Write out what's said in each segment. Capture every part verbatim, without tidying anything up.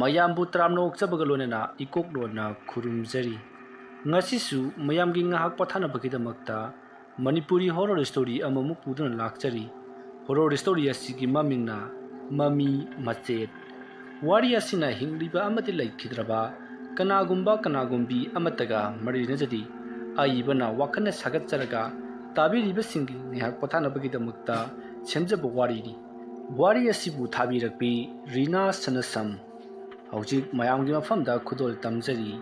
ꯃꯌꯥꯝꯕꯨ ꯇꯔꯥꯝꯅ ꯑꯣꯛꯆꯕꯒ ꯂꯣꯏꯅꯅ ꯏꯀꯣꯛ ꯂꯣꯟꯅ ꯈꯨꯔꯨꯝꯖꯔꯤ꯫ ꯉꯁꯤꯁꯨ ꯃꯌꯥꯝꯒꯤ ꯉꯥꯏꯍꯥꯛ ꯄꯣꯊꯥꯅꯕꯒꯤꯗꯃꯛꯇ ꯃꯅꯤꯄꯨꯔꯤ horror story ꯑꯃꯃꯨꯛ ꯄꯨꯗꯨꯅ ꯂꯥꯛꯆꯔꯤ꯫ Horror story ꯑꯁꯤꯒꯤ ꯃꯃꯤꯡꯅ ꯃꯃꯤ ꯃꯆꯦꯠ꯫ ꯋꯥꯔꯤ ꯑꯁꯤꯅ ꯍꯤꯡꯂꯤꯕ ꯑꯃꯗꯤ ꯂꯩꯈꯤꯗ꯭ꯔꯕ ꯀꯅꯥꯒꯨꯝꯕ ꯀꯅꯥꯒꯨꯝꯕꯤ ꯑꯃꯠꯇꯒ ꯃꯔꯤ ꯂꯩꯅꯖꯗꯦ꯫ ꯑꯏꯕꯅ ꯋꯥꯈꯜꯅ ꯁꯥꯒꯠꯆꯔꯒ ꯇꯥꯕꯤꯔꯤꯕꯁꯤꯡꯒꯤ ꯉꯥꯏꯍꯥꯛ ꯄꯣꯊꯥꯅꯕꯒꯤꯗꯃꯛꯇ ꯁꯦꯝꯖꯕ ꯋꯥꯔꯤꯅꯤ꯫ ꯋꯥꯔꯤ ꯑꯁꯤꯕꯨ ꯊꯥꯕꯤꯔꯛꯄꯤ ꯔꯤꯅꯥ ꯁꯅꯥꯁꯝ꯫ ꯍꯧꯖꯤꯛ ꯃꯌꯥꯝꯒꯤ ꯃꯐꯝꯗ ꯈꯨꯗꯣꯜ ꯇꯝꯖꯔꯤ꯫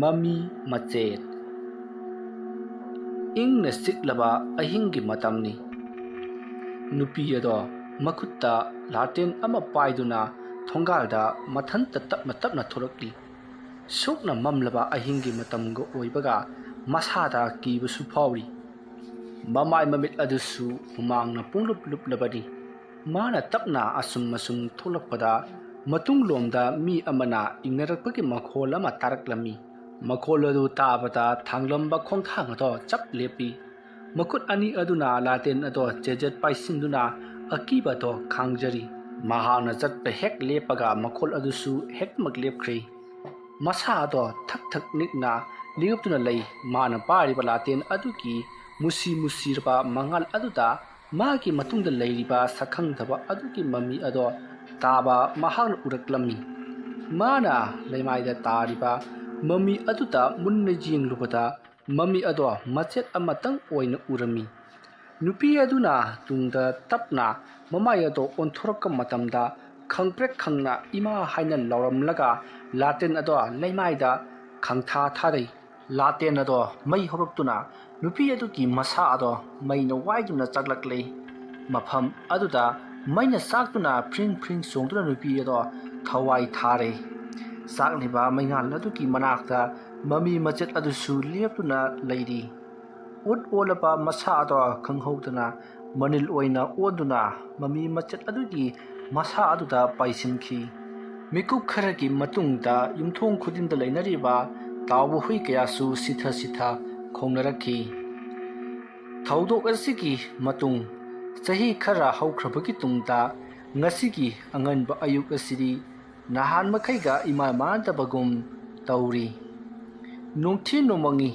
ꯃꯃꯤ ꯃꯆꯦꯠ꯫ ꯏꯪꯅ ꯆꯤꯛꯂꯕ ꯑꯍꯤꯡꯒꯤ ꯃꯇꯝꯅꯤ꯫ ꯅꯨꯄꯤ ꯑꯗꯣ ꯃꯈꯨꯠꯇ ꯂꯥꯇꯦꯟ ꯑꯃ ꯄꯥꯏꯗꯨꯅ ꯊꯣꯡꯒꯥꯜꯗ ꯃꯊꯟꯇ ꯇꯞꯅ ꯇꯞꯅ ꯊꯣꯛꯂꯛꯂꯤ꯫ ꯁꯨꯛꯅ ꯃꯝꯂꯕ ꯑꯍꯤꯡꯒꯤ ꯃꯇꯝꯒ ꯑꯣꯏꯕꯒ ꯃꯁꯥꯗ ꯀꯤꯕꯁꯨ ꯐꯥꯎꯔꯤ꯫ ꯃꯃꯥꯏ ꯃꯃꯤꯠ ꯑꯗꯨꯁꯨ ꯍꯨꯃꯥꯡꯅ ꯄꯨꯡꯂꯨꯞ ꯂꯨꯞꯂꯕꯅꯤ꯫ ꯃꯥꯅ ꯇꯞꯅ ꯑꯁꯨꯝ ꯑꯁꯨꯝ ꯊꯣꯛꯂꯛꯄꯗ ꯃꯇꯨꯡꯂꯣꯝꯗ ꯃꯤ ꯑꯃꯅ ꯏꯪꯅꯔꯛꯄꯒꯤ ꯃꯈꯣꯜ ꯑꯃ ꯇꯥꯔꯛꯂꯝꯃꯤ꯫ ꯃꯈꯣꯜ ꯑꯗꯨ ꯇꯥꯕꯗ ꯊꯥꯡꯂꯝꯕ ꯈꯣꯡꯊꯥꯡ ꯑꯗꯣ ꯆꯞ ꯂꯦꯞꯄꯤ꯫ ꯃꯈꯨꯠ ꯑꯅꯤ ꯑꯗꯨꯅ ꯂꯥꯇꯦꯟ ꯑꯗꯣ ꯆꯦꯖꯦꯠ ꯄꯥꯏꯁꯤꯟꯗꯨꯅ ꯑꯀꯤꯕꯗꯣ ꯈꯥꯡꯖꯔꯤ꯫ ꯃꯍꯥꯛꯅ ꯆꯠꯄ ꯍꯦꯛ ꯂꯦꯞꯄꯒ ꯃꯈꯣꯜ ꯑꯗꯨꯁꯨ ꯍꯦꯛꯃꯛ ꯂꯦꯞꯈ꯭ꯔꯤ꯫ ꯃꯁꯥ ꯑꯗꯣ ꯊꯛ ꯊꯛ ꯅꯤꯛꯅ ꯂꯦꯞꯇꯨꯅ ꯂꯩ꯫ ꯃꯥꯅ ꯄꯥꯏꯔꯤꯕ ꯂꯥꯇꯦꯟ ꯑꯗꯨꯒꯤ ꯃꯨꯁꯤ ꯃꯨꯁꯤꯔꯕ ꯃꯉꯥꯜ ꯑꯗꯨꯗ ꯃꯥꯒꯤ ꯃꯇꯨꯡꯗ ꯂꯩꯔꯤꯕ ꯁꯛꯈꯪꯗꯕ ꯑꯗꯨꯒꯤ ꯃꯃꯤ ꯑꯗꯣ ꯇꯥꯕ ꯃꯍꯥꯛꯅ ꯎꯔꯛꯂꯝꯃꯤ꯫ ꯃꯥꯅ ꯂꯩꯃꯥꯏꯗ ꯇꯥꯔꯤꯕ ꯃꯃꯤ ꯑꯗꯨꯗ ꯃꯨꯟꯅ ꯌꯦꯡꯂꯨꯕꯗ ꯃꯃꯤ ꯑꯗꯣ ꯃꯆꯦꯠ ꯑꯃꯇꯪ ꯑꯣꯏꯅ ꯎꯔꯝꯃꯤ꯫ ꯅꯨꯄꯤ ꯑꯗꯨꯅ ꯇꯨꯡꯗ ꯇꯞꯅ ꯃꯃꯥꯏ ꯑꯗꯣ ꯑꯣꯟꯊꯣꯔꯛꯄ ꯃꯇꯝꯗ ꯈꯪꯄ꯭ꯔꯦꯛ ꯈꯪꯅ "ꯏꯃꯥ" ꯍꯥꯏꯅ ꯂꯥꯎꯔꯝꯂꯒ ꯂꯥꯇꯦꯟ ꯑꯗꯣ ꯂꯩꯃꯥꯏꯗ ꯈꯪꯊꯥ ꯊꯥꯔꯩ꯫ ꯂꯥꯇꯦꯟ ꯑꯗꯣ ꯃꯩ ꯍꯧꯔꯛꯇꯨꯅ ꯅꯨꯄꯤ ꯑꯗꯨꯒꯤ ꯃꯁꯥ ꯑꯗꯣ ꯃꯩꯅ ꯋꯥꯏꯗꯨꯅ ꯆꯥꯛꯂꯛꯂꯦ꯫ ꯃꯐꯝ ꯑꯗꯨꯗ ꯃꯩꯅ ꯆꯥꯛꯇꯨꯅ ꯐ꯭ꯔꯤꯡ ꯐ꯭ꯔꯤꯡ ꯆꯣꯡꯗꯨꯅ ꯅꯨꯄꯤ ꯑꯗꯣ ꯊꯋꯥꯏ ꯊꯥꯔꯦ꯫ ꯆꯥꯛꯂꯤꯕ ꯃꯩꯉꯥꯜ ꯑꯗꯨꯒꯤ ꯃꯅꯥꯛꯇ ꯃꯃꯤ ꯃꯆꯦꯠ ꯑꯗꯨꯁꯨ ꯂꯦꯞꯇꯨꯅ ꯂꯩꯔꯤ꯫ ꯎꯠ ꯑꯣꯜꯂꯕ ꯃꯁꯥ ꯑꯗꯣ ꯈꯪꯍꯧꯗꯅ ꯃꯅꯤꯜ ꯑꯣꯏꯅ ꯑꯣꯟꯗꯨꯅ ꯃꯃꯤ ꯃꯆꯦꯠ ꯑꯗꯨꯒꯤ ꯃꯁꯥ ꯑꯗꯨꯗ ꯄꯥꯏꯁꯤꯟꯈꯤ꯫ ꯃꯤꯀꯨꯞ ꯈꯔꯒꯤ ꯃꯇꯨꯡꯗ ꯌꯨꯝꯊꯣꯡ ꯈꯨꯗꯤꯡꯗ ꯂꯩꯅꯔꯤꯕ ꯇꯥꯎꯕ ꯍꯨꯏ ꯀꯌꯥꯁꯨ ꯁꯤꯊ ꯁꯤꯊ ꯈꯣꯡꯅꯔꯛꯈꯤ꯫ ꯊꯧꯗꯣꯛ ꯑꯁꯤꯒꯤ ꯃꯇꯨꯡ ꯆꯍꯤ ꯈꯔ ꯍꯧꯈ꯭ꯔꯕꯒꯤ ꯇꯨꯡꯗ ꯉꯁꯤꯒꯤ ꯑꯉꯟꯕ ꯑꯌꯨꯛ ꯑꯁꯤꯗꯤ ꯅꯍꯥꯟ ꯃꯈꯩꯒ ꯏꯃꯥꯟ ꯃꯥꯟꯅꯗꯕꯒꯨꯝ ꯇꯧꯔꯤ꯫ ꯅꯨꯡꯊꯤ ꯅꯣꯡꯃꯪꯉꯤ꯫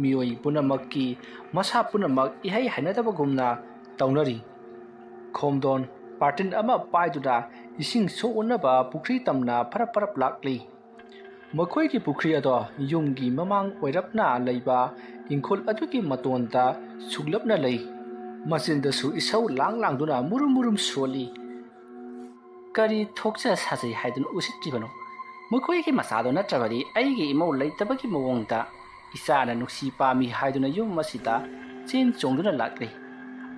ꯃꯤꯑꯣꯏ ꯄꯨꯝꯅꯃꯛꯀꯤ ꯃꯁꯥ ꯄꯨꯝꯅꯃꯛ ꯏꯍꯩ ꯍꯩꯅꯗꯕꯒꯨꯝꯅ ꯇꯧꯅꯔꯤ꯫ ꯈꯣꯝꯗꯣꯟ ꯕꯥꯔꯇꯤꯟ ꯑꯃ ꯄꯥꯏꯗꯨꯅ ꯏꯁꯤꯡ ꯁꯣꯛꯎꯅꯕ ꯄꯨꯈ꯭ꯔꯤ ꯇꯝꯅ ꯐꯔꯞ ꯐꯔꯞ ꯂꯥꯛꯂꯤ꯫ ꯃꯈꯣꯏꯒꯤ ꯄꯨꯈ꯭ꯔꯤ ꯑꯗꯣ ꯌꯨꯝꯒꯤ ꯃꯃꯥꯡ ꯑꯣꯏꯔꯞꯅ ꯂꯩꯕ ꯏꯪꯈꯣꯜ ꯑꯗꯨꯒꯤ ꯃꯇꯣꯟꯗ ꯁꯨꯛꯂꯞꯅ ꯂꯩ꯫ ꯃꯆꯤꯟꯗꯁꯨ ꯏꯁꯧ ꯂꯥꯡ ꯂꯥꯡꯗꯨꯅ ꯃꯨꯔꯨꯝ ꯃꯨꯔꯨꯝ ꯁꯣꯜꯂꯤ꯫ ꯀꯔꯤ ꯊꯣꯛꯆ ꯁꯥꯖꯩ ꯍꯥꯏꯗꯨꯅ ꯎꯁꯤꯠꯇ꯭ꯔꯤꯕꯅꯣ? ꯃꯈꯣꯏꯒꯤ ꯃꯆꯥꯗꯣ ꯅꯠꯇ꯭ꯔꯕꯗꯤ ꯑꯩꯒꯤ ꯏꯃꯧ ꯂꯩꯇꯕꯒꯤ ꯃꯑꯣꯡꯗ ꯏꯆꯥꯅ ꯅꯨꯡꯁꯤ ꯄꯥꯝꯃꯤ ꯍꯥꯏꯗꯨꯅ ꯌꯨꯝ ꯑꯁꯤꯗ ꯆꯦꯟ ꯆꯣꯡꯗꯨꯅ ꯂꯥꯛꯂꯤ꯫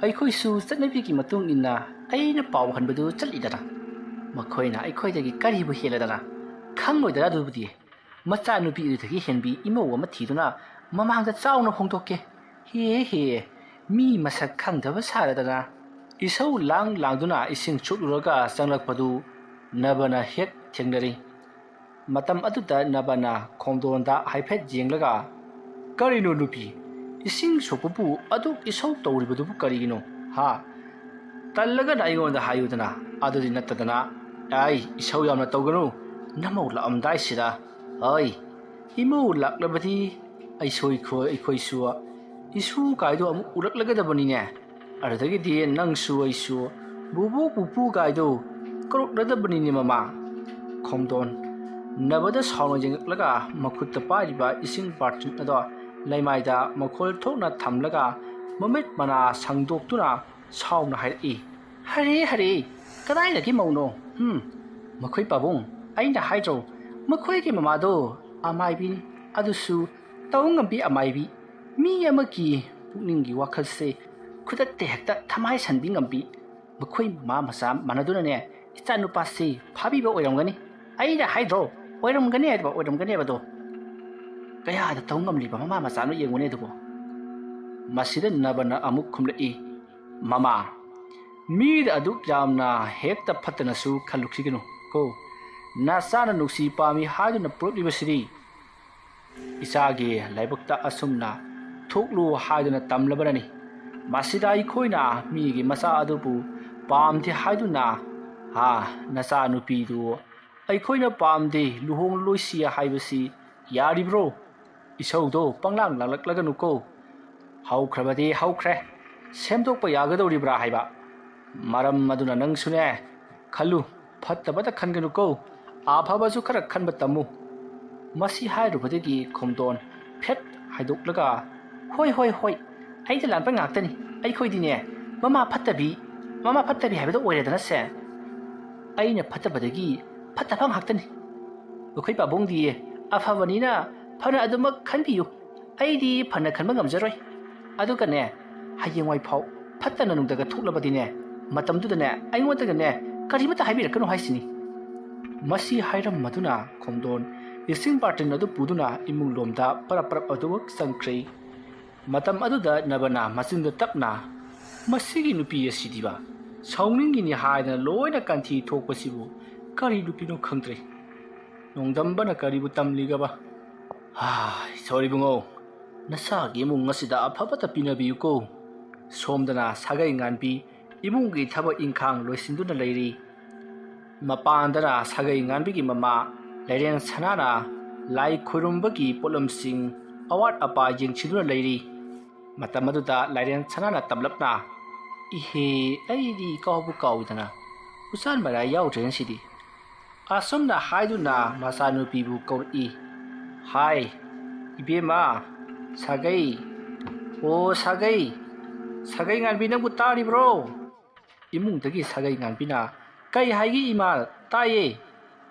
ꯑꯩꯈꯣꯏꯁꯨ ꯆꯠꯅꯕꯤꯒꯤ ꯃꯇꯨꯡ ꯏꯟꯅ ꯑꯩꯅ ꯄꯥꯎ ꯍꯟꯕꯗꯨ ꯆꯠꯂꯤꯗꯅ꯫ ꯃꯈꯣꯏꯅ ꯑꯩꯈꯣꯏꯗꯒꯤ ꯀꯔꯤꯕꯨ ꯍꯦꯜꯂꯗꯅ? ꯈꯪꯂꯣꯏꯗꯅ ꯑꯗꯨꯕꯨꯗꯤ꯫ ꯃꯆꯥꯅꯨꯄꯤ ꯑꯗꯨꯗꯒꯤ ꯍꯦꯟꯕꯤ ꯏꯃꯧ ꯑꯃ ꯊꯤꯗꯨꯅ ꯃꯃꯥꯡꯗ ꯆꯥꯎꯅ ꯍꯣꯡꯗꯣꯛꯀꯦ꯫ ꯍꯦ ꯍꯦ, ꯃꯤ ꯃꯁꯛ ꯈꯪꯗꯕ ꯁꯥꯔꯗꯅ꯫ ꯏꯁꯧ ꯂꯥꯡ ꯂꯥꯡꯗꯨꯅ ꯏꯁꯤꯡ ꯁꯣꯛꯂꯨꯔꯒ ꯆꯪꯂꯛꯄꯗꯨ ꯅꯕꯅ ꯍꯦꯛ ꯊꯦꯡꯅꯔꯤ꯫ ꯃꯇꯝ ꯑꯗꯨꯗ ꯅꯕꯅ ꯈꯣꯝꯗꯣꯟꯗ ꯍꯥꯏꯐꯦꯠ ꯌꯦꯡꯂꯒ, "ꯀꯔꯤꯅꯣ ꯅꯨꯄꯤ, ꯏꯁꯤꯡ ꯁꯣꯛꯄꯕꯨ ꯑꯗꯨꯛ ꯏꯁꯧ ꯇꯧꯔꯤꯕꯗꯨꯕꯨ ꯀꯔꯤꯒꯤꯅꯣ? ꯍꯥ? ꯇꯜꯂꯒꯅ ꯑꯩꯉꯣꯟꯗ ꯍꯥꯏꯌꯨꯗꯅ, ꯑꯗꯨꯗꯤ ꯅꯠꯇꯗꯅ꯫ ꯑꯩ ꯏꯁꯧ ꯌꯥꯝꯅ ꯇꯧꯒꯅꯨ, ꯅꯃꯧ ꯂꯥꯛꯑꯝꯗꯥꯏꯁꯤꯗ꯫ ꯑꯩ ꯏꯃꯧ ꯂꯥꯛꯂꯕꯗꯤ ꯑꯩꯁꯣꯏ ꯈꯣ-, ꯑꯩꯈꯣꯏꯁꯨ ꯏꯁꯨ ꯀꯥꯏꯗꯣ ꯑꯃꯨꯛ ꯎꯔꯛꯂꯒꯗꯕꯅꯤꯅꯦ꯫ ꯑꯗꯨꯗꯒꯤꯗꯤ ꯅꯪꯁꯨ ꯑꯩꯁꯨ ꯕꯨꯕꯣꯛ ꯄꯨꯄꯨ ꯀꯥꯏꯗꯣ ꯀꯧꯔꯛꯂꯗꯕꯅꯤꯅꯦ ꯃꯃꯥ꯫" ꯈꯣꯝꯗꯣꯟ ꯅꯕꯗ ꯁꯥꯎꯅ ꯌꯦꯡꯂꯛꯂꯒ ꯃꯈꯨꯠꯇ ꯄꯥꯏꯔꯤꯕ ꯏꯁꯤꯡ ꯕꯥꯔꯇꯤꯟ ꯑꯗꯣ ꯂꯩꯃꯥꯏꯗ ꯃꯈꯣꯜ ꯊꯣꯛꯅ ꯊꯝꯂꯒ ꯃꯃꯤꯠ ꯃꯅꯥ ꯁꯪꯗꯣꯛꯇꯨꯅ ꯁꯥꯎꯅ ꯍꯥꯏꯔꯛꯏ꯫ "ꯍꯔꯦ, ꯍꯔꯦ, ꯀꯗꯥꯏꯗꯒꯤ ꯃꯧꯅꯣ? ꯍꯨꯝ, ꯃꯈꯣꯏ ꯄꯥꯕꯨꯡ, ꯑꯩꯅ ꯍꯥꯏꯗ꯭ꯔꯣ, ꯃꯈꯣꯏꯒꯤ ꯃꯃꯥꯗꯣ ꯑꯃꯥꯏꯕꯤꯅꯤ, ꯑꯗꯨꯁꯨ ꯇꯧ ꯉꯝꯕꯤ ꯑꯃꯥꯏꯕꯤ꯫ ꯃꯤ ꯑꯃꯒꯤ ꯄꯨꯛꯅꯤꯡꯒꯤ ꯋꯥꯈꯜꯁꯦ ꯈꯨꯗꯛꯇ ꯍꯦꯛꯇ ꯊꯃꯥꯏ ꯁꯟꯕꯤ ꯉꯝꯕꯤ꯫ ꯃꯈꯣꯏ ꯃꯃꯥ ꯃꯆꯥ ꯃꯥꯟꯅꯗꯨꯅꯅꯦ, ꯏꯆꯥ ꯅꯨꯄꯥꯁꯤ ꯐꯥꯕꯤꯕ ꯑꯣꯏꯔꯝꯒꯅꯤ꯫ ꯑꯩꯅ ꯍꯥꯏꯗ꯭ꯔꯣ, ꯑꯣꯏꯔꯝꯒꯅꯤ ꯍꯥꯏꯕ, ꯑꯣꯏꯔꯝꯒꯅꯤ ꯍꯥꯏꯕꯗꯣ꯫ ꯀꯌꯥꯗ ꯇꯧ ꯉꯝꯂꯤꯕ ꯃꯃꯥ ꯃꯆꯥꯅꯣ ꯌꯦꯡꯉꯨꯅꯦ ꯑꯗꯨꯕꯨ꯫" ꯃꯁꯤꯗ ꯅꯕꯅ ꯑꯃꯨꯛ ꯈꯨꯝꯂꯛꯏ, "ꯃꯃꯥ, ꯃꯤꯗ ꯑꯗꯨꯛ ꯌꯥꯝꯅ ꯍꯦꯛꯇ ꯐꯠꯇꯅꯁꯨ ꯈꯜꯂꯨꯈꯤꯒꯅꯨ ꯀꯣ꯫ ꯅꯆꯥꯅ ꯅꯨꯡꯁꯤ ꯄꯥꯝꯃꯤ ꯍꯥꯏꯗꯨꯅ ꯄꯨꯔꯛꯂꯤꯕꯁꯤꯗꯤ ꯏꯆꯥꯒꯤ ꯂꯥꯏꯕꯛꯇ ꯑꯁꯨꯝꯅ ꯊꯣꯛꯂꯨ ꯍꯥꯏꯗꯨꯅ ꯇꯝꯂꯕꯅꯅꯤ꯫ ꯃꯁꯤꯗ ꯑꯩꯈꯣꯏꯅ ꯃꯤꯒꯤ ꯃꯆꯥ ꯑꯗꯨꯕꯨ ꯄꯥꯝꯗꯦ ꯍꯥꯏꯗꯨꯅ, ꯍꯥ, ꯅꯆꯥ ꯅꯨꯄꯤꯗꯨ "ꯑꯩꯈꯣꯏꯅ ꯄꯥꯝꯗꯦ ꯂꯨꯍꯣꯡꯂꯣꯏꯁꯤ ꯍꯥꯏꯕꯁꯤ, ꯌꯥꯔꯤꯕ꯭ꯔꯣ? ꯏꯁꯧꯗꯣ ꯄꯪꯂꯥꯡ ꯂꯥꯡꯂꯛꯂꯒꯅꯨꯀꯣ꯫ ꯍꯧꯈ꯭ꯔꯕꯗꯤ ꯍꯧꯈ꯭ꯔꯦ, ꯁꯦꯝꯗꯣꯛꯄ ꯌꯥꯒꯗꯧꯔꯤꯕ꯭ꯔꯥ ꯍꯥꯏꯕ꯫ ꯃꯔꯝ ꯑꯗꯨꯅ ꯅꯪꯁꯨꯅꯦ, ꯈꯜꯂꯨ, ꯐꯠꯇꯕꯇ ꯈꯟꯒꯅꯨꯀꯣ, ꯑꯐꯕꯁꯨ ꯈꯔ ꯈꯟꯕ ꯇꯝꯃꯨ꯫" ꯃꯁꯤ ꯍꯥꯏꯔꯨꯕꯗꯒꯤ ꯈꯣꯝꯗꯣꯟ ꯐꯦꯠ ꯍꯥꯏꯗꯣꯛꯂꯒ, "ꯍꯣꯏ, ꯍꯣꯏ, ꯍꯣꯏ, ꯑꯩꯗ ꯂꯥꯟꯕ ꯉꯥꯛꯇꯅꯤ꯫ ꯑꯩꯈꯣꯏꯗꯤꯅꯦ, ꯃꯃꯥ ꯐꯠꯇꯕꯤ, ꯃꯃꯥ ꯐꯠꯇꯕꯤ ꯍꯥꯏꯕꯗꯣ ꯑꯣꯏꯔꯦꯗꯅ ꯁꯦ꯫ ꯑꯩꯅ ꯐꯠꯇꯕꯗꯒꯤ ꯐꯠꯇꯕ ꯉꯥꯛꯇꯅꯤ꯫ ꯑꯩꯈꯣꯏ ꯄꯥꯕꯨꯡꯗꯤ ꯑꯐꯕꯅꯤꯅ ꯐꯅ ꯑꯗꯨꯃꯛ ꯈꯟꯕꯤꯌꯨ꯫ ꯑꯩꯗꯤ ꯐꯅ ꯈꯟꯕ ꯉꯝꯖꯔꯣꯏ꯫ ꯑꯗꯨꯒꯅꯦ, ꯍꯌꯦꯡꯋꯥꯏ ꯐꯥꯎ ꯐꯠꯇꯅ ꯅꯨꯡꯗꯒ ꯊꯣꯛꯂꯕꯗꯤꯅꯦ, ꯃꯇꯝꯗꯨꯗꯅꯦ, ꯑꯩꯉꯣꯟꯗꯒꯅꯦ, ꯀꯔꯤꯃꯠꯇ ꯍꯥꯏꯕꯤꯔꯛꯀꯅꯨ ꯍꯥꯏꯁꯤꯅꯤ꯫" ꯃꯁꯤ ꯍꯥꯏꯔꯝꯃꯗꯨꯅ ꯈꯣꯝꯗꯣꯟ ꯏꯁꯤꯡ ꯕꯥꯔꯇꯤꯟ ꯑꯗꯨ ꯄꯨꯗꯨꯅ ꯏꯃꯨꯡ ꯂꯣꯝꯗ ꯄꯔꯞ ꯄꯔꯞ ꯑꯗꯨꯃꯛ ꯆꯪꯈ꯭ꯔꯦ꯫ ꯃꯇꯝ ꯑꯗꯨꯗ ꯅꯕꯅ ꯃꯆꯤꯟꯗ ꯇꯞꯅ, "ꯃꯁꯤꯒꯤ ꯅꯨꯄꯤ ꯑꯁꯤꯗꯤꯕ ꯁꯥꯎꯅꯤꯡꯉꯤꯅꯤ ꯍꯥꯏꯗꯅ ꯂꯣꯏꯅ ꯀꯟꯊꯤ ꯊꯣꯛꯄꯁꯤꯕꯨ ꯀꯔꯤ ꯅꯨꯄꯤꯅꯣ ꯈꯪꯗ꯭ꯔꯦ꯫ ꯅꯣꯡꯗꯝꯕꯅ ꯀꯔꯤꯕꯨ ꯇꯝꯂꯤꯒꯕ? ꯍꯥꯏ, ꯁꯣꯔꯤꯕꯨꯡꯉꯣ, ꯅꯁꯥꯒꯤ ꯏꯃꯨꯡ ꯑꯁꯤꯗ ꯑꯐꯕꯇ ꯄꯤꯅꯕꯤꯌꯨꯀꯣ꯫" ꯁꯣꯝꯗꯅ ꯁꯥꯒꯩ ꯉꯥꯟꯕꯤ ꯏꯃꯨꯡꯒꯤ ꯊꯕꯛ ꯏꯪꯈꯥꯡ ꯂꯣꯏꯁꯤꯟꯗꯨꯅ ꯂꯩꯔꯤ꯫ ꯃꯄꯥꯟꯗꯅ ꯁꯥꯒꯩ ꯉꯥꯟꯕꯤꯒꯤ ꯃꯃꯥ ꯂꯩꯔꯦꯟ ꯁꯅꯥꯅ ꯂꯥꯏ ꯈꯨꯔꯨꯝꯕꯒꯤ ꯄꯣꯠꯂꯝꯁꯤꯡ, ꯑꯋꯥꯠ ꯑꯄꯥ ꯌꯦꯡꯁꯤꯟꯗꯨꯅ ꯂꯩꯔꯤ꯫ ꯃꯇꯝ ꯑꯗꯨꯗ ꯂꯥꯏꯔꯦꯟ ꯁꯅꯥꯅ ꯇꯞꯂꯞꯅ, "ꯏꯍꯦ, ꯑꯩꯗꯤ ꯀꯥꯎꯕꯨ ꯀꯥꯎꯏꯗꯅ, ꯎꯆꯥꯟ ꯃꯔꯥ ꯌꯥꯎꯗ꯭ꯔꯦ ꯉꯁꯤꯗꯤ꯫" ꯑꯁꯨꯝꯅ ꯍꯥꯏꯗꯨꯅ ꯃꯆꯥꯅꯨꯄꯤꯕꯨ ꯀꯧꯔꯛꯏ꯫ "ꯍꯥꯏ, ꯏꯕꯦꯝꯃ, ꯁꯥꯒꯩ, ꯑꯣ ꯁꯥꯒꯩ, ꯁꯥꯒꯩ ꯉꯥꯟꯕꯤ ꯅꯪꯕꯨ ꯇꯥꯔꯤꯕ꯭ꯔꯣ?" ꯏꯃꯨꯡꯗꯒꯤ ꯁꯥꯒꯩ ꯉꯥꯟꯕꯤꯅ, "ꯀꯩ ꯍꯥꯏꯒꯦ ꯏꯃꯥ? ꯇꯥꯏꯌꯦ꯫"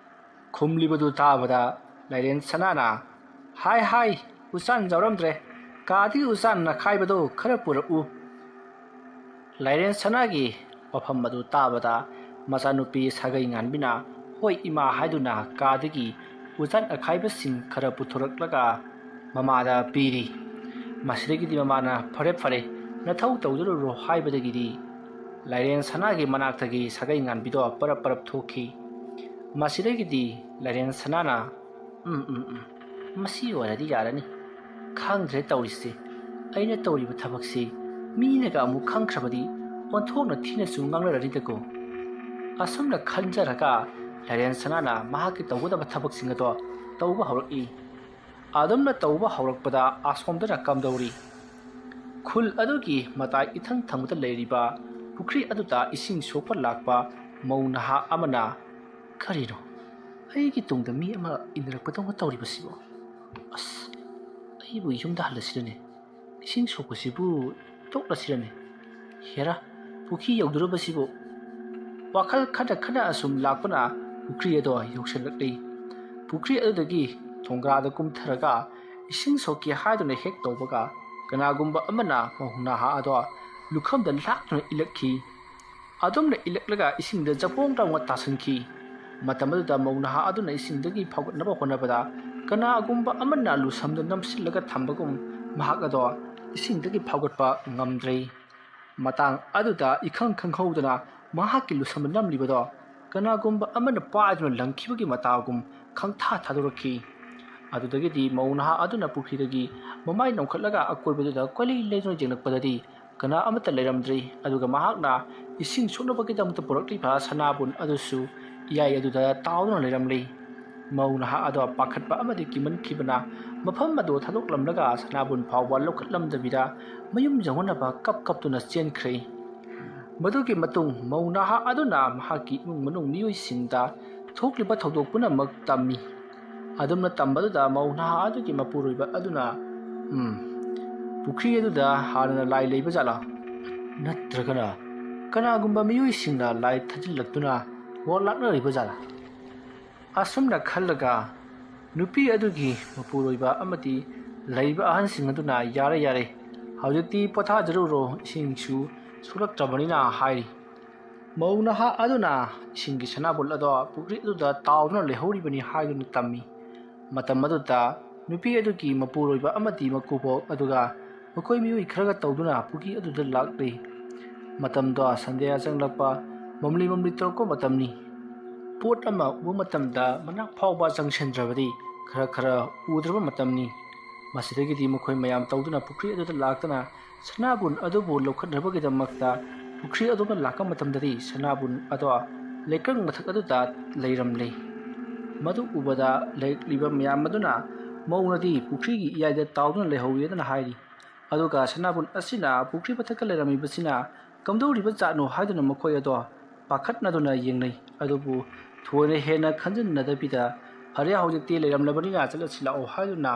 ꯈꯨꯝꯂꯤꯕꯗꯨ ꯇꯥꯕꯗ ꯂꯥꯏꯔꯦꯟ ꯁꯅꯥꯅ, "ꯍꯥꯏ ꯍꯥꯏ, ꯎꯆꯥꯟ ꯌꯥꯎꯔꯝꯗ꯭ꯔꯦ꯫ ꯀꯥꯗꯒꯤ ꯎꯆꯥꯟ ꯅꯈꯥꯏꯕꯗꯣ ꯈꯔ ꯄꯨꯔꯛꯎ꯫" ꯂꯥꯏꯔꯦꯟ ꯁꯅꯥꯒꯤ ꯋꯥꯐꯝ ꯑꯗꯨ ꯇꯥꯕꯗ ꯃꯆꯥꯅꯨꯄꯤ ꯁꯥꯒꯩ ꯉꯥꯟꯕꯤꯅ "ꯍꯣꯏ ꯏꯃꯥ" ꯍꯥꯏꯗꯨꯅ ꯀꯥꯗꯒꯤ ꯎꯆꯥꯟ ꯑꯈꯥꯏꯕꯁꯤꯡ ꯈꯔ ꯄꯨꯊꯣꯔꯛꯂꯒ ꯃꯃꯥꯗ ꯄꯤꯔꯤ꯫ ꯃꯁꯤꯗꯒꯤꯗꯤ ꯃꯃꯥꯅ "ꯐꯔꯦ ꯐꯔꯦ, ꯅꯊꯧ ꯇꯧꯖꯔꯨꯔꯣ" ꯍꯥꯏꯕꯗꯒꯤꯗꯤ ꯂꯥꯏꯔꯦꯟ ꯁꯅꯥꯒꯤ ꯃꯅꯥꯛꯇꯒꯤ ꯁꯥꯒꯩ ꯉꯥꯟꯕꯤꯗꯣ ꯄꯔꯞ ꯄꯔꯞ ꯊꯣꯛꯈꯤ꯫ ꯃꯁꯤꯗꯒꯤꯗꯤ ꯂꯥꯏꯔꯦꯟ ꯁꯅꯥꯅ, "ꯎꯝ, ꯎꯝ, ꯎꯝ, ꯃꯁꯤ ꯑꯣꯏꯔꯗꯤ ꯌꯥꯔꯅꯤ꯫ ꯈꯪꯗ꯭ꯔꯦ ꯇꯧꯔꯤꯁꯦ꯫ ꯑꯩꯅ ꯇꯧꯔꯤꯕ ꯊꯕꯛꯁꯤ ꯃꯤꯅꯒ ꯑꯃꯨꯛ ꯈꯪꯈ꯭ꯔꯕꯗꯤ ꯑꯣꯟꯊꯣꯛꯅ ꯊꯤꯅꯁꯨ ꯉꯥꯡꯅꯔꯅꯤꯗꯀꯣ꯫" ꯑꯁꯨꯝꯅ ꯈꯟꯖꯔꯒ ꯂꯥꯏꯔꯦꯟ ꯁꯅꯥꯅ ꯃꯍꯥꯛꯀꯤ ꯇꯧꯒꯗꯕ ꯊꯕꯛꯁꯤꯡ ꯑꯗꯣ ꯇꯧꯕ ꯍꯧꯔꯛꯏ꯫ ꯑꯗꯨꯝꯅ ꯇꯧꯕ ꯍꯧꯔꯛꯄꯗ ꯑꯁꯣꯝꯗꯅ ꯀꯝꯗꯧꯔꯤ? ꯈꯨꯜ ꯑꯗꯨꯒꯤ ꯃꯇꯥꯏ ꯏꯊꯪ ꯊꯪꯕꯗ ꯂꯩꯔꯤꯕ ꯄꯨꯈ꯭ꯔꯤ ꯑꯗꯨꯗ ꯏꯁꯤꯡ ꯁꯣꯛꯄ ꯂꯥꯛꯄ ꯃꯧ ꯅꯍꯥ ꯑꯃꯅ, "ꯀꯔꯤꯅꯣ? ꯑꯩꯒꯤ ꯇꯨꯡꯗ ꯃꯤ ꯑꯃ ꯏꯟꯅꯔꯛꯄꯗꯧꯅ ꯇꯧꯔꯤꯕꯁꯤꯕꯣ? ꯑꯁ, ꯑꯩꯕꯨ ꯌꯨꯝꯗ ꯍꯜꯂꯁꯤꯔꯅꯦ? ꯏꯁꯤꯡ ꯁꯣꯛꯄꯁꯤꯕꯨ ꯇꯣꯛꯂꯁꯤꯔꯅꯦ? ꯍꯦꯔꯥ, ꯄꯨꯈ꯭ꯔꯤ ꯌꯧꯗꯣꯔꯕꯁꯤꯕꯨ?" ꯋꯥꯈꯜ ꯈꯟꯅ ꯈꯟꯅ ꯑꯁꯨꯝ ꯂꯥꯛꯄꯅ ꯄꯨꯈ꯭ꯔꯤ ꯑꯗꯣ ꯌꯧꯁꯤꯜꯂꯛꯂꯤ꯫ ꯄꯨꯈ꯭ꯔꯤ ꯑꯗꯨꯗꯒꯤ ꯊꯣꯡꯒ꯭ꯔꯥꯗ ꯀꯨꯝꯊꯔꯒ ꯏꯁꯤꯡ ꯁꯣꯛꯀꯦ ꯍꯥꯏꯗꯨꯅ ꯍꯦꯛ ꯇꯧꯕꯒ, ꯀꯅꯥꯒꯨꯝꯕ ꯑꯃꯅ ꯃꯧ ꯅꯍꯥ ꯑꯗꯣ ꯂꯨꯈꯝꯗ ꯂꯥꯛꯇꯨꯅ ꯏꯜꯂꯛꯈꯤ꯫ ꯑꯗꯨꯝꯅ ꯏꯜꯂꯛꯂꯒ ꯏꯁꯤꯡꯗ ꯖꯄꯣꯡ ꯇꯧꯅ ꯇꯥꯁꯤꯟꯈꯤ꯫ ꯃꯇꯝ ꯑꯗꯨꯗ ꯃꯧ ꯅꯍꯥ ꯑꯗꯨꯅ ꯏꯁꯤꯡꯗꯒꯤ ꯐꯥꯎꯒꯠꯅꯕ ꯍꯣꯠꯅꯕꯗ, ꯀꯅꯥꯒꯨꯝꯕ ꯑꯃꯅ ꯂꯨꯁꯝꯗ ꯅꯝꯁꯤꯜꯂꯒ ꯊꯝꯕꯒꯨꯝ, ꯃꯍꯥꯛ ꯑꯗꯣ ꯏꯁꯤꯡꯗꯒꯤ ꯐꯥꯎꯒꯠꯄ ꯉꯝꯗ꯭ꯔꯦ꯫ ꯃꯇꯥꯡ ꯑꯗꯨꯗ ꯏꯈꯪ ꯈꯪꯍꯧꯗꯅ ꯃꯍꯥꯛꯀꯤ ꯂꯨꯁꯝꯗ ꯅꯝꯂꯤꯕꯗꯣ ꯀꯅꯥꯒꯨꯝꯕ ꯑꯃꯅ ꯄꯥꯏꯗꯨꯅ ꯂꯪꯈꯤꯕꯒꯤ ꯃꯇꯥꯒꯨꯝ ꯈꯪꯊꯥ ꯊꯥꯗꯣꯔꯛꯈꯤ꯫ ꯑꯗꯨꯗꯒꯤꯗꯤ ꯃꯧ ꯅꯍꯥ ꯑꯗꯨꯅ ꯄꯨꯈ꯭ꯔꯤꯗꯒꯤ ꯃꯃꯥꯏ ꯅꯣꯡꯈꯠꯂꯒ ꯑꯀꯣꯏꯕꯗꯨꯗ ꯀꯣꯏꯂꯩ ꯂꯩꯗꯨꯅ ꯌꯦꯡꯂꯛꯄꯗꯗꯤ ꯀꯅꯥ ꯑꯃꯠꯇ ꯂꯩꯔꯝꯗ꯭ꯔꯤ꯫ ꯑꯗꯨꯒ ꯃꯍꯥꯛꯅ ꯏꯁꯤꯡ ꯁꯣꯛꯅꯕꯒꯤꯗꯃꯛꯇ ꯄꯨꯔꯛꯂꯤꯕ ꯁꯅꯥꯕꯨꯟ ꯑꯗꯨꯁꯨ ꯏꯌꯥꯏ ꯑꯗꯨꯗ ꯇꯥꯎꯗꯨꯅ ꯂꯩꯔꯝꯂꯤ꯫ ꯃꯧ ꯅꯍꯥ ꯑꯗꯣ ꯄꯥꯈꯠꯄ ꯑꯃꯗꯤ ꯀꯤꯃꯟꯈꯤꯕꯅ ꯃꯐꯝ ꯑꯗꯨ ꯊꯥꯗꯣꯛꯂꯝꯂꯒ ꯁꯅꯥꯕꯨꯟ ꯐꯥꯎꯕ ꯂꯧꯈꯠꯂꯝꯗꯕꯤꯗ ꯃꯌꯨꯝ ꯌꯧꯅꯅꯕ ꯀꯞ ꯀꯞꯇꯨꯅ ꯆꯦꯟꯈ꯭ꯔꯦ꯫ ꯃꯗꯨꯒꯤ ꯃꯇꯨꯡ ꯃꯧ ꯅꯍꯥ ꯑꯗꯨꯅ ꯃꯍꯥꯛꯀꯤ ꯏꯃꯨꯡ ꯃꯅꯨꯡ ꯃꯤꯑꯣꯏꯁꯤꯡꯗ ꯊꯣꯛꯂꯤꯕ ꯊꯧꯗꯣꯛ ꯄꯨꯝꯅꯃꯛ ꯇꯝꯃꯤ꯫ ꯑꯗꯨꯝꯅ ꯇꯝꯕꯗꯨꯗ ꯃꯧ ꯅꯍꯥ ꯑꯗꯨꯒꯤ ꯃꯄꯨꯔꯣꯏꯕ ꯑꯗꯨꯅ, "ꯎꯝ, ꯄꯨꯈ꯭ꯔꯤ ꯑꯗꯨꯗ ꯍꯥꯟꯅꯅ ꯂꯥꯏ ꯂꯩꯕ ꯖꯥꯠꯂꯥ? ꯅꯠꯇ꯭ꯔꯒꯅ ꯀꯅꯥꯒꯨꯝꯕ ꯃꯤꯑꯣꯏꯁꯤꯡꯅ ꯂꯥꯏ ꯊꯥꯖꯤꯜꯂꯛꯇꯨꯅ ꯋꯥ ꯂꯥꯛꯅꯔꯤꯕ ꯖꯥꯠꯂꯥ?" ꯑꯁꯨꯝꯅ ꯈꯜꯂꯒ ꯅꯨꯄꯤ ꯑꯗꯨꯒꯤ ꯃꯄꯨꯔꯣꯏꯕ ꯑꯃꯗꯤ ꯂꯩꯔꯤꯕ ꯑꯍꯟꯁꯤꯡ ꯑꯗꯨꯅ, "ꯌꯥꯔꯦ, ꯌꯥꯔꯦ, ꯍꯧꯖꯤꯛꯇꯤ ꯄꯣꯊꯥꯖꯔꯨꯔꯣ, ꯏꯁꯤꯡꯁꯨ ꯁꯣꯛꯂꯛꯇ꯭ꯔꯕꯅꯤꯅ" ꯍꯥꯏꯔꯤ꯫ ꯃꯧ ꯅꯍꯥ ꯑꯗꯨꯅ ꯏꯁꯤꯡꯒꯤ ꯁꯅꯥꯕꯨꯜ ꯑꯗꯣ ꯄꯨꯈ꯭ꯔꯤ ꯑꯗꯨꯗ ꯇꯥꯎꯗꯨꯅ ꯂꯩꯍꯧꯔꯤꯕꯅꯤ ꯍꯥꯏꯗꯨꯅ ꯇꯝꯃꯤ꯫ ꯃꯇꯝ ꯑꯗꯨꯗ ꯅꯨꯄꯤ ꯑꯗꯨꯒꯤ ꯃꯄꯨꯔꯣꯏꯕ ꯑꯃꯗꯤ ꯃꯀꯨꯕꯣꯛ ꯑꯗꯨꯒ ꯃꯈꯣꯏ ꯃꯤꯑꯣꯏ ꯈꯔꯒ ꯇꯧꯗꯨꯅ ꯄꯨꯈ꯭ꯔꯤ ꯑꯗꯨꯗ ꯂꯥꯛꯂꯤ꯫ ꯃꯇꯝꯗꯣ ꯁꯟꯗ꯭ꯌꯥ ꯆꯪꯂꯛꯄ, ꯃꯝꯂꯤ ꯃꯝꯂꯤ ꯇꯧꯔꯛꯄ ꯃꯇꯝꯅꯤ꯫ ꯄꯣꯠ ꯑꯃ ꯎꯕ ꯃꯇꯝꯗ ꯃꯅꯥꯛ ꯐꯥꯎꯕ ꯆꯪꯁꯤꯟꯗ꯭ꯔꯕꯗꯤ ꯈꯔ ꯈꯔ ꯎꯗ꯭ꯔꯕ ꯃꯇꯝꯅꯤ꯫ ꯃꯁꯤꯗꯒꯤꯗꯤ ꯃꯈꯣꯏ ꯃꯌꯥꯝ ꯇꯧꯗꯨꯅ ꯄꯨꯈ꯭ꯔꯤ ꯑꯗꯨꯗ ꯂꯥꯛꯇꯨꯅ ꯁꯅꯥꯕꯨꯟ ꯑꯗꯨꯕꯨ ꯂꯧꯈꯠꯅꯕꯒꯤꯗꯃꯛꯇ ꯄꯨꯈ꯭ꯔꯤ ꯑꯗꯣꯝꯗ ꯂꯥꯛꯄ ꯃꯇꯝꯗꯗꯤ ꯁꯅꯥꯕꯨꯟ ꯑꯗꯣ ꯂꯩꯀ꯭ꯔꯛ ꯃꯊꯛ ꯑꯗꯨꯗ ꯂꯩꯔꯝꯂꯦ꯫ ꯃꯗꯨ ꯎꯕꯗ ꯂꯩꯔꯛꯂꯤꯕ ꯃꯌꯥꯝ ꯑꯗꯨꯅ ꯃꯧꯅꯗꯤ ꯄꯨꯈ꯭ꯔꯤꯒꯤ ꯏꯌꯥꯏꯗ ꯇꯥꯎꯗꯨꯅ ꯂꯩꯍꯧꯏ ꯑꯗꯨꯅ ꯍꯥꯏꯔꯤ꯫ ꯑꯗꯨꯒ ꯁꯅꯥꯕꯨꯟ ꯑꯁꯤꯅ ꯄꯨꯈ꯭ꯔꯤ ꯃꯊꯛꯇ ꯂꯩꯔꯝꯃꯤꯕꯁꯤꯅ ꯀꯝꯗꯧꯔꯤꯕ ꯖꯥꯠꯅꯣ ꯍꯥꯏꯗꯨꯅ ꯃꯈꯣꯏ ꯑꯗꯣ ꯄꯥꯈꯠꯅꯗꯨꯅ ꯌꯦꯡꯅꯩ꯫ ꯑꯗꯨꯕꯨ ꯊꯣꯏꯅ ꯍꯦꯟꯅ ꯈꯟꯖꯤꯟꯅꯗꯕꯤꯗ, "ꯐꯔꯦ, ꯍꯧꯖꯤꯛꯇꯤ ꯂꯩꯔꯝꯂꯕꯅꯤꯅ ꯆꯠꯂꯁꯤ ꯂꯥꯛꯑꯣ" ꯍꯥꯏꯗꯨꯅ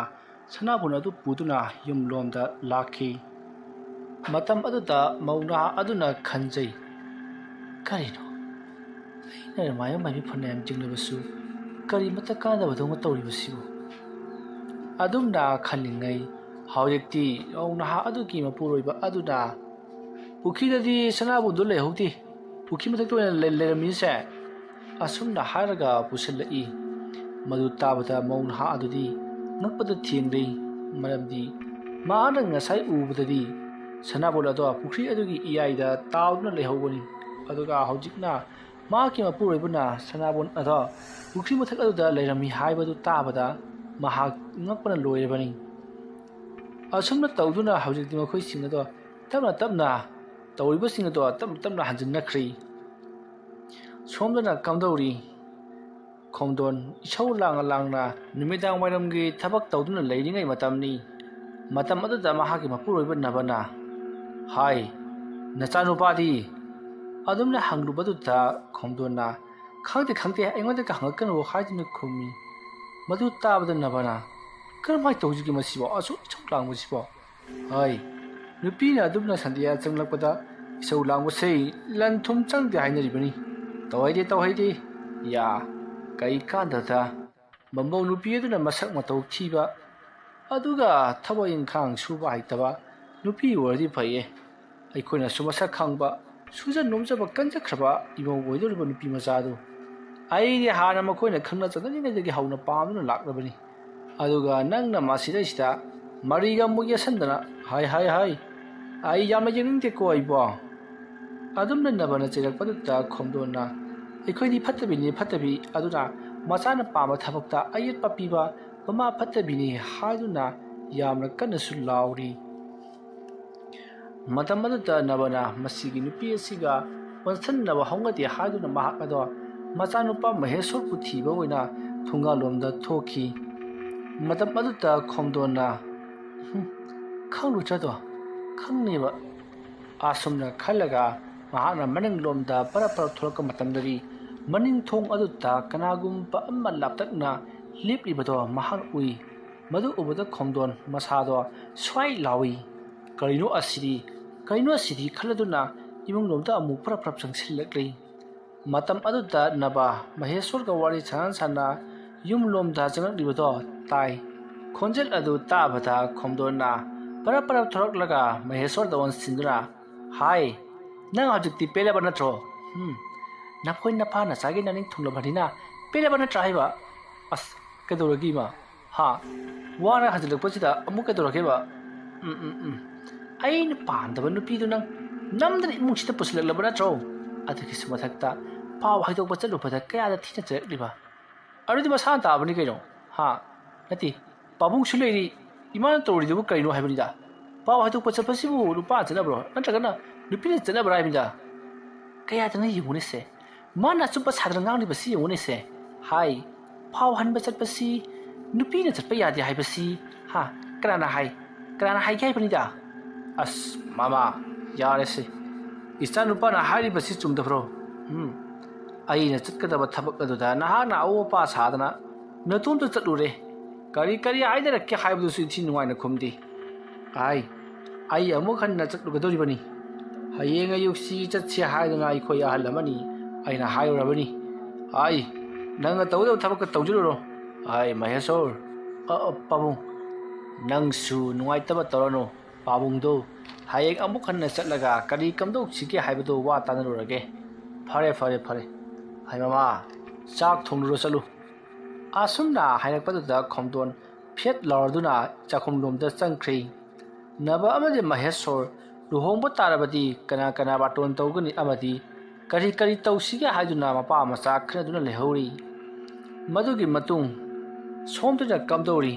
ꯁꯅꯥꯕꯨꯟ ꯑꯗꯨ ꯄꯨꯗꯨꯅ ꯌꯨꯝꯂꯣꯝꯗ ꯂꯥꯛꯈꯤ꯫ ꯃꯇꯝ ꯑꯗꯨꯗ ꯃꯧ ꯅꯍꯥ ꯑꯗꯨꯅ ꯈꯟꯖꯩ, "ꯀꯔꯤꯅꯣ? ꯑꯩꯅ ꯃꯥꯏꯕ ꯃꯥꯏꯕꯤ ꯐꯅꯌꯥꯝ ꯆꯤꯡꯂꯕꯁꯨ ꯀꯔꯤꯃꯠꯇ ꯀꯥꯟꯅꯗꯕꯗꯧꯅ ꯇꯧꯔꯤꯕꯁꯤꯕꯨ?" ꯑꯗꯨꯝꯅ ꯈꯜꯂꯤꯉꯩ, ꯍꯧꯖꯤꯛꯇꯤ ꯃꯧ ꯅꯍꯥ ꯑꯗꯨꯒꯤ ꯃꯄꯨꯔꯣꯏꯕ ꯑꯗꯨꯅ, "ꯄꯨꯈ꯭ꯔꯤꯗꯗꯤ ꯁꯅꯥꯕꯨꯟꯗꯣ ꯂꯩꯍꯧꯗꯦ, ꯄꯨꯈ꯭ꯔꯤ ꯃꯊꯛꯇ ꯑꯣꯏꯅ ꯂꯩ-, ꯂꯩꯔꯝꯃꯤꯁꯦ?" ꯑꯁꯨꯝꯅ ꯍꯥꯏꯔꯒ ꯄꯨꯁꯤꯜꯂꯛꯏ꯫ ꯃꯗꯨ ꯇꯥꯕꯗ ꯃꯧ ꯅꯍꯥ ꯑꯗꯨꯗꯤ ꯉꯛꯄꯗ ꯊꯦꯡꯂꯦ, ꯃꯔꯝꯗꯤ ꯃꯍꯥꯛꯅ ꯉꯁꯥꯏ ꯎꯕꯗꯗꯤ ꯁꯅꯥꯕꯨꯟ ꯑꯗꯣ ꯄꯨꯈ꯭ꯔꯤ ꯑꯗꯨꯒꯤ ꯏꯌꯥꯏꯗ ꯇꯥꯎꯗꯨꯅ ꯂꯩꯍꯧꯕꯅꯤ꯫ ꯑꯗꯨꯒ ꯍꯧꯖꯤꯛꯅ ꯃꯍꯥꯛꯀꯤ ꯃꯄꯨꯔꯣꯏꯕꯅ ꯁꯅꯥꯕꯨꯟ ꯑꯗꯣ ꯄꯨꯈ꯭ꯔꯤ ꯃꯊꯛ ꯑꯗꯨꯗ ꯂꯩꯔꯝꯃꯤ ꯍꯥꯏꯕꯗꯨ ꯇꯥꯕꯗ ꯃꯍꯥꯛ ꯉꯛꯄꯅ ꯂꯣꯏꯔꯕꯅꯤ꯫ ꯑꯁꯨꯝꯅ ꯇꯧꯗꯨꯅ ꯍꯧꯖꯤꯛꯇꯤ ꯃꯈꯣꯏꯁꯤꯡ ꯑꯗꯣ ꯇꯞꯅ ꯇꯞꯅ, ꯇꯧꯔꯤꯕꯁꯤꯡ ꯑꯗꯣ ꯇꯞꯅ ꯇꯞꯅ ꯍꯟꯖꯤꯟꯅꯈ꯭ꯔꯦ꯫ ꯁꯣꯝꯗꯅ ꯀꯝꯗꯧꯔꯤ? ꯈꯣꯝꯗꯣꯟ ꯏꯁꯧ ꯂꯥꯡꯅ ꯂꯥꯡꯅ ꯅꯨꯃꯤꯗꯥꯡ ꯋꯥꯏꯔꯝꯒꯤ ꯊꯕꯛ ꯇꯧꯗꯨꯅ ꯂꯩꯔꯤꯉꯩ ꯃꯇꯝꯅꯤ꯫ ꯃꯇꯝ ꯑꯗꯨꯗ ꯃꯍꯥꯛꯀꯤ ꯃꯄꯨꯔꯣꯏꯕ ꯅꯕꯅ, "ꯍꯥꯏ, ꯅꯆꯥꯅꯨꯄꯥꯗꯤ?" ꯑꯗꯨꯝꯅ ꯍꯪꯂꯨꯕꯗꯨꯗ ꯈꯣꯝꯗꯣꯟꯅ, "ꯈꯪꯗꯦ, ꯈꯪꯗꯦ, ꯑꯩꯉꯣꯟꯗꯒ ꯍꯪꯉꯛꯀꯅꯨ" ꯍꯥꯏꯗꯨꯅ ꯈꯨꯝꯃꯤ꯫ ꯃꯗꯨ ꯇꯥꯕꯗ ꯅꯕꯅ, "ꯀꯔꯝꯍꯥꯏꯅ ꯇꯧꯁꯤꯒꯦ ꯃꯁꯤꯕꯣ? ꯑꯁꯨꯛ ꯏꯁꯧ ꯂꯥꯡꯕꯁꯤꯕꯣ?" ꯍꯥꯏ꯫ ꯅꯨꯄꯤꯅ ꯑꯗꯨꯝꯅ ꯁꯟꯗꯤꯌꯥ ꯆꯪꯂꯛꯄꯗ, "ꯏꯁꯧ ꯂꯥꯡꯕꯁꯦ ꯂꯟ ꯊꯨꯝ ꯆꯪꯗꯦ ꯍꯥꯏꯅꯔꯤꯕꯅꯤ꯫ ꯇꯧꯍꯩꯗꯦ, ꯇꯧꯍꯩꯗꯦ꯫ ꯌꯥ, ꯀꯩ ꯀꯥꯟꯗꯗ?" ꯃꯃꯧ ꯅꯨꯄꯤ ꯑꯗꯨꯅ ꯃꯁꯛ ꯃꯇꯧ ꯊꯤꯕ, ꯑꯗꯨꯒ ꯊꯕꯛ ꯏꯪꯈꯥꯡ ꯁꯨꯕ ꯍꯩꯇꯕ ꯅꯨꯄꯤ ꯑꯣꯏꯔꯗꯤ ꯐꯩꯌꯦ꯫ ꯑꯩꯈꯣꯏꯅꯁꯨ ꯃꯁꯛ ꯈꯪꯕ, ꯁꯨꯖ ꯅꯣꯝꯖꯕ ꯀꯟꯖꯈ꯭ꯔꯕ ꯏꯃꯧ ꯑꯣꯏꯗꯧꯔꯤꯕ ꯅꯨꯄꯤ ꯃꯆꯥꯗꯨ꯫ ꯑꯩꯗꯤ ꯍꯥꯟꯅ ꯃꯈꯣꯏꯅ ꯈꯪꯅ ꯆꯠꯅꯔꯤꯉꯩꯗꯒꯤ ꯍꯧꯅ ꯄꯥꯝꯗꯨꯅ ꯂꯥꯛꯂꯕꯅꯤ꯫ ꯑꯗꯨꯒ ꯅꯪꯅ ꯃꯁꯤꯗꯩꯁꯤꯗ ꯃꯔꯤꯒ ꯑꯃꯨꯛ ꯌꯦꯠꯁꯟꯗꯅ, ꯍꯥꯏ, ꯍꯥꯏ, ꯍꯥꯏ, ꯑꯩ ꯌꯥꯝꯅ ꯌꯦꯡꯅꯤꯡꯗꯦꯀꯣ ꯑꯩꯕꯣ꯫ ꯑꯗꯨꯝꯅ ꯅꯕꯅ ꯆꯩꯔꯛꯄꯗꯨꯗ ꯈꯣꯝꯗꯣꯟꯅ, "ꯑꯩꯈꯣꯏꯗꯤ ꯐꯠꯇꯕꯤꯅꯤ, ꯐꯠꯇꯕꯤ, ꯑꯗꯨꯅ ꯃꯆꯥꯅ ꯄꯥꯝꯕ ꯊꯕꯛꯇ ꯑꯌꯦꯠꯄ ꯄꯤꯕ ꯃꯃꯥ ꯐꯠꯇꯕꯤꯅꯤ" ꯍꯥꯏꯗꯨꯅ ꯌꯥꯝꯅ ꯀꯟꯅꯁꯨ ꯂꯥꯎꯔꯤ꯫ ꯃꯇꯝ ꯑꯗꯨꯗ ꯅꯕꯅ ꯃꯁꯤꯒꯤ ꯅꯨꯄꯤ ꯑꯁꯤꯒ ꯑꯣꯟꯁꯤꯟꯅꯕ ꯍꯧꯅꯗꯦ ꯍꯥꯏꯗꯨꯅ ꯃꯍꯥꯛ ꯑꯗꯣ ꯃꯆꯥꯅꯨꯄꯥ ꯃꯍꯦꯁꯣꯔꯕꯨ ꯊꯤꯕ ꯑꯣꯏꯅ ꯊꯣꯡꯒꯥꯜꯂꯣꯝꯗ ꯊꯣꯛꯈꯤ꯫ ꯃꯇꯝ ꯑꯗꯨꯗ ꯈꯣꯝꯗꯣꯟꯅ, "ꯍꯨꯝ, ꯈꯪꯂꯨꯗ꯭ꯔꯗꯣ? ꯈꯪꯅꯦꯕ"꯫ ꯑꯁꯨꯝꯅ ꯈꯜꯂꯒ ꯃꯍꯥꯛꯅ ꯃꯅꯤꯡꯂꯣꯝꯗ ꯄꯔꯞ ꯄꯔꯞ ꯊꯣꯛꯂꯛꯄ ꯃꯇꯝꯗꯗꯤ ꯃꯅꯤꯡ ꯊꯣꯡ ꯑꯗꯨꯗ ꯀꯅꯥꯒꯨꯝꯕ ꯑꯃ ꯂꯥꯞꯇꯛꯅ ꯂꯦꯞꯂꯤꯕꯗꯣ ꯃꯍꯥꯛ ꯎꯏ꯫ ꯃꯗꯨ ꯎꯕꯗ ꯈꯣꯝꯗꯣꯟ ꯃꯁꯥꯗꯣ ꯁ꯭ꯋꯥꯏ ꯂꯥꯎꯏ꯫ "ꯀꯔꯤꯅꯣ ꯑꯁꯤꯗꯤ? ꯀꯔꯤꯅꯣ ꯑꯁꯤꯗꯤ?" ꯈꯜꯂꯗꯨꯅ ꯏꯃꯨꯡꯂꯣꯝꯗ ꯑꯃꯨꯛ ꯄꯔꯞ ꯄꯔꯞ ꯆꯪꯁꯤꯜꯂꯛꯂꯤ꯫ ꯃꯇꯝ ꯑꯗꯨꯗ ꯅꯕ ꯃꯍꯦꯁꯣꯔꯒ ꯋꯥꯔꯤ ꯁꯥꯟꯅ ꯁꯥꯟꯅ ꯌꯨꯝꯂꯣꯝꯗ ꯆꯪꯂꯛꯂꯤꯕꯗꯣ ꯇꯥꯏ꯫ ꯈꯣꯟꯖꯦꯜ ꯑꯗꯨ ꯇꯥꯕꯗ ꯈꯣꯝꯗꯣꯟꯅ ꯄꯔꯞ ꯄꯔꯞ ꯊꯣꯔꯛꯂꯒ ꯃꯍꯦꯁꯣꯔꯗ ꯑꯣꯟꯁꯤꯟꯗꯨꯅ, "ꯍꯥꯏ, ꯅꯪ ꯍꯧꯖꯤꯛꯇꯤ ꯄꯦꯜꯂꯕ ꯅꯠꯇ꯭ꯔꯣ? ꯎꯝ, ꯅꯈꯣꯏ ꯅꯄꯥ ꯅꯆꯥꯒꯤ ꯅꯅꯤꯡ ꯊꯨꯡꯂꯕꯅꯤꯅ ꯄꯦꯜꯂꯕ ꯅꯠꯇ꯭ꯔꯥ ꯍꯥꯏꯕ? ꯑꯁ, ꯀꯩꯗꯧꯔꯒꯦ ꯏꯃꯥ? ꯍꯥ? ꯋꯥꯅ ꯍꯟꯖꯤꯜꯂꯛꯄꯁꯤꯗ ꯑꯃꯨꯛ ꯀꯩꯗꯧꯔꯒꯦꯕ? ꯎꯝ, ꯎꯝ, ꯎꯝ꯫ ꯑꯩꯅ ꯄꯥꯝꯗꯕ ꯅꯨꯄꯤꯗꯨ ꯅꯪ ꯅꯝꯗꯅ ꯏꯃꯨꯡꯁꯤꯗ ꯄꯨꯁꯤꯜꯂꯛꯂꯕ ꯅꯠꯇ꯭ꯔꯣ? ꯑꯗꯨꯒꯤꯁꯨ ꯃꯊꯛꯇ ꯄꯥꯎ ꯍꯥꯏꯗꯣꯛꯄ ꯆꯠꯂꯨꯕꯗ ꯀꯌꯥꯗ ꯊꯤꯅ ꯆꯩꯔꯛꯂꯤꯕ? ꯑꯗꯨꯗꯤ ꯃꯁꯥꯅ ꯇꯥꯕꯅꯤ ꯀꯩꯅꯣ? ꯍꯥ? ꯅꯠꯇꯦ, ꯄꯥꯕꯨꯡꯁꯨ ꯂꯩꯔꯤ, ꯏꯃꯥꯅ ꯇꯧꯔꯤꯗꯨꯕꯨ ꯀꯔꯤꯅꯣ ꯍꯥꯏꯕꯅꯤꯗ? ꯄꯥꯎ ꯍꯥꯏꯗꯣꯛꯄ ꯆꯠꯄꯁꯤꯕꯨ ꯅꯨꯄꯥꯅ ꯆꯠꯅꯕ꯭ꯔꯣ? ꯅꯠꯇ꯭ꯔꯒꯅ ꯅꯨꯄꯤꯅ ꯆꯠꯅꯕ꯭ꯔꯥ ꯍꯥꯏꯕꯅꯤꯗ? ꯀꯌꯥꯗꯅ ꯌꯦꯡꯉꯨꯅꯦꯁꯦ, ꯃꯥꯅ ꯑꯆꯨꯝꯕ ꯁꯥꯗꯅ ꯉꯥꯡꯂꯤꯕꯁꯤ ꯌꯦꯡꯉꯨꯅꯦꯁꯦ꯫ ꯍꯥꯏ, ꯄꯥꯎ ꯍꯟꯕ ꯆꯠꯄꯁꯤ ꯅꯨꯄꯤꯅ ꯆꯠꯄ ꯌꯥꯗꯦ ꯍꯥꯏꯕꯁꯤ, ꯍꯥ, ꯀꯅꯥꯅ ꯍꯥꯏ? ꯀꯅꯥꯅ ꯍꯥꯏꯒꯦ ꯍꯥꯏꯕꯅꯤꯗ? ꯑꯁ, ꯃꯃꯥ, ꯌꯥꯔꯦꯁꯦ꯫ ꯏꯆꯥ ꯅꯨꯄꯥꯅ ꯍꯥꯏꯔꯤꯕꯁꯤ ꯆꯨꯝꯗꯕ꯭ꯔꯣ? ꯎꯝ, ꯑꯩꯅ ꯆꯠꯀꯗꯕ ꯊꯕꯛ ꯑꯗꯨꯗ ꯅꯍꯥꯛꯅ ꯑꯑꯣꯄꯥ ꯁꯥꯗꯅ ꯅꯇꯣꯝꯇ ꯆꯠꯂꯨꯔꯦ꯫ ꯀꯔꯤ ꯀꯔꯤ ꯍꯥꯏꯅꯔꯛꯀꯦ ꯍꯥꯏꯕꯗꯨꯁꯨ ꯏꯊꯤ ꯅꯨꯡꯉꯥꯏꯅ ꯈꯨꯝꯗꯦ꯫ ꯑꯥꯏ, ꯑꯩ ꯑꯃꯨꯛ ꯍꯟꯅ ꯆꯠꯂꯨꯒꯗꯧꯔꯤꯕꯅꯤ꯫ ꯍꯌꯦꯡ ꯑꯌꯨꯛꯁꯤ ꯆꯠꯁꯤ ꯍꯥꯏꯗꯨꯅ ꯑꯩꯈꯣꯏ ꯑꯍꯜ ꯑꯃꯅꯤ ꯑꯩꯅ ꯍꯥꯏꯔꯨꯔꯕꯅꯤ꯫ ꯑꯥꯏ, ꯅꯪꯅ ꯇꯧꯒꯗꯕ ꯊꯕꯛꯇ ꯇꯧꯖꯔꯨꯔꯣ꯫ ꯑꯥꯏ, ꯃꯍꯦꯁꯣꯔ, ꯑ, ꯑ, ꯄꯥꯕꯨꯡ, ꯅꯪꯁꯨ ꯅꯨꯡꯉꯥꯏꯇꯕ ꯇꯧꯔꯅꯨ꯫ ꯄꯥꯕꯨꯡꯗꯣ ꯍꯌꯦꯡ ꯑꯃꯨꯛ ꯍꯟꯅ ꯆꯠꯂꯒ ꯀꯔꯤ ꯀꯝꯗꯧꯁꯤꯒꯦ ꯍꯥꯏꯕꯗꯨ ꯋꯥ ꯇꯥꯟꯅꯔꯨꯔꯒꯦ꯫ ꯐꯔꯦ, ꯐꯔꯦ, ꯐꯔꯦ꯫ ꯍꯥꯏ ꯃꯃꯥ, ꯆꯥꯛ ꯊꯣꯡꯂꯨꯔꯣ ꯆꯠꯂꯨ꯫ ꯑꯁꯨꯝꯅ ꯍꯥꯏꯔꯛꯄꯗꯨꯗ ꯈꯣꯝꯗꯣꯟ ꯐꯦꯠ ꯂꯥꯎꯔꯗꯨꯅ ꯆꯥꯛꯈꯨꯝꯂꯣꯝꯗ ꯆꯪꯈ꯭ꯔꯦ꯫ ꯅꯕ ꯑꯃꯗꯤ ꯃꯍꯦꯁꯣꯔ ꯂꯨꯍꯣꯡꯕ ꯇꯥꯔꯕꯗꯤ ꯀꯅꯥ ꯀꯅꯥ ꯕꯥꯇꯣꯟ ꯇꯧꯒꯅꯤ ꯑꯃꯗꯤ ꯀꯔꯤ ꯀꯔꯤ ꯇꯧꯁꯤꯒꯦ ꯍꯥꯏꯗꯨꯅ ꯃꯄꯥ ꯃꯆꯥ ꯈꯟꯅꯗꯨꯅ ꯂꯩꯍꯧꯔꯤ꯫ ꯃꯗꯨꯒꯤ ꯃꯇꯨꯡ ꯁꯣꯝꯗꯅ ꯀꯝꯗꯧꯔꯤ?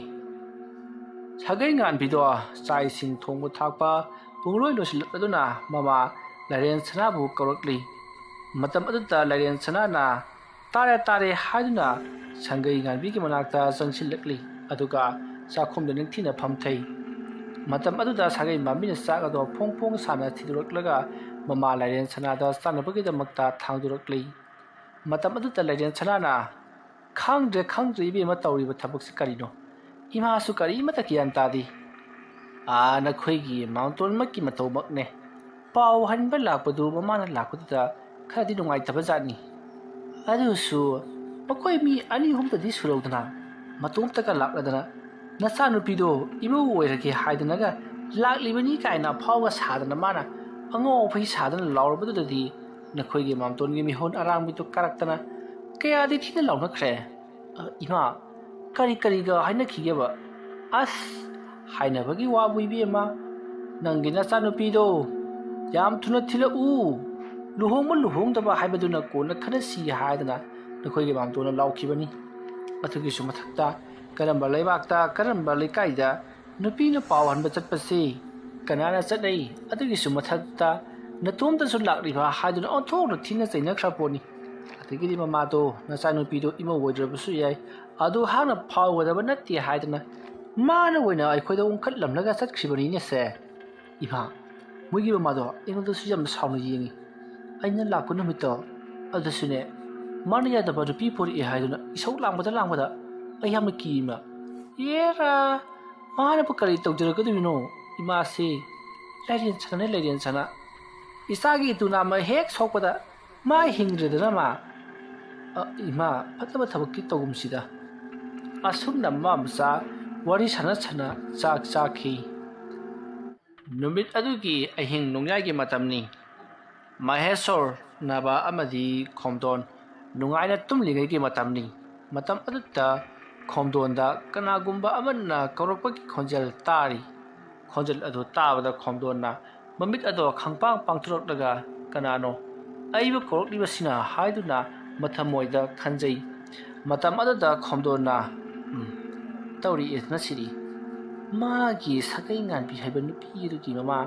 ꯁꯥꯒꯩ ꯉꯥꯟꯕꯤꯗꯣ ꯆꯥꯛ ꯏꯁꯤꯡ ꯊꯣꯡꯕ ꯊꯥꯛꯄ ꯄꯨꯡꯂꯣꯏ ꯂꯣꯏꯁꯤꯜꯂꯛꯂꯗꯨꯅ ꯃꯃꯥ ꯂꯥꯏꯔꯦꯟ ꯁꯅꯥꯕꯨ ꯀꯧꯔꯛꯂꯤ꯫ ꯃꯇꯝ ꯑꯗꯨꯗ ꯂꯥꯏꯔꯦꯟ ꯁꯅꯥꯅ "ꯇꯥꯔꯦ, ꯇꯥꯔꯦ" ꯍꯥꯏꯗꯨꯅ ꯁꯥꯒꯩ ꯉꯥꯟꯕꯤꯒꯤ ꯃꯅꯥꯛꯇ ꯆꯪꯁꯤꯜꯂꯛꯂꯤ, ꯑꯗꯨꯒ ꯆꯥꯛꯈꯨꯝꯗ ꯅꯤꯡꯊꯤꯅ ꯐꯝꯊꯩ꯫ ꯃꯇꯝ ꯑꯗꯨꯗ ꯁꯥꯒꯩ ꯃꯥꯟꯕꯤꯅ ꯆꯥꯛ ꯑꯗꯣ ꯐꯣꯡ ꯐꯣꯡ ꯁꯥꯅ ꯊꯤꯗꯣꯔꯛꯂꯒ ꯃꯃꯥ ꯂꯥꯏꯔꯦꯟ ꯁꯅꯥꯗ ꯆꯥꯅꯕꯒꯤꯗꯃꯛꯇ ꯊꯥꯡꯗꯣꯔꯛꯂꯤ꯫ ꯃꯇꯝ ꯑꯗꯨꯗ ꯂꯥꯏꯔꯦꯟ ꯁꯅꯥꯅ, "ꯈꯪꯗ꯭ꯔꯦ, ꯈꯪꯗ꯭ꯔꯦ ꯏꯕꯦꯝꯃ, ꯇꯧꯔꯤꯕ ꯊꯕꯛꯁꯤ ꯀꯔꯤꯅꯣ? ꯏꯃꯥꯁꯨ ꯀꯔꯤꯃꯠꯇ ꯒ꯭ꯌꯥꯟ ꯇꯥꯗꯦ꯫ ꯑꯥ, ꯅꯈꯣꯏꯒꯤ ꯃꯥꯝꯇꯣꯟꯃꯛꯀꯤ ꯃꯇꯧꯃꯛꯅꯦ꯫ ꯄꯥꯎ ꯍꯟꯕ ꯂꯥꯛꯄꯗꯨ ꯃꯃꯥꯅ ꯂꯥꯛꯄꯗꯨꯗ ꯈꯔꯗꯤ ꯅꯨꯡꯉꯥꯏꯇꯕ ꯖꯥꯠꯅꯤ꯫ ꯑꯗꯨꯁꯨ ꯃꯈꯣꯏ ꯃꯤ ꯑꯅꯤ ꯑꯍꯨꯝꯇꯗꯤ ꯁꯨꯔꯧꯗꯅ ꯃꯇꯣꯝꯇꯒ ꯂꯥꯛꯂꯗꯅ ꯅꯆꯥꯅꯨꯄꯤꯗꯣ ꯏꯃꯧ ꯑꯣꯏꯔꯒꯦ ꯍꯥꯏꯗꯅꯒ ꯂꯥꯛꯂꯤꯕꯅꯤ" ꯀꯥꯏꯅ ꯑꯐꯥꯎꯒ ꯁꯥꯗꯅ ꯃꯥꯅ ꯑꯉꯥꯎ ꯑꯐꯩ ꯁꯥꯗꯅ ꯂꯥꯎꯔꯕꯗꯨꯗꯗꯤ ꯅꯈꯣꯏꯒꯤ ꯃꯥꯝꯇꯣꯟꯒꯤ ꯃꯤꯍꯣꯟ ꯑꯔꯥꯡꯕꯤꯗꯨ ꯀꯥꯔꯛꯇꯅ ꯀꯌꯥꯗꯤ ꯊꯤꯅ ꯂꯥꯎꯅꯈ꯭ꯔꯦ꯫ "ꯑ, ꯏꯃꯥ, ꯀꯔꯤ ꯀꯔꯤꯒ ꯍꯥꯏꯅꯈꯤꯒꯦꯕ?" "ꯑꯁ, ꯍꯥꯏꯅꯕꯒꯤ ꯋꯥꯕꯨ ꯏꯕꯦꯝꯃ, ꯅꯪꯒꯤ ꯅꯆꯥꯅꯨꯄꯤꯗꯣ ꯌꯥꯝ ꯊꯨꯅ ꯊꯤꯜꯂꯛꯎ, ꯂꯨꯍꯣꯡꯕ ꯂꯨꯍꯣꯡꯗꯕ ꯍꯥꯏꯕꯗꯨꯅ ꯀꯣꯟꯅ ꯈꯟꯅꯁꯤ" ꯍꯥꯏꯗꯅ ꯅꯈꯣꯏꯒꯤ ꯃꯥꯝꯇꯣꯟꯅ ꯂꯥꯎꯈꯤꯕꯅꯤ꯫ ꯑꯗꯨꯒꯤꯁꯨ ꯃꯊꯛꯇ ꯀꯔꯝꯕ ꯂꯩꯕꯥꯛꯇ, ꯀꯔꯝꯕ ꯂꯩꯀꯥꯏꯗ ꯅꯨꯄꯤꯅ ꯄꯥꯎ ꯍꯟꯕ ꯆꯠꯄꯁꯤ ꯀꯅꯥꯅ ꯆꯠꯅꯩ? ꯑꯗꯨꯒꯤꯁꯨ ꯃꯊꯛꯇ ꯅꯇꯣꯝꯇꯁꯨ ꯂꯥꯛꯂꯤꯕ ꯍꯥꯏꯗꯨꯅ ꯑꯣꯟꯊꯣꯛꯅ ꯊꯤꯅ ꯆꯩꯅꯈ꯭ꯔ ꯄꯣꯠꯅꯤ꯫ ꯑꯗꯒꯤꯗꯤ ꯃꯃꯥꯗꯣ ꯅꯆꯥꯅꯨꯄꯤꯗꯣ ꯏꯃꯧ ꯑꯣꯏꯗ꯭ꯔꯕꯁꯨ ꯌꯥꯏ, ꯑꯗꯨ ꯍꯥꯟꯅ ꯐꯥꯎꯒꯗꯕ ꯅꯠꯇꯦ ꯍꯥꯏꯗꯅ ꯃꯥꯅ ꯑꯣꯏꯅ ꯑꯩꯈꯣꯏꯗ ꯑꯣꯟꯈꯠꯂꯝꯂꯒ ꯆꯠꯈ꯭ꯔꯤꯕꯅꯤꯅꯦꯁꯦ꯫ ꯏꯃꯥ, ꯃꯣꯏꯒꯤ ꯃꯃꯥꯗꯣ ꯑꯩꯉꯣꯟꯗꯁꯨ ꯌꯥꯝꯅ ꯁꯥꯎꯅ ꯌꯦꯡꯉꯤ꯫ ꯑꯩꯅ ꯂꯥꯛꯄ ꯅꯨꯃꯤꯠꯇꯣ ꯑꯗꯨꯁꯨꯅꯦ, ꯃꯥꯅ ꯌꯥꯗꯕ ꯅꯨꯄꯤ ꯄꯨꯔꯛꯑꯦ ꯍꯥꯏꯗꯨꯅ ꯏꯁꯧ ꯂꯥꯡꯕꯗ ꯂꯥꯡꯕꯗ ꯑꯩ ꯌꯥꯝꯅ ꯀꯤ ꯏꯃꯥ꯫ ꯑꯦꯔꯥ, ꯃꯥꯅꯕꯨ ꯀꯔꯤ ꯇꯧꯖꯔꯛꯀꯗꯣꯏꯅꯣ? ꯏꯃꯥꯁꯤ ꯂꯥꯏꯔꯦꯟ ꯁꯅꯥꯅꯦ, ꯂꯥꯏꯔꯦꯟ ꯁꯅꯥ꯫ ꯏꯆꯥꯒꯤ ꯏꯇꯨ ꯅꯥꯝꯃ ꯍꯦꯛ ꯁꯣꯛꯄꯗ ꯃꯥ ꯍꯤꯡꯗ꯭ꯔꯦꯗꯅ ꯃꯥ꯫ ꯑ, ꯏꯃꯥ, ꯐꯠꯇꯕ ꯊꯕꯛꯇꯤ ꯇꯧꯒꯨꯝꯁꯤꯗ꯫ ꯑꯁꯨꯝꯅ ꯃꯃꯥ ꯃꯆꯥ ꯋꯥꯔꯤ ꯁꯥꯟꯅ ꯁꯥꯟꯅ ꯆꯥꯛ ꯆꯥꯈꯤ꯫ ꯅꯨꯃꯤꯠ ꯑꯗꯨꯒꯤ ꯑꯍꯤꯡ ꯅꯣꯡꯌꯥꯏꯒꯤ ꯃꯇꯝꯅꯤ꯫ ꯃꯍꯦꯁꯣꯔ ꯅꯥꯕ ꯑꯃꯗꯤ ꯈꯣꯝꯗꯣꯟ ꯅꯨꯡꯉꯥꯏꯅ ꯇꯨꯝꯂꯤꯉꯩꯒꯤ ꯃꯇꯝꯅꯤ꯫ ꯃꯇꯝ ꯑꯗꯨꯗ ꯈꯣꯝꯗꯣꯟꯗ ꯀꯅꯥꯒꯨꯝꯕ ꯑꯃꯅ ꯀꯧꯔꯛꯄꯒꯤ ꯈꯣꯟꯖꯦꯜ ꯇꯥꯔꯤ꯫ ꯈꯣꯟꯖꯦꯜ ꯑꯗꯨ ꯇꯥꯕꯗ ꯈꯣꯝꯗꯣꯟꯅ ꯃꯃꯤꯠ ꯑꯗꯣ ꯈꯪꯄꯥꯡ ꯄꯥꯡꯊꯣꯔꯛꯂꯒ "ꯀꯅꯥꯅꯣ ꯑꯩꯕꯨ ꯀꯧꯔꯛꯂꯤꯕꯁꯤꯅ?" ꯍꯥꯏꯗꯨꯅ ꯃꯊꯃꯣꯏꯗ ꯈꯟꯖꯩ꯫ ꯃꯇꯝ ꯑꯗꯨꯗ ꯈꯣꯝꯗꯣꯟꯅ, "ꯎꯝ, ꯇꯧꯔꯤꯑꯦ ꯉꯁꯤꯗꯤ꯫ ꯃꯥꯒꯤ ꯁꯥꯒꯩ ꯉꯥꯟꯕꯤ ꯍꯥꯏꯕ ꯅꯨꯄꯤ ꯑꯗꯨꯒꯤ ꯃꯃꯥ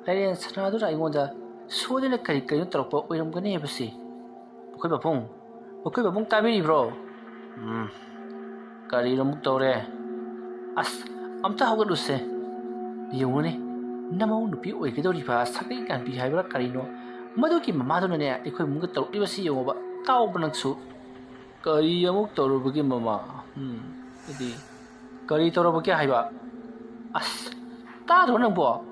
ꯂꯥꯏꯔꯦꯟ ꯁꯅꯥꯗꯨꯅ ꯑꯩꯉꯣꯟꯗ ꯁꯣꯏꯗꯅ ꯀꯔꯤ ꯀꯔꯤꯅꯣ ꯇꯧꯔꯛꯄ ꯑꯣꯏꯔꯝꯒꯅꯤ ꯍꯥꯏꯕꯁꯤ꯫ "ꯃꯈꯣꯏ ꯄꯥꯕꯨꯡ, ꯃꯈꯣꯏ ꯄꯥꯕꯨꯡ, ꯇꯥꯕꯤꯔꯤꯕ꯭ꯔꯣ?" "ꯎꯝ, ꯀꯔꯤꯅꯣ ꯑꯃꯨꯛ ꯇꯧꯔꯦ? ꯑꯁ, ꯑꯝꯇ ꯍꯧꯒꯠꯂꯨꯁꯦ꯫ ꯌꯦꯡꯉꯨꯅꯦ, ꯅꯃꯧ ꯅꯨꯄꯤ ꯑꯣꯏꯒꯗꯧꯔꯤꯕ ꯁꯥꯒꯩ ꯉꯥꯟꯕꯤ ꯍꯥꯏꯕ꯭ꯔꯥ ꯀꯔꯤꯅꯣ, ꯃꯗꯨꯒꯤ ꯃꯃꯥꯗꯨꯅꯅꯦ ꯑꯩꯈꯣꯏ ꯏꯃꯨꯡꯗ ꯇꯧꯔꯛꯂꯤꯕꯁꯤ ꯌꯦꯡꯉꯣꯕ, ꯇꯥꯎꯕ ꯅꯪꯁꯨ꯫" "ꯀꯔꯤ ꯑꯃꯨꯛ ꯇꯧꯔꯨꯕꯒꯦ ꯃꯃꯥ? ꯎꯝ, ꯑꯗꯨꯗꯤ ꯀꯔꯤ ꯇꯧꯔꯕꯒꯦ ꯍꯥꯏꯕ? ꯑꯁ, ꯇꯥꯗ꯭ꯔꯣ ꯅꯪꯕꯣ?"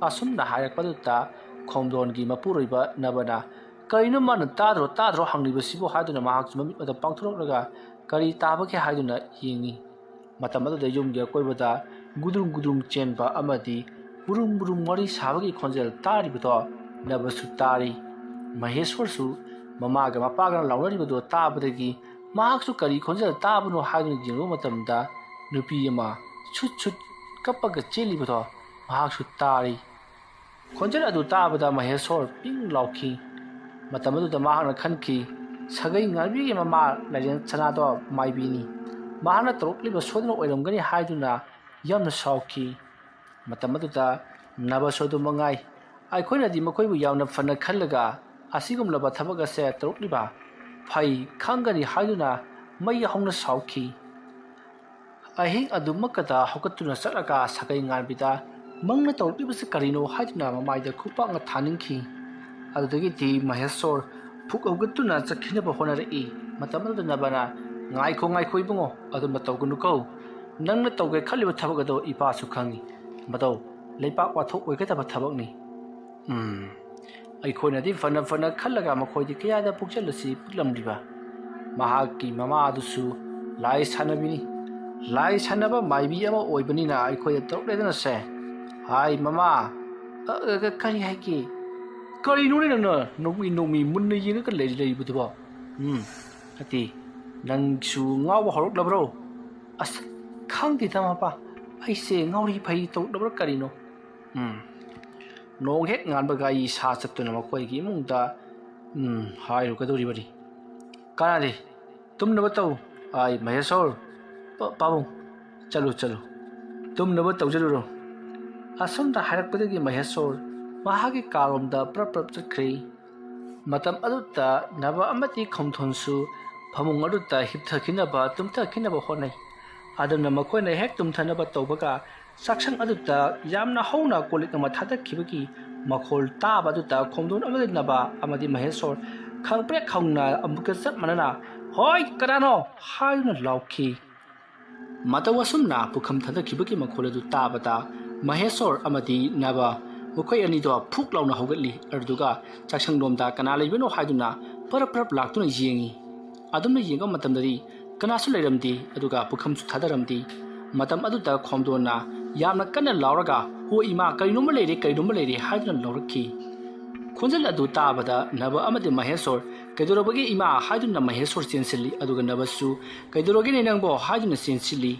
ꯑꯁꯨꯝꯅ ꯍꯥꯏꯔꯛꯄꯗꯨꯗ ꯈꯣꯡꯗꯣꯟꯒꯤ ꯃꯄꯨꯔꯣꯏꯕ ꯅꯕꯅ, "ꯀꯔꯤꯅꯣ ꯃꯥꯅ ꯇꯥꯗ꯭ꯔꯣ, ꯇꯥꯗ꯭ꯔꯣ ꯍꯪꯂꯤꯕꯁꯤꯕꯨ?" ꯍꯥꯏꯗꯨꯅ ꯃꯍꯥꯛꯁꯨ ꯃꯃꯤꯠ ꯃꯗꯨ ꯄꯥꯡꯊꯣꯔꯛꯂꯒ ꯀꯔꯤ ꯇꯥꯕꯒꯦ ꯍꯥꯏꯗꯨꯅ ꯌꯦꯡꯉꯤ꯫ ꯃꯇꯝ ꯑꯗꯨꯗ ꯌꯨꯝꯒꯤ ꯑꯀꯣꯏꯕꯗ ꯒꯨꯗ꯭ꯔꯨꯡ ꯒꯨꯗ꯭ꯔꯨꯡ ꯆꯦꯟꯕ ꯑꯃꯗꯤ ꯕꯨꯔꯨꯝ ꯕꯨꯔꯨꯝ ꯋꯥꯔꯤ ꯁꯥꯕꯒꯤ ꯈꯣꯟꯖꯦꯜ ꯇꯥꯔꯤꯕꯗꯣ ꯅꯕꯁꯨ ꯇꯥꯔꯤ꯫ ꯃꯍꯦꯁꯣꯔꯁꯨ ꯃꯃꯥꯒ ꯃꯄꯥꯒ ꯂꯥꯎꯅꯔꯤꯕꯗꯣ ꯇꯥꯕꯗꯒꯤ ꯃꯍꯥꯛꯁꯨ ꯀꯔꯤ ꯈꯣꯟꯖꯦꯜ ꯇꯥꯕꯅꯣ ꯍꯥꯏꯗꯨꯅ ꯌꯦꯡꯂꯨꯕ ꯃꯇꯝꯗ ꯅꯨꯄꯤ ꯑꯃ ꯁꯨꯠ ꯁꯨꯠ ꯀꯞꯄꯒ ꯆꯦꯜꯂꯤꯕꯗꯣ ꯃꯍꯥꯛꯁꯨ ꯇꯥꯔꯤ꯫ ꯈꯣꯟꯖꯦꯜ ꯑꯗꯨ ꯇꯥꯕꯗ ꯃꯍꯦꯁꯣꯔ ꯄꯤꯡ ꯂꯥꯎꯈꯤ꯫ ꯃꯇꯝ ꯑꯗꯨꯗ ꯃꯍꯥꯛꯅ ꯈꯟꯈꯤ, ꯁꯥꯒꯩ ꯉꯥꯟꯕꯤꯒꯤ ꯃꯃꯥ ꯂꯥꯏꯔꯦꯟ ꯁꯅꯥꯗꯣ ꯃꯥꯏꯕꯤꯅꯤ꯫ ꯃꯍꯥꯛꯅ ꯇꯧꯔꯛꯂꯤꯕ ꯁꯣꯏꯗꯅ ꯑꯣꯏꯔꯝꯒꯅꯤ ꯍꯥꯏꯗꯨꯅ ꯌꯥꯝꯅ ꯁꯥꯎꯈꯤ꯫ ꯃꯇꯝ ꯑꯗꯨꯗ ꯅꯕꯁꯨ ꯑꯗꯨ ꯃꯉꯥꯏ꯫ ꯑꯩꯈꯣꯏꯅꯗꯤ ꯃꯈꯣꯏꯕꯨ ꯌꯥꯝꯅ ꯐꯅ ꯈꯜꯂꯒ ꯑꯁꯤꯒꯨꯝꯂꯕ ꯊꯕꯛ ꯑꯁꯦ ꯇꯧꯔꯛꯂꯤꯕ ꯐꯩ ꯈꯪꯒꯅꯤ ꯍꯥꯏꯗꯨꯅ ꯃꯩ ꯍꯧꯅ ꯁꯥꯎꯈꯤ꯫ ꯑꯍꯤꯡ ꯑꯗꯨꯃꯛꯀꯗ ꯍꯧꯒꯠꯇꯨꯅ ꯆꯠꯂꯒ ꯁꯥꯒꯩ ꯉꯥꯟꯕꯤꯗ ꯃꯪꯅ ꯇꯧꯔꯛꯂꯤꯕꯁꯤ ꯀꯔꯤꯅꯣ ꯍꯥꯏꯗꯨꯅ ꯃꯃꯥꯏꯗ ꯈꯨꯄꯥꯛꯅ ꯊꯥꯅꯤꯡꯈꯤ꯫ ꯑꯗꯨꯗꯒꯤꯗꯤ ꯃꯍꯦꯁꯣꯔ ꯐꯨꯛ ꯍꯧꯒꯠꯇꯨꯅ ꯆꯠꯈꯤꯅꯕ ꯍꯣꯠꯅꯔꯛꯏ꯫ ꯃꯇꯝ ꯑꯗꯨꯗ ꯅꯕꯅ, "ꯉꯥꯏꯈꯣ, ꯉꯥꯏꯈꯣ ꯏꯕꯨꯡꯉꯣ, ꯑꯗꯨꯝꯅ ꯇꯧꯒꯅꯨꯀꯣ꯫ ꯅꯪꯅ ꯇꯧꯒꯦ ꯈꯜꯂꯤꯕ ꯊꯕꯛ ꯑꯗꯣ ꯏꯄꯥꯁꯨ ꯈꯪꯏ꯫ ꯃꯗꯧ ꯂꯩꯄꯥꯛ ꯋꯥꯊꯣꯛ ꯑꯣꯏꯒꯗꯕ ꯊꯕꯛꯅꯤ꯫ ꯎꯝ, ꯑꯩꯈꯣꯏꯅꯗꯤ ꯐꯅ ꯐꯅ ꯈꯜꯂꯒ ꯃꯈꯣꯏꯗꯤ ꯀꯌꯥꯗ ꯄꯨꯛꯆꯦꯜ ꯑꯁꯤ ꯄꯤꯛꯂꯝꯂꯤꯕ꯫ ꯃꯍꯥꯛꯀꯤ ꯃꯃꯥ ꯑꯗꯨꯁꯨ ꯂꯥꯏ ꯁꯥꯟꯅꯕꯤꯅꯤ꯫ ꯂꯥꯏ ꯁꯥꯟꯅꯕ ꯃꯥꯏꯕꯤ ꯑꯃ ꯑꯣꯏꯕꯅꯤꯅ ꯑꯩꯈꯣꯏꯗ ꯇꯧꯔꯛꯂꯦꯗꯅꯁꯦ꯫ ꯍꯥꯏ ꯃꯃꯥ, ꯑ, ꯑ, ꯀꯔꯤ ꯍꯥꯏꯒꯦ? ꯀꯔꯤꯅꯣꯅꯦ ꯅꯪꯅ ꯅꯣꯛꯃꯤ ꯅꯣꯛꯃꯤ ꯃꯨꯟꯅ ꯌꯦꯡꯉꯒ ꯂꯩ-, ꯂꯩꯔꯤꯕꯗꯨꯕꯣ? ꯎꯝ, ꯅꯠꯇꯦ, ꯅꯪꯁꯨ ꯉꯥꯎꯕ ꯍꯧꯔꯛꯂꯕ꯭ꯔꯣ?" "ꯑꯁ, ꯈꯪꯗꯦꯗ ꯃꯄꯥ, ꯑꯩꯁꯦ ꯉꯥꯎꯔꯤ ꯐꯩ ꯇꯧꯔꯛꯂꯕ꯭ꯔꯥ ꯀꯔꯤꯅꯣ?" ꯎꯝ꯫ ꯅꯣꯡ ꯍꯦꯛ ꯉꯥꯟꯕꯒ ꯑꯩ ꯏꯁꯥ ꯆꯠꯇꯨꯅ ꯃꯈꯣꯏꯒꯤ ꯏꯃꯨꯡꯗ, ꯎꯝ, ꯍꯥꯏꯔꯨꯒꯗꯧꯔꯤꯕꯅꯤ꯫ "ꯀꯥꯟꯅꯗꯦ, ꯇꯨꯝꯅꯕ ꯇꯧ꯫ ꯑꯥꯏ, ꯃꯍꯦꯁꯣꯔ, ꯄ-, ꯄꯥꯕꯨꯡ, ꯆꯠꯂꯨ, ꯆꯠꯂꯨ꯫ ꯇꯨꯝꯅꯕ ꯇꯧꯖꯔꯨꯔꯣ꯫" ꯑꯁꯨꯝꯅ ꯍꯥꯏꯔꯛꯄꯗꯒꯤ ꯃꯍꯦꯁꯣꯔ ꯃꯍꯥꯛꯀꯤ ꯀꯥꯔꯣꯝꯗ ꯄ꯭ꯔꯞ ꯄ꯭ꯔꯞ ꯆꯠꯈ꯭ꯔꯦ꯫ ꯃꯇꯝ ꯑꯗꯨꯗ ꯅꯕ ꯑꯃꯗꯤ ꯈꯣꯝꯗꯣꯟꯁꯨ ꯐꯃꯨꯡ ꯑꯗꯨꯗ ꯍꯤꯞꯊꯈꯤꯅꯕ, ꯇꯨꯝꯊꯈꯤꯅꯕ ꯍꯣꯠꯅꯩ꯫ ꯑꯗꯨꯅ ꯃꯈꯣꯏꯅ ꯍꯦꯛ ꯇꯨꯝꯊꯅꯕ ꯇꯧꯕꯒ, ꯆꯥꯛꯁꯪ ꯑꯗꯨꯗ ꯌꯥꯝꯅ ꯍꯧꯅ ꯀꯣꯜꯂꯤꯛ ꯑꯃ ꯊꯥꯗꯈꯤꯕꯒꯤ ꯃꯈꯣꯜ ꯇꯥꯕ ꯑꯗꯨꯗ ꯈꯣꯝꯗꯣꯟ ꯑꯃꯗꯤ ꯅꯕ ꯑꯃꯗꯤ ꯃꯍꯦꯁꯣꯔ ꯈꯪꯄ꯭ꯔꯦꯛ ꯈꯪꯅ ꯑꯃꯨꯛꯀ ꯆꯞ ꯃꯥꯟꯅꯅ, "ꯍꯣꯏ, ꯀꯅꯥꯅꯣ?" ꯍꯥꯏꯗꯨꯅ ꯂꯥꯎꯈꯤ꯫ ꯃꯇꯧ ꯑꯁꯨꯝꯅ ꯄꯨꯈꯝ ꯊꯥꯗꯈꯤꯕꯒꯤ ꯃꯈꯣꯜ ꯑꯗꯨ ꯇꯥꯕꯗ ꯃꯍꯦꯁꯣꯔ ꯑꯃꯗꯤ ꯅꯕ, ꯃꯈꯣꯏ ꯑꯅꯤꯗꯣ ꯐꯨꯛ ꯂꯥꯎꯅ ꯍꯧꯒꯠꯂꯤ꯫ ꯑꯗꯨꯗꯨꯒ ꯆꯥꯛꯁꯪꯂꯣꯝꯗ ꯀꯅꯥ ꯂꯩꯕꯅꯣ ꯍꯥꯏꯗꯨꯅ ꯄꯔꯞ ꯄꯔꯞ ꯂꯥꯛꯇꯨꯅ ꯌꯦꯡꯉꯤ꯫ ꯑꯗꯨꯝꯅ ꯌꯦꯡꯕ ꯃꯇꯝꯗꯗꯤ ꯀꯅꯥꯁꯨ ꯂꯩꯔꯝꯗꯦ, ꯑꯗꯨꯒ ꯄꯨꯈꯝꯁꯨ ꯊꯥꯗꯔꯝꯗꯦ꯫ ꯃꯇꯝ ꯑꯗꯨꯗ ꯈꯣꯝꯗꯣꯟꯅ ꯌꯥꯝꯅ ꯀꯟꯅ ꯂꯥꯎꯔꯒ, "ꯍꯣ ꯏꯃꯥ, ꯀꯔꯤꯅꯣꯝꯃ ꯂꯩꯔꯦ, ꯀꯔꯤꯅꯣꯝꯃ ꯂꯩꯔꯦ" ꯍꯥꯏꯗꯨꯅ ꯂꯥꯎꯔꯛꯈꯤ꯫ ꯈꯣꯟꯖꯦꯜ ꯑꯗꯨ ꯇꯥꯕꯗ ꯅꯕ ꯑꯃꯗꯤ ꯃꯍꯦꯁꯣꯔ, "ꯀꯩꯗꯧꯔꯕꯒꯦ ꯏꯃꯥ?" ꯍꯥꯏꯗꯨꯅ ꯃꯍꯦꯁꯣꯔ ꯆꯦꯟꯁꯤꯜꯂꯤ, ꯑꯗꯨꯒ ꯅꯕꯁꯨ, "ꯀꯩꯗꯧꯔꯒꯦꯅꯦ ꯅꯪꯕꯣ?" ꯍꯥꯏꯗꯨꯅ ꯆꯦꯟꯁꯤꯜꯂꯤ꯫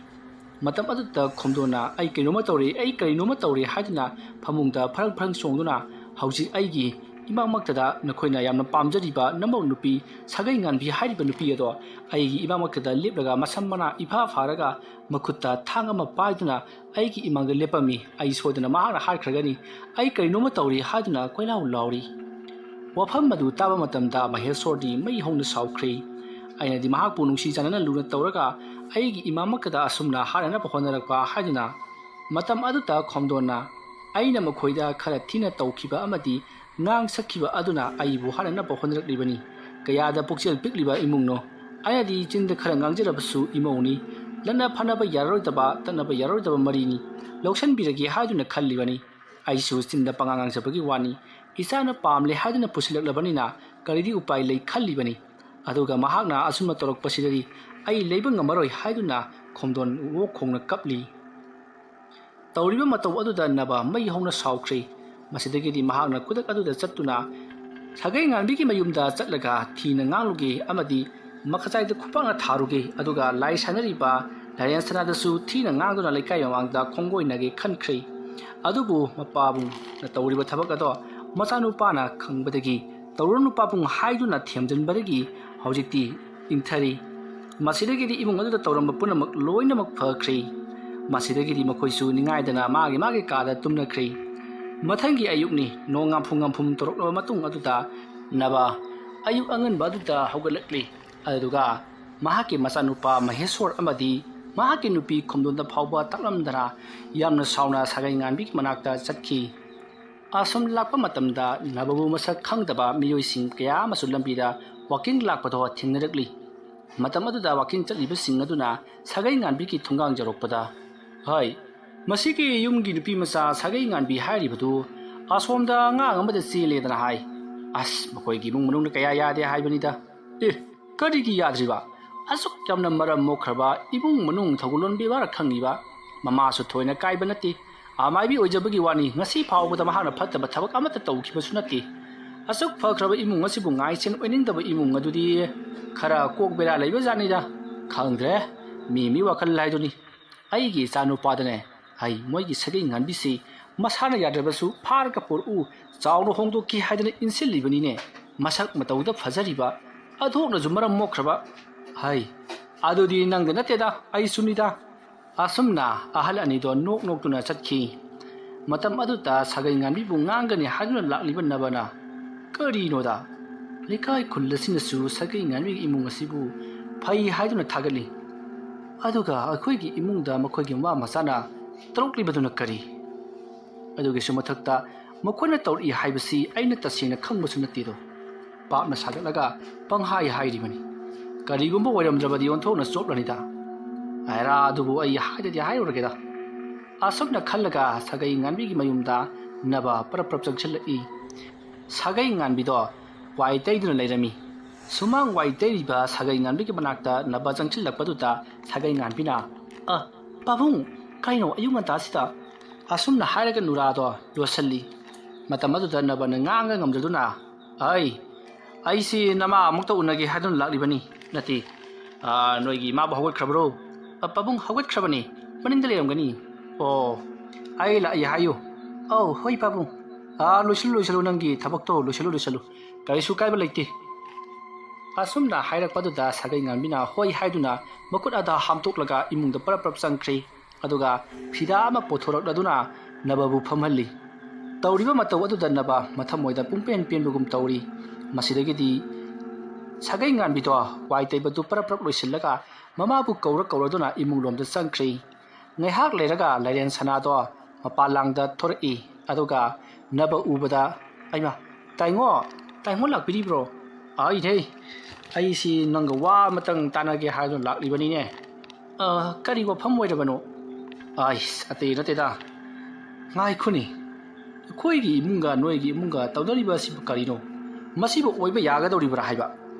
ꯃꯇꯝ ꯑꯗꯨꯗ ꯈꯣꯝꯗꯣꯟꯅ, "ꯑꯩ ꯀꯩꯅꯣꯝꯃ ꯇꯧꯔꯦ, ꯑꯩ ꯀꯔꯤꯅꯣꯝꯃ ꯇꯧꯔꯦ" ꯍꯥꯏꯗꯨꯅ ꯐꯃꯨꯡꯗ ꯐꯔꯪ ꯐꯔꯪ ꯆꯣꯡꯗꯨꯅ, "ꯍꯧꯖꯤꯛ ꯑꯩꯒꯤ ꯏꯃꯥꯃꯛꯇꯗ ꯅꯈꯣꯏꯅ ꯌꯥꯝꯅ ꯄꯥꯝꯖꯔꯤꯕ ꯅꯃꯧ ꯅꯨꯄꯤ ꯁꯥꯒꯩ ꯉꯥꯟꯕꯤ ꯍꯥꯏꯔꯤꯕ ꯅꯨꯄꯤ ꯑꯗꯣ ꯑꯩꯒꯤ ꯏꯃꯥꯃꯛꯇꯗ ꯂꯦꯞꯂꯒ ꯃꯁꯝ ꯃꯅꯥ ꯏꯐꯥ ꯐꯥꯔꯒ ꯃꯈꯨꯠꯇ ꯊꯥꯡ ꯑꯃ ꯄꯥꯏꯗꯨꯅ ꯑꯩꯒꯤ ꯏꯃꯥꯡꯗ ꯂꯦꯞꯄꯝꯃꯤ꯫ ꯑꯩ ꯁꯣꯏꯗꯅ ꯃꯍꯥꯛꯅ ꯍꯥꯏꯈ꯭ꯔꯒꯅꯤ ꯑꯩ ꯀꯔꯤꯅꯣꯝꯃ ꯇꯧꯔꯤ" ꯍꯥꯏꯗꯨꯅ ꯀꯣꯏꯂꯥꯎ ꯂꯥꯎꯔꯤ꯫ ꯋꯥꯐꯝ ꯑꯗꯨ ꯇꯥꯕ ꯃꯇꯝꯗ ꯃꯍꯦꯁꯣꯔꯗꯤ ꯃꯩ ꯍꯧꯅ ꯁꯥꯎꯈ꯭ꯔꯦ꯫ "ꯑꯩꯅꯗꯤ ꯃꯍꯥꯛꯄꯨ ꯅꯨꯡꯁꯤ ꯆꯥꯟꯅꯅ ꯂꯨꯅ ꯇꯧꯔꯒ ꯑꯩꯒꯤ ꯏꯃꯥꯃꯛꯇꯗ ꯑꯁꯨꯝꯅ ꯍꯥꯠꯅꯅꯕ ꯍꯣꯠꯅꯔꯛꯄ" ꯍꯥꯏꯗꯨꯅ꯫ ꯃꯇꯝ ꯑꯗꯨꯗ ꯈꯣꯝꯗꯣꯟꯅ, "ꯑꯩꯅ ꯃꯈꯣꯏꯗ ꯈꯔ ꯊꯤꯅ ꯇꯧꯈꯤꯕ ꯑꯃꯗꯤ ꯉꯥꯡ ꯁꯛꯈꯤꯕ ꯑꯗꯨꯅ ꯑꯩꯕꯨ ꯍꯥꯠꯅꯅꯕ ꯍꯣꯠꯅꯔꯛꯂꯤꯕꯅꯤ꯫ ꯀꯌꯥꯗ ꯄꯨꯛꯆꯦꯜ ꯄꯤꯛꯂꯤꯕ ꯏꯃꯨꯡꯅꯣ꯫ ꯑꯩꯅꯗꯤ ꯆꯤꯟꯗ ꯈꯔ ꯉꯥꯡꯖꯔꯕꯁꯨ ꯏꯃꯧꯅꯤ꯫ ꯂꯠꯅ ꯐꯅꯕ ꯌꯥꯔꯔꯣꯏꯗꯕ, ꯇꯠꯅꯕ ꯌꯥꯔꯔꯣꯏꯗꯕ ꯃꯔꯤꯅꯤ꯫ ꯂꯧꯁꯟꯕꯤꯔꯒꯦ ꯍꯥꯏꯗꯨꯅ ꯈꯜꯂꯤꯕꯅꯤ꯫ ꯑꯩꯁꯨ ꯆꯤꯟꯗ ꯄꯉꯥꯡ ꯉꯥꯡꯖꯕꯒꯤ ꯋꯥꯅꯤ꯫ ꯏꯆꯥꯅ ꯄꯥꯝꯂꯦ ꯍꯥꯏꯗꯨꯅ ꯄꯨꯁꯤꯜꯂꯛꯂꯕꯅꯤꯅ ꯀꯔꯤꯗꯤ ꯎꯄꯥꯏ ꯂꯩ ꯈꯜꯂꯤꯕꯅꯤ"꯫ ꯑꯗꯨꯒ ꯃꯍꯥꯛꯅ ꯑꯁꯨꯝꯅ ꯇꯧꯔꯛꯄꯁꯤꯗꯗꯤ ꯑꯩ ꯂꯩꯕ ꯉꯝꯃꯔꯣꯏ ꯍꯥꯏꯗꯨꯅ ꯈꯣꯝꯗꯣꯟ ꯑꯣꯛ ꯈꯣꯡꯅ ꯀꯞꯂꯤ꯫ ꯇꯧꯔꯤꯕ ꯃꯇꯧ ꯑꯗꯨꯗ ꯅꯕ ꯃꯩ ꯍꯧꯅ ꯁꯥꯎꯈ꯭ꯔꯦ꯫ ꯃꯁꯤꯗꯒꯤꯗꯤ ꯃꯍꯥꯛꯅ ꯈꯨꯗꯛ ꯑꯗꯨꯗ ꯆꯠꯇꯨꯅ ꯁꯥꯒꯩ ꯉꯥꯟꯕꯤꯒꯤ ꯃꯌꯨꯝꯗ ꯆꯠꯂꯒ ꯊꯤꯅ ꯉꯥꯡꯂꯨꯒꯦ ꯑꯃꯗꯤ ꯃꯈꯖꯥꯏꯗ ꯈꯨꯄꯥꯛꯅ ꯊꯥꯔꯨꯒꯦ, ꯑꯗꯨꯒ ꯂꯥꯏ ꯁꯥꯟꯅꯔꯤꯕ ꯂꯥꯏꯔꯦꯟ ꯁꯅꯥꯗꯁꯨ ꯊꯤꯅ ꯉꯥꯡꯗꯨꯅ ꯂꯩꯀꯥꯏ ꯃꯃꯥꯡꯗ ꯈꯣꯡꯒꯣꯏꯅꯒꯦ ꯈꯟꯈ꯭ꯔꯦ꯫ ꯑꯗꯨꯕꯨ ꯃꯄꯥꯕꯨꯡꯅ ꯇꯧꯔꯤꯕ ꯊꯕꯛ ꯑꯗꯣ ꯃꯆꯥꯅꯨꯄꯥꯅ ꯈꯪꯕꯗꯒꯤ ꯇꯧꯔꯨꯔꯅꯨ ꯄꯥꯕꯨꯡ ꯍꯥꯏꯗꯨꯅ ꯊꯦꯝꯖꯤꯟꯕꯗꯒꯤ ꯍꯧꯖꯤꯛꯇꯤ ꯏꯪꯊꯔꯤ꯫ ꯃꯁꯤꯗꯒꯤꯗꯤ ꯏꯃꯨꯡ ꯑꯗꯨꯗ ꯇꯧꯔꯝꯕ ꯄꯨꯝꯅꯃꯛ ꯂꯣꯏꯅꯃꯛ ꯐꯈ꯭ꯔꯦ꯫ ꯃꯁꯤꯗꯒꯤꯗꯤ ꯃꯈꯣꯏꯁꯨ ꯅꯤꯡꯉꯥꯏꯗꯅ ꯃꯥꯒꯤ ꯃꯥꯒꯤ ꯀꯥꯗ ꯇꯨꯝꯅꯈ꯭ꯔꯦ꯫ ꯃꯊꯪꯒꯤ ꯑꯌꯨꯛꯅꯤ꯫ ꯅꯣꯡ ꯉꯥꯝꯐꯨ ꯉꯥꯝꯐꯨꯝ ꯇꯧꯔꯛꯂꯕ ꯃꯇꯨꯡ ꯑꯗꯨꯗ ꯅꯕ ꯑꯌꯨꯛ ꯑꯉꯟꯕ ꯑꯗꯨꯗ ꯍꯧꯒꯠꯂꯛꯂꯤ꯫ ꯑꯗꯨꯒ ꯃꯍꯥꯛꯀꯤ ꯃꯆꯥꯅꯨꯄꯥ ꯃꯍꯦꯁꯣꯔ ꯑꯃꯗꯤ ꯃꯍꯥꯛꯀꯤ ꯅꯨꯄꯤ ꯈꯣꯝꯗꯣꯟꯗ ꯐꯥꯎꯕ ꯇꯥꯛꯂꯝꯗꯅ ꯌꯥꯝꯅ ꯁꯥꯎꯅ ꯁꯥꯒꯩ ꯉꯥꯟꯕꯤꯒꯤ ꯃꯅꯥꯛꯇ ꯆꯠꯈꯤ꯫ ꯑꯁꯨꯝ ꯂꯥꯛꯄ ꯃꯇꯝꯗ ꯅꯕꯕꯨ ꯃꯁꯛ ꯈꯪꯗꯕ ꯃꯤꯑꯣꯏꯁꯤꯡ ꯀꯌꯥ ꯑꯃꯁꯨ ꯂꯝꯕꯤꯗ ꯋꯥꯀꯤꯡ ꯂꯥꯛꯄꯗꯣ ꯊꯦꯡꯅꯔꯛꯂꯤ꯫ ꯃꯇꯝ ꯑꯗꯨꯗ ꯋꯥꯀꯤꯡ ꯆꯠꯂꯤꯕꯁꯤꯡ ꯑꯗꯨꯅ ꯁꯥꯒꯩ ꯉꯥꯟꯕꯤꯒꯤ ꯊꯣꯡꯒꯥꯡ ꯌꯧꯔꯛꯄꯗ, "ꯍꯣꯏ, ꯃꯁꯤꯒꯤ ꯌꯨꯝꯒꯤ ꯅꯨꯄꯤ ꯃꯆꯥ ꯁꯥꯒꯩ ꯉꯥꯟꯕꯤ ꯍꯥꯏꯔꯤꯕꯗꯨ ꯑꯁꯣꯝꯗ ꯑꯉꯥꯡ ꯑꯃꯗ ꯆꯦꯜꯂꯦꯗꯅ ꯍꯥꯏ꯫ ꯑꯁ, ꯃꯈꯣꯏꯒꯤ ꯏꯃꯨꯡ ꯃꯅꯨꯡꯅ ꯀꯌꯥ ꯌꯥꯗꯦ ꯍꯥꯏꯕꯅꯤꯗ꯫" "ꯑꯦ, ꯀꯔꯤꯒꯤ ꯌꯥꯗ꯭ꯔꯤꯕ? ꯑꯁꯨꯛ ꯌꯥꯝꯅ ꯃꯔꯝ ꯃꯣꯛꯈ꯭ꯔꯕ ꯏꯃꯨꯡ ꯃꯅꯨꯡ ꯊꯧꯒꯜꯂꯣꯟ ꯕꯦꯕꯥꯔ ꯈꯪꯉꯤꯕ, ꯃꯃꯥꯁꯨ ꯊꯣꯏꯅ ꯀꯥꯏꯕ ꯅꯠꯇꯦ꯫ ꯑꯃꯥꯏꯕꯤ ꯑꯣꯏꯖꯕꯒꯤ ꯋꯥꯅꯤ, ꯉꯁꯤ ꯐꯥꯎꯕꯗ ꯃꯍꯥꯛꯅ ꯐꯠꯇꯕ ꯊꯕꯛ ꯑꯃꯠꯇ ꯇꯧꯈꯤꯕꯁꯨ ꯅꯠꯇꯦ꯫ ꯑꯁꯨꯛ ꯐꯈ꯭ꯔꯕ ꯏꯃꯨꯡ ꯑꯁꯤꯕꯨ ꯉꯥꯏꯁꯦꯟ ꯑꯣꯏꯅꯤꯡꯗꯕ ꯏꯃꯨꯡ ꯑꯗꯨꯗꯤ ꯈꯔ ꯀꯣꯛ ꯕꯦꯔꯥ ꯂꯩꯕ ꯖꯥꯠꯅꯤꯗ꯫ ꯈꯪꯗ꯭ꯔꯦ, ꯃꯤ ꯃꯤ ꯋꯥꯈꯜ ꯍꯥꯏꯗꯨꯅꯤ꯫ ꯑꯩꯒꯤ ꯏꯆꯥꯅꯨꯄꯥꯗꯅꯦ, ꯑꯩ ꯃꯣꯏꯒꯤ ꯁꯥꯒꯩ ꯉꯥꯟꯕꯤꯁꯤ ꯃꯁꯥꯅ ꯌꯥꯗ꯭ꯔꯕꯁꯨ ꯐꯥꯔꯒ ꯄꯣꯔꯛꯎ, ꯆꯥꯎꯅ ꯍꯣꯡꯗꯣꯛꯈꯤ ꯍꯥꯏꯗꯅ ꯏꯟꯁꯤꯜꯂꯤꯕꯅꯤꯅꯦ꯫ ꯃꯁꯛ ꯃꯇꯧꯗ ꯐꯖꯔꯤꯕ, ꯑꯣꯟꯊꯣꯛꯅꯁꯨ ꯃꯔꯝ ꯃꯣꯛꯈ꯭ꯔꯕ꯫ ꯍꯩ, ꯑꯗꯨꯗꯤ ꯅꯪꯗ ꯅꯠꯇꯦꯗ, ꯑꯩꯁꯨꯅꯤꯗ꯫" ꯑꯁꯨꯝꯅ ꯑꯍꯜ ꯑꯅꯤꯗꯣ ꯅꯣꯛ ꯅꯣꯛꯇꯨꯅ ꯆꯠꯈꯤ꯫ ꯃꯇꯝ ꯑꯗꯨꯗ ꯁꯥꯒꯩ ꯉꯥꯟꯕꯤꯕꯨ ꯉꯥꯡꯒꯅꯤ ꯍꯥꯏꯗꯨꯅ ꯂꯥꯛꯂꯤꯕ ꯅꯕꯅ, "ꯀꯔꯤꯅꯣꯗ? ꯂꯩꯀꯥꯏ ꯈꯨꯜ ꯑꯁꯤꯅꯁꯨ ꯁꯥꯒꯩ ꯉꯥꯟꯕꯤꯒꯤ ꯏꯃꯨꯡ ꯑꯁꯤꯕꯨ ꯐꯩ ꯍꯥꯏꯗꯨꯅ ꯊꯥꯒꯠꯂꯤ꯫ ꯑꯗꯨꯒ ꯑꯩꯈꯣꯏꯒꯤ ꯏꯃꯨꯡꯗ ꯃꯈꯣꯏꯒꯤ ꯃꯃꯥ ꯃꯆꯥꯅ ꯇꯧꯔꯛꯂꯤꯕꯗꯨꯅ ꯀꯔꯤ? ꯑꯗꯨꯒꯤꯁꯨ ꯃꯊꯛꯇ ꯃꯈꯣꯏꯅ ꯇꯧꯔꯛꯏ ꯍꯥꯏꯕꯁꯤ ꯑꯩꯅ ꯇꯁꯦꯡꯅ ꯈꯪꯕꯁꯨ ꯅꯠꯇꯦꯗꯣ꯫ ꯄꯥꯞꯅ ꯁꯥꯒꯠꯂꯒ ꯄꯪꯍꯥꯏ ꯍꯥꯏꯔꯤꯕꯅꯤ꯫ ꯀꯔꯤꯒꯨꯝꯕ ꯑꯣꯏꯔꯝꯗ꯭ꯔꯕꯗꯤ ꯑꯣꯟꯊꯣꯛꯅ ꯆꯣꯞꯂꯅꯤꯗ꯫ ꯍꯥꯏꯔꯥ ꯑꯗꯨꯕꯨ ꯑꯩ ꯍꯥꯏꯗꯗꯤ ꯍꯥꯏꯔꯨꯔꯒꯦꯗ꯫" ꯑꯁꯨꯝꯅ ꯈꯜꯂꯒ ꯁꯥꯒꯩ ꯉꯥꯟꯕꯤꯒꯤ ꯃꯌꯨꯝꯗ ꯅꯕ ꯄꯔꯞ ꯄꯔꯞ ꯆꯪꯁꯤꯜꯂꯛꯏ꯫ ꯁꯥꯒꯩ ꯉꯥꯟꯕꯤꯗꯣ ꯋꯥꯏ ꯇꯩꯗꯨꯅ ꯂꯩꯔꯝꯃꯤ꯫ ꯁꯨꯃꯥꯡ ꯋꯥꯏ ꯇꯩꯔꯤꯕ ꯁꯥꯒꯩ ꯉꯥꯟꯕꯤꯒꯤ ꯃꯅꯥꯛꯇ ꯅꯕ ꯆꯪꯁꯤꯜꯂꯛꯄꯗꯨꯗ ꯁꯥꯒꯩ ꯉꯥꯟꯕꯤꯅ, "ꯑ, ꯄꯥꯕꯨꯡ, ꯀꯩꯅꯣ ꯑꯌꯨꯛ ꯉꯟꯇꯥꯁꯤꯗ?" ꯑꯁꯨꯝꯅ ꯍꯥꯏꯔꯒ ꯅꯨꯔꯥꯗꯣ ꯂꯣꯠꯁꯤꯜꯂꯤ꯫ ꯃꯇꯝ ꯑꯗꯨꯗ ꯅꯕꯅ ꯉꯥꯡꯕ ꯉꯝꯖꯗꯨꯅ, "ꯑꯩ, ꯑꯩꯁꯤ ꯅꯃꯥ ꯑꯃꯨꯛꯇ ꯎꯅꯒꯦ ꯍꯥꯏꯗꯨꯅ ꯂꯥꯛꯂꯤꯕꯅꯤ꯫ ꯅꯠꯇꯦ, ꯑ, ꯅꯣꯏꯒꯤ ꯏꯃꯥꯕꯨ ꯍꯧꯒꯠꯈ꯭ꯔꯕ꯭ꯔꯣ? ꯑ, ꯄꯥꯕꯨꯡ ꯍꯧꯒꯠꯈ꯭ꯔꯕꯅꯤ, ꯃꯅꯤꯡꯗ ꯂꯩꯔꯝꯒꯅꯤ꯫ ꯑꯣ, ꯑꯩ ꯂꯥꯛꯏ ꯍꯥꯏꯌꯨ꯫" "ꯑꯧ, ꯍꯣꯏ ꯄꯥꯕꯨꯡ꯫ ꯑ, ꯂꯣꯏꯁꯤꯜꯂꯨ, ꯂꯣꯏꯁꯤꯜꯂꯨ, ꯅꯪꯒꯤ ꯊꯕꯛꯇꯣ ꯂꯣꯏꯁꯤꯜꯂꯨ, ꯂꯣꯏꯁꯤꯜꯂꯨ꯫ ꯀꯔꯤꯁꯨ ꯀꯥꯏꯕ ꯂꯩꯇꯦ꯫" ꯑꯁꯨꯝꯅ ꯍꯥꯏꯔꯛꯄꯗꯨꯗ ꯁꯥꯒꯩ ꯉꯥꯟꯕꯤꯅ ꯍꯣꯏ ꯍꯥꯏꯗꯨꯅ ꯃꯈꯨꯠ ꯑꯗꯨ ꯍꯥꯝꯇꯣꯛꯂꯒ ꯏꯃꯨꯡꯗ ꯄꯔꯞ ꯄꯔꯞ ꯆꯪꯈ꯭ꯔꯦ꯫ ꯑꯗꯨꯒ ꯐꯤꯗꯥ ꯑꯃ ꯄꯨꯊꯣꯔꯛꯂꯗꯨꯅ ꯅꯕꯕꯨ ꯐꯝꯍꯜꯂꯤ꯫ ꯇꯧꯔꯤꯕ ꯃꯇꯧ ꯑꯗꯨꯗ ꯅꯕ ꯃꯊꯃꯣꯏꯗ ꯄꯨꯡꯄꯦꯟ ꯄꯦꯟꯕꯒꯨꯝ ꯇꯧꯔꯤ꯫ ꯃꯁꯤꯗꯒꯤꯗꯤ ꯁꯥꯒꯩ ꯉꯥꯟꯕꯤꯗꯣ ꯋꯥꯏ ꯇꯩꯕꯗꯨ ꯄꯔꯞ ꯄꯔꯞ ꯂꯣꯏꯁꯤꯜꯂꯒ ꯃꯃꯥꯕꯨ ꯀꯧꯔ ꯀꯧꯔꯗꯨꯅ ꯏꯃꯨꯡꯂꯣꯝꯗ ꯆꯪꯈ꯭ꯔꯤ꯫ ꯉꯥꯏꯍꯥꯛ ꯂꯩꯔꯒ ꯂꯥꯏꯔꯦꯟ ꯁꯅꯥꯗꯣ ꯃꯄꯥꯟꯂꯥꯡꯗ ꯊꯣꯔꯛꯏ꯫ ꯑꯗꯨꯒ ꯅꯕ ꯎꯕꯗ, "ꯑꯩꯃ, ꯇꯥꯏꯉꯣ, ꯇꯥꯏꯉꯣ ꯂꯥꯛꯄꯤꯔꯤꯕ꯭ꯔꯣ?" "ꯑꯩꯅꯦ, ꯑꯩꯁꯤ ꯅꯪꯒ ꯋꯥ ꯑꯃꯇꯪ ꯇꯥꯟꯅꯒꯦ ꯍꯥꯏꯗꯨꯅ ꯂꯥꯛꯂꯤꯕꯅꯤꯅꯦ꯫" "ꯑ, ꯀꯔꯤ ꯋꯥꯐꯝ ꯑꯣꯏꯔꯕꯅꯣ?" "ꯑꯥꯏꯁ, ꯑꯇꯩ ꯅꯠꯇꯦꯗ꯫ ꯉꯥꯏꯈꯣꯅꯦ, ꯑꯩꯈꯣꯏꯒꯤ ꯏꯃꯨꯡꯒ ꯅꯣꯏꯒꯤ ꯏꯃꯨꯡꯒ ꯇꯧꯅꯔꯤꯕ ꯑꯁꯤꯕꯨ ꯀꯔꯤꯅꯣ? ꯃꯁꯤꯕꯨ ꯑꯣꯏꯕ ꯌꯥꯒꯗꯧꯔꯤꯕ꯭ꯔꯥ ꯍꯥꯏꯕ?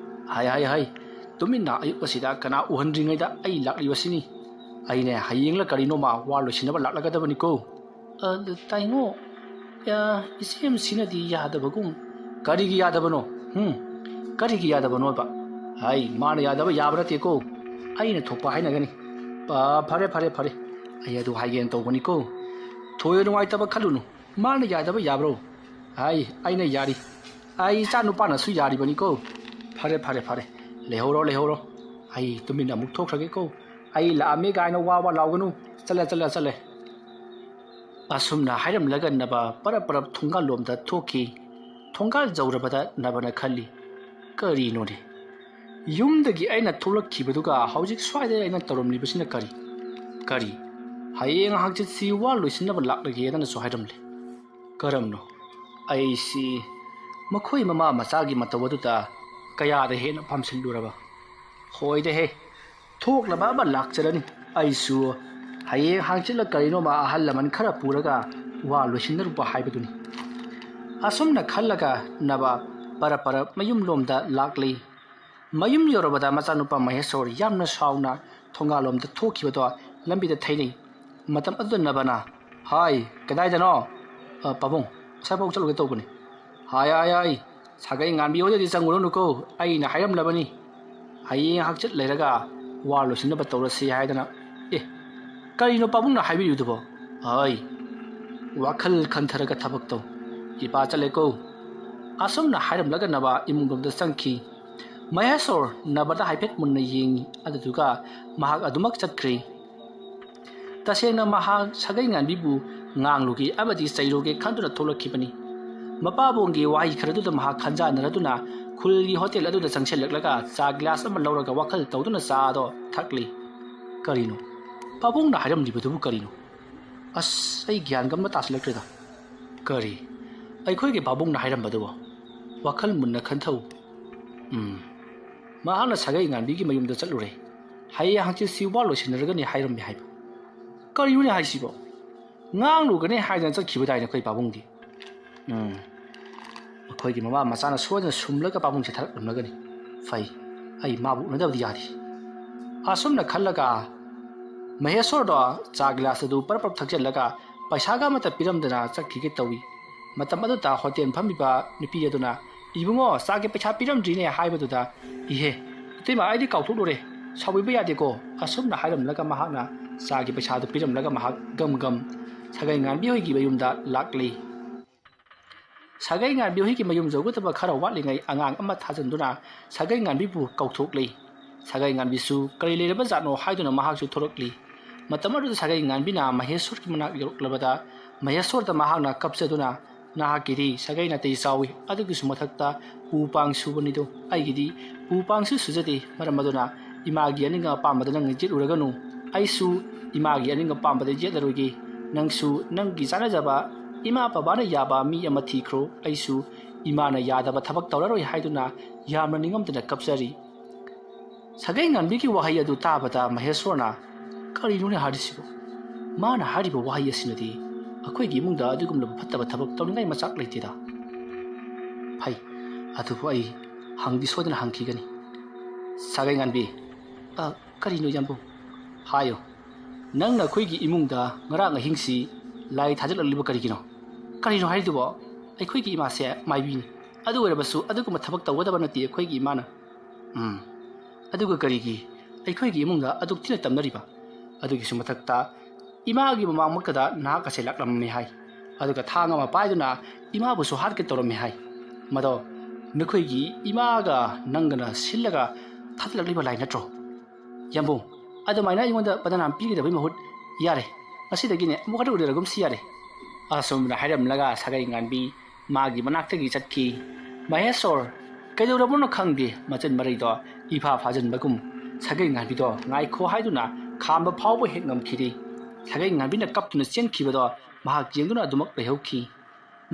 ꯍꯥꯏ, ꯍꯥꯏ, ꯍꯥꯏ, ꯇꯨꯃꯤꯟꯅ ꯑꯌꯨꯛ ꯑꯁꯤꯗ ꯀꯅꯥ ꯎꯍꯟꯗ꯭ꯔꯤꯉꯩꯗ ꯑꯩ ꯂꯥꯛꯂꯤꯕꯁꯤꯅꯤ꯫ ꯑꯩꯅꯦ ꯍꯌꯦꯡꯂ ꯀꯔꯤꯅꯣꯃ ꯋꯥ ꯂꯣꯏꯁꯤꯟꯅꯕ ꯂꯥꯛꯂꯒꯗꯕꯅꯤꯀꯣ꯫" "ꯑ, ꯇꯥꯏꯉꯣ, ꯑ, ꯏꯆꯦꯝꯁꯤꯅꯗꯤ ꯌꯥꯗꯕꯒꯨꯝ꯫" "ꯀꯔꯤꯒꯤ ꯌꯥꯗꯕꯅꯣ? ꯍꯨꯝ? ꯀꯔꯤꯒꯤ ꯌꯥꯗꯕꯅꯣꯕ?" "ꯍꯥꯏ, ꯃꯥꯅ ꯌꯥꯗꯕ ꯌꯥꯕ ꯅꯠꯇꯦꯀꯣ꯫ ꯑꯩꯅ ꯊꯣꯛꯄ ꯍꯥꯏꯅꯒꯅꯤ꯫" "ꯑ, ꯐꯔꯦ, ꯐꯔꯦ, ꯐꯔꯦ꯫ ꯑꯩ ꯑꯗꯨ ꯍꯥꯏꯒꯦꯅ ꯇꯧꯕꯅꯤꯀꯣ꯫ ꯊꯣꯏꯅ ꯅꯨꯡꯉꯥꯏꯇꯕ ꯈꯜꯂꯨꯅꯨ꯫ ꯃꯥꯅ ꯌꯥꯗꯕ ꯌꯥꯕ꯭ꯔꯣ? ꯍꯥꯏ, ꯑꯩꯅ ꯌꯥꯔꯤ꯫ ꯑꯩ ꯏꯆꯥ ꯅꯨꯄꯥꯅꯁꯨ ꯌꯥꯔꯤꯕꯅꯤꯀꯣ꯫" "ꯐꯔꯦ, ꯐꯔꯦ, ꯐꯔꯦ꯫ ꯂꯩꯍꯧꯔꯣ, ꯂꯩꯍꯧꯔꯣ꯫ ꯑꯩ ꯇꯨꯃꯤꯟꯅ ꯑꯃꯨꯛ ꯊꯣꯛꯈ꯭ꯔꯒꯦꯀꯣ꯫ ꯑꯩ ꯂꯥꯛꯑꯝꯃꯦ ꯀꯥꯏꯅ ꯋꯥ ꯋꯥ ꯂꯥꯎꯒꯅꯨ꯫ ꯆꯠꯂꯦ, ꯆꯠꯂꯦ, ꯆꯠꯂꯦ꯫" ꯑꯁꯨꯝꯅ ꯍꯥꯏꯔꯝꯂꯒ ꯅꯕ ꯄꯔꯞ ꯄꯔꯞ ꯊꯣꯡꯒꯥꯜꯂꯣꯝꯗ ꯊꯣꯛꯈꯤ꯫ ꯊꯣꯡꯒꯥꯜ ꯌꯧꯔꯕꯗ ꯅꯕꯅ ꯈꯜꯂꯤ, "ꯀꯔꯤꯅꯣꯅꯦ? ꯌꯨꯝꯗꯒꯤ ꯑꯩꯅ ꯊꯣꯛꯂꯛꯈꯤꯕꯗꯨꯒ ꯍꯧꯖꯤꯛ ꯁ꯭ꯋꯥꯏꯗ ꯑꯩꯅ ꯇꯧꯔꯝꯂꯤꯕꯁꯤꯅ ꯀꯔꯤ? ꯀꯔꯤ? ꯍꯌꯦꯡ ꯍꯪꯆꯤꯠꯁꯤ ꯋꯥ ꯂꯣꯏꯁꯤꯟꯅꯕ ꯂꯥꯛꯂꯒꯦꯗꯅꯁꯨ ꯍꯥꯏꯔꯝꯂꯦ꯫ ꯀꯔꯝꯅꯣ? ꯑꯩꯁꯤ ꯃꯈꯣꯏ ꯃꯃꯥ ꯃꯆꯥꯒꯤ ꯃꯇꯧ ꯑꯗꯨꯗ ꯀꯌꯥꯗ ꯍꯦꯟꯅ ꯄꯥꯝꯁꯤꯜꯂꯨꯔꯕ? ꯍꯣꯏꯗꯍꯦ, ꯊꯣꯛꯂꯕ ꯑꯃ ꯂꯥꯛꯆꯔꯅꯤ꯫ ꯑꯩꯁꯨ ꯍꯌꯦꯡ ꯍꯪꯆꯤꯠꯂ ꯀꯔꯤꯅꯣꯃ ꯑꯍꯜ ꯂꯃꯟ ꯈꯔ ꯄꯨꯔꯒ ꯋꯥ ꯂꯣꯏꯁꯤꯟꯅꯔꯨꯕ ꯍꯥꯏꯕꯗꯨꯅꯤ꯫" ꯑꯁꯨꯝꯅ ꯈꯜꯂꯒ ꯅꯕ ꯄꯔꯞ ꯄꯔꯞ ꯃꯌꯨꯝꯂꯣꯝꯗ ꯂꯥꯛꯂꯤ꯫ ꯃꯌꯨꯝ ꯌꯧꯔꯕꯗ ꯃꯆꯥꯅꯨꯄꯥ ꯃꯍꯦꯁꯣꯔ ꯌꯥꯝꯅ ꯁꯥꯎꯅ ꯊꯣꯡꯒꯥꯜꯂꯣꯝꯗ ꯊꯣꯛꯈꯤꯕꯗꯣ ꯂꯝꯕꯤꯗ ꯊꯩꯅꯩ꯫ ꯃꯇꯝ ꯑꯗꯨꯗ ꯅꯕꯅ, "ꯍꯥꯏ, ꯀꯗꯥꯏꯗꯅꯣ?" "ꯑ, ꯄꯥꯕꯨꯡ, ꯉꯁꯥꯏꯐꯥꯎ ꯆꯠꯂꯨꯒꯦ ꯇꯧꯕꯅꯤ꯫" "ꯍꯥꯏ, ꯍꯥꯏ, ꯍꯥꯏ, ꯁꯥꯒꯩ ꯉꯥꯟꯕꯤ ꯍꯣꯏꯗꯗꯤ ꯆꯪꯉꯨꯔꯅꯨꯀꯣ, ꯑꯩꯅ ꯍꯥꯏꯔꯝꯂꯕꯅꯤ꯫ ꯍꯌꯦꯡ ꯍꯪꯆꯤꯠ ꯂꯩꯔꯒ ꯋꯥ ꯂꯣꯏꯁꯤꯟꯅꯕ ꯇꯧꯔꯁꯤ ꯍꯥꯏꯗꯅ꯫" "ꯑꯦ, ꯀꯔꯤꯅꯣ ꯄꯥꯕꯨꯡꯅ ꯍꯥꯏꯕꯤꯔꯤꯕꯗꯨꯕꯣ? ꯍꯣꯏ, ꯋꯥꯈꯜ ꯈꯟꯊꯔꯒ ꯊꯕꯛ ꯇꯧ꯫ ꯏꯄꯥ ꯆꯠꯂꯦꯀꯣ꯫" ꯑꯁꯨꯝꯅ ꯍꯥꯏꯔꯝꯂꯒ ꯅꯕ ꯏꯃꯨꯡꯂꯣꯝꯗ ꯆꯪꯈꯤ꯫ ꯃꯍꯦꯁꯣꯔ ꯅꯕꯗ ꯍꯥꯏꯐꯦꯠ ꯃꯨꯟꯅ ꯌꯦꯡꯉꯤ, ꯑꯗꯨꯗꯨꯒ ꯃꯍꯥꯛ ꯑꯗꯨꯃꯛ ꯆꯠꯈ꯭ꯔꯦ꯫ ꯇꯁꯦꯡꯅ ꯃꯍꯥꯛ ꯁꯥꯒꯩ ꯉꯥꯟꯕꯤꯕꯨ ꯉꯥꯡꯂꯨꯒꯦ ꯑꯃꯗꯤ ꯆꯩꯔꯨꯒꯦ ꯈꯟꯗꯨꯅ ꯊꯣꯛꯂꯛꯈꯤꯕꯅꯤ꯫ ꯃꯄꯥꯕꯨꯡꯒꯤ ꯋꯥꯍꯩ ꯈꯔꯗꯨꯗ ꯃꯍꯥꯛ ꯈꯟꯖꯥꯟꯅꯔꯗꯨꯅ ꯈꯨꯜꯒꯤ ꯍꯣꯇꯦꯜ ꯑꯗꯨꯗ ꯆꯪꯁꯤꯜꯂꯛꯂꯒ ꯆꯥ ꯒꯤꯂꯥꯁ ꯑꯃ ꯂꯧꯔꯒ ꯋꯥꯈꯜ ꯇꯧꯗꯨꯅ ꯆꯥ ꯑꯗꯣ ꯊꯛꯂꯤ꯫ ꯀꯔꯤꯅꯣ? ꯄꯥꯕꯨꯡꯅ ꯍꯥꯏꯔꯝꯂꯤꯕꯗꯨꯕꯨ ꯀꯔꯤꯅꯣ? ꯑꯁ, ꯑꯩ ꯒ꯭ꯌꯥꯟꯒ ꯑꯃ ꯇꯥꯁꯤꯜꯂꯛꯇ꯭ꯔꯦꯗ꯫ ꯀꯔꯤ? ꯑꯩꯈꯣꯏꯒꯤ ꯄꯥꯕꯨꯡꯅ ꯍꯥꯏꯔꯝꯕꯗꯨꯕꯣ? ꯋꯥꯈꯜ ꯃꯨꯟꯅ ꯈꯟꯊꯧ꯫ ꯎꯝ꯫ ꯃꯍꯥꯛꯅ ꯁꯥꯒꯩ ꯉꯥꯟꯕꯤꯒꯤ ꯃꯌꯨꯝꯗ ꯆꯠꯂꯨꯔꯦ꯫ ꯍꯌꯦꯡ ꯍꯪꯆꯤꯠꯁꯤ ꯋꯥ ꯂꯣꯏꯁꯤꯟꯅꯔꯒꯅꯤ ꯍꯥꯏꯔꯝꯃꯤ ꯍꯥꯏꯕ꯫ ꯀꯔꯤꯅꯣꯅꯦ ꯍꯥꯏꯁꯤꯕꯣ? ꯉꯥꯡꯂꯨꯒꯅꯤ ꯍꯥꯏꯗꯅ ꯆꯠꯈꯤꯕꯗꯥꯏꯅꯦ ꯑꯩꯈꯣꯏ ꯄꯥꯕꯨꯡꯗꯤ꯫ ꯎꯝ꯫ ꯑꯩꯈꯣꯏꯒꯤ ꯃꯃꯥ ꯃꯆꯥꯅ ꯁꯣꯏꯗꯅ ꯁꯨꯝꯂꯒ ꯄꯥꯕꯨꯡꯁꯦ ꯊꯥꯔꯛꯂꯝꯂꯒꯅꯤ꯫ ꯐꯩ꯫ ꯑꯩ ꯃꯥꯕꯨ ꯎꯅꯗꯕꯗꯤ ꯌꯥꯗꯦ꯫ ꯑꯁꯨꯝꯅ ꯈꯜꯂꯒ ꯃꯍꯦꯁꯣꯔꯗꯣ ꯆꯥ ꯒꯤꯂꯥꯁ ꯑꯗꯨ ꯄꯔꯞ ꯄꯔꯞ ꯊꯛꯆꯜꯂꯒ ꯄꯩꯁꯥꯒ ꯑꯃꯠꯇ ꯄꯤꯔꯝꯗꯅ ꯆꯠꯈꯤꯒꯦ ꯇꯧꯏ꯫ ꯃꯇꯝ ꯑꯗꯨꯗ ꯍꯣꯇꯦꯜ ꯐꯝꯃꯤꯕ ꯅꯨꯄꯤ ꯑꯗꯨꯅ, "ꯏꯕꯨꯡꯉꯣ, ꯆꯥꯒꯤ ꯄꯩꯁꯥ ꯄꯤꯔꯝꯗ꯭ꯔꯤꯅꯦ" ꯍꯥꯏꯕꯗꯨꯗ, "ꯏꯍꯦ, ꯏꯇꯩꯃ, ꯑꯩꯗꯤ ꯀꯥꯎꯊꯣꯛꯂꯨꯔꯦ, ꯁꯥꯎꯕꯤꯕ ꯌꯥꯗꯦꯀꯣ" ꯑꯁꯨꯝꯅ ꯍꯥꯏꯔꯝꯂꯒ ꯃꯍꯥꯛꯅ ꯆꯥꯒꯤ ꯄꯩꯁꯥꯗꯨ ꯄꯤꯔꯝꯂꯒ ꯃꯍꯥꯛ ꯒꯝ ꯒꯝ ꯁꯥꯒꯩ ꯉꯥꯟꯕꯤ ꯍꯣꯏꯒꯤ ꯃꯌꯨꯝꯗ ꯂꯥꯛꯂꯤ꯫ ꯁꯥꯒꯩ ꯉꯥꯟꯕꯤ ꯍꯣꯏꯒꯤ ꯃꯌꯨꯝ ꯌꯧꯒꯗꯕ ꯈꯔ ꯋꯥꯠꯂꯤꯉꯩ ꯑꯉꯥꯡ ꯑꯃ ꯊꯥꯖꯤꯟꯗꯨꯅ ꯁꯥꯒꯩ ꯉꯥꯟꯕꯤꯕꯨ ꯀꯧꯊꯣꯛꯂꯤ꯫ ꯁꯥꯒꯩ ꯉꯥꯟꯕꯤꯁꯨ ꯀꯔꯤ ꯂꯩꯔꯕ ꯖꯥꯠꯅꯣ ꯍꯥꯏꯗꯨꯅ ꯃꯍꯥꯛꯁꯨ ꯊꯣꯔꯛꯂꯤ꯫ ꯃꯇꯝ ꯑꯗꯨꯗ ꯁꯥꯒꯩ ꯉꯥꯟꯕꯤꯅ ꯃꯍꯦꯁꯣꯔꯒꯤ ꯃꯅꯥꯛ ꯌꯧꯔꯛꯂꯕꯗ ꯃꯍꯦꯁꯣꯔꯗ ꯃꯍꯥꯛꯅ ꯀꯞꯆꯗꯨꯅ, "ꯅꯍꯥꯛꯀꯤꯗꯤ ꯁꯥꯒꯩ ꯅꯥꯇꯩ ꯆꯥꯎꯏ, ꯑꯗꯨꯒꯤꯁꯨ ꯃꯊꯛꯇ ꯎ ꯄꯥꯡ ꯁꯨꯕꯅꯤꯗꯣ, ꯑꯩꯒꯤꯗꯤ ꯎ ꯄꯥꯡꯁꯨ ꯁꯨꯖꯗꯦ꯫ ꯃꯔꯝ ꯑꯗꯨꯅ ꯏꯃꯥꯒꯤ ꯑꯅꯤꯡ ꯑꯄꯥꯝꯕꯗ ꯅꯪꯅ ꯌꯦꯠꯂꯨꯔꯒꯅꯨ, ꯑꯩꯁꯨ ꯏꯃꯥꯒꯤ ꯑꯅꯤꯡ ꯑꯄꯥꯝꯕꯗ ꯌꯦꯠꯂꯔꯣꯏꯒꯦ꯫ ꯅꯪꯁꯨ ꯅꯪꯒꯤ ꯆꯥꯅꯖꯕ ꯏꯃꯥ ꯕꯕꯥꯅ ꯌꯥꯕ ꯃꯤ ꯑꯃ ꯊꯤꯈ꯭ꯔꯣ, ꯑꯩꯁꯨ ꯏꯃꯥꯅ ꯌꯥꯗꯕ ꯊꯕꯛ ꯇꯧꯔꯔꯣꯏ" ꯍꯥꯏꯗꯨꯅ ꯌꯥꯝꯅ ꯅꯤꯡꯉꯝꯗꯅ ꯀꯞꯆꯔꯤ꯫ ꯁꯥꯒꯩ ꯉꯥꯟꯕꯤꯒꯤ ꯋꯥꯍꯩ ꯑꯗꯨ ꯇꯥꯕꯗ ꯃꯍꯦꯁꯣꯔꯅ, "ꯀꯔꯤꯅꯣꯅꯦ ꯍꯥꯏꯔꯤꯁꯤꯕꯣ? ꯃꯥꯅ ꯍꯥꯏꯔꯤꯕ ꯋꯥꯍꯩ ꯑꯁꯤꯅꯗꯤ ꯑꯩꯈꯣꯏꯒꯤ ꯏꯃꯨꯡꯗ ꯑꯗꯨꯒꯨꯝꯂꯕ ꯐꯠꯇꯕ ꯊꯕꯛ ꯇꯧꯅꯤꯡꯉꯥꯏ ꯃꯆꯥꯛ ꯂꯩꯇꯦꯗ"꯫ ꯐꯩ, ꯑꯗꯨꯕꯨ ꯑꯩ ꯍꯪꯗꯤ ꯁꯣꯏꯗꯅ ꯍꯪꯈꯤꯒꯅꯤ꯫ ꯁꯥꯒꯩ ꯉꯥꯟꯕꯤ, "ꯑ, ꯀꯔꯤꯅꯣ ꯌꯥꯝꯕꯨꯡ?" "ꯍꯥꯏꯌꯨ, ꯅꯪꯅ ꯑꯩꯈꯣꯏꯒꯤ ꯏꯃꯨꯡꯗ ꯉꯔꯥꯡ ꯑꯍꯤꯡꯁꯤ ꯂꯥꯏ ꯊꯥꯖꯤꯜꯂꯛꯂꯤꯕ ꯀꯔꯤꯒꯤꯅꯣ?" "ꯀꯔꯤꯅꯣ ꯍꯥꯏꯔꯤꯗꯨꯕꯣ? ꯑꯩꯈꯣꯏꯒꯤ ꯏꯃꯥꯁꯦ ꯃꯥꯏꯕꯤꯅꯤ꯫ ꯑꯗꯨ ꯑꯣꯏꯔꯕꯁꯨ ꯑꯗꯨꯒꯨꯝꯕ ꯊꯕꯛ ꯇꯧꯒꯗꯕ ꯅꯠꯇꯦ ꯑꯩꯈꯣꯏꯒꯤ ꯏꯃꯥꯅ"꯫ "ꯎꯝ, ꯑꯗꯨꯒ ꯀꯔꯤꯒꯤ ꯑꯩꯈꯣꯏꯒꯤ ꯏꯃꯨꯡꯗ ꯑꯗꯨꯛ ꯊꯤꯅ ꯇꯝꯅꯔꯤꯕ? ꯑꯗꯨꯒꯤꯁꯨ ꯃꯊꯛꯇ ꯏꯃꯥꯒꯤ ꯃꯃꯥꯡꯃꯛꯇꯗ ꯅꯍꯥꯛ ꯑꯁꯦ ꯂꯥꯛꯂꯝꯃꯤ ꯍꯥꯏ꯫ ꯑꯗꯨꯒ ꯊꯥꯡ ꯑꯃ ꯄꯥꯏꯗꯨꯅ ꯏꯃꯥꯕꯨꯁꯨ ꯍꯥꯠꯀꯦ ꯇꯧꯔꯝꯃꯤ ꯍꯥꯏ꯫ ꯃꯗꯣ ꯅꯈꯣꯏꯒꯤ ꯏꯃꯥꯒ ꯅꯪꯒꯅ ꯁꯤꯜꯂꯒ ꯊꯥꯗꯂꯛꯂꯤꯕ ꯂꯥꯏ ꯅꯠꯇ꯭ꯔꯣ? ꯌꯥꯝꯕꯨꯡ, ꯑꯗꯨꯃꯥꯏꯅ ꯑꯩꯉꯣꯟꯗ ꯕꯗꯅꯥꯝ ꯄꯤꯒꯗꯕꯩ ꯃꯍꯨꯠ ꯌꯥꯔꯦ, ꯉꯁꯤꯗꯒꯤꯅꯦ ꯑꯃꯨꯛ ꯍꯟꯅ ꯎꯅꯔꯒꯨꯝꯁꯤ ꯌꯥꯔꯦ꯫ ꯑꯁꯨꯝꯅ ꯍꯥꯏꯔꯝꯂꯒ ꯁꯥꯒꯩ ꯉꯥꯟꯕꯤ ꯃꯥꯒꯤ ꯃꯅꯥꯛꯇꯒꯤ ꯆꯠꯈꯤ꯫ ꯃꯍꯦꯁꯣꯔ ꯀꯩꯗꯧꯔꯕꯅꯣ ꯈꯪꯗꯦ, ꯃꯆꯤꯟ ꯃꯔꯩꯗꯣ ꯏꯐꯥ ꯐꯥꯖꯤꯟꯕꯒꯨꯝ ꯁꯥꯒꯩ ꯉꯥꯟꯕꯤꯗꯣ ꯉꯥꯏꯈꯣ ꯍꯥꯏꯗꯨꯅ ꯈꯥꯝꯕ ꯐꯥꯎꯕ ꯍꯦꯛ ꯉꯝꯈꯤꯗꯦ꯫ ꯁꯥꯒꯩ ꯉꯥꯟꯕꯤꯅ ꯀꯞꯇꯨꯅ ꯆꯦꯟꯈꯤꯕꯗꯣ ꯃꯍꯥꯛ ꯌꯦꯡꯗꯨꯅ ꯑꯗꯨꯃꯛ ꯂꯩꯍꯧꯈꯤ꯫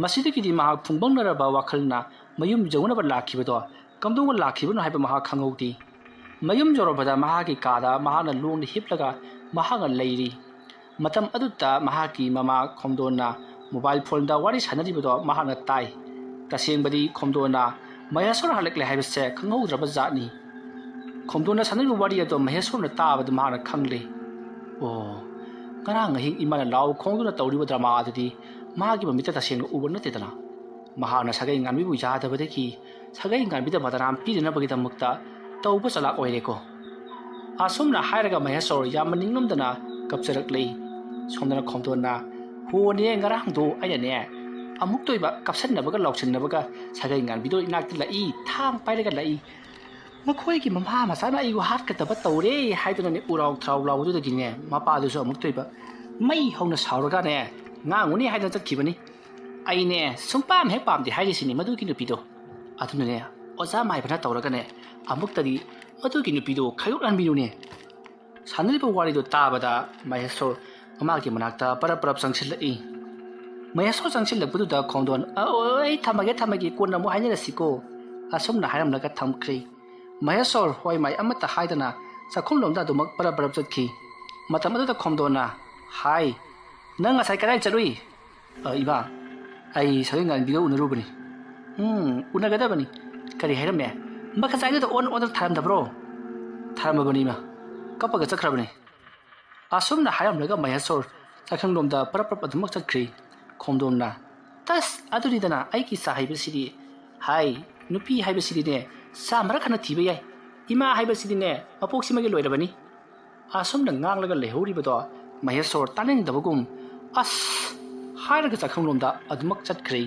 ꯃꯁꯤꯗꯒꯤꯗꯤ ꯃꯍꯥꯛ ꯐꯨꯡꯕꯪꯅꯔꯕ ꯋꯥꯈꯜꯅ ꯃꯌꯨꯝ ꯌꯧꯅꯕ ꯂꯥꯛꯈꯤꯕꯗꯣ ꯀꯝꯗꯧꯅ ꯂꯥꯛꯈꯤꯕꯅꯣ ꯍꯥꯏꯕ ꯃꯍꯥꯛ ꯈꯪꯍꯧꯗꯦ꯫ ꯃꯌꯨꯝ ꯌꯧꯔꯕꯗ ꯃꯍꯥꯛꯀꯤ ꯀꯥꯗ ꯃꯍꯥꯛꯅ ꯂꯣꯡꯅ ꯍꯤꯞꯂꯒ ꯃꯍꯥꯛꯅ ꯂꯩꯔꯤ꯫ ꯃꯇꯝ ꯑꯗꯨꯗ ꯃꯍꯥꯛꯀꯤ ꯃꯃꯥ ꯈꯣꯝꯗꯣꯟꯅ ꯃꯣꯕꯥꯏꯜ ꯐꯣꯟꯗ ꯋꯥꯔꯤ ꯁꯥꯟꯅꯔꯤꯕꯗꯣ ꯃꯍꯥꯛꯅ ꯇꯥꯏ꯫ ꯇꯁꯦꯡꯕꯗꯤ ꯈꯣꯝꯗꯣꯟꯅ ꯃꯍꯦꯁꯣꯔ ꯍꯜꯂꯛꯂꯦ ꯍꯥꯏꯕꯁꯦ ꯈꯪꯍꯧꯗ꯭ꯔꯕ ꯖꯥꯠꯅꯤ꯫ ꯈꯣꯝꯗꯣꯟꯅ ꯁꯥꯟꯅꯔꯤꯕ ꯋꯥꯔꯤ ꯑꯗꯣ ꯃꯍꯦꯁꯣꯔꯅ ꯇꯥꯕꯗ ꯃꯍꯥꯛꯅ ꯈꯪꯂꯦ꯫ ꯑꯣ, ꯉꯔꯥꯡ ꯑꯍꯤꯡ ꯏꯃꯥꯅ ꯂꯥꯎ ꯈꯣꯡꯗꯨꯅ ꯇꯧꯔꯤꯕ ꯗ꯭ꯔꯃꯥ ꯑꯗꯨꯗꯤ ꯃꯥꯒꯤ ꯃꯃꯤꯠꯇ ꯇꯁꯦꯡꯅ ꯎꯕ ꯅꯠꯇꯦꯗꯅ꯫ ꯃꯍꯥꯛꯅ ꯁꯥꯒꯩ ꯉꯥꯟꯕꯤꯕꯨ ꯌꯥꯗꯕꯗꯒꯤ ꯁꯥꯒꯩ ꯉꯥꯟꯕꯤꯗ ꯕꯗꯅꯥꯝ ꯄꯤꯗꯅꯕꯒꯤꯗꯃꯛꯇ ꯇꯧꯕ ꯆꯂꯥꯛ ꯑꯣꯏꯔꯦꯀꯣ꯫ ꯑꯁꯨꯝꯅ ꯍꯥꯏꯔꯒ ꯃꯍꯦꯁꯣꯔ ꯌꯥꯝꯅ ꯅꯤꯡꯉꯝꯗꯅ ꯀꯞꯆꯔꯛꯂꯦ꯫ ꯁꯣꯝꯗꯅ ꯈꯣꯝꯗꯣꯟꯅ, "ꯍꯣꯅꯦ, ꯉꯔꯥꯡꯗꯣ ꯑꯩꯅꯅꯦ ꯑꯃꯨꯛꯇ ꯑꯣꯏꯕ ꯀꯞꯁꯟꯅꯕꯒ ꯂꯥꯎꯁꯟꯅꯕꯒ ꯁꯥꯒꯩ ꯉꯥꯟꯕꯤꯗꯣ ꯏꯅꯥꯛꯇ ꯂꯥꯛꯏ, ꯊꯥꯡ ꯄꯥꯏꯔꯒ ꯂꯥꯛꯏ꯫ ꯃꯈꯣꯏꯒꯤ ꯃꯃꯥ ꯃꯆꯥꯅ ꯑꯩꯕꯨ ꯍꯥꯠꯀꯗꯕ ꯇꯧꯔꯦ" ꯍꯥꯏꯗꯨꯅꯅꯦ ꯎꯔꯥꯎ ꯊꯔꯥꯎ ꯂꯥꯎꯕꯗꯨꯗꯒꯤꯅꯦ ꯃꯄꯥꯗꯨꯁꯨ ꯑꯃꯨꯛꯇ ꯑꯣꯏꯕ ꯃꯩ ꯍꯧꯅ ꯁꯥꯎꯔꯒꯅꯦ ꯉꯥꯡꯉꯨꯅꯦ ꯍꯥꯏꯗꯅ ꯆꯠꯈꯤꯕꯅꯤ꯫ ꯑꯩꯅꯦ ꯁꯨꯡꯄꯥꯝ ꯍꯦꯛ ꯄꯥꯝꯗꯦ ꯍꯥꯏꯔꯤꯁꯤꯅꯤ ꯃꯗꯨꯒꯤ ꯅꯨꯄꯤꯗꯣ꯫ ꯑꯗꯨꯅꯅꯦ ꯑꯣꯖꯥ ꯃꯥꯏꯕꯅ ꯇꯧꯔꯒꯅꯦ ꯑꯃꯨꯛꯇꯗꯤ ꯃꯗꯨꯒꯤ ꯅꯨꯄꯤꯗꯣ ꯈꯥꯏꯗꯣꯛꯍꯟꯕꯤꯌꯨꯅꯦ꯫ ꯁꯥꯟꯅꯔꯤꯕ ꯋꯥꯔꯤꯗꯨ ꯇꯥꯕꯗ ꯃꯍꯦꯁꯣꯔ ꯃꯃꯥꯒꯤ ꯃꯅꯥꯛꯇ ꯄꯔꯞ ꯄꯔꯞ ꯆꯪꯁꯤꯜꯂꯛꯏ꯫ ꯃꯍꯦꯁꯣꯔ ꯆꯪꯁꯤꯜꯂꯛꯄꯗꯨꯗ ꯈꯣꯝꯗꯣꯟ, "ꯑ, ꯑꯣ, ꯑꯩ ꯊꯝꯃꯒꯦ, ꯊꯝꯃꯒꯦ, ꯀꯣꯟꯅ ꯑꯃꯨꯛ ꯍꯥꯏꯅꯔꯁꯤꯀꯣ", ꯑꯁꯨꯝꯅ ꯍꯥꯏꯔꯝꯂꯒ ꯊꯝꯈ꯭ꯔꯦ꯫ ꯃꯍꯦꯁꯣꯔ ꯍꯣꯏ ꯃꯥꯏ ꯑꯃꯠꯇ ꯍꯥꯏꯗꯅ ꯆꯥꯛꯈꯨꯝꯂꯣꯝꯗ ꯑꯗꯨꯃꯛ ꯄꯔꯞ ꯄꯔꯞ ꯆꯠꯈꯤ꯫ ꯃꯇꯝ ꯑꯗꯨꯗ ꯈꯣꯝꯗꯣꯟꯅ, "ꯍꯥꯏ, ꯅꯪ ꯉꯁꯥꯏ ꯀꯗꯥꯏ ꯆꯠꯂꯨꯏ?" "ꯑ, ꯏꯃꯥ, ꯑꯩ ꯁꯥꯒꯩ ꯉꯥꯟꯕꯤꯒ ꯎꯅꯔꯨꯕꯅꯤ꯫" "ꯎꯝ, ꯎꯅꯒꯗꯕꯅꯤ꯫ ꯀꯔꯤ ꯍꯥꯏꯔꯝꯃꯦ? ꯃꯈꯖꯥꯏꯗꯨꯗ ꯑꯣꯟ ꯑꯣꯟꯗ ꯊꯥꯔꯝꯗꯕ꯭ꯔꯣ?" "ꯊꯥꯔꯝꯃꯕꯅꯤ, ꯏꯃꯥ꯫ ꯀꯞꯄꯒ ꯆꯠꯈ꯭ꯔꯕꯅꯤ꯫" ꯑꯁꯨꯝꯅ ꯍꯥꯏꯔꯝꯂꯒ ꯃꯍꯦꯁꯣꯔ ꯆꯥꯛꯁꯪꯂꯣꯝꯗ ꯄꯔꯞ ꯄꯔꯞ ꯑꯗꯨꯃꯛ ꯆꯠꯈ꯭ꯔꯤ꯫ ꯈꯣꯝꯗꯣꯟꯅ, "ꯇꯁ, ꯑꯗꯨꯅꯤꯗꯅ ꯑꯩꯒꯤ ꯏꯆꯥ ꯍꯥꯏꯕꯁꯤꯗꯤ꯫ ꯍꯥꯏ, ꯅꯨꯄꯤ ꯍꯥꯏꯕꯁꯤꯗꯤꯅꯦ ꯆꯥꯝꯃꯔꯛ ꯍꯟꯅ ꯊꯤꯕ ꯌꯥꯏ꯫ ꯏꯃꯥ ꯍꯥꯏꯕꯁꯤꯗꯤꯅꯦ ꯃꯄꯣꯛꯁꯤꯃꯒꯤ ꯂꯣꯏꯔꯕꯅꯤ꯫" ꯑꯁꯨꯝꯅ ꯉꯥꯡꯂꯒ ꯂꯩꯍꯧꯔꯤꯕꯗꯣ ꯃꯍꯦꯁꯣꯔ ꯇꯥꯅꯤꯡꯗꯕꯒꯨꯝ "ꯑꯁ" ꯍꯥꯏꯔꯒ ꯆꯥꯛꯈꯪꯂꯣꯝꯗ ꯑꯗꯨꯃꯛ ꯆꯠꯈ꯭ꯔꯦ꯫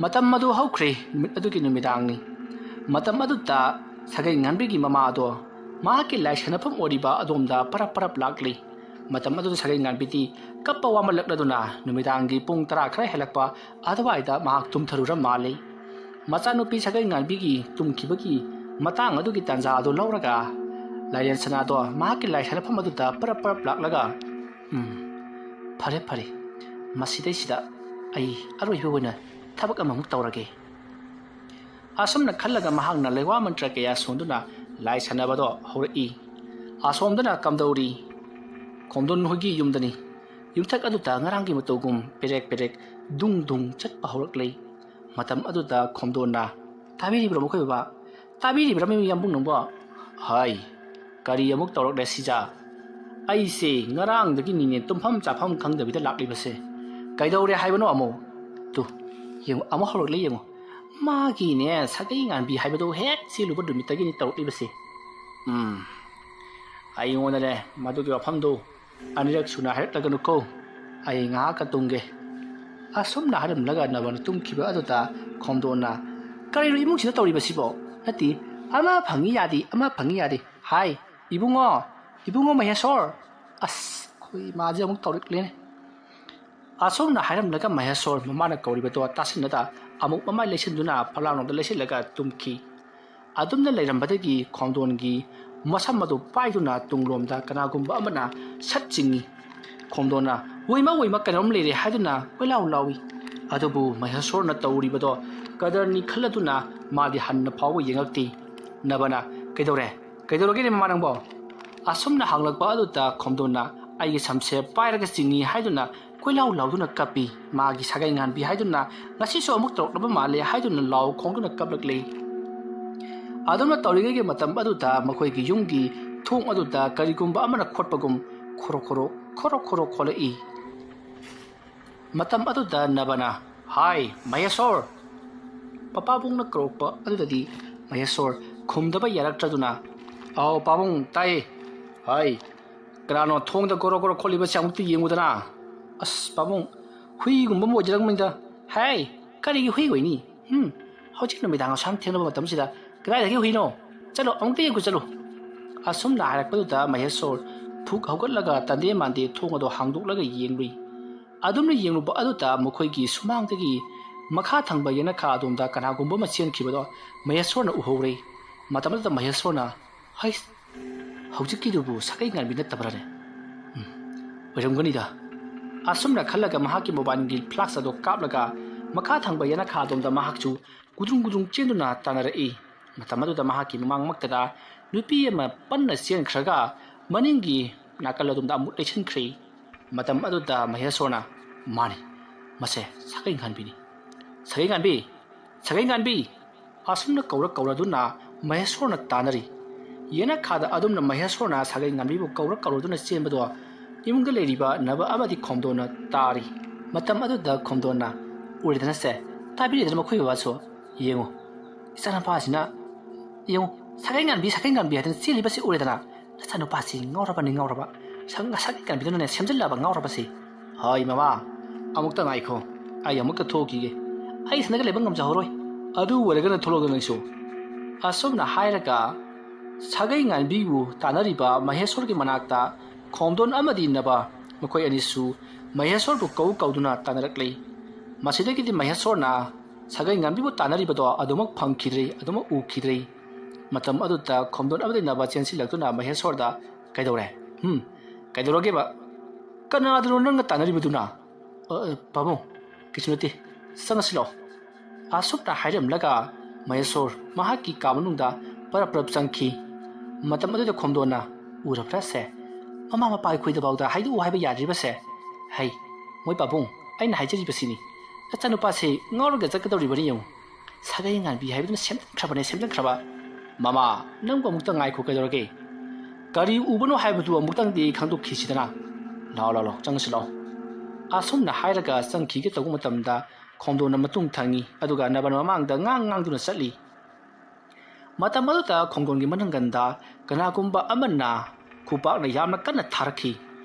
ꯃꯇꯝ ꯑꯗꯨ ꯍꯧꯈ꯭ꯔꯦ, ꯅꯨꯃꯤꯠ ꯑꯗꯨꯒꯤ ꯅꯨꯃꯤꯗꯥꯡꯅꯤ꯫ ꯃꯇꯝ ꯑꯗꯨꯗ ꯁꯥꯒꯩ ꯉꯥꯟꯕꯤꯒꯤ ꯃꯃꯥ ꯑꯗꯣ ꯃꯍꯥꯛꯀꯤ ꯂꯥꯏ ꯁꯥꯟꯅꯐꯝ ꯑꯣꯏꯔꯤꯕ ꯑꯗꯣꯝꯗ ꯄꯔꯞ ꯄꯔꯞ ꯂꯥꯛꯂꯤ꯫ ꯃꯇꯝ ꯑꯗꯨꯗ ꯁꯥꯒꯩ ꯉꯥꯟꯕꯤꯗꯤ ꯀꯞꯄ ꯋꯥꯃꯜꯂꯛꯂꯗꯨꯅ ꯅꯨꯃꯤꯗꯥꯡꯒꯤ ꯄꯨꯡ ꯇꯔꯥ ꯈꯔ ꯍꯦꯜꯂꯛꯄ ꯑꯗꯨꯋꯥꯏꯗ ꯃꯍꯥꯛ ꯇꯨꯝꯊꯔꯨꯔ ꯃꯥꯜꯂꯤ꯫ ꯃꯆꯥꯅꯨꯄꯤ ꯁꯥꯒꯩ ꯉꯥꯟꯕꯤꯒꯤ ꯇꯨꯝꯈꯤꯕꯒꯤ ꯃꯇꯥꯡ ꯑꯗꯨꯒꯤ ꯇꯥꯟꯖꯥ ꯑꯗꯨ ꯂꯧꯔꯒ ꯂꯥꯏꯔꯦꯟ ꯁꯅꯥꯗꯣ ꯃꯍꯥꯛꯀꯤ ꯂꯥꯏ ꯁꯥꯟꯅꯐꯝ ꯑꯗꯨꯗ ꯄꯔꯞ ꯄꯔꯞ ꯂꯥꯛꯂꯒ, "ꯎꯝ, ꯐꯔꯦ ꯐꯔꯦ, ꯃꯁꯤꯗꯩꯁꯤꯗ ꯑꯩ ꯑꯔꯣꯏꯕ ꯑꯣꯏꯅ ꯊꯕꯛ ꯑꯃꯃꯨꯛ ꯇꯧꯔꯒꯦ"꯫ ꯑꯁꯨꯝꯅ ꯈꯜꯂꯒ ꯃꯍꯥꯛꯅ ꯂꯩꯋꯥ ꯃꯟꯇ꯭ꯔ ꯀꯌꯥ ꯁꯣꯟꯗꯨꯅ ꯂꯥꯏ ꯁꯥꯟꯅꯕꯗꯣ ꯍꯧꯔꯛꯏ꯫ ꯑꯁꯣꯝꯗꯅ ꯀꯝꯗꯧꯔꯤ? ꯈꯣꯝꯗꯣꯟ ꯍꯣꯏꯒꯤ ꯌꯨꯝꯗꯅꯤ꯫ ꯌꯨꯝꯊꯛ ꯑꯗꯨꯗ ꯉꯔꯥꯡꯒꯤ ꯃꯇꯧꯒꯨꯝ ꯄꯦꯔꯦꯛ ꯄꯦꯔꯦꯛ ꯗꯨꯡ ꯗꯨꯡ ꯆꯠꯄ ꯍꯧꯔꯛꯂꯦ꯫ ꯃꯇꯝ ꯑꯗꯨꯗ ꯈꯣꯝꯗꯣꯟꯅ, "ꯇꯥꯕꯤꯔꯤꯕ꯭ꯔꯥ ꯃꯈꯣꯏ ꯕꯕꯥ? ꯇꯥꯕꯤꯔꯤꯕ꯭ꯔꯥ ꯃꯤ ꯌꯥꯝꯕꯨꯡ ꯅꯪꯕꯣ?" "ꯍꯥꯏ, ꯀꯔꯤ ꯑꯃꯨꯛ ꯇꯧꯔꯛꯂꯦ ꯁꯤꯖꯥ? ꯑꯩꯁꯦ ꯉꯔꯥꯡꯗꯒꯤꯅꯤꯅꯦ ꯇꯨꯝꯐꯝ ꯆꯥꯐꯝ ꯈꯪꯗꯕꯤꯗ ꯂꯥꯛꯂꯤꯕꯁꯦ꯫ ꯀꯩꯗꯧꯔꯦ ꯍꯥꯏꯕꯅꯣ ꯑꯃꯨꯛ? ꯇꯨ, ꯌꯦꯡꯉꯨ, ꯑꯃꯨꯛ ꯍꯧꯔꯛꯂꯦ ꯌꯦꯡꯉꯨ꯫ ꯃꯥꯒꯤꯅꯦ ꯁꯥꯒꯩ ꯉꯥꯟꯕꯤ ꯍꯥꯏꯕꯗꯣ ꯍꯦꯛ ꯆꯦꯜꯂꯨꯕ ꯅꯨꯃꯤꯠꯇꯒꯤꯅꯤ ꯇꯧꯔꯛꯂꯤꯕꯁꯦ꯫ ꯎꯝ, ꯑꯩꯉꯣꯟꯗꯅꯦ ꯃꯗꯨꯒꯤ ꯋꯥꯐꯝꯗꯣ ꯑꯅꯤꯔꯛ ꯁꯨꯅ ꯍꯥꯏꯔꯛꯂꯒꯅꯨꯀꯣ꯫ ꯑꯩ ꯉꯥꯏꯍꯥꯛꯀ ꯇꯨꯝꯒꯦ"꯫ ꯑꯁꯨꯝꯅ ꯍꯥꯏꯔꯝꯂꯒ ꯅꯕꯅ ꯇꯨꯝꯈꯤꯕ ꯑꯗꯨꯗ ꯈꯣꯝꯗꯣꯟꯅ, "ꯀꯔꯤꯅꯣ ꯏꯃꯨꯡꯁꯤꯗ ꯇꯧꯔꯤꯕꯁꯤꯕꯣ? ꯅꯠꯇꯦ, ꯑꯃ ꯐꯪꯉꯤ ꯌꯥꯗꯦ, ꯑꯃ ꯐꯪꯉꯤ ꯌꯥꯗꯦ꯫ ꯍꯥꯏ, ꯏꯕꯨꯡꯉꯣ, ꯏꯕꯨꯡꯉꯣ ꯃꯍꯦꯁꯣꯔ!" ꯑꯁ, ꯑꯩꯈꯣꯏ ꯏꯃꯥꯁꯦ ꯑꯃꯨꯛ ꯇꯧꯔꯛꯂꯦꯅꯦ꯫ ꯑꯁꯨꯝꯅ ꯍꯥꯏꯔꯝꯂꯒ ꯃꯍꯦꯁꯣꯔ ꯃꯃꯥꯅ ꯀꯧꯔꯤꯕꯗꯣ ꯇꯥꯁꯤꯟꯅꯗ ꯑꯃꯨꯛ ꯃꯃꯥꯏ ꯂꯩꯁꯤꯟꯗꯨꯅ ꯐꯛꯂꯥꯡꯂꯣꯝꯗ ꯂꯩꯁꯤꯜꯂꯒ ꯇꯨꯝꯈꯤ꯫ ꯑꯗꯨꯝꯅ ꯂꯩꯔꯝꯕꯗꯒꯤ ꯈꯣꯝꯗꯣꯟꯒꯤ ꯃꯁꯝ ꯑꯗꯨ ꯄꯥꯏꯗꯨꯅ ꯇꯨꯡꯂꯣꯝꯗ ꯀꯅꯥꯒꯨꯝꯕ ꯑꯃꯅ ꯁꯠ ꯆꯤꯡꯏ꯫ ꯈꯣꯝꯗꯣꯟꯅ, "ꯋꯣꯏꯃ, ꯋꯣꯏꯃ, ꯀꯩꯅꯣꯝ ꯂꯩꯔꯦ" ꯍꯥꯏꯗꯨꯅ ꯀꯣꯏꯂꯥꯎ ꯂꯥꯎꯏ꯫ ꯑꯗꯨꯕꯨ ꯃꯍꯦꯁꯣꯔꯅ ꯇꯧꯔꯤꯕꯗꯣ ꯀꯗꯔꯅꯤ ꯈꯜꯂꯗꯨꯅ ꯃꯥꯗꯤ ꯍꯟꯅ ꯐꯥꯎꯕ ꯌꯦꯡꯉꯛꯇꯦ꯫ ꯅꯕꯅ, "ꯀꯩꯗꯧꯔꯦ? ꯀꯩꯗꯧꯔꯒꯦꯅꯦ ꯃꯃꯥ ꯅꯪꯕꯣ?" ꯑꯁꯨꯝꯅ ꯍꯪꯂꯛꯄ ꯑꯗꯨꯗ ꯈꯣꯝꯗꯣꯟꯅ, "ꯑꯩꯒꯤ ꯁꯝꯁꯦ ꯄꯥꯏꯔꯒ ꯆꯤꯡꯏ" ꯍꯥꯏꯗꯨꯅ ꯀꯣꯏꯂꯥꯎ ꯂꯥꯎꯗꯨꯅ ꯀꯞꯄꯤ꯫ ꯃꯥꯒꯤ ꯁꯥꯒꯩ ꯉꯥꯟꯕꯤ ꯍꯥꯏꯗꯨꯅ ꯉꯁꯤꯁꯨ ꯑꯃꯨꯛ ꯇꯧꯔꯛꯂꯕ ꯃꯥꯜꯂꯦ ꯍꯥꯏꯗꯨꯅ ꯂꯥꯎ ꯈꯣꯡꯗꯨꯅ ꯀꯞꯂꯛꯂꯤ꯫ ꯑꯗꯨꯝꯅ ꯇꯧꯔꯤꯉꯩꯒꯤ ꯃꯇꯝ ꯑꯗꯨꯗ ꯃꯈꯣꯏꯒꯤ ꯌꯨꯝꯒꯤ ꯊꯣꯡ ꯑꯗꯨꯗ ꯀꯔꯤꯒꯨꯝꯕ ꯑꯃꯅ ꯈꯣꯠꯄꯒꯨꯝ ꯈꯣꯔꯣ ꯈꯣꯔꯣ, ꯈꯣꯔꯣ ꯈꯣꯔꯣ ꯈꯣꯠꯂꯛꯏ꯫ ꯃꯇꯝ ꯑꯗꯨꯗ ꯅꯕꯅ, "ꯍꯥꯏ, ꯃꯍꯦꯁꯣꯔ!" ꯄꯄꯥꯕꯨꯡꯅ ꯀꯧꯔꯛꯄ ꯑꯗꯨꯗꯗꯤ ꯃꯍꯦꯁꯣꯔ ꯈꯨꯝꯗꯕ ꯌꯥꯔꯛꯇ꯭ꯔꯗꯨꯅ, "ꯑꯥꯎ ꯄꯥꯕꯨꯡ, ꯇꯥꯏꯌꯦ꯫ ꯍꯥꯏ, ꯀꯅꯥꯅꯣ ꯊꯣꯡꯗ ꯒꯣꯔꯣ ꯒꯣꯔꯣ ꯈꯣꯠꯂꯤꯕꯁꯦ ꯑꯃꯨꯛꯇ ꯌꯦꯡꯉꯨꯗꯅ꯫ ꯑꯁ ꯄꯥꯕꯨꯡ, ꯍꯨꯏꯒꯨꯝꯕ ꯑꯃ ꯑꯣꯏꯖꯔꯝꯒꯅꯤꯗ꯫ ꯍꯥꯏ, ꯀꯔꯤꯒꯤ ꯍꯨꯏ ꯑꯣꯏꯅꯤ? ꯍꯨꯝ, ꯍꯧꯖꯤꯛ ꯅꯨꯃꯤꯗꯥꯡ ꯑꯁꯨꯛ ꯊꯦꯡꯂꯕ ꯃꯇꯝꯁꯤꯗ ꯀꯗꯥꯏꯗꯒꯤ ꯍꯨꯏꯅꯣ? ꯆꯠꯂꯣ, ꯑꯃꯨꯛꯇ ꯌꯦꯡꯉꯨ ꯆꯠꯂꯣ"꯫ ꯑꯁꯨꯝꯅ ꯍꯥꯏꯔꯛꯄꯗꯨꯗ ꯃꯍꯦꯁꯣꯔ ꯊꯨꯛ ꯍꯧꯒꯠꯂꯒ ꯇꯟꯗꯦ ꯃꯥꯟꯗꯦ ꯊꯣꯡ ꯑꯗꯨ ꯍꯥꯡꯗꯣꯛꯂꯒ ꯌꯦꯡꯂꯨꯏ꯫ ꯑꯗꯨꯝꯅ ꯌꯦꯡꯂꯨꯕ ꯑꯗꯨꯗ ꯃꯈꯣꯏꯒꯤ ꯁꯨꯃꯥꯡꯗꯒꯤ ꯃꯈꯥ ꯊꯪꯕ ꯌꯦꯅꯈꯥ ꯑꯗꯣꯝꯗ ꯀꯅꯥꯒꯨꯝꯕ ꯑꯃ ꯆꯦꯟꯈꯤꯕꯗꯣ ꯃꯍꯦꯁꯣꯔꯅ ꯎꯍꯧꯔꯦ꯫ ꯃꯇꯝ ꯑꯗꯨꯗ ꯃꯍꯦꯁꯣꯔꯅ, "ꯍꯩꯁ, ꯍꯧꯖꯤꯛꯀꯤꯗꯨꯕꯨ ꯁꯥꯒꯩ ꯉꯥꯟꯕꯤ ꯅꯠꯇꯕ꯭ꯔꯥꯅꯦ? ꯎꯝ, ꯑꯣꯏꯔꯝꯒꯅꯤꯗ"꯫ ꯑꯁꯨꯝꯅ ꯈꯜꯂꯒ ꯃꯍꯥꯛꯀꯤ ꯃꯣꯕꯥꯏꯜꯒꯤ ꯐ꯭ꯂꯥꯁ ꯑꯗꯨ ꯀꯥꯞꯂꯒ ꯃꯈꯥ ꯊꯪꯕ ꯌꯦꯅꯈꯥ ꯑꯗꯣꯝꯗ ꯃꯍꯥꯛꯁꯨ ꯒꯨꯗ꯭ꯔꯨꯡ ꯒꯨꯗ꯭ꯔꯨꯡ ꯆꯦꯟꯗꯨꯅ ꯇꯥꯟꯅꯔꯛꯏ꯫ ꯃꯇꯝ ꯑꯗꯨꯗ ꯃꯍꯥꯛꯀꯤ ꯃꯃꯥꯡꯃꯛꯇꯗ ꯅꯨꯄꯤ ꯑꯃ ꯄꯟꯅ ꯆꯦꯟꯈ꯭ꯔꯒ ꯃꯅꯤꯡꯒꯤ ꯅꯥꯀꯜ ꯑꯗꯣꯝꯗ ꯑꯃꯨꯛ ꯂꯩꯁꯤꯟꯈ꯭ꯔꯦ꯫ ꯃꯇꯝ ꯑꯗꯨꯗ ꯃꯍꯦꯁꯣꯔꯅ, "ꯃꯥꯅꯤ, ꯃꯁꯦ ꯁꯥꯒꯩ ꯉꯥꯟꯕꯤꯅꯤ꯫ ꯁꯥꯒꯩ ꯉꯥꯟꯕꯤ! ꯁꯥꯒꯩ ꯉꯥꯟꯕꯤ!" ꯑꯁꯨꯝꯅ ꯀꯧꯔ ꯀꯧꯔꯗꯨꯅ ꯃꯍꯦꯁꯣꯔꯅ ꯇꯥꯟꯅꯔꯤ꯫ ꯌꯦꯅꯈꯥꯗ ꯑꯗꯨꯝꯅ ꯃꯍꯦꯁꯣꯔꯅ ꯁꯥꯒꯩ ꯉꯥꯟꯕꯤꯕꯨ ꯀꯧꯔ ꯀꯧꯔꯗꯨꯅ ꯆꯦꯟꯕꯗꯣ ꯏꯃꯨꯡꯗ ꯂꯩꯔꯤꯕ ꯅꯕ ꯑꯃꯗꯤ ꯈꯣꯝꯗꯣꯟꯅ ꯇꯥꯔꯤ꯫ ꯃꯇꯝ ꯑꯗꯨꯗ ꯈꯣꯝꯗꯣꯟꯅ, "ꯎꯔꯦꯗꯅ ꯁꯦ, ꯇꯥꯕꯤꯔꯦꯗꯅ ꯃꯈꯣꯏ ꯕꯕꯥꯁꯨ꯫ ꯌꯦꯡꯉꯨ, ꯏꯆꯥꯅꯨꯄꯥꯁꯤꯅ, ꯌꯦꯡꯉꯨ, ꯁꯥꯒꯩ ꯉꯥꯟꯕꯤ, ꯁꯥꯒꯩ ꯉꯥꯟꯕꯤ ꯍꯥꯏꯗꯅ ꯆꯦꯜꯂꯤꯕꯁꯤ ꯎꯔꯦꯗꯅ꯫ ꯅꯆꯥꯅꯨꯄꯥꯁꯤ ꯉꯥꯎꯔꯕꯅꯤ, ꯉꯥꯎꯔꯕ꯫ ꯁꯪ-, ꯁꯥꯒꯩ ꯉꯥꯟꯕꯤꯗꯨꯅꯅꯦ ꯁꯦꯝꯖꯤꯜꯂꯕ ꯉꯥꯎꯔꯕꯁꯤ꯫ ꯍꯣꯏ, ꯃꯃꯥ, ꯑꯃꯨꯛꯇ ꯉꯥꯏꯈꯣ꯫ ꯑꯩ ꯑꯃꯨꯛꯇ ꯊꯣꯛꯈꯤꯒꯦ꯫ ꯑꯩ ꯏꯊꯟꯗꯒ ꯂꯩꯕ ꯉꯝꯖꯍꯧꯔꯣꯏ꯫ ꯑꯗꯨ ꯑꯣꯏꯔꯒꯅ ꯊꯣꯛꯂꯛꯑꯣ ꯅꯪꯁꯨ"꯫ ꯑꯁꯨꯝꯅ ꯍꯥꯏꯔꯒ ꯁꯥꯒꯩ ꯉꯥꯟꯕꯤꯕꯨ ꯇꯥꯟꯅꯔꯤꯕ ꯃꯍꯦꯁꯣꯔꯒꯤ ꯃꯅꯥꯛꯇ ꯈꯣꯝꯗꯣꯟ ꯑꯃꯗꯤ ꯅꯕ, ꯃꯈꯣꯏ ꯑꯅꯤꯁꯨ ꯃꯍꯦꯁꯣꯔꯕꯨ ꯀꯧ ꯀꯧꯗꯨꯅ ꯇꯥꯟꯅꯔꯛꯂꯤ꯫ ꯃꯁꯤꯗꯒꯤꯗꯤ ꯃꯍꯦꯁꯣꯔꯅ ꯁꯥꯒꯩ ꯉꯥꯟꯕꯤꯕꯨ ꯇꯥꯟꯅꯔꯤꯕꯗꯣ ꯑꯗꯨꯃꯛ ꯐꯪꯈꯤꯗ꯭ꯔꯦ, ꯑꯗꯨꯃꯛ ꯎꯈꯤꯗ꯭ꯔꯦ꯫ ꯃꯇꯝ ꯑꯗꯨꯗ ꯈꯣꯝꯗꯣꯟ ꯑꯃꯗꯤ ꯅꯕ ꯆꯦꯟꯁꯤꯜꯂꯛꯇꯨꯅ ꯃꯍꯦꯁꯣꯔꯗ, "ꯀꯩꯗꯧꯔꯦ? ꯎꯝ, ꯀꯩꯗꯧꯔꯒꯦꯕ? ꯀꯅꯥꯗꯅꯣ ꯅꯪꯅ ꯇꯥꯟꯅꯔꯤꯕꯗꯨꯅ?" "ꯑ, ꯑ, ꯄꯥꯕꯨꯡ, ꯀꯩꯁꯨ ꯅꯠꯇꯦ, ꯆꯪꯉꯁꯤ ꯂꯥꯛꯑꯣ"꯫ ꯑꯁꯨꯝꯅ ꯍꯥꯏꯔꯝꯂꯒ ꯃꯍꯦꯁꯣꯔ ꯃꯍꯥꯛꯀꯤ ꯀꯥ ꯃꯅꯨꯡꯗ ꯄꯔꯞ ꯄꯔꯞ ꯆꯪꯈꯤ꯫ ꯃꯇꯝ ꯑꯗꯨꯗ ꯈꯣꯝꯗꯣꯟꯅ, "ꯎꯔꯕ꯭ꯔꯥ ꯁꯦ? ꯃꯃꯥ ꯃꯄꯥ ꯑꯩꯈꯣꯏꯗꯐꯥꯎꯗ ꯍꯥꯏꯗꯣꯛꯎ ꯍꯥꯏꯕ ꯌꯥꯗ꯭ꯔꯤꯕꯁꯦ꯫ ꯍꯩ, ꯃꯣꯏ ꯄꯥꯕꯨꯡ, ꯑꯩꯅ ꯍꯥꯏꯖꯔꯤꯕꯁꯤꯅꯤ꯫ ꯅꯆꯥꯅꯨꯄꯥꯁꯦ ꯉꯥꯎꯔꯒ ꯆꯠꯀꯗꯧꯔꯤꯕꯅꯤ ꯌꯦꯡꯉꯨ꯫ ꯁꯥꯒꯩ ꯉꯥꯟꯕꯤ ꯍꯥꯏꯕꯗꯨꯅ ꯁꯦꯝꯖꯤꯟꯈ꯭ꯔꯕꯅꯦ, ꯁꯦꯝꯖꯤꯟꯈ꯭ꯔꯕ꯫ ꯃꯃꯥ, ꯅꯪꯕꯨ ꯑꯃꯨꯛꯇ ꯉꯥꯏꯈꯣ, ꯀꯩꯗꯧꯔꯒꯦ? ꯀꯔꯤ ꯎꯕꯅꯣ ꯍꯥꯏꯕꯗꯨ ꯑꯃꯨꯛꯇꯪꯗꯤ ꯈꯪꯗꯣꯛꯈꯤꯁꯤꯗꯅ꯫ ꯂꯥꯛꯑꯣ, ꯂꯥꯛꯑꯣ, ꯂꯥꯛꯑꯣ, ꯆꯪꯉꯁꯤ ꯂꯥꯛꯑꯣ"꯫ ꯑꯁꯨꯝꯅ ꯍꯥꯏꯔꯒ ꯆꯪꯈꯤꯒꯦ ꯇꯧꯕ ꯃꯇꯝꯗ ꯈꯣꯝꯗꯣꯟꯅ ꯃꯇꯨꯡ ꯊꯪꯉꯤ, ꯑꯗꯨꯒ ꯅꯕꯅ ꯃꯃꯥꯡꯗ ꯉꯥꯡ ꯉꯥꯡꯗꯨꯅ ꯆꯠꯂꯤ꯫ ꯃꯇꯝ ꯑꯗꯨꯗ ꯈꯣꯡꯗꯣꯟꯒꯤ ꯃꯅꯪꯒꯟꯗ ꯀꯅꯥꯒꯨꯝꯕ ꯑꯃꯅ ꯈꯨꯕꯥꯛꯅ ꯌꯥꯝꯅ ꯀꯟꯅ ꯊꯥꯔꯛꯈꯤ꯫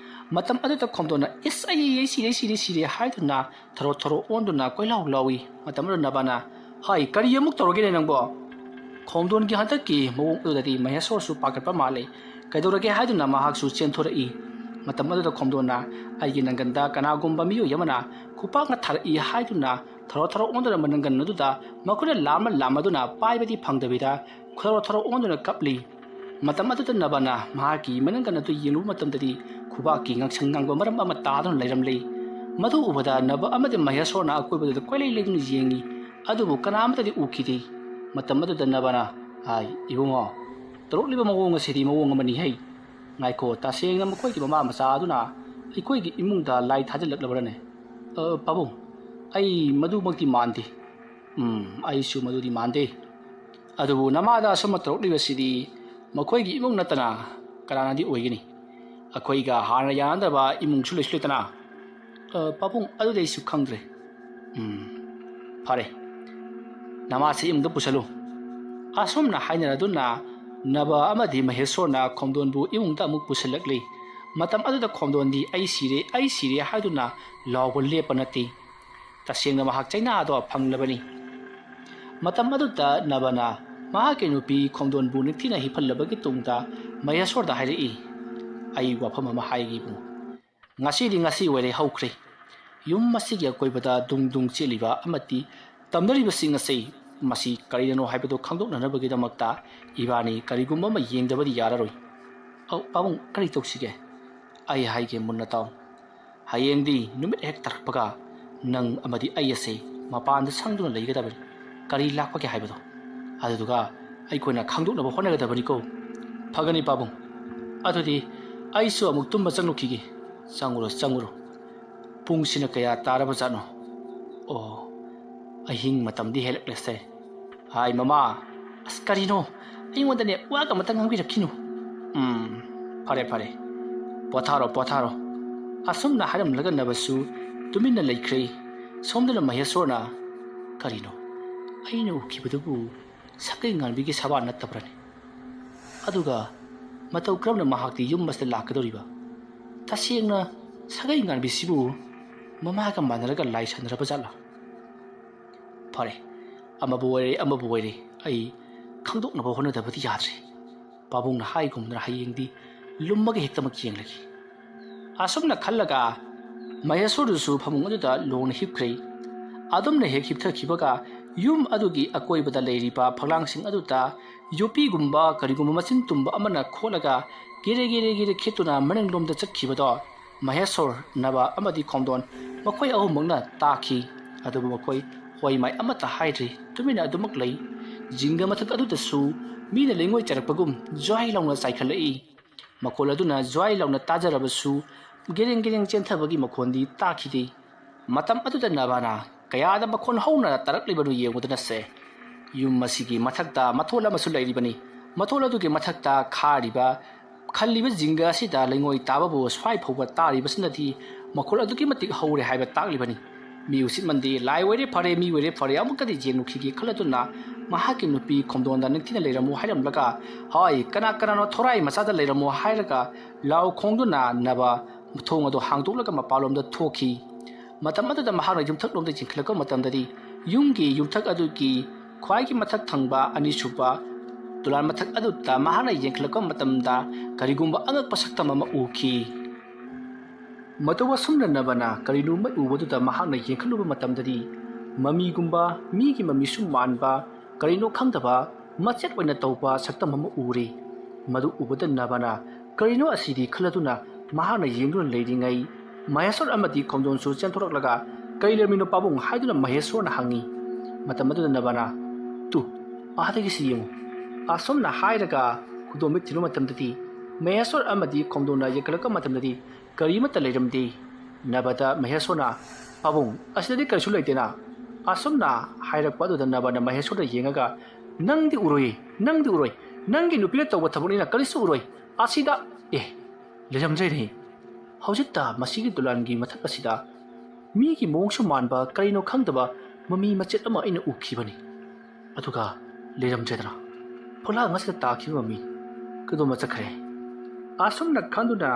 ꯃꯇꯝ ꯑꯗꯨꯗ ꯈꯣꯡꯗꯣꯟꯅ, "ꯏꯁ, ꯑꯩ, ꯑꯩ ꯁꯤꯔꯦ, ꯁꯤꯔꯦ, ꯁꯤꯔꯦ" ꯍꯥꯏꯗꯨꯅ ꯊꯔꯣ ꯊꯔꯣ ꯑꯣꯟꯗꯨꯅ ꯀꯣꯏꯂꯥꯎ ꯂꯥꯎꯏ꯫ ꯃꯇꯝ ꯑꯗꯨꯗ ꯅꯕꯅ, "ꯍꯥꯏ, ꯀꯔꯤ ꯑꯃꯨꯛ ꯇꯧꯔꯒꯦꯅꯦ ꯅꯪꯕꯣ?" ꯈꯣꯝꯗꯣꯟꯒꯤ ꯍꯟꯗꯛꯀꯤ ꯃꯑꯣꯡ ꯑꯗꯨꯗꯗꯤ ꯃꯍꯦꯁꯣꯔꯁꯨ ꯄꯥꯈꯠꯄ ꯃꯥꯜꯂꯤ꯫ ꯀꯩꯗꯧꯔꯒꯦ ꯍꯥꯏꯗꯨꯅ ꯃꯍꯥꯛꯁꯨ ꯆꯦꯟꯊꯣꯔꯛꯏ꯫ ꯃꯇꯝ ꯑꯗꯨꯗ ꯈꯣꯝꯗꯣꯟꯅ, "ꯑꯩꯒꯤ ꯅꯪꯒꯟꯗ ꯀꯅꯥꯒꯨꯝꯕ ꯃꯤꯑꯣꯏ ꯑꯃꯅ ꯈꯨꯄꯥꯛꯅ ꯊꯥꯔꯛꯏ" ꯍꯥꯏꯗꯨꯅ ꯊꯔꯣ ꯊꯔꯣ ꯑꯣꯟꯗꯨꯅ ꯃꯅꯪꯒꯟ ꯑꯗꯨꯗ ꯃꯈꯨꯠꯅ ꯂꯥꯝꯃ ꯂꯥꯝꯃꯗꯨꯅ ꯄꯥꯏꯕꯗꯤ ꯐꯪꯗꯕꯤꯗ ꯊꯔꯣ ꯊꯔꯣ ꯑꯣꯟꯗꯨꯅ ꯀꯞꯂꯤ꯫ ꯃꯇꯝ ꯑꯗꯨꯗ ꯅꯕꯅ ꯃꯍꯥꯛꯀꯤ ꯃꯅꯪꯒꯟ ꯑꯗꯨ ꯌꯦꯡꯂꯨꯕ ꯃꯇꯝꯗꯗꯤ ꯈꯨꯕꯥꯛꯀꯤ ꯉꯥꯡꯁꯪ ꯉꯥꯡꯕ ꯃꯔꯝ ꯑꯃ ꯇꯥꯗꯨꯅ ꯂꯩꯔꯝꯂꯤ꯫ ꯃꯗꯨ ꯎꯕꯗ ꯅꯕ ꯑꯃꯗꯤ ꯃꯍꯦꯁꯣꯔꯅ ꯑꯀꯣꯏꯕꯗꯨꯗ ꯀꯣꯏꯂꯩ ꯂꯩꯗꯨꯅ ꯌꯦꯡꯉꯤ, ꯑꯗꯨꯕꯨ ꯀꯅꯥ ꯑꯃꯠꯇꯗꯤ ꯎꯈꯤꯗꯦ꯫ ꯃꯇꯝ ꯑꯗꯨꯗ ꯅꯕꯅ, "ꯍꯥꯏ, ꯏꯕꯨꯡꯉꯣ, ꯇꯧꯔꯛꯂꯤꯕ ꯃꯑꯣꯡ ꯑꯁꯤꯗꯤ ꯃꯑꯣꯡ ꯑꯃꯅꯤ ꯍꯩ꯫ ꯉꯥꯏꯈꯣ, ꯇꯁꯦꯡꯅ ꯃꯈꯣꯏꯒꯤ ꯃꯃꯥ ꯃꯆꯥ ꯑꯗꯨꯅ ꯑꯩꯈꯣꯏꯒꯤ ꯏꯃꯨꯡꯗ ꯂꯥꯏ ꯊꯥꯖꯤꯜꯂꯛꯂꯕ꯭ꯔꯅꯦ?" "ꯑ, ꯄꯥꯕꯨꯡ, ꯑꯩ ꯃꯗꯨꯃꯛꯇꯤ ꯃꯥꯟꯗꯦ꯫" "ꯎꯝ, ꯑꯩꯁꯨ ꯃꯗꯨꯗꯤ ꯃꯥꯟꯗꯦ꯫ ꯑꯗꯨꯕꯨ ꯅꯃꯥꯗ ꯑꯁꯨꯝꯅ ꯇꯧꯔꯛꯂꯤꯕꯁꯤꯗꯤ ꯃꯈꯣꯏꯒꯤ ꯏꯃꯨꯡ ꯅꯠꯇꯅ ꯀꯅꯥꯅꯗꯤ ꯑꯣꯏꯒꯅꯤ?" "ꯑꯩꯈꯣꯏꯒ ꯍꯥꯟꯅ ꯌꯥꯅꯗꯕ ꯏꯃꯨꯡꯁꯨ ꯂꯩꯁꯨ ꯂꯩꯇꯅ꯫" "ꯑ, ꯄꯥꯕꯨꯡ, ꯑꯗꯨꯗꯤ ꯑꯩꯁꯨ ꯈꯪꯗ꯭ꯔꯦ꯫" "ꯎꯝ, ꯐꯔꯦ, ꯅꯃꯥꯁꯤ ꯏꯃꯨꯡꯗ ꯄꯨꯁꯜꯂꯨ꯫" ꯑꯁꯨꯝꯅ ꯍꯥꯏꯅꯔꯗꯨꯅ ꯅꯕ ꯑꯃꯗꯤ ꯃꯍꯦꯁꯣꯔꯅ ꯈꯣꯝꯗꯣꯟꯕꯨ ꯏꯃꯨꯡꯗ ꯑꯃꯨꯛ ꯄꯨꯁꯤꯜꯂꯛꯂꯤ꯫ ꯃꯇꯝ ꯑꯗꯨꯗ ꯈꯣꯝꯗꯣꯟꯗꯤ "ꯑꯩ ꯁꯤꯔꯦ, ꯑꯩ ꯁꯤꯔꯦ" ꯍꯥꯏꯗꯨꯅ ꯂꯥꯎꯕ ꯂꯦꯞꯄ ꯅꯠꯇꯦ꯫ ꯇꯁꯦꯡꯅ ꯃꯍꯥꯛ ꯆꯩꯅꯥꯗꯣ ꯐꯪꯂꯕꯅꯤ꯫ ꯃꯇꯝ ꯑꯗꯨꯗ ꯅꯕꯅ ꯃꯍꯥꯛꯀꯤ ꯅꯨꯄꯤ ꯈꯣꯝꯗꯣꯟꯕꯨ ꯅꯤꯡꯊꯤꯅ ꯍꯤꯞꯍꯜꯂꯕꯒꯤ ꯇꯨꯡꯗ ꯃꯍꯦꯁꯣꯔꯗ ꯍꯥꯏꯔꯛꯏ, "ꯑꯩ ꯋꯥꯐꯝ ꯑꯃ ꯍꯥꯏꯒꯦ ꯏꯕꯨꯡ꯫ ꯉꯁꯤꯗꯤ ꯉꯁꯤ ꯑꯣꯏꯔꯦ, ꯍꯧꯈ꯭ꯔꯦ꯫ ꯌꯨꯝ ꯑꯁꯤꯒꯤ ꯑꯀꯣꯏꯕꯗ ꯗꯨꯡ ꯗꯨꯡ ꯆꯦꯜꯂꯤꯕ ꯑꯃꯗꯤ ꯇꯝꯅꯔꯤꯕꯁꯤꯡ ꯑꯁꯤ ꯃꯁꯤ ꯀꯔꯤꯅꯅꯣ ꯍꯥꯏꯕꯗꯨ ꯈꯪꯗꯣꯛꯅꯅꯕꯒꯤꯗꯃꯛꯇ ꯏꯕꯥꯅꯤ ꯀꯔꯤꯒꯨꯝꯕ ꯑꯃ ꯌꯦꯡꯗꯕꯗꯤ ꯌꯥꯔꯔꯣꯏ꯫ ꯑꯧ, ꯄꯥꯕꯨꯡ, ꯀꯔꯤ ꯇꯧꯁꯤꯒꯦ? ꯑꯩ ꯍꯥꯏꯒꯦ ꯃꯨꯟꯅ ꯇꯥꯎ꯫ ꯍꯌꯦꯡꯗꯤ ꯅꯨꯃꯤꯠ ꯍꯦꯛ ꯇꯥꯔꯛꯄꯒ ꯅꯪ ꯑꯃꯗꯤ ꯑꯩ ꯑꯁꯦ ꯃꯄꯥꯟꯗ ꯁꯪꯗꯨꯅ ꯂꯩꯒꯗꯕꯅꯤ꯫ ꯀꯔꯤ ꯂꯥꯛꯄꯒꯦ ꯍꯥꯏꯕꯗꯣ꯫ ꯑꯗꯨꯗꯨꯒ ꯑꯩꯈꯣꯏꯅ ꯈꯪꯗꯣꯛꯅꯕ ꯍꯣꯠꯅꯒꯗꯕꯅꯤꯀꯣ꯫" "ꯐꯒꯅꯤ ꯄꯥꯕꯨꯡ꯫ ꯑꯗꯨꯗꯤ ꯑꯩꯁꯨ ꯑꯃꯨꯛ ꯇꯨꯝꯕ ꯆꯪꯂꯨꯈꯤꯒꯦ꯫" "ꯆꯪꯉꯨꯔꯣ, ꯆꯪꯉꯨꯔꯣ꯫ ꯄꯨꯡꯁꯤꯅ ꯀꯌꯥ ꯇꯥꯔꯕ ꯖꯥꯠꯅꯣ? ꯑꯣ, ꯑꯍꯤꯡ ꯃꯇꯝꯗꯤ ꯍꯦꯜꯂꯛꯂꯦꯁꯦ꯫ ꯍꯥꯏ ꯃꯃꯥ, ꯑꯁ ꯀꯔꯤꯅꯣ? ꯑꯩꯉꯣꯟꯗꯅꯦ ꯋꯥꯒ ꯑꯃꯇ ꯉꯥꯡꯕꯤꯔꯛꯈꯤꯅꯨ꯫" "ꯎꯝ, ꯐꯔꯦ, ꯐꯔꯦ꯫ ꯄꯣꯊꯥꯔꯣ, ꯄꯣꯊꯥꯔꯣ꯫" ꯑꯁꯨꯝꯅ ꯍꯥꯏꯔꯝꯂꯒ ꯅꯕꯁꯨ ꯇꯨꯃꯤꯟꯅ ꯂꯩꯈ꯭ꯔꯦ꯫ ꯁꯣꯝꯗꯅ ꯃꯍꯦꯁꯣꯔꯅ, "ꯀꯔꯤꯅꯣ? ꯑꯩꯅ ꯎꯈꯤꯕꯗꯨꯕꯨ ꯁꯥꯒꯩ ꯉꯥꯟꯕꯤꯒꯤ ꯁꯕꯥꯟ ꯅꯠꯇꯕ꯭ꯔꯅꯦ? ꯑꯗꯨꯒ ꯃꯇꯧ ꯀꯔꯝꯅ ꯃꯍꯥꯛꯇꯤ ꯌꯨꯝ ꯑꯁꯤꯗ ꯂꯥꯛꯀꯗꯧꯔꯤꯕ? ꯇꯁꯦꯡꯅ ꯁꯥꯒꯩ ꯉꯥꯟꯕꯤꯁꯤꯕꯨ ꯃꯃꯥꯒ ꯃꯥꯟꯅꯔꯒ ꯂꯥꯏ ꯁꯥꯟꯅꯔꯕ ꯖꯥꯠꯂꯥ? ꯐꯔꯦ, ꯑꯃꯕꯨ ꯑꯣꯏꯔꯦ, ꯑꯃꯕꯨ ꯑꯣꯏꯔꯦ, ꯑꯩ ꯈꯪꯗꯣꯛꯅꯕ ꯍꯣꯠꯅꯗꯕꯗꯤ ꯌꯥꯗ꯭ꯔꯦ꯫ ꯄꯥꯕꯨꯡꯅ ꯍꯥꯏꯒꯨꯝꯗꯅ ꯍꯌꯦꯡꯗꯤ ꯂꯨꯝꯃꯒ ꯍꯦꯛꯇꯃꯛ ꯌꯦꯡꯂꯒꯦ꯫ ꯑꯁꯨꯝꯅ ꯈꯜꯂꯒ ꯃꯍꯦꯁꯣꯔꯗꯨꯁꯨ ꯐꯃꯨꯡ ꯑꯗꯨꯗ ꯂꯣꯡꯅ ꯍꯤꯞꯈ꯭ꯔꯦ꯫ ꯑꯗꯨꯝꯅ ꯍꯦꯛ ꯍꯤꯞꯊꯈꯤꯕꯒ ꯌꯨꯝ ꯑꯗꯨꯒꯤ ꯑꯀꯣꯏꯕꯗ ꯂꯩꯔꯤꯕ ꯐꯛꯂꯥꯡꯁꯤꯡ ꯑꯗꯨꯗ ꯌꯣꯄꯤꯒꯨꯝꯕ ꯀꯔꯤꯒꯨꯝꯕ ꯃꯆꯤꯟ ꯇꯨꯝꯕ ꯑꯃꯅ ꯈꯣꯠꯂꯒ ꯒꯤꯔꯦ ꯒꯤꯔꯦ ꯒꯤꯔꯦ ꯈꯦꯠꯇꯨꯅ ꯃꯅꯤꯡꯂꯣꯝꯗ ꯆꯠꯈꯤꯕꯗꯣ ꯃꯍꯦꯁꯣꯔ, ꯅꯕ ꯑꯃꯗꯤ ꯈꯣꯝꯗꯣꯟ ꯃꯈꯣꯏ ꯑꯍꯨꯝꯃꯛꯅ ꯇꯥꯈꯤ꯫ ꯑꯗꯨꯕꯨ ꯃꯈꯣꯏ ꯍꯣꯏ ꯃꯥꯏ ꯑꯃꯠꯇ ꯍꯥꯏꯗ꯭ꯔꯤ, ꯇꯨꯃꯤꯟꯅ ꯑꯗꯨꯃꯛ ꯂꯩ꯫ ꯖꯤꯡꯒ ꯃꯊꯛ ꯑꯗꯨꯗꯁꯨ ꯃꯤꯅ ꯂꯩꯉꯣꯏ ꯆꯥꯏꯔꯛꯄꯒꯨꯝ ꯖ꯭ꯋꯥꯏ ꯂꯥꯎꯅ ꯆꯥꯏꯈꯠꯂꯛꯏ꯫ ꯃꯈꯣꯜ ꯑꯗꯨꯅ ꯖ꯭ꯋꯥꯏ ꯂꯥꯎꯅ ꯇꯥꯖꯔꯕꯁꯨ ꯒꯦꯔꯦꯡ ꯒꯦꯔꯦꯡ ꯆꯦꯟꯊꯕꯒꯤ ꯃꯈꯣꯟꯗꯤ ꯇꯥꯈꯤꯗꯦ꯫ ꯃꯇꯝ ꯑꯗꯨꯗ ꯅꯕꯥꯅ ꯀꯌꯥꯗ ꯃꯈꯣꯟ ꯍꯧꯅ ꯇꯥꯔꯛꯂꯤꯕꯅꯣ ꯌꯦꯡꯉꯨꯗꯅꯁꯦ꯫ ꯌꯨꯝ ꯑꯁꯤꯒꯤ ꯃꯊꯛꯇ ꯃꯊꯣꯜ ꯑꯃꯁꯨ ꯂꯩꯔꯤꯕꯅꯤ꯫ ꯃꯊꯣꯜ ꯑꯗꯨꯒꯤ ꯃꯊꯛꯇ ꯈꯥꯔꯤꯕ, ꯈꯜꯂꯤꯕ ꯖꯤꯡꯒ ꯑꯁꯤꯗ ꯂꯩꯉꯣꯏ ꯇꯥꯕꯕꯨ ꯁ꯭ꯋꯥꯏ ꯐꯥꯎꯕ ꯇꯥꯔꯤꯕꯁꯤꯅꯗꯤ ꯃꯈꯣꯜ ꯑꯗꯨꯛꯀꯤ ꯃꯇꯤꯛ ꯍꯧꯔꯦ ꯍꯥꯏꯕ ꯇꯥꯛꯂꯤꯕꯅꯤ꯫ ꯃꯤ ꯎꯁꯤꯠꯃꯟꯗꯦ, ꯂꯥꯏ ꯑꯣꯏꯔꯦ ꯐꯔꯦ, ꯃꯤ ꯑꯣꯏꯔꯦ ꯐꯔꯦ, ꯑꯃꯨꯛꯀꯗꯤ ꯌꯦꯡꯂꯨꯈꯤꯒꯦ ꯈꯜꯂꯗꯨꯅ ꯃꯍꯥꯛꯀꯤ ꯅꯨꯄꯤ ꯈꯣꯝꯗꯣꯟꯗ ꯅꯤꯡꯊꯤꯅ ꯂꯩꯔꯝꯃꯨ ꯍꯥꯏꯔꯝꯂꯒ, ꯍꯣꯏ, ꯀꯅꯥ ꯀꯅꯥꯅꯣ ꯊꯣꯔꯥꯏ ꯃꯆꯥꯗ ꯂꯩꯔꯝꯃꯨ ꯍꯥꯏꯔꯒ ꯂꯥꯎ ꯈꯣꯡꯗꯨꯅ ꯅꯕ ꯊꯣꯡ ꯑꯗꯨ ꯍꯥꯡꯗꯣꯛꯂꯒ ꯃꯄꯥꯟꯂꯣꯝꯗ ꯊꯣꯛꯈꯤ꯫ ꯃꯇꯝ ꯑꯗꯨꯗ ꯃꯍꯥꯛꯅ ꯌꯨꯝꯊꯛꯂꯣꯝꯗ ꯌꯦꯡꯈꯠꯂꯛꯄ ꯃꯇꯝꯗꯗꯤ ꯌꯨꯝꯒꯤ ꯌꯨꯝꯊꯛ ꯑꯗꯨꯒꯤ ꯈ꯭ꯋꯥꯏꯒꯤ ꯃꯊꯛ ꯊꯪꯕ ꯑꯅꯤꯁꯨꯕ ꯗꯣꯂꯥꯟ ꯃꯊꯛ ꯑꯗꯨꯗ ꯃꯍꯥꯛꯅ ꯌꯦꯡꯈꯠꯂꯛꯄ ꯃꯇꯝꯗ ꯀꯔꯤꯒꯨꯝꯕ ꯑꯉꯛꯄ ꯁꯛꯇꯝ ꯑꯃ ꯎꯈꯤ꯫ ꯃꯇꯧ ꯑꯁꯨꯝꯅ ꯅꯕꯅ ꯀꯔꯤꯅꯣꯃ ꯎꯕꯗꯨꯗ ꯃꯍꯥꯛꯅ ꯌꯦꯡꯈꯠꯂꯨꯕ ꯃꯇꯝꯗꯗꯤ ꯃꯃꯤꯒꯨꯝꯕ, ꯃꯤꯒꯤ ꯃꯃꯤꯁꯨ ꯃꯥꯟꯕ, ꯀꯔꯤꯅꯣ ꯈꯪꯗꯕ ꯃꯆꯦꯠ ꯑꯣꯏꯅ ꯇꯧꯕ ꯁꯛꯇꯝ ꯑꯃ ꯎꯔꯦ꯫ ꯃꯗꯨ ꯎꯕꯗ ꯅꯕꯅ ꯀꯔꯤꯅꯣ ꯑꯁꯤꯗꯤ ꯈꯜꯂꯗꯨꯅ ꯃꯍꯥꯛꯅ ꯌꯦꯡꯗꯨꯅ ꯂꯩꯔꯤꯉꯩ ꯃꯍꯦꯁꯣꯔ ꯑꯃꯗꯤ ꯈꯣꯝꯗꯣꯟꯁꯨ ꯆꯦꯟꯊꯣꯔꯛꯂꯒ "ꯀꯔꯤ ꯂꯩꯔꯝꯃꯤꯅꯣ ꯄꯥꯕꯨꯡ?" ꯍꯥꯏꯗꯨꯅ ꯃꯍꯦꯁꯣꯔꯅ ꯍꯪꯉꯤ꯫ ꯃꯇꯝ ꯑꯗꯨꯗ ꯅꯕꯅ, "ꯇꯨ, ꯑꯥꯗꯒꯤꯁꯤ ꯌꯦꯡꯉꯨ"꯫ ꯑꯁꯨꯝꯅ ꯍꯥꯏꯔꯒ ꯈꯨꯗꯣꯝꯕꯤ ꯊꯤꯟꯕ ꯃꯇꯝꯗꯗꯤ ꯃꯍꯦꯁꯣꯔ ꯑꯃꯗꯤ ꯈꯣꯝꯗꯣꯟꯅ ꯌꯦꯡꯈꯠꯂꯛꯄ ꯃꯇꯝꯗꯗꯤ ꯀꯔꯤꯃꯠꯇ ꯂꯩꯔꯝꯗꯦ꯫ ꯅꯕꯗ ꯃꯍꯦꯁꯣꯔꯅ, "ꯄꯥꯕꯨꯡ, ꯑꯁꯤꯗꯗꯤ ꯀꯔꯤꯁꯨ ꯂꯩꯇꯦꯅ?" ꯑꯁꯨꯝꯅ ꯍꯥꯏꯔꯛꯄ ꯑꯗꯨꯗ ꯅꯕꯅ ꯃꯍꯦꯁꯣꯔꯗ ꯌꯦꯡꯉꯒ, "ꯅꯪꯗꯤ ꯎꯔꯣꯏ, ꯅꯪꯗꯤ ꯎꯔꯣꯏ, ꯅꯪꯒꯤ ꯅꯨꯄꯤꯅ ꯇꯧꯕ ꯊꯕꯛꯅꯤꯅ ꯀꯔꯤꯁꯨ ꯎꯔꯣꯏ꯫ ꯑꯁꯤꯗ, ꯑꯦ, ꯂꯩꯔꯝꯗ꯭ꯔꯦꯅꯦ꯫ ꯍꯧꯖꯤꯛꯇ ꯃꯁꯤꯒꯤ ꯗꯣꯂꯥꯟꯒꯤ ꯃꯊꯛ ꯑꯁꯤꯗ ꯃꯤꯒꯤ ꯃꯑꯣꯡꯁꯨ ꯃꯥꯟꯕ ꯀꯔꯤꯅꯣ ꯈꯪꯗꯕ ꯃꯃꯤ ꯃꯆꯦꯠ ꯑꯃ ꯑꯩꯅ ꯎꯈꯤꯕꯅꯤ꯫ ꯑꯗꯨꯒ ꯂꯩꯔꯝꯗ꯭ꯔꯦꯗꯅ꯫ ꯐꯛꯂꯥꯡ ꯑꯁꯤꯗ ꯇꯥꯈꯤꯕ ꯃꯃꯤ ꯀꯩꯗꯣꯝꯃ ꯆꯠꯈ꯭ꯔꯦ"꯫ ꯑꯁꯨꯝꯅ ꯈꯟꯗꯨꯅ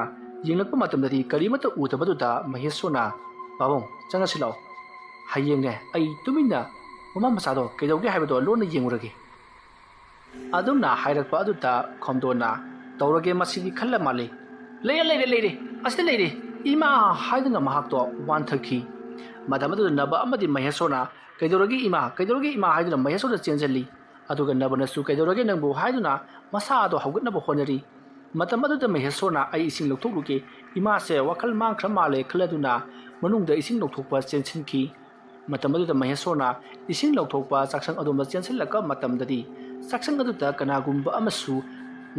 ꯌꯦꯡꯂꯛꯄ ꯃꯇꯝꯗꯗꯤ ꯀꯔꯤꯃꯠꯇ ꯎꯗꯕꯗꯨꯗ ꯃꯍꯦꯁꯣꯔꯅ, "ꯄꯥꯕꯨꯡ, ꯆꯪꯉꯁꯤ ꯂꯥꯛꯑꯣ꯫ ꯍꯌꯦꯡꯅꯦ ꯑꯩ ꯇꯨꯃꯤꯟꯅ ꯃꯃꯥ ꯃꯆꯥꯗꯣ ꯀꯩꯗꯧꯒꯦ ꯍꯥꯏꯕꯗꯣ ꯂꯣꯟꯅ ꯌꯦꯡꯉꯨꯔꯒꯦ"꯫ ꯑꯗꯨꯝꯅ ꯍꯥꯏꯔꯛꯄ ꯑꯗꯨꯗ ꯈꯣꯝꯗꯣꯟꯅ, "ꯇꯧꯔꯒꯦ ꯃꯁꯤꯗꯤ" ꯈꯜꯂ ꯃꯥꯜꯂꯤ꯫ "ꯂꯩꯔꯦ, ꯂꯩꯔꯦ, ꯂꯩꯔꯦ, ꯑꯁꯤꯗ ꯂꯩꯔꯦ, ꯏꯃꯥ!" ꯍꯥꯏꯗꯨꯅ ꯃꯍꯥꯛꯇꯣ ꯋꯥꯟꯊꯈꯤ꯫ ꯃꯇꯝ ꯑꯗꯨꯗ ꯅꯕ ꯑꯃꯗꯤ ꯃꯍꯦꯁꯣꯔꯅ, "ꯀꯩꯗꯧꯔꯒꯦ ꯏꯃꯥ? ꯀꯩꯗꯧꯔꯒꯦ ꯏꯃꯥ?" ꯍꯥꯏꯗꯨꯅ ꯃꯍꯦꯁꯣꯔꯗ ꯆꯦꯟꯁꯤꯜꯂꯤ꯫ ꯑꯗꯨꯒ ꯅꯕꯅꯁꯨ, "ꯀꯩꯗꯧꯔꯒꯦ ꯅꯪꯕꯨ?" ꯍꯥꯏꯗꯨꯅ ꯃꯁꯥ ꯑꯗꯣ ꯍꯧꯒꯠꯅꯕ ꯍꯣꯠꯅꯔꯤ꯫ ꯃꯇꯝ ꯑꯗꯨꯗ ꯃꯍꯦꯁꯣꯔꯅ, "ꯑꯩ ꯏꯁꯤꯡ ꯂꯧꯊꯣꯛꯂꯨꯒꯦ, ꯏꯃꯥꯁꯦ ꯋꯥꯈꯜ ꯃꯥꯡꯈ꯭ꯔ ꯃꯥꯜꯂꯦ" ꯈꯜꯂꯗꯨꯅ ꯃꯅꯨꯡꯗ ꯏꯁꯤꯡ ꯂꯧꯊꯣꯛꯄ ꯆꯦꯟꯁꯤꯟꯈꯤ꯫ ꯃꯇꯝ ꯑꯗꯨꯗ ꯃꯍꯦꯁꯣꯔꯅ ꯏꯁꯤꯡ ꯂꯧꯊꯣꯛꯄ ꯆꯥꯛꯁꯪ ꯑꯗꯣꯝꯗ ꯆꯦꯟꯁꯤꯜꯂꯛꯄ ꯃꯇꯝꯗꯗꯤ, ꯆꯥꯛꯁꯪ ꯑꯗꯨꯗ ꯀꯅꯥꯒꯨꯝꯕ ꯑꯃꯁꯨ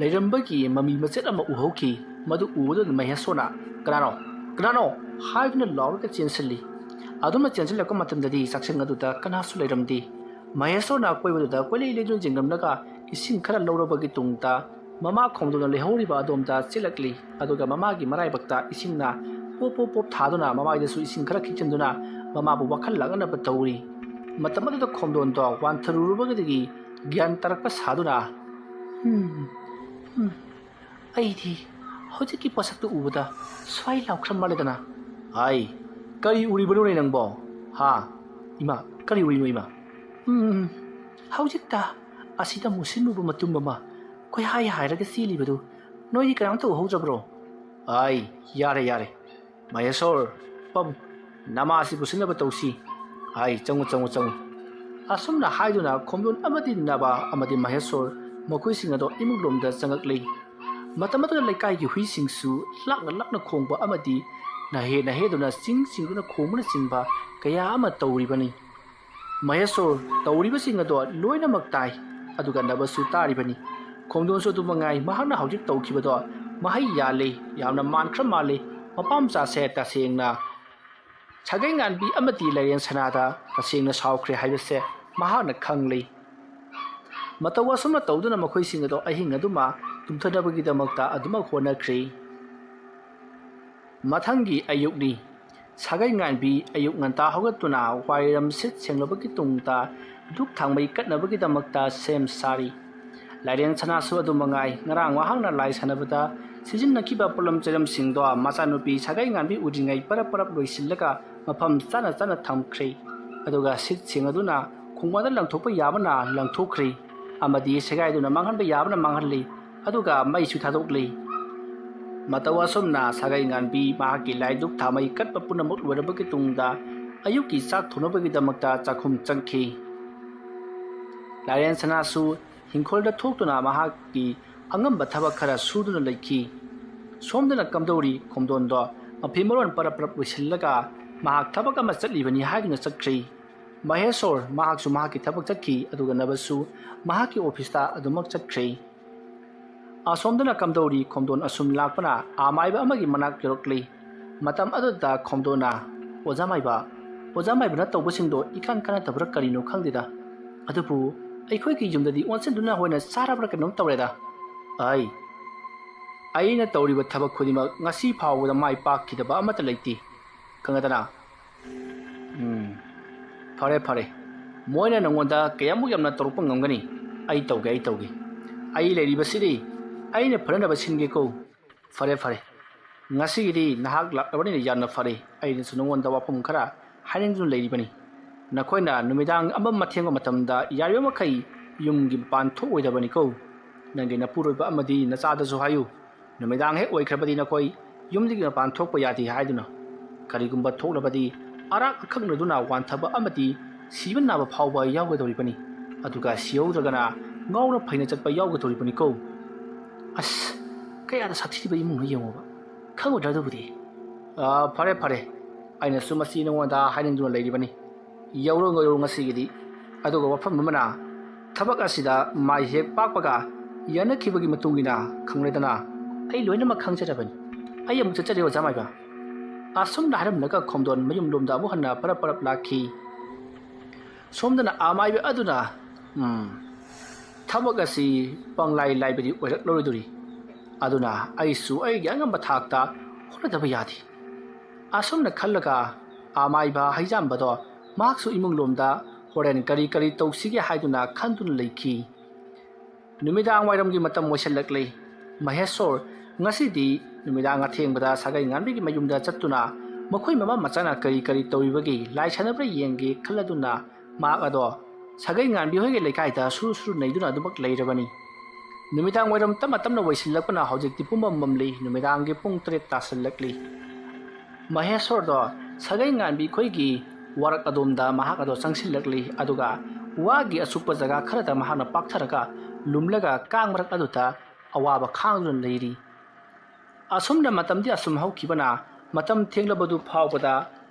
ꯂꯩꯔꯝꯕꯒꯤ ꯃꯃꯤ ꯃꯆꯦꯠ ꯑꯃ ꯎꯍꯧꯈꯤ꯫ ꯃꯗꯨ ꯎꯕꯗꯨꯗ ꯃꯍꯦꯁꯣꯔꯅ, "ꯀꯅꯥꯅꯣ? ꯀꯅꯥꯅꯣ?" ꯍꯥꯏꯗꯨꯅ ꯂꯥꯎꯔꯒ ꯆꯦꯟꯁꯤꯜꯂꯤ꯫ ꯑꯗꯨꯝꯅ ꯆꯦꯟꯁꯤꯜꯂꯛꯄ ꯃꯇꯝꯗꯗꯤ ꯆꯥꯛꯁꯪ ꯑꯗꯨꯗ ꯀꯅꯥꯁꯨ ꯂꯩꯔꯝꯗꯦ꯫ ꯃꯍꯦꯁꯣꯔꯅ ꯑꯀꯣꯏꯕꯗꯨꯗ ꯀꯣꯏꯂꯩ ꯂꯩꯗꯨꯅ ꯌꯦꯡꯂꯝꯂꯒ ꯏꯁꯤꯡ ꯈꯔ ꯂꯧꯔꯕꯒꯤ ꯇꯨꯡꯗ ꯃꯃꯥ ꯈꯣꯝꯗꯣꯟꯅ ꯂꯩꯍꯧꯔꯤꯕ ꯑꯗꯣꯝꯗ ꯆꯦꯜꯂꯛꯂꯤ꯫ ꯑꯗꯨꯒ ꯃꯃꯥꯒꯤ ꯃꯔꯥꯏꯕꯛꯇ ꯏꯁꯤꯡꯅ ꯄꯣꯞ ꯄꯣꯞ ꯄꯣꯞ ꯊꯥꯗꯨꯅ ꯃꯃꯥꯏꯗꯁꯨ ꯏꯁꯤꯡ ꯈꯔ ꯈꯤꯛꯆꯤꯟꯗꯨꯅ ꯃꯃꯥꯕꯨ ꯋꯥꯈꯜ ꯂꯥꯡꯅꯕ ꯇꯧꯔꯤ꯫ ꯃꯇꯝ ꯑꯗꯨꯗ ꯈꯣꯝꯗꯣꯟꯗꯣ ꯋꯥꯟꯊꯔꯨꯔꯕꯗꯒꯤ ꯒ꯭ꯌꯥꯟ ꯇꯥꯔꯛꯄ ꯁꯥꯗꯨꯅ, "ꯍꯝ, ꯍꯝ, ꯑꯩꯗꯤ ꯍꯧꯖꯤꯛꯀꯤ ꯄꯣꯠꯁꯛꯇꯨ ꯎꯕꯗ ꯁ꯭ꯋꯥꯏ ꯂꯥꯎꯈ꯭ꯔ ꯃꯥꯜꯂꯦꯗꯅ꯫" "ꯑꯥꯏ, ꯀꯔꯤ ꯎꯔꯤꯕꯅꯣꯅꯦ ꯅꯪꯕꯣ? ꯍꯥ? ꯏꯃꯥ, ꯀꯔꯤ ꯎꯔꯤꯅꯣ ꯏꯃꯥ?" "ꯎꯝ, ꯍꯧꯖꯤꯛꯇ ꯑꯁꯤꯗ ꯃꯨꯁꯤꯟ ꯃꯨꯕ ꯃꯇꯨꯝ ꯑꯃ ꯀꯣꯏꯍꯥꯏ ꯍꯥꯏꯔꯒ ꯆꯦꯜꯂꯤꯕꯗꯨ ꯅꯣꯏꯗꯤ ꯀꯅꯥꯝꯇ ꯎꯍꯧꯗ꯭ꯔꯕ꯭ꯔꯣ?" "ꯑꯥꯏ, ꯌꯥꯔꯦ, ꯌꯥꯔꯦ꯫ ꯃꯍꯦꯁꯣꯔ, ꯄꯝ, ꯅꯃꯥꯁꯤ ꯄꯨꯁꯤꯟꯅꯕ ꯇꯧꯁꯤ꯫ ꯑꯥꯏ, ꯆꯪꯉꯨ, ꯆꯪꯉꯨ, ꯆꯪꯉꯨ꯫" ꯑꯁꯨꯝꯅ ꯍꯥꯏꯗꯨꯅ ꯈꯣꯝꯗꯣꯟ ꯑꯃꯗꯤ ꯅꯕ ꯑꯃꯗꯤ ꯃꯍꯦꯁꯣꯔ ꯃꯈꯣꯏꯁꯤꯡ ꯑꯗꯣ ꯏꯃꯨꯡꯂꯣꯝꯗ ꯆꯪꯉꯛꯂꯤ꯫ ꯃꯇꯝ ꯑꯗꯨꯗ ꯂꯩꯀꯥꯏꯒꯤ ꯍꯨꯏꯁꯤꯡꯁꯨ ꯂꯥꯛꯅ ꯂꯥꯛꯅ ꯈꯣꯡꯕ ꯑꯃꯗꯤ ꯅꯍꯦ ꯅꯍꯦꯗꯨꯅ ꯆꯤꯡ ꯆꯤꯡꯗꯨꯅ ꯈꯣꯡꯕꯅꯆꯤꯡꯕ ꯀꯌꯥ ꯑꯃ ꯇꯧꯔꯤꯕꯅꯤ꯫ ꯃꯍꯦꯁꯣꯔ ꯇꯧꯔꯤꯕꯁꯤꯡ ꯑꯗꯣ ꯂꯣꯏꯅꯃꯛ ꯇꯥꯏ, ꯑꯗꯨꯒ ꯅꯕꯁꯨ ꯇꯥꯔꯤꯕꯅꯤ꯫ ꯈꯣꯝꯗꯣꯟꯁꯨ ꯑꯗꯨ ꯃꯉꯥꯏ, ꯃꯍꯥꯛꯅ ꯍꯧꯖꯤꯛ ꯇꯧꯈꯤꯕꯗꯣ ꯃꯍꯩ ꯌꯥꯜꯂꯤ, ꯌꯥꯝꯅ ꯃꯥꯟꯈ꯭ꯔ ꯃꯥꯜꯂꯤ꯫ ꯃꯄꯥ ꯃꯆꯥꯁꯦ ꯇꯁꯦꯡꯅ ꯁꯥꯒꯩ ꯉꯥꯟꯕꯤ ꯑꯃꯗꯤ ꯂꯥꯏꯔꯦꯟ ꯁꯅꯥꯗ ꯇꯁꯦꯡꯅ ꯁꯥꯎꯈ꯭ꯔꯦ ꯍꯥꯏꯕꯁꯦ ꯃꯍꯥꯛꯅ ꯈꯪꯂꯤ꯫ ꯃꯇꯧ ꯑꯁꯨꯝꯅ ꯇꯧꯗꯨꯅ ꯃꯈꯣꯏꯁꯤꯡ ꯑꯗꯣ ꯑꯍꯤꯡ ꯑꯗꯨꯃ ꯇꯨꯝꯊꯅꯕꯒꯤꯗꯃꯛꯇ ꯑꯗꯨꯃꯛ ꯍꯣꯠꯅꯈ꯭ꯔꯤ꯫ ꯃꯊꯪꯒꯤ ꯑꯌꯨꯛꯅꯤ꯫ ꯁꯥꯒꯩ ꯉꯥꯟꯕꯤ ꯑꯌꯨꯛ ꯉꯟꯇꯥ ꯍꯧꯒꯠꯇꯨꯅ ꯋꯥꯏꯔꯝ ꯁꯤꯠ ꯁꯦꯡꯂꯕꯒꯤ ꯇꯨꯡꯗ ꯙꯨꯞ ꯊꯥꯡꯃꯩ ꯀꯠꯅꯕꯒꯤꯗꯃꯛꯇ ꯁꯦꯝ ꯁꯥꯔꯤ꯫ ꯂꯥꯏꯔꯦꯟ ꯁꯅꯥꯁꯨ ꯑꯗꯨ ꯃꯉꯥꯏ, ꯉꯔꯥꯡ ꯃꯍꯥꯛꯅ ꯂꯥꯏ ꯁꯥꯟꯅꯕꯗ ꯁꯤꯖꯤꯟꯅꯈꯤꯕ ꯄꯣꯠꯂꯝ ꯆꯩꯔꯝꯁꯤꯡꯗꯣ ꯃꯆꯥꯅꯨꯄꯤ ꯁꯥꯒꯩ ꯉꯥꯟꯕꯤ ꯎꯗ꯭ꯔꯤꯉꯩ ꯄꯔꯞ ꯄꯔꯞ ꯂꯣꯏꯁꯤꯜꯂꯒ ꯃꯐꯝ ꯆꯥꯅ ꯆꯥꯅ ꯊꯝꯈ꯭ꯔꯦ꯫ ꯑꯗꯨꯒ ꯁꯤꯠ ꯁꯦꯡꯉꯗꯨꯅ ꯈꯣꯡꯕꯥꯟꯗ ꯂꯪꯊꯣꯛꯄ ꯌꯥꯕꯅ ꯂꯪꯊꯣꯛꯈ꯭ꯔꯦ꯫ ꯑꯃꯗꯤ ꯁꯦꯒꯥꯏꯗꯨꯅ ꯃꯥꯡꯍꯟꯕ ꯌꯥꯕꯅ ꯃꯥꯡꯍꯜꯂꯤ, ꯑꯗꯨꯒ ꯃꯩꯁꯨ ꯊꯥꯗꯣꯛꯂꯤ꯫ ꯃꯇꯧ ꯑꯁꯨꯝꯅ ꯁꯥꯒꯩ ꯉꯥꯟꯕꯤ ꯃꯍꯥꯛꯀꯤ ꯂꯥꯏꯗꯨꯛ ꯊꯥꯃꯩ ꯀꯠꯄ ꯄꯨꯝꯅꯃꯛ ꯂꯣꯏꯔꯕꯒꯤ ꯇꯨꯡꯗ ꯑꯌꯨꯛꯀꯤ ꯆꯥꯛ ꯊꯣꯡꯅꯕꯒꯤꯗꯃꯛꯇ ꯆꯥꯛꯈꯨꯝ ꯆꯪꯈꯤ꯫ ꯂꯥꯏꯔꯦꯟ ꯁꯅꯥꯁꯨ ꯍꯤꯡꯈꯣꯜꯗ ꯊꯣꯛꯇꯨꯅ ꯃꯍꯥꯛꯀꯤ ꯑꯉꯝꯕ ꯊꯕꯛ ꯈꯔ ꯁꯨꯗꯨꯅ ꯂꯩꯈꯤ꯫ ꯁꯣꯝꯗꯅ ꯀꯝꯗꯧꯔꯤ ꯈꯣꯝꯗꯣꯟꯗꯣ ꯃꯐꯤ ꯃꯔꯣꯟ ꯄꯔꯞ ꯄꯔꯞ ꯂꯣꯏꯁꯤꯜꯂꯒ ꯃꯍꯥꯛ ꯊꯕꯛ ꯑꯃ ꯆꯠꯂꯤꯕꯅꯤ ꯍꯥꯏꯗꯨꯅ ꯆꯠꯈ꯭ꯔꯤ꯫ ꯃꯍꯦꯁꯣꯔ ꯃꯍꯥꯛꯁꯨ ꯃꯍꯥꯛꯀꯤ ꯊꯕꯛ ꯆꯠꯈꯤ, ꯑꯗꯨꯒ ꯅꯕꯁꯨ ꯃꯍꯥꯛꯀꯤ ꯑꯣꯐꯤꯁꯇ ꯑꯗꯨꯃꯛ ꯆꯠꯈ꯭ꯔꯦ꯫ ꯑꯁꯣꯝꯗꯅ ꯀꯝꯗꯧꯔꯤ ꯈꯣꯝꯗꯣꯟ ꯑꯁꯨꯝ ꯂꯥꯛꯄꯅ ꯑꯥ ꯃꯥꯏꯕ ꯑꯃꯒꯤ ꯃꯅꯥꯛ ꯌꯧꯔꯛꯂꯤ꯫ ꯃꯇꯝ ꯑꯗꯨꯗ ꯈꯣꯝꯗꯣꯟꯅ, "ꯑꯣꯖꯥ ꯃꯥꯏꯕ, ꯑꯣꯖꯥ ꯃꯥꯏꯕꯅ ꯇꯧꯕꯁꯤꯡꯗꯣ ꯏꯀꯥꯟ ꯀꯥꯟꯅꯗꯕ꯭ꯔꯥ ꯀꯔꯤꯅꯣ ꯈꯪꯗꯦꯗ꯫ ꯑꯗꯨꯕꯨ ꯑꯩꯈꯣꯏꯒꯤ ꯌꯨꯝꯗꯗꯤ ꯑꯣꯟꯁꯤꯟꯗꯨꯅ ꯍꯣꯏꯅ ꯆꯥꯔꯕ꯭ꯔꯥ ꯀꯩꯅꯣꯝ ꯇꯧꯔꯦꯗ꯫ ꯑꯩ, ꯑꯩꯅ ꯇꯧꯔꯤꯕ ꯊꯕꯛ ꯈꯨꯗꯤꯡꯃꯛ ꯉꯁꯤ ꯐꯥꯎꯕꯗ ꯃꯥꯏ ꯄꯥꯛꯈꯤꯗꯕ ꯑꯃꯠꯇ ꯂꯩꯇꯦ꯫ ꯈꯪꯉꯗꯅ?" "ꯎꯝ, ꯐꯔꯦ, ꯐꯔꯦ꯫ ꯃꯣꯏꯅ ꯅꯉꯣꯟꯗ ꯀꯌꯥꯃꯨꯛ ꯌꯥꯝꯅ ꯇꯧꯔꯛꯄ ꯉꯝꯒꯅꯤ? ꯑꯩ ꯇꯧꯒꯦ, ꯑꯩ ꯇꯧꯒꯦ꯫ ꯑꯩ ꯂꯩꯔꯤꯕꯁꯤꯗꯤ ꯑꯩꯅ ꯐꯅꯅꯕ ꯁꯤꯟꯒꯦꯀꯣ꯫ ꯐꯔꯦ, ꯐꯔꯦ꯫ ꯉꯁꯤꯒꯤꯗꯤ ꯅꯍꯥꯛ ꯂꯥꯛꯂꯕꯅꯤꯅ ꯌꯥꯝꯅ ꯐꯔꯦ꯫ ꯑꯩꯅꯁꯨ ꯅꯉꯣꯟꯗ ꯋꯥꯐꯝ ꯈꯔ ꯍꯥꯏꯅꯤꯡꯗꯨꯅ ꯂꯩꯔꯤꯕꯅꯤ꯫ ꯅꯈꯣꯏꯅ ꯅꯨꯃꯤꯗꯥꯡ ꯑꯃ ꯃꯊꯦꯡꯕ ꯃꯇꯝꯗ ꯌꯥꯔꯤꯕ ꯃꯈꯩ ꯌꯨꯝꯒꯤ ꯃꯄꯥꯟ ꯊꯣꯛꯑꯣꯏꯗꯕꯅꯤꯀꯣ꯫ ꯅꯪꯒꯤ ꯅꯄꯨꯔꯣꯏꯕ ꯑꯃꯗꯤ ꯅꯆꯥꯗꯁꯨ ꯍꯥꯏꯌꯨ꯫ ꯅꯨꯃꯤꯗꯥꯡ ꯍꯦꯛ ꯑꯣꯏꯈ꯭ꯔꯕꯗꯤ ꯅꯈꯣꯏ ꯌꯨꯝꯗꯒꯤ ꯃꯄꯥꯟ ꯊꯣꯛꯄ ꯌꯥꯗꯦ ꯍꯥꯏꯗꯨꯅ꯫ ꯀꯔꯤꯒꯨꯝꯕ ꯊꯣꯛꯂꯕꯗꯤ ꯑꯔꯥꯛ ꯑꯈꯛꯅꯗꯨꯅ ꯋꯥꯟꯊꯕ ꯑꯃꯗꯤ ꯁꯤꯕ ꯅꯥꯕ ꯐꯥꯎꯕ ꯌꯥꯎꯒꯗꯧꯔꯤꯕꯅꯤ꯫ ꯑꯗꯨꯒ ꯁꯤꯍꯧꯗ꯭ꯔꯒꯅ ꯉꯥꯎꯔ ꯐꯩꯅ ꯆꯠꯄ ꯌꯥꯎꯒꯗꯧꯔꯤꯕꯅꯤꯀꯣ꯫ ꯑꯁ, ꯀꯌꯥꯗ ꯁꯥꯊꯤꯔꯤꯕ ꯏꯃꯨꯡꯅꯣ ꯌꯦꯡꯉꯣꯕ꯫ ꯈꯪꯉꯨꯗ꯭ꯔꯥ ꯑꯗꯨꯕꯨꯗꯤ?" "ꯑꯥ, ꯐꯔꯦ, ꯐꯔꯦ꯫ ꯑꯩꯅꯁꯨ ꯃꯁꯤ ꯅꯉꯣꯟꯗ ꯍꯥꯏꯅꯤꯡꯗꯨꯅ ꯂꯩꯔꯤꯕꯅꯤ꯫ ꯌꯧꯔꯣ, ꯌꯧꯔꯣ ꯉꯁꯤꯒꯤꯗꯤ꯫ ꯑꯗꯨꯒ ꯋꯥꯐꯝ ꯑꯃꯅ, ꯊꯕꯛ ꯑꯁꯤꯗ ꯃꯥꯏ ꯍꯦꯛ ꯄꯥꯛꯄꯒ ꯌꯥꯅꯈꯤꯕꯒꯤ ꯃꯇꯨꯡ ꯏꯟꯅ ꯈꯪꯂꯦꯗꯅ?" "ꯑꯩ ꯂꯣꯏꯅꯃꯛ ꯈꯪꯖꯔꯕꯅꯤ꯫ ꯑꯩ ꯑꯃꯨꯛ ꯆꯠꯆꯔꯦ, ꯑꯣꯖꯥ ꯃꯥꯏꯕ꯫" ꯑꯁꯨꯝꯅ ꯍꯥꯏꯔꯝꯂꯒ ꯈꯣꯝꯗꯣꯟ ꯃꯌꯨꯝꯂꯣꯝꯗ ꯑꯃꯨꯛ ꯍꯟꯅ ꯄꯔꯞ ꯄꯔꯞ ꯂꯥꯛꯈꯤ꯫ ꯁꯣꯝꯗꯅ ꯑꯥ ꯃꯥꯏꯕ ꯑꯗꯨꯅ, "ꯎꯝ, ꯊꯕꯛ ꯑꯁꯤ ꯄꯪꯂꯥꯏ ꯂꯥꯏꯕꯗꯤ ꯑꯣꯏꯔꯛꯂꯔꯣꯏꯗꯧꯔꯤ꯫ ꯑꯗꯨꯅ ꯑꯩꯁꯨ ꯑꯩꯒꯤ ꯑꯉꯝꯕ ꯊꯥꯛꯇ ꯍꯣꯠꯅꯗꯕ ꯌꯥꯗꯦ꯫" ꯑꯁꯨꯝꯅ ꯈꯜꯂꯒ ꯑꯥ ꯃꯥꯏꯕ ꯍꯩꯖꯥꯝꯕꯗꯣ ꯃꯍꯥꯛꯁꯨ ꯏꯃꯨꯡꯂꯣꯝꯗ ꯍꯣꯔꯦꯟ ꯀꯔꯤ ꯀꯔꯤ ꯇꯧꯁꯤꯒꯦ ꯍꯥꯏꯗꯨꯅ ꯈꯟꯗꯨꯅ ꯂꯩꯈꯤ꯫ ꯅꯨꯃꯤꯗꯥꯡ ꯋꯥꯏꯔꯝꯒꯤ ꯃꯇꯝ ꯑꯣꯏꯁꯜꯂꯛꯂꯦ꯫ "ꯃꯍꯦꯁꯣꯔ, ꯉꯁꯤꯗꯤ ꯅꯨꯃꯤꯗꯥꯡ ꯑꯊꯦꯡꯕꯗ ꯁꯥꯒꯩ ꯉꯥꯟꯕꯤꯒꯤ ꯃꯌꯨꯝꯗ ꯆꯠꯇꯨꯅ ꯃꯈꯣꯏ ꯃꯃꯥ ꯃꯆꯥꯅ ꯀꯔꯤ ꯀꯔꯤ ꯇꯧꯔꯤꯕꯒꯦ, ꯂꯥꯏ ꯁꯥꯟꯅꯕ꯭ꯔꯥ ꯌꯦꯡꯒꯦ" ꯈꯜꯂꯗꯨꯅ ꯃꯍꯥꯛ ꯑꯗꯣ ꯁꯥꯒꯩ ꯉꯥꯟꯕꯤ ꯍꯣꯏꯒꯤ ꯂꯩꯀꯥꯏꯗ ꯁꯨꯔꯨ ꯁꯨꯔꯨ ꯅꯩꯗꯨꯅ ꯑꯗꯨꯃꯛ ꯂꯩꯔꯕꯅꯤ꯫ ꯅꯨꯃꯤꯗꯥꯡ ꯋꯥꯏꯔꯝ ꯇꯞꯅ ꯇꯞꯅ ꯑꯣꯏꯁꯤꯜꯂꯛꯄꯅ ꯍꯧꯖꯤꯛꯇꯤ ꯄꯨꯝꯃꯝ ꯃꯝꯂꯤ꯫ ꯅꯨꯃꯤꯗꯥꯡꯒꯤ ꯄꯨꯡ ꯇꯔꯦꯠ ꯇꯥꯁꯤꯜꯂꯛꯂꯤ꯫ ꯃꯍꯦꯁꯣꯔꯗꯣ ꯁꯥꯒꯩ ꯉꯥꯟꯕꯤ ꯑꯩꯈꯣꯏꯒꯤ ꯋꯥꯔꯛ ꯑꯗꯣꯝꯗ ꯃꯍꯥꯛ ꯑꯗꯣ ꯆꯪꯁꯤꯜꯂꯛꯂꯤ꯫ ꯑꯗꯨꯒ ꯋꯥꯒꯤ ꯑꯆꯨꯞꯄ ꯖꯒꯥ ꯈꯔꯗ ꯃꯍꯥꯛꯅ ꯄꯥꯛꯊꯔꯒ ꯂꯨꯝꯂꯒ ꯀꯥꯡ ꯃꯔꯛ ꯑꯗꯨꯗ ꯑꯋꯥꯕ ꯈꯥꯡꯗꯨꯅ ꯂꯩꯔꯤ꯫ ꯑꯁꯨꯝꯅ ꯃꯇꯝꯗꯤ ꯑꯁꯨꯝ ꯍꯧꯈꯤꯕꯅ, ꯃꯇꯝ ꯊꯦꯡꯂꯕꯗꯨ ꯐꯥꯎꯕꯗ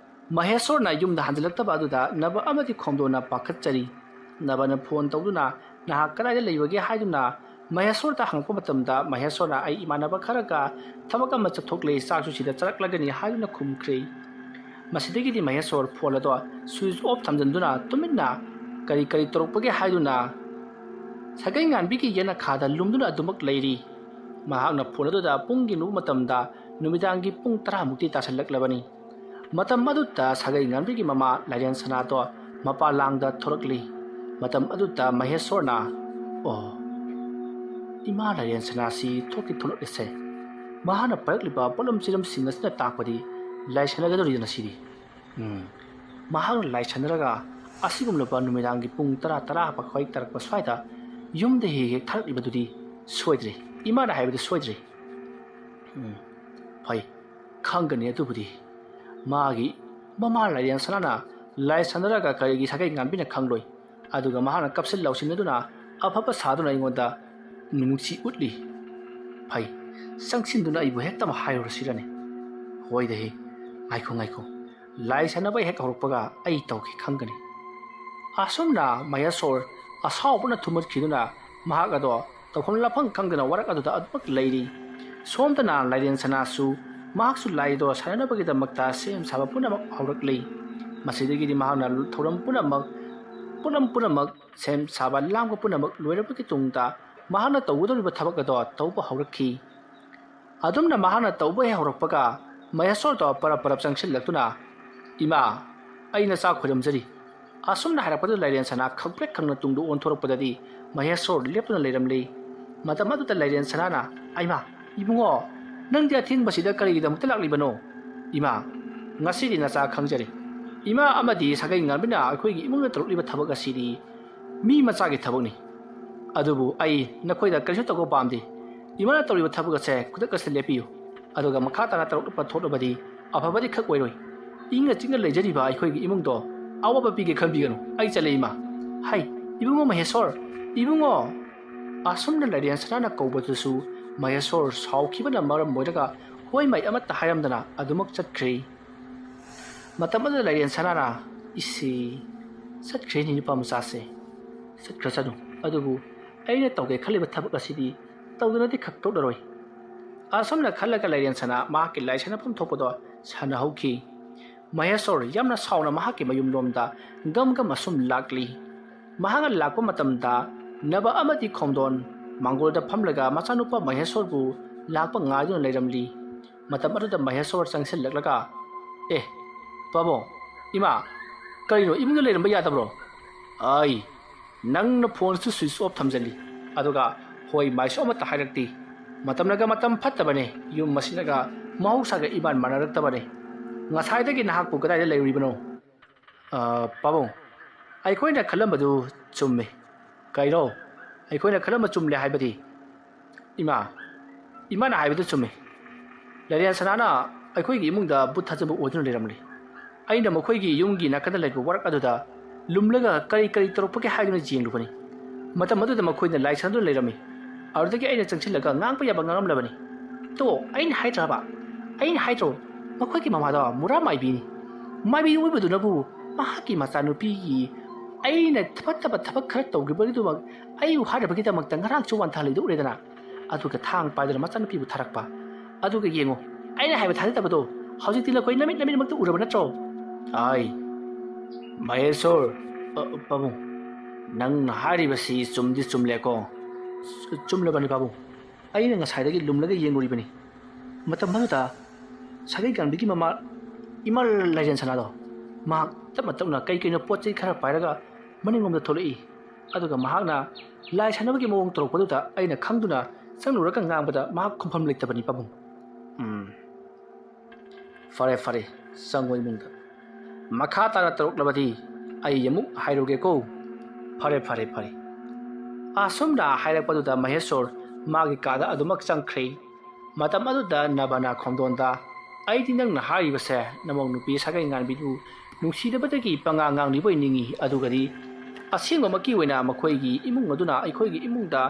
ꯃꯍꯦꯁꯣꯔꯅ ꯌꯨꯝꯗ ꯍꯟꯖꯤꯜꯂꯛꯇꯕ ꯑꯗꯨꯗ ꯅꯕ ꯑꯃꯗꯤ ꯈꯣꯝꯗꯣꯟꯅ ꯄꯥꯈꯠꯆꯔꯤ꯫ ꯅꯕꯅ ꯐꯣꯟ ꯇꯧꯗꯨꯅ "ꯅꯍꯥꯛ ꯀꯗꯥꯏꯗ ꯂꯩꯕꯒꯦ?" ꯍꯥꯏꯗꯨꯅ ꯃꯍꯦꯁꯣꯔꯗ ꯍꯪꯉꯛꯄ ꯃꯇꯝꯗ, ꯃꯍꯦꯁꯣꯔꯅ "ꯑꯩ ꯏꯃꯥꯟꯅꯕ ꯈꯔꯒ ꯊꯕꯛ ꯑꯃ ꯆꯠꯊꯣꯛꯂꯦ, ꯆꯥꯛꯁꯨ ꯁꯤꯗ ꯆꯥꯔꯛꯂꯒꯅꯤ" ꯍꯥꯏꯗꯨꯅ ꯈꯨꯝꯈ꯭ꯔꯦ꯫ ꯃꯁꯤꯗꯒꯤꯗꯤ ꯃꯍꯦꯁꯣꯔ ꯐꯣꯟ ꯑꯗꯣ ꯁ꯭ꯋꯤꯆ ꯑꯣꯐ ꯊꯝꯖꯤꯟꯗꯨꯅ ꯇꯨꯃꯤꯟꯅ ꯀꯔꯤ ꯀꯔꯤ ꯇꯧꯔꯛꯄꯒꯦ ꯍꯥꯏꯗꯨꯅ ꯁꯥꯒꯩ ꯉꯥꯟꯕꯤꯒꯤ ꯌꯦꯅꯈꯥꯗ ꯂꯨꯝꯗꯨꯅ ꯑꯗꯨꯃꯛ ꯂꯩꯔꯤ꯫ ꯃꯍꯥꯛꯅ ꯐꯣꯟ ꯑꯗꯨꯗ ꯄꯨꯡ ꯌꯦꯡꯂꯨꯕ ꯃꯇꯝꯗ ꯅꯨꯃꯤꯗꯥꯡꯒꯤ ꯄꯨꯡ ꯇꯔꯥꯃꯨꯛꯇꯤ ꯇꯥꯁꯤꯜꯂꯛꯂꯕꯅꯤ꯫ ꯃꯇꯝ ꯑꯗꯨꯗ ꯁꯥꯒꯩ ꯉꯥꯟꯕꯤꯒꯤ ꯃꯃꯥ ꯂꯥꯏꯔꯦꯟ ꯁꯅꯥꯗꯣ ꯃꯄꯥꯂꯥꯡꯗ ꯊꯣꯔꯛꯂꯤ꯫ ꯃꯇꯝ ꯑꯗꯨꯗ ꯃꯍꯦꯁꯣꯔꯅ, "ꯑꯣ, ꯏꯃꯥ ꯂꯥꯏꯔꯦꯟ ꯁꯅꯥꯁꯤ ꯊꯣꯛꯇꯤ ꯊꯣꯛꯂꯛꯂꯤꯁꯦ꯫ ꯃꯍꯥꯛꯅ ꯄꯥꯏꯔꯛꯂꯤꯕ ꯄꯣꯠꯂꯝ ꯆꯤꯔꯝꯁꯤꯡ ꯑꯁꯤꯅ ꯇꯥꯛꯄꯗꯤ ꯂꯥꯏꯁꯥꯟꯅꯒꯗꯧꯔꯤꯗꯅ ꯁꯤꯗꯤ꯫ ꯎꯝ, ꯃꯍꯥꯛꯅ ꯂꯥꯏꯁꯥꯟꯅꯔꯒ ꯑꯁꯤꯒꯨꯝꯂꯕ ꯅꯨꯃꯤꯗꯥꯡꯒꯤ ꯄꯨꯡ ꯇꯔꯥ, ꯇꯔꯥ ꯃꯈꯥꯏ ꯇꯥꯔꯛꯄ ꯁ꯭ꯋꯥꯏꯗ ꯌꯨꯝꯗ ꯍꯦꯛ ꯍꯦꯛ ꯊꯥꯔꯛꯂꯤꯕꯗꯨꯗꯤ ꯁꯣꯏꯗ꯭ꯔꯦ꯫ ꯏꯃꯥꯅ ꯍꯥꯏꯕꯗꯨ ꯁꯣꯏꯗ꯭ꯔꯦ꯫" ꯎꯝ, ꯐꯩ, ꯈꯪꯒꯅꯤ ꯑꯗꯨꯕꯨꯗꯤ꯫ ꯃꯥꯒꯤ ꯃꯃꯥ ꯂꯥꯏꯔꯦꯟ ꯁꯅꯥꯅ ꯂꯥꯏꯁꯥꯟꯅꯔꯒ ꯀꯔꯤꯒꯤ ꯁꯥꯒꯩ ꯉꯥꯟꯕꯤꯅ ꯈꯪꯂꯣꯏ? ꯑꯗꯨꯒ ꯃꯍꯥꯛꯅ ꯀꯞꯁꯤꯟ ꯂꯥꯎꯁꯤꯟꯅꯗꯨꯅ ꯑꯐꯕ ꯁꯥꯗꯨꯅ ꯑꯩꯉꯣꯟꯗ ꯅꯨꯡꯁꯤ ꯎꯠꯂꯤ꯫ ꯐꯩ, ꯆꯪꯁꯤꯟꯗꯨꯅ ꯑꯩꯕꯨ ꯍꯦꯛꯇ ꯑꯃ ꯍꯥꯏꯔꯨꯔꯁꯤꯔꯅꯦ? ꯍꯣꯏꯗ ꯍꯦ, ꯉꯥꯏꯈꯣ, ꯉꯥꯏꯈꯣ꯫ ꯂꯥꯏ ꯁꯥꯟꯅꯕ ꯍꯦꯛ ꯍꯧꯔꯛꯄꯒ ꯑꯩ ꯇꯧꯒꯦ ꯈꯪꯒꯅꯤ꯫ ꯑꯁꯨꯝꯅ ꯃꯍꯦꯁꯣꯔ ꯑꯁꯥꯎꯕꯅ ꯊꯨꯝꯍꯠꯈꯤꯗꯨꯅ ꯃꯍꯥꯛ ꯑꯗꯣ ꯇꯧꯐꯝ ꯂꯥꯛꯐꯝ ꯈꯪꯗꯅ ꯋꯥꯔꯛ ꯑꯗꯨꯗ ꯑꯗꯨꯃꯛ ꯂꯩꯔꯤ꯫ ꯁꯣꯝꯗꯅ ꯂꯥꯏꯔꯦꯟ ꯁꯅꯥꯁꯨ ꯃꯍꯥꯛꯁꯨ ꯂꯥꯏꯗꯣ ꯁꯥꯟꯅꯅꯕꯒꯤꯗꯃꯛꯇ ꯁꯦꯝ ꯁꯥꯕ ꯄꯨꯝꯅꯃꯛ ꯍꯧꯔꯛꯂꯤ꯫ ꯃꯁꯤꯗꯒꯤꯗꯤ ꯃꯍꯥꯛꯅ ꯊꯧꯔꯝ ꯄꯨꯝꯅꯃꯛ, ꯄꯣꯠꯂꯝ ꯄꯨꯝꯅꯃꯛ, ꯁꯦꯝ ꯁꯥꯕ ꯂꯥꯡꯕ ꯄꯨꯝꯅꯃꯛ ꯂꯣꯏꯔꯕꯒꯤ ꯇꯨꯡꯗ ꯃꯍꯥꯛꯅ ꯇꯧꯒꯗꯧꯔꯤꯕ ꯊꯕꯛ ꯑꯗꯣ ꯇꯧꯕ ꯍꯧꯔꯛꯈꯤ꯫ ꯑꯗꯨꯝꯅ ꯃꯍꯥꯛꯅ ꯇꯧꯕ ꯍꯦꯛ ꯍꯧꯔꯛꯄꯒ ꯃꯍꯦꯁꯣꯔꯗꯣ ꯄꯔꯞ ꯄꯔꯞ ꯆꯪꯁꯤꯜꯂꯛꯇꯨꯅ, "ꯏꯃꯥ, ꯑꯩ ꯅꯆꯥ ꯈꯣꯏꯔꯝꯖꯔꯤ꯫" ꯑꯁꯨꯝꯅ ꯍꯥꯏꯔꯛꯄꯗꯨꯗ ꯂꯥꯏꯔꯦꯟ ꯁꯅꯥ ꯈꯪꯄ꯭ꯔꯦꯛ ꯈꯪꯅ ꯇꯨꯡꯗ ꯑꯣꯟꯊꯣꯔꯛꯄꯗꯗꯤ ꯃꯍꯦꯁꯣꯔ ꯂꯦꯞꯇꯨꯅ ꯂꯩꯔꯝꯂꯤ꯫ ꯃꯇꯝ ꯑꯗꯨꯗ ꯂꯥꯏꯔꯦꯟ ꯁꯅꯥꯅ, "ꯑꯩꯃꯥ, ꯏꯕꯨꯡꯉꯣ, ꯅꯪꯗꯤ ꯑꯊꯦꯡꯕꯁꯤꯗ ꯀꯔꯤꯒꯤꯗꯃꯛꯇ ꯂꯥꯛꯂꯤꯕꯅꯣ?" "ꯏꯃꯥ, ꯉꯁꯤꯗꯤ ꯅꯆꯥ ꯈꯪꯖꯔꯦ꯫ ꯏꯃꯥ ꯑꯃꯗꯤ ꯁꯥꯒꯩ ꯉꯥꯟꯕꯤꯅ ꯑꯩꯈꯣꯏꯒꯤ ꯏꯃꯨꯡꯗ ꯇꯧꯔꯛꯂꯤꯕ ꯊꯕꯛ ꯑꯁꯤꯗꯤ ꯃꯤ ꯃꯆꯥꯒꯤ ꯊꯕꯛꯅꯤ꯫ ꯑꯗꯨꯕꯨ ꯑꯩ ꯅꯈꯣꯏꯗ ꯀꯔꯤꯁꯨ ꯇꯧꯕ ꯄꯥꯝꯗꯦ꯫ ꯏꯃꯥꯅ ꯇꯧꯔꯤꯕ ꯊꯕꯛ ꯑꯁꯦ ꯈꯨꯗꯛ ꯑꯁꯤꯗ ꯂꯦꯞꯄꯤꯌꯨ꯫ ꯑꯗꯨꯒ ꯃꯈꯥ ꯇꯥꯅ ꯇꯧꯔꯛꯄ ꯊꯣꯛꯂꯕꯗꯤ ꯑꯐꯕꯗꯤ ꯈꯛ ꯑꯣꯏꯔꯣꯏ꯫ ꯏꯪꯅ ꯆꯤꯛꯅ ꯂꯩꯖꯔꯤꯕ ꯑꯩꯈꯣꯏꯒꯤ ꯏꯃꯨꯡꯗꯣ ꯑꯋꯥꯕ ꯄꯤꯒꯦ ꯈꯟꯕꯤꯒꯅꯨ꯫ ꯑꯩ ꯆꯠꯂꯦ ꯏꯃꯥ꯫ ꯍꯩ, ꯏꯕꯨꯡꯉꯣ ꯃꯍꯦꯁꯣꯔ, ꯏꯕꯨꯡꯉꯣ! ꯑꯁꯨꯝꯅ ꯂꯥꯏꯔꯦꯟ ꯁꯅꯥꯅ ꯀꯧꯕꯗꯨꯁꯨ ꯃꯍꯦꯁꯣꯔ ꯁꯥꯎꯈꯤꯕꯅ ꯃꯔꯝ ꯑꯣꯏꯔꯒ ꯍꯣꯏ ꯃꯥꯏ ꯑꯃꯠꯇ ꯍꯥꯏꯔꯝꯗꯅ ꯑꯗꯨꯃꯛ ꯆꯠꯈ꯭ꯔꯦ꯫ ꯃꯇꯝ ꯑꯗꯨꯗ ꯂꯥꯏꯔꯦꯟ ꯁꯅꯥꯅ, "ꯏꯁꯤ, ꯆꯠꯈ꯭ꯔꯦꯅꯦ ꯅꯨꯄꯥ ꯃꯆꯥꯁꯦ꯫ ꯆꯠꯈ꯭ꯔꯁꯅꯨ꯫ ꯑꯗꯨꯕꯨ ꯑꯩꯅ ꯇꯧꯒꯦ ꯈꯜꯂꯤꯕ ꯊꯕꯛ ꯑꯁꯤꯗꯤ ꯇꯧꯗꯅꯗꯤ ꯈꯛ ꯇꯣꯛꯂꯔꯣꯏ"꯫ ꯑꯁꯨꯝꯅ ꯈꯜꯂꯒ ꯂꯥꯏꯔꯦꯟ ꯁꯅꯥ ꯃꯍꯥꯛꯀꯤ ꯂꯥꯏ ꯁꯥꯟꯅꯐꯝ ꯊꯣꯛꯄꯗꯣ ꯁꯥꯟꯅꯍꯧꯈꯤ꯫ ꯃꯍꯦꯁꯣꯔ ꯌꯥꯝꯅ ꯁꯥꯎꯅ ꯃꯍꯥꯛꯀꯤ ꯃꯌꯨꯝꯂꯣꯝꯗ ꯒꯝ ꯒꯝ ꯑꯁꯨꯝ ꯂꯥꯛꯂꯤ꯫ ꯃꯍꯥꯛꯅ ꯂꯥꯛꯄ ꯃꯇꯝꯗ ꯅꯕ ꯑꯃꯗꯤ ꯈꯣꯡꯗꯣꯟ ꯃꯥꯡꯒꯣꯜꯗ ꯐꯝꯂꯒ ꯃꯆꯥꯅꯨꯄꯥ ꯃꯍꯦꯁꯣꯔꯕꯨ ꯂꯥꯛꯄ ꯉꯥꯏꯗꯨꯅ ꯂꯩꯔꯝꯂꯤ꯫ ꯃꯇꯝ ꯑꯗꯨꯗ ꯃꯍꯦꯁꯣꯔ ꯆꯪꯁꯤꯜꯂꯛꯂꯒ, "ꯑꯦ, ꯄꯥꯕꯨꯡ, ꯏꯃꯥ, ꯀꯔꯤꯅꯣ, ꯏꯃꯨꯡꯗ ꯂꯩꯔꯝꯕ ꯌꯥꯗꯕ꯭ꯔꯣ?" "ꯑꯩ, ꯅꯪꯅ ꯐꯣꯟꯁꯨ ꯁ꯭ꯋꯤꯆ ꯑꯣꯐ ꯊꯝꯖꯤꯜꯂꯤ, ꯑꯗꯨꯒ ꯍꯣꯏ ꯃꯥꯏꯁꯨ ꯑꯃꯠꯇ ꯍꯥꯏꯔꯛꯇꯦ꯫ ꯃꯇꯝꯅꯒ ꯃꯇꯝ ꯐꯠꯇꯕꯅꯦ, ꯌꯨꯝ ꯑꯁꯤꯅꯒ ꯃꯍꯧꯁꯥꯒ ꯏꯃꯥꯟ ꯃꯥꯟꯅꯔꯛꯇꯕꯅꯦ꯫ ꯉꯁꯥꯏꯗꯒꯤ ꯅꯍꯥꯛꯄꯨ ꯀꯗꯥꯏꯗ ꯂꯩꯔꯨꯔꯤꯕꯅꯣ?" "ꯑ, ꯄꯥꯕꯨꯡ, ꯑꯩꯈꯣꯏꯅ ꯈꯜꯂꯝꯕꯗꯨ ꯆꯨꯝꯃꯤ"꯫ "ꯀꯩꯅꯣ? ꯑꯩꯈꯣꯏꯅ ꯈꯜꯂꯝꯕ ꯆꯨꯝꯂꯦ ꯍꯥꯏꯕꯗꯤ?" "ꯏꯃꯥ, ꯏꯃꯥꯅ ꯍꯥꯏꯕꯗꯨ ꯆꯨꯝꯃꯤ꯫ ꯂꯥꯏꯔꯦꯟ ꯁꯅꯥꯅ ꯑꯩꯈꯣꯏꯒꯤ ꯏꯃꯨꯡꯗ ꯕꯨꯠ ꯊꯥꯖꯕ ꯑꯣꯏꯗꯨꯅ ꯂꯩꯔꯝꯂꯤ꯫ ꯑꯩꯅ ꯃꯈꯣꯏꯒꯤ ꯌꯨꯝꯒꯤ ꯅꯥꯀꯟꯗ ꯂꯩꯕ ꯋꯥꯔꯛ ꯑꯗꯨꯗ ꯂꯨꯝꯂꯒ ꯀꯔꯤ ꯀꯔꯤ ꯇꯧꯔꯛꯄꯒꯦ ꯍꯥꯏꯗꯨꯅ ꯌꯦꯡꯂꯨꯕꯅꯤ꯫ ꯃꯇꯝ ꯑꯗꯨꯗ ꯃꯈꯣꯏꯅ ꯂꯥꯏ ꯁꯥꯟꯅꯗꯨꯅ ꯂꯩꯔꯝꯃꯤ꯫ ꯑꯗꯨꯗꯒꯤ ꯑꯩꯅ ꯆꯪꯁꯤꯜꯂꯒ ꯉꯥꯡꯕ ꯌꯥꯕ ꯉꯥꯡꯂꯝꯂꯕꯅꯤ꯫ ꯇꯣ, ꯑꯩꯅ ꯍꯥꯏꯗ꯭ꯔꯕ? ꯑꯩꯅ ꯍꯥꯏꯗ꯭ꯔꯣ? ꯃꯈꯣꯏꯒꯤ ꯃꯃꯥꯗꯣ ꯃꯨꯔꯥ ꯃꯥꯏꯕꯤꯅꯤ꯫ ꯃꯥꯏꯕꯤ ꯑꯣꯏꯕꯗꯨꯅꯕꯨ ꯃꯍꯥꯛꯀꯤ ꯃꯆꯥꯅꯨꯄꯤꯒꯤ ꯑꯩꯅ ꯐꯠꯇꯕ ꯊꯕꯛ ꯈꯔ ꯇꯧꯈꯤꯕꯒꯤꯗꯃꯛ ꯑꯩꯕꯨ ꯍꯥꯠꯅꯕꯒꯤꯗꯃꯛꯇ ꯉꯔꯥꯡꯁꯨ ꯋꯥꯟꯊꯍꯜꯂꯤꯗꯨ ꯎꯔꯦꯗꯅ?" ꯑꯗꯨꯒ ꯊꯥꯡ ꯄꯥꯏꯗꯨꯅ ꯃꯆꯥꯅꯨꯄꯤꯕꯨ ꯊꯥꯔꯛꯄ꯫ ꯑꯗꯨꯒ ꯌꯦꯡꯉꯨ, ꯑꯩꯅ ꯍꯥꯏꯕ ꯊꯥꯖꯗꯕꯗꯣ ꯍꯧꯖꯤꯛꯇꯤ ꯅꯈꯣꯏ ꯅꯃꯤꯠ ꯅꯃꯤꯠꯃꯛꯇ ꯎꯔꯕ ꯅꯠꯇ꯭ꯔꯣ? ꯑꯥꯏ, ꯃꯍꯦꯁꯣꯔ, ꯑ, ꯄꯥꯕꯨꯡ, ꯅꯪꯅ ꯍꯥꯏꯔꯤꯕꯁꯤ ꯆꯨꯝꯗꯤ ꯆꯨꯝꯂꯦꯀꯣ? ꯆꯨꯝꯂꯕꯅꯤ ꯄꯥꯕꯨꯡ꯫ ꯑꯩꯅ ꯉꯁꯥꯏꯗꯒꯤ ꯂꯨꯝꯂꯒ ꯌꯦꯡꯂꯨꯔꯤꯕꯅꯤ꯫ ꯃꯇꯝ ꯑꯗꯨꯗ ꯁꯥꯒꯩ ꯀꯥꯡꯕꯤꯒꯤ ꯃꯃꯥ ꯏꯃꯥ ꯂꯥꯏꯔꯦꯟ ꯁꯅꯥꯗꯣ, ꯃꯍꯥꯛ ꯇꯞꯅ ꯇꯞꯅ ꯀꯩ ꯀꯩꯅꯣ ꯄꯣꯠ ꯆꯩ ꯈꯔ ꯄꯥꯏꯔꯒ ꯃꯅꯤꯡꯂꯣꯝꯗ ꯊꯣꯛꯂꯛꯏ꯫ ꯑꯗꯨꯒ ꯃꯍꯥꯛꯅ ꯂꯥꯏ ꯁꯥꯟꯅꯕꯒꯤ ꯃꯑꯣꯡ ꯇꯧꯔꯛꯄꯗꯨꯗ ꯑꯩꯅ ꯈꯪꯗꯨꯅ ꯆꯪꯂꯨꯔꯒ ꯉꯥꯡꯕꯗ ꯃꯍꯥꯛ ꯈꯨꯝꯐꯝ ꯂꯩꯇꯕꯅꯤ ꯄꯥꯕꯨꯡ꯫ ꯎꯝ꯫ ꯐꯔꯦ, ꯐꯔꯦ, ꯆꯪꯉꯣ ꯏꯃꯨꯡꯗ꯫ ꯃꯈꯥ ꯇꯥꯅ ꯇꯧꯔꯛꯂꯕꯗꯤ ꯑꯩ ꯑꯃꯨꯛ ꯍꯥꯏꯔꯨꯒꯦꯀꯣ꯫ "ꯐꯔꯦ, ꯐꯔꯦ, ꯐꯔꯦ"꯫ ꯑꯁꯨꯝꯅ ꯍꯥꯏꯔꯛꯄꯗꯨꯗ ꯃꯍꯦꯁꯣꯔ ꯃꯥꯒꯤ ꯀꯥꯗ ꯑꯗꯨꯃꯛ ꯆꯪꯈ꯭ꯔꯦ꯫ ꯃꯇꯝ ꯑꯗꯨꯗ ꯅꯕꯅ ꯈꯣꯝꯗꯣꯟꯗ, "ꯑꯩꯗꯤ ꯅꯪꯅ ꯍꯥꯏꯔꯤꯕꯁꯦ ꯅꯃꯧ ꯅꯨꯄꯤ ꯁꯥꯒꯩ ꯉꯥꯟꯕꯤꯗꯨ ꯅꯨꯡꯁꯤꯗꯕꯗꯒꯤ ꯄꯉꯥꯡ ꯉꯥꯡꯂꯤꯕꯣꯏ ꯅꯤꯡꯏ꯫ ꯑꯗꯨꯒꯗꯤ ꯑꯁꯦꯡꯕꯃꯛꯀꯤ ꯑꯣꯏꯅ ꯃꯈꯣꯏꯒꯤ ꯏꯃꯨꯡ ꯑꯗꯨꯅ ꯑꯩꯈꯣꯏꯒꯤ ꯏꯃꯨꯡꯗ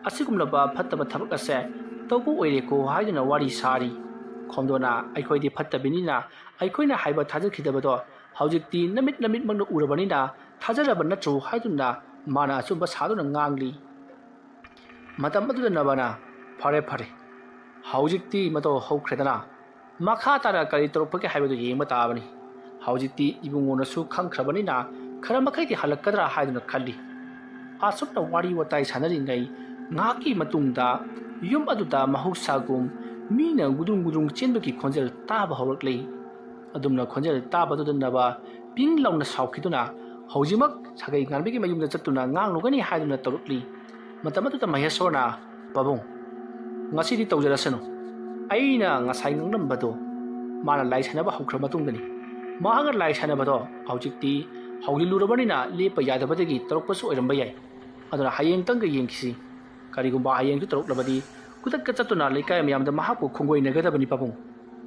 ꯑꯁꯤꯒꯨꯝꯂꯕ ꯐꯠꯇꯕ ꯊꯕꯛ ꯑꯁꯦ ꯇꯧꯕ ꯑꯣꯏꯔꯦꯀꯣ" ꯍꯥꯏꯗꯨꯅ ꯋꯥꯔꯤ ꯁꯥꯔꯤ꯫ ꯈꯣꯝꯗꯣꯟꯅ, "ꯑꯩꯈꯣꯏꯗꯤ ꯐꯠꯇꯕꯤꯅꯤꯅ ꯑꯩꯈꯣꯏꯅ ꯍꯥꯏꯕ ꯊꯥꯖꯈꯤꯗꯕꯗꯣ ꯍꯧꯖꯤꯛꯇꯤ ꯅꯃꯤꯠ ꯅꯃꯤꯠꯃꯛꯅ ꯎꯔꯕꯅꯤꯅ ꯊꯥꯖꯔꯕ ꯅꯠꯇ꯭ꯔꯣ?" ꯍꯥꯏꯗꯨꯅ ꯃꯥꯅ ꯑꯆꯨꯝꯕ ꯁꯥꯗꯨꯅ ꯉꯥꯡꯂꯤ꯫ ꯃꯇꯝ ꯑꯗꯨꯗ ꯅꯕꯅ, "ꯐꯔꯦ, ꯐꯔꯦ, ꯍꯧꯖꯤꯛꯇꯤ ꯃꯇꯧ ꯍꯧꯈ꯭ꯔꯦꯗꯅ, ꯃꯈꯥ ꯇꯥꯅ ꯀꯔꯤ ꯇꯧꯔꯛꯄꯒꯦ ꯍꯥꯏꯕꯗꯨ ꯌꯦꯡꯕ ꯇꯥꯕꯅꯤ꯫ ꯍꯧꯖꯤꯛꯇꯤ ꯏꯕꯨꯡꯉꯣꯅꯁꯨ ꯈꯪꯈ꯭ꯔꯕꯅꯤꯅ ꯈꯔ ꯃꯈꯩꯗꯤ ꯍꯜꯂꯛꯀꯗ꯭ꯔꯥ ꯍꯥꯏꯗꯨꯅ ꯈꯜꯂꯤ"꯫ ꯑꯁꯨꯝꯅ ꯋꯥꯔꯤ ꯋꯥꯇꯥꯏ ꯁꯥꯟꯅꯔꯤꯉꯩ ꯉꯥꯏꯍꯥꯛꯀꯤ ꯃꯇꯨꯡꯗ ꯌꯨꯝ ꯑꯗꯨꯗ ꯃꯍꯧꯁꯥꯒꯨꯝ ꯃꯤꯅ ꯒꯨꯗ꯭ꯔꯨꯡ ꯒꯨꯗ꯭ꯔꯨꯡ ꯆꯦꯟꯕꯒꯤ ꯈꯣꯟꯖꯦꯜ ꯇꯥꯕ ꯍꯧꯔꯛꯂꯤ꯫ ꯑꯗꯨꯝꯅ ꯈꯣꯟꯖꯦꯜ ꯇꯥꯕꯗꯨꯗ ꯅꯕ ꯄꯤꯡ ꯂꯥꯎꯅ ꯁꯥꯎꯈꯤꯗꯨꯅ ꯍꯧꯖꯤꯛꯃꯛ ꯁꯥꯒꯩ ꯉꯥꯟꯕꯤꯒꯤ ꯃꯌꯨꯝꯗ ꯆꯠꯇꯨꯅ ꯉꯥꯡꯂꯨꯒꯅꯤ ꯍꯥꯏꯗꯨꯅ ꯇꯧꯔꯛꯂꯤ꯫ ꯃꯇꯝ ꯑꯗꯨꯗ ꯃꯍꯦꯁꯣꯔꯅ, "ꯄꯥꯕꯨꯡ, ꯉꯁꯤꯗꯤ ꯇꯧꯖꯔꯁꯅꯨ꯫ ꯑꯩꯅ ꯉꯁꯥꯏ ꯉꯥꯡꯂꯝꯕꯗꯣ ꯃꯥꯅ ꯂꯥꯏ ꯁꯥꯟꯅꯕ ꯍꯧꯈ꯭ꯔ ꯃꯇꯨꯡꯗꯅꯤ꯫ ꯃꯍꯥꯛꯅ ꯂꯥꯏ ꯁꯥꯟꯅꯕꯗꯣ ꯍꯧꯖꯤꯛꯇꯤ ꯍꯧꯖꯤꯜꯂꯨꯔꯕꯅꯤꯅ ꯂꯦꯞꯄ ꯌꯥꯗꯕꯗꯒꯤ ꯇꯧꯔꯛꯄꯁꯨ ꯑꯣꯏꯔꯝꯕ ꯌꯥꯏ꯫ ꯑꯗꯨꯅ ꯍꯌꯦꯡꯇꯪꯒ ꯌꯦꯡꯈꯤꯁꯤ꯫ ꯀꯔꯤꯒꯨꯝꯕ ꯍꯌꯦꯡꯁꯨ ꯇꯧꯔꯛꯂꯕꯗꯤ ꯈꯨꯗꯛꯇ ꯆꯠꯇꯨꯅ ꯂꯩꯀꯥꯏ ꯃꯌꯥꯝꯗ ꯃꯍꯥꯛꯄꯨ ꯈꯣꯡꯒꯣꯏꯅꯒꯗꯕꯅꯤ ꯄꯥꯕꯨꯡ꯫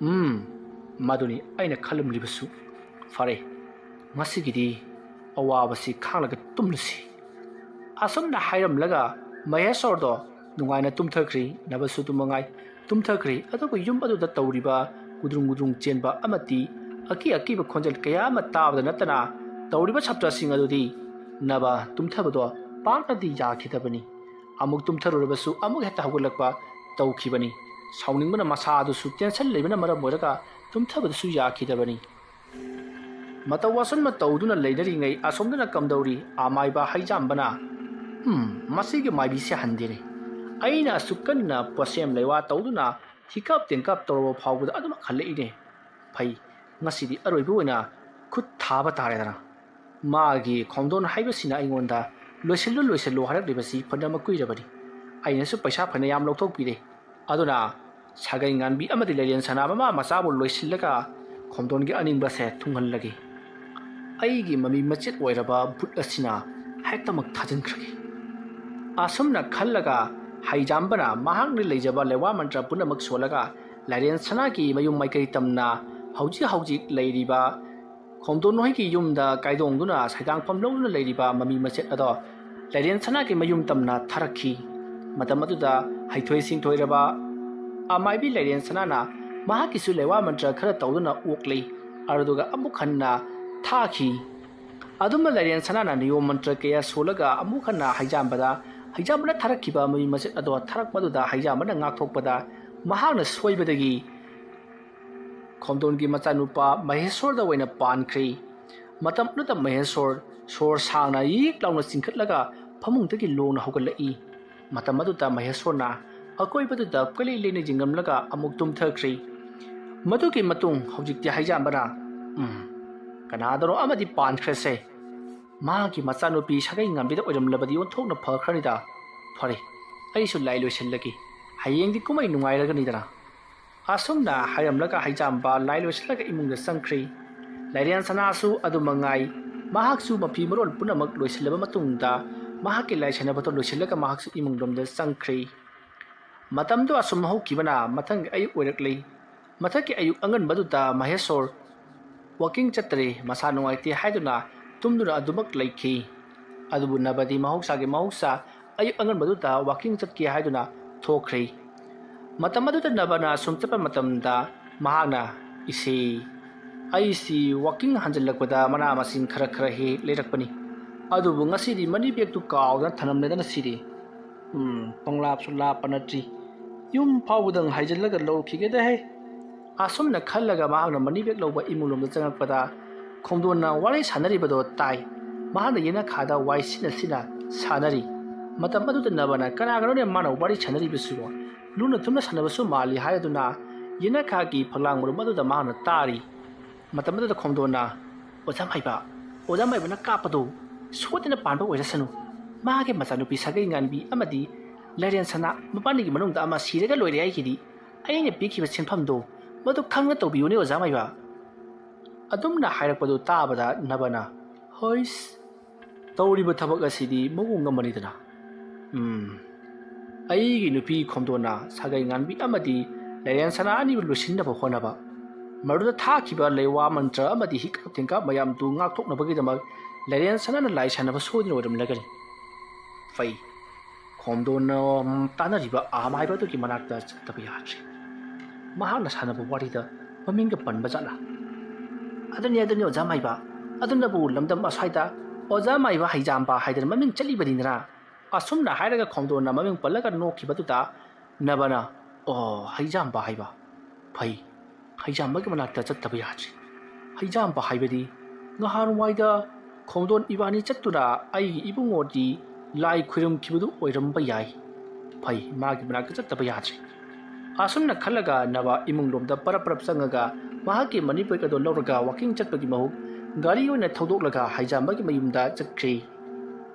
ꯎꯝ, ꯃꯗꯨꯅꯤ ꯑꯩꯅ ꯈꯜꯂꯝꯂꯤꯕꯁꯨ꯫ ꯐꯔꯦ, ꯉꯁꯤꯒꯤꯗꯤ ꯑꯋꯥꯕꯁꯤ ꯈꯥꯡꯂꯒ ꯇꯨꯝꯂꯁꯤ"꯫ ꯑꯁꯨꯝꯅ ꯍꯥꯏꯔꯝꯂꯒ ꯃꯍꯦꯁꯣꯔꯗꯣ ꯅꯨꯡꯉꯥꯏꯅ ꯇꯨꯝꯊꯈ꯭ꯔꯤ꯫ ꯅꯕꯁꯨ ꯑꯗꯨ ꯃꯉꯥꯏ ꯇꯨꯝꯊꯈ꯭ꯔꯤ꯫ ꯑꯗꯨꯕꯨ ꯌꯨꯝ ꯑꯗꯨꯗ ꯇꯧꯔꯤꯕ ꯒꯨꯗ꯭ꯔꯨꯡ ꯒꯨꯗ꯭ꯔꯨꯡ ꯆꯦꯟꯕ ꯑꯃꯗꯤ ꯑꯀꯤ ꯑꯀꯤꯕ ꯈꯣꯟꯖꯦꯜ ꯀꯌꯥ ꯑꯃ ꯇꯥꯕꯗ ꯅꯠꯇꯅ ꯇꯧꯔꯤꯕ ꯁꯥꯇ꯭ꯔꯁꯤꯡ ꯑꯗꯨꯗꯤ ꯅꯕ ꯇꯨꯝꯊꯕꯗꯣ ꯄꯥꯛꯅꯗꯤ ꯌꯥꯈꯤꯗꯕꯅꯤ꯫ ꯑꯃꯨꯛ ꯇꯨꯝꯊꯔꯨꯔꯕꯁꯨ ꯑꯃꯨꯛ ꯍꯦꯛꯇ ꯍꯧꯒꯠꯂꯛꯄ ꯇꯧꯈꯤꯕꯅꯤ꯫ ꯁꯥꯎꯅꯤꯡꯕꯅ ꯃꯁꯥꯗꯨꯁꯨ tension ꯂꯩꯕꯅ ꯃꯔꯝ ꯑꯣꯏꯔꯒ ꯇꯨꯝꯊꯕꯗꯨꯁꯨ ꯌꯥꯈꯤꯗꯕꯅꯤ꯫ ꯃꯇꯧ ꯑꯁꯨꯝꯅ ꯇꯧꯗꯨꯅ ꯂꯩꯅꯔꯤꯉꯩ ꯑꯁꯣꯝꯗꯅ ꯀꯝꯗꯧꯔꯤ? ꯑꯃꯥꯏꯕ ꯍꯩꯖꯥꯝꯕꯅ, "ꯎꯝ, ꯃꯁꯤꯒꯤ ꯃꯥꯏꯕꯤꯁꯦ ꯍꯟꯗꯦꯅꯦ꯫ ꯑꯩꯅ ꯑꯁꯨꯛ ꯀꯟꯅ ꯄꯣꯠꯁꯦꯝ ꯂꯩꯋꯥ ꯇꯧꯗꯨꯅ ꯍꯤꯀꯥꯞ ꯇꯦꯡꯀꯥꯞ ꯇꯧꯔꯕ ꯐꯥꯎꯕꯗ ꯑꯗꯨꯃꯛ ꯍꯜꯂꯛꯏꯅꯦ꯫ ꯐꯩ, ꯉꯁꯤꯗꯤ ꯑꯔꯣꯏꯕ ꯑꯣꯏꯅ ꯈꯨꯠ ꯊꯥꯕ ꯇꯥꯔꯦꯗꯅ꯫ ꯃꯥꯒꯤ ꯈꯣꯝꯗꯣꯟ ꯍꯥꯏꯕꯁꯤꯅ ꯑꯩꯉꯣꯟꯗ ꯂꯣꯏꯁꯤꯜꯂꯨ, ꯂꯣꯏꯁꯤꯜꯂꯨ ꯍꯥꯏꯔꯛꯂꯤꯕꯁꯤ ꯐꯅ ꯀꯨꯏꯔꯕꯅꯤ꯫ ꯑꯩꯅꯁꯨ ꯄꯩꯁꯥ ꯐꯅ ꯌꯥꯝ ꯂꯧꯊꯣꯛꯄꯤꯔꯦ꯫ ꯑꯗꯨꯅ ꯁꯥꯒꯩ ꯉꯥꯟꯕꯤ ꯑꯃꯗꯤ ꯂꯩꯔꯦꯟ ꯁꯅꯥ ꯃꯃꯥ ꯃꯆꯥꯕꯨ ꯂꯣꯏꯁꯤꯜꯂꯒ ꯈꯣꯝꯗꯣꯟꯒꯤ ꯑꯅꯤꯡꯕꯁꯦ ꯊꯨꯡꯍꯜꯂꯒꯦ꯫ ꯑꯩꯒꯤ ꯃꯃꯤ ꯃꯆꯦꯠ ꯑꯣꯏꯔꯕ ꯚꯨꯠ ꯑꯁꯤꯅ ꯍꯦꯛꯇꯃꯛ ꯊꯥꯖꯤꯟꯈ꯭ꯔꯒꯦ꯫ ꯑꯁꯨꯝꯅ ꯈꯜꯂꯒ ꯍꯩꯖꯥꯝꯕꯅ ꯃꯍꯥꯛꯅ ꯂꯩꯖꯕ ꯂꯩꯋꯥ ꯃꯟꯇ꯭ꯔ ꯄꯨꯝꯅꯃꯛ ꯁꯣꯜꯂꯒ ꯂꯥꯏꯔꯦꯟ ꯁꯅꯥꯒꯤ ꯃꯌꯨꯝ ꯃꯥꯏꯀꯩ ꯇꯝꯅ ꯍꯧꯖꯤꯛ ꯍꯧꯖꯤꯛ ꯂꯩꯔꯤꯕ ꯈꯣꯝꯗꯣꯟ ꯍꯣꯏꯒꯤ ꯌꯨꯝꯗ ꯀꯥꯏꯗꯣꯡꯗꯨꯅ ꯁꯩꯗꯥꯡꯐꯝ ꯂꯧꯗꯨꯅ ꯂꯩꯔꯤꯕ ꯃꯃꯤ ꯃꯆꯦꯠ ꯑꯗꯣ ꯂꯥꯏꯔꯦꯟ ꯁꯅꯥꯒꯤ ꯃꯌꯨꯝ ꯇꯝꯅ ꯊꯥꯔꯛꯈꯤ꯫ ꯃꯇꯝ ꯑꯗꯨꯗ ꯍꯩꯊꯣꯏ ꯁꯤꯡꯊꯣꯏꯔꯕ ꯑꯃꯥꯏꯕꯤ ꯂꯥꯏꯔꯦꯟ ꯁꯅꯥꯅ ꯃꯍꯥꯛꯀꯤꯁꯨ ꯂꯩꯋꯥ ꯃꯟꯇ꯭ꯔ ꯈꯔ ꯇꯧꯗꯨꯅ ꯑꯣꯛꯂꯤ꯫ ꯑꯗꯨꯒ ꯑꯃꯨꯛ ꯍꯟꯅ ꯊꯥꯈꯤ꯫ ꯑꯗꯨꯝꯅ ꯂꯥꯏꯔꯦꯟ ꯁꯅꯥꯅ ꯅꯤꯌꯣꯝ ꯃꯟꯇ꯭ꯔ ꯀꯌꯥ ꯁꯣꯜꯂꯒ ꯑꯃꯨꯛ ꯍꯟꯅ ꯍꯩꯖꯥꯝꯕꯗ, ꯍꯩꯖꯥꯝꯕꯅ ꯊꯥꯔꯛꯈꯤꯕ ꯃꯃꯤ ꯃꯆꯦꯠ ꯑꯗꯣ ꯊꯥꯔꯛꯄꯗꯨꯗ ꯍꯩꯖꯥꯝꯕꯅ ꯉꯥꯛꯊꯣꯛꯄꯗ ꯃꯍꯥꯛꯅ ꯁꯣꯏꯕꯗꯒꯤ ꯈꯣꯝꯗꯣꯟꯒꯤ ꯃꯆꯥꯅꯨꯄꯥ ꯃꯍꯦꯁꯣꯔꯗ ꯑꯣꯏꯅ ꯄꯥꯟꯈ꯭ꯔꯦ꯫ ꯃꯇꯝ ꯑꯗꯨꯗ ꯃꯍꯦꯁꯣꯔ ꯁꯣꯔ ꯁꯥꯡꯅ ꯌꯤꯛ ꯂꯥꯎꯅ ꯆꯤꯡꯈꯠꯂꯒ ꯐꯃꯨꯡꯗꯒꯤ ꯂꯣꯡꯅ ꯍꯧꯒꯠꯂꯛꯏ꯫ ꯃꯇꯝ ꯑꯗꯨꯗ ꯃꯍꯦꯁꯣꯔꯅ ꯑꯀꯣꯏꯕꯗꯨꯗ ꯀꯣꯏꯂꯩ ꯂꯩꯅ ꯌꯦꯡꯂꯝꯂꯒ ꯑꯃꯨꯛ ꯇꯨꯝꯊꯈ꯭ꯔꯦ꯫ ꯃꯗꯨꯒꯤ ꯃꯇꯨꯡ ꯍꯧꯖꯤꯛꯇꯤ ꯍꯩꯖꯥꯝꯕꯅ, "ꯎꯝ, ꯀꯅꯥꯗꯅꯣ ꯑꯃꯗꯤ ꯄꯥꯟꯈ꯭ꯔꯦꯁꯦ꯫ ꯃꯥꯒꯤ ꯃꯆꯥꯅꯨꯄꯤ ꯁꯥꯒꯩ ꯉꯝꯕꯤꯗ ꯑꯣꯏꯔꯝꯂꯕꯗꯤ ꯑꯣꯟꯊꯣꯛꯅ ꯐꯈ꯭ꯔꯅꯤꯗ꯫ ꯐꯔꯦ, ꯑꯩꯁꯨ ꯂꯥꯏ ꯂꯣꯏꯁꯤꯜꯂꯒꯦ꯫ ꯍꯌꯦꯡꯗꯤ ꯀꯨꯝꯍꯩ ꯅꯨꯡꯉꯥꯏꯔꯒꯅꯤꯗꯅ"꯫ ꯑꯁꯨꯝꯅ ꯍꯥꯏꯔꯝꯂꯒ ꯍꯩꯖꯥꯝꯕ ꯂꯥꯏ ꯂꯣꯏꯁꯤꯜꯂꯒ ꯏꯃꯨꯡꯗ ꯆꯪꯈ꯭ꯔꯦ꯫ ꯂꯥꯏꯔꯦꯟ ꯁꯅꯥꯁꯨ ꯑꯗꯨ ꯃꯉꯥꯏ꯫ ꯃꯍꯥꯛꯁꯨ ꯃꯐꯤ ꯃꯔꯣꯜ ꯄꯨꯝꯅꯃꯛ ꯂꯣꯏꯁꯤꯜꯂꯕ ꯃꯇꯨꯡꯗ ꯃꯍꯥꯛꯀꯤ ꯂꯥꯏ ꯁꯥꯟꯅꯕꯗꯣ ꯂꯣꯏꯁꯤꯜꯂꯒ ꯃꯍꯥꯛꯁꯨ ꯏꯃꯨꯡꯂꯣꯝꯗ ꯆꯪꯈ꯭ꯔꯦ꯫ ꯃꯇꯝꯗꯣ ꯑꯁꯨꯝ ꯍꯧꯈꯤꯕꯅ ꯃꯊꯪꯒꯤ ꯑꯌꯨꯛ ꯑꯣꯏꯔꯛꯂꯤ꯫ ꯃꯊꯛꯀꯤ ꯑꯌꯨꯛ ꯑꯉꯟꯕꯗꯨꯗ ꯃꯍꯦꯁꯣꯔ ꯋꯥꯀꯤꯡ ꯆꯠꯇ꯭ꯔꯦ, ꯃꯁꯥ ꯅꯨꯡꯉꯥꯏꯇꯦ ꯍꯥꯏꯗꯨꯅ ꯇꯨꯝꯗꯨꯅ ꯑꯗꯨꯃꯛ ꯂꯩꯈꯤ꯫ ꯑꯗꯨꯕꯨ ꯅꯕꯗꯤ ꯃꯍꯧꯁꯥꯒꯤ ꯃꯍꯧꯁꯥ ꯑꯌꯨꯛ ꯑꯉꯟꯕꯗꯨꯗ ꯋꯥꯀꯤꯡ ꯆꯠꯀꯦ ꯍꯥꯏꯗꯨꯅ ꯊꯣꯛꯈ꯭ꯔꯦ꯫ ꯃꯇꯝ ꯑꯗꯨꯗ ꯅꯕꯅ ꯁꯨꯝ ꯆꯠꯄ ꯃꯇꯝꯗ ꯃꯍꯥꯛꯅ, "ꯏꯆꯦ, ꯑꯩꯁꯤ ꯋꯥꯀꯤꯡ ꯍꯟꯖꯤꯜꯂꯛꯄꯗ ꯃꯅꯥ ꯃꯁꯤꯡ ꯈꯔ ꯈꯔ ꯍꯦꯛ ꯂꯩꯔꯛꯄꯅꯤ꯫ ꯑꯗꯨꯕꯨ ꯉꯁꯤꯗꯤ ꯃꯅꯤ ꯕꯦꯒꯇꯨ ꯀꯥꯎꯗꯅ ꯊꯅꯝꯂꯦꯗꯅ ꯁꯤꯗꯤ꯫ ꯎꯝ, ꯄꯪꯂꯥꯞꯁꯨ ꯂꯥꯞꯄ ꯅꯠꯇ꯭ꯔꯤ꯫ ꯌꯨꯝ ꯐꯥꯎꯕꯗꯪ ꯍꯥꯏꯖꯤꯜꯂꯒ ꯂꯧꯈꯤꯒꯦꯗ ꯍꯦ"꯫ ꯑꯁꯨꯝꯅ ꯈꯜꯂꯒ ꯃꯍꯥꯛꯅ ꯃꯅꯤ ꯕꯦꯒ ꯂꯧꯕ ꯏꯃꯨꯡꯂꯣꯝꯗ ꯆꯪꯉꯛꯄꯗ ꯈꯣꯡꯗꯣꯟꯅ ꯋꯥꯔꯤ ꯁꯥꯟꯅꯔꯤꯕꯗꯣ ꯇꯥꯏ꯫ ꯃꯍꯥꯛꯅ ꯌꯦꯅꯈꯥꯗ ꯋꯥꯏ ꯁꯤꯠꯅ ꯁꯤꯠꯅ ꯁꯥꯟꯅꯔꯤ꯫ ꯃꯇꯝ ꯑꯗꯨꯗ ꯅꯕꯅ, "ꯀꯅꯥꯒꯅꯣꯅꯦ ꯃꯥꯅ ꯋꯥꯔꯤ ꯁꯥꯟꯅꯔꯤꯕꯁꯤꯕꯣ? ꯂꯨꯅ ꯊꯨꯝꯅ ꯁꯥꯟꯅꯕꯁꯨ ꯃꯥꯜꯂꯤ" ꯍꯥꯏꯗꯨꯅ ꯌꯦꯅꯈꯥꯒꯤ ꯐꯛꯂꯥꯡ ꯃꯔꯨꯝ ꯑꯗꯨꯗ ꯃꯍꯥꯛꯅ ꯇꯥꯔꯤ꯫ ꯃꯇꯝ ꯑꯗꯨꯗ ꯈꯣꯡꯗꯣꯟꯅ, "ꯑꯣꯖꯥ ꯃꯥꯏꯕ, ꯑꯣꯖꯥ ꯃꯥꯏꯕꯅ ꯀꯥꯞꯄꯗꯨ ꯁꯣꯏꯗꯅ ꯄꯥꯟꯕ ꯑꯣꯏꯔꯁꯅꯨ꯫ ꯃꯥꯒꯤ ꯃꯆꯥꯅꯨꯄꯤ ꯁꯥꯒꯩ ꯉꯥꯟꯕꯤ ꯑꯃꯗꯤ ꯂꯥꯏꯔꯦꯟ ꯁꯅꯥ ꯃꯕꯥꯅꯤꯒꯤ ꯃꯅꯨꯡꯗ ꯑꯃ ꯁꯤꯔꯒ ꯂꯣꯏꯔꯦ ꯑꯩꯒꯤꯗꯤ꯫ ꯑꯩꯅ ꯄꯤꯈꯤꯕ ꯁꯦꯟꯐꯝꯗꯣ ꯃꯗꯨ ꯈꯪꯅ ꯇꯧꯕꯤꯌꯨꯅꯦ ꯑꯣꯖꯥ ꯃꯥꯏꯕ"꯫ ꯑꯗꯨꯝꯅ ꯍꯥꯏꯔꯛꯄꯗꯨ ꯇꯥꯕꯗ ꯅꯕꯅ, "ꯍꯣꯏꯁ, ꯇꯧꯔꯤꯕ ꯊꯕꯛ ꯑꯁꯤꯗꯤ ꯃꯑꯣꯡ ꯑꯃꯅꯤꯗꯅ꯫ ꯎꯝ, ꯑꯩꯒꯤ ꯅꯨꯄꯤ ꯈꯣꯝꯗꯣꯟꯅ ꯁꯥꯒꯩ ꯉꯥꯟꯕꯤ ꯑꯃꯗꯤ ꯂꯩꯔꯦꯟ ꯁꯅꯥ ꯑꯅꯤꯕꯨ ꯂꯣꯏꯁꯤꯟꯅꯕ ꯍꯣꯠꯅꯕ, ꯃꯗꯨꯗ ꯊꯥꯈꯤꯕ ꯂꯩꯋꯥ ꯃꯟꯇ꯭ꯔ ꯑꯃꯗꯤ ꯍꯤꯀꯥꯞ ꯊꯦꯡꯀꯥꯞ ꯃꯌꯥꯝꯗꯨ ꯉꯥꯛꯊꯣꯛꯅꯕꯒꯤꯗꯃꯛ ꯂꯩꯔꯦꯟ ꯁꯅꯥꯅ ꯂꯥꯏ ꯁꯥꯟꯅꯕ ꯁꯣꯏꯗꯅ ꯑꯣꯏꯔꯝꯂꯒꯅꯤ꯫ ꯐꯩ, ꯈꯣꯝꯗꯣꯟꯅ ꯇꯥꯟꯅꯔꯤꯕ ꯑꯥꯝ ꯍꯥꯏꯕ ꯑꯗꯨꯒꯤ ꯃꯅꯥꯛꯇ ꯆꯠꯇꯕ ꯌꯥꯗ꯭ꯔꯦ꯫ ꯃꯍꯥꯛꯅ ꯁꯥꯟꯅꯕ ꯋꯥꯔꯤꯗ ꯃꯃꯤꯡꯒ ꯄꯟꯕ ꯖꯥꯠꯂꯥ? ꯑꯗꯨꯅꯤ, ꯑꯗꯨꯅꯤ, ꯑꯣꯖꯥ ꯃꯥꯏꯕ꯫ ꯑꯗꯨꯅꯕꯨ ꯂꯝꯗꯝ ꯑꯁ꯭ꯋꯥꯏꯗ ꯑꯣꯖꯥ ꯃꯥꯏꯕ ꯍꯩꯖꯥꯝꯕ ꯍꯥꯏꯗꯅ ꯃꯃꯤꯡ ꯆꯠꯂꯤꯕꯅꯤꯗꯅ꯫ ꯑꯁꯨꯝꯅ ꯍꯥꯏꯔꯒ ꯈꯣꯝꯗꯣꯟꯅ ꯃꯃꯤꯡ ꯄꯜꯂꯒ ꯅꯣꯛꯈꯤꯕꯗꯨꯗ ꯅꯕꯅ, "ꯑꯣ, ꯍꯩꯖꯥꯝꯕ ꯍꯥꯏꯕ꯫ ꯐꯩ, ꯍꯩꯖꯥꯝꯕꯒꯤ ꯃꯅꯥꯛꯇ ꯆꯠꯇꯕ ꯌꯥꯗ꯭ꯔꯦ꯫ ꯍꯩꯖꯥꯝꯕ ꯍꯥꯏꯕꯗꯤ ꯉꯍꯥꯟꯋꯥꯏꯗ ꯈꯣꯝꯗꯣꯟ ꯏꯕꯥꯅꯤ ꯆꯠꯇꯨꯅ ꯑꯩꯒꯤ ꯏꯕꯨꯡꯉꯣꯗꯤ ꯂꯥꯏ ꯈꯨꯔꯨꯝꯈꯤꯕꯗꯨ ꯑꯣꯏꯔꯝꯕ ꯌꯥꯏ꯫ ꯐꯩ, ꯃꯥꯒꯤ ꯃꯅꯥꯛꯇ ꯆꯠꯇꯕ ꯌꯥꯗ꯭ꯔꯦ"꯫ ꯑꯁꯨꯝꯅ ꯈꯜꯂꯒ ꯅꯕ ꯏꯃꯨꯡ ꯂꯣꯝꯗ ꯄꯔꯞ ꯄꯔꯞ ꯆꯪꯉꯒ ꯃꯍꯥꯛꯀꯤ ꯃꯅꯤ ꯕꯦꯒ ꯑꯗꯨ ꯂꯧꯔꯒ ꯋꯥꯀꯤꯡ ꯆꯠꯄꯒꯤ ꯃꯍꯨꯠ ꯒꯥꯔꯤ ꯑꯣꯏꯅ ꯊꯧꯗꯣꯛꯂꯒ ꯍꯩꯖꯥꯝꯕꯒꯤ ꯃꯌꯨꯝꯗ ꯆꯠꯈ꯭ꯔꯦ꯫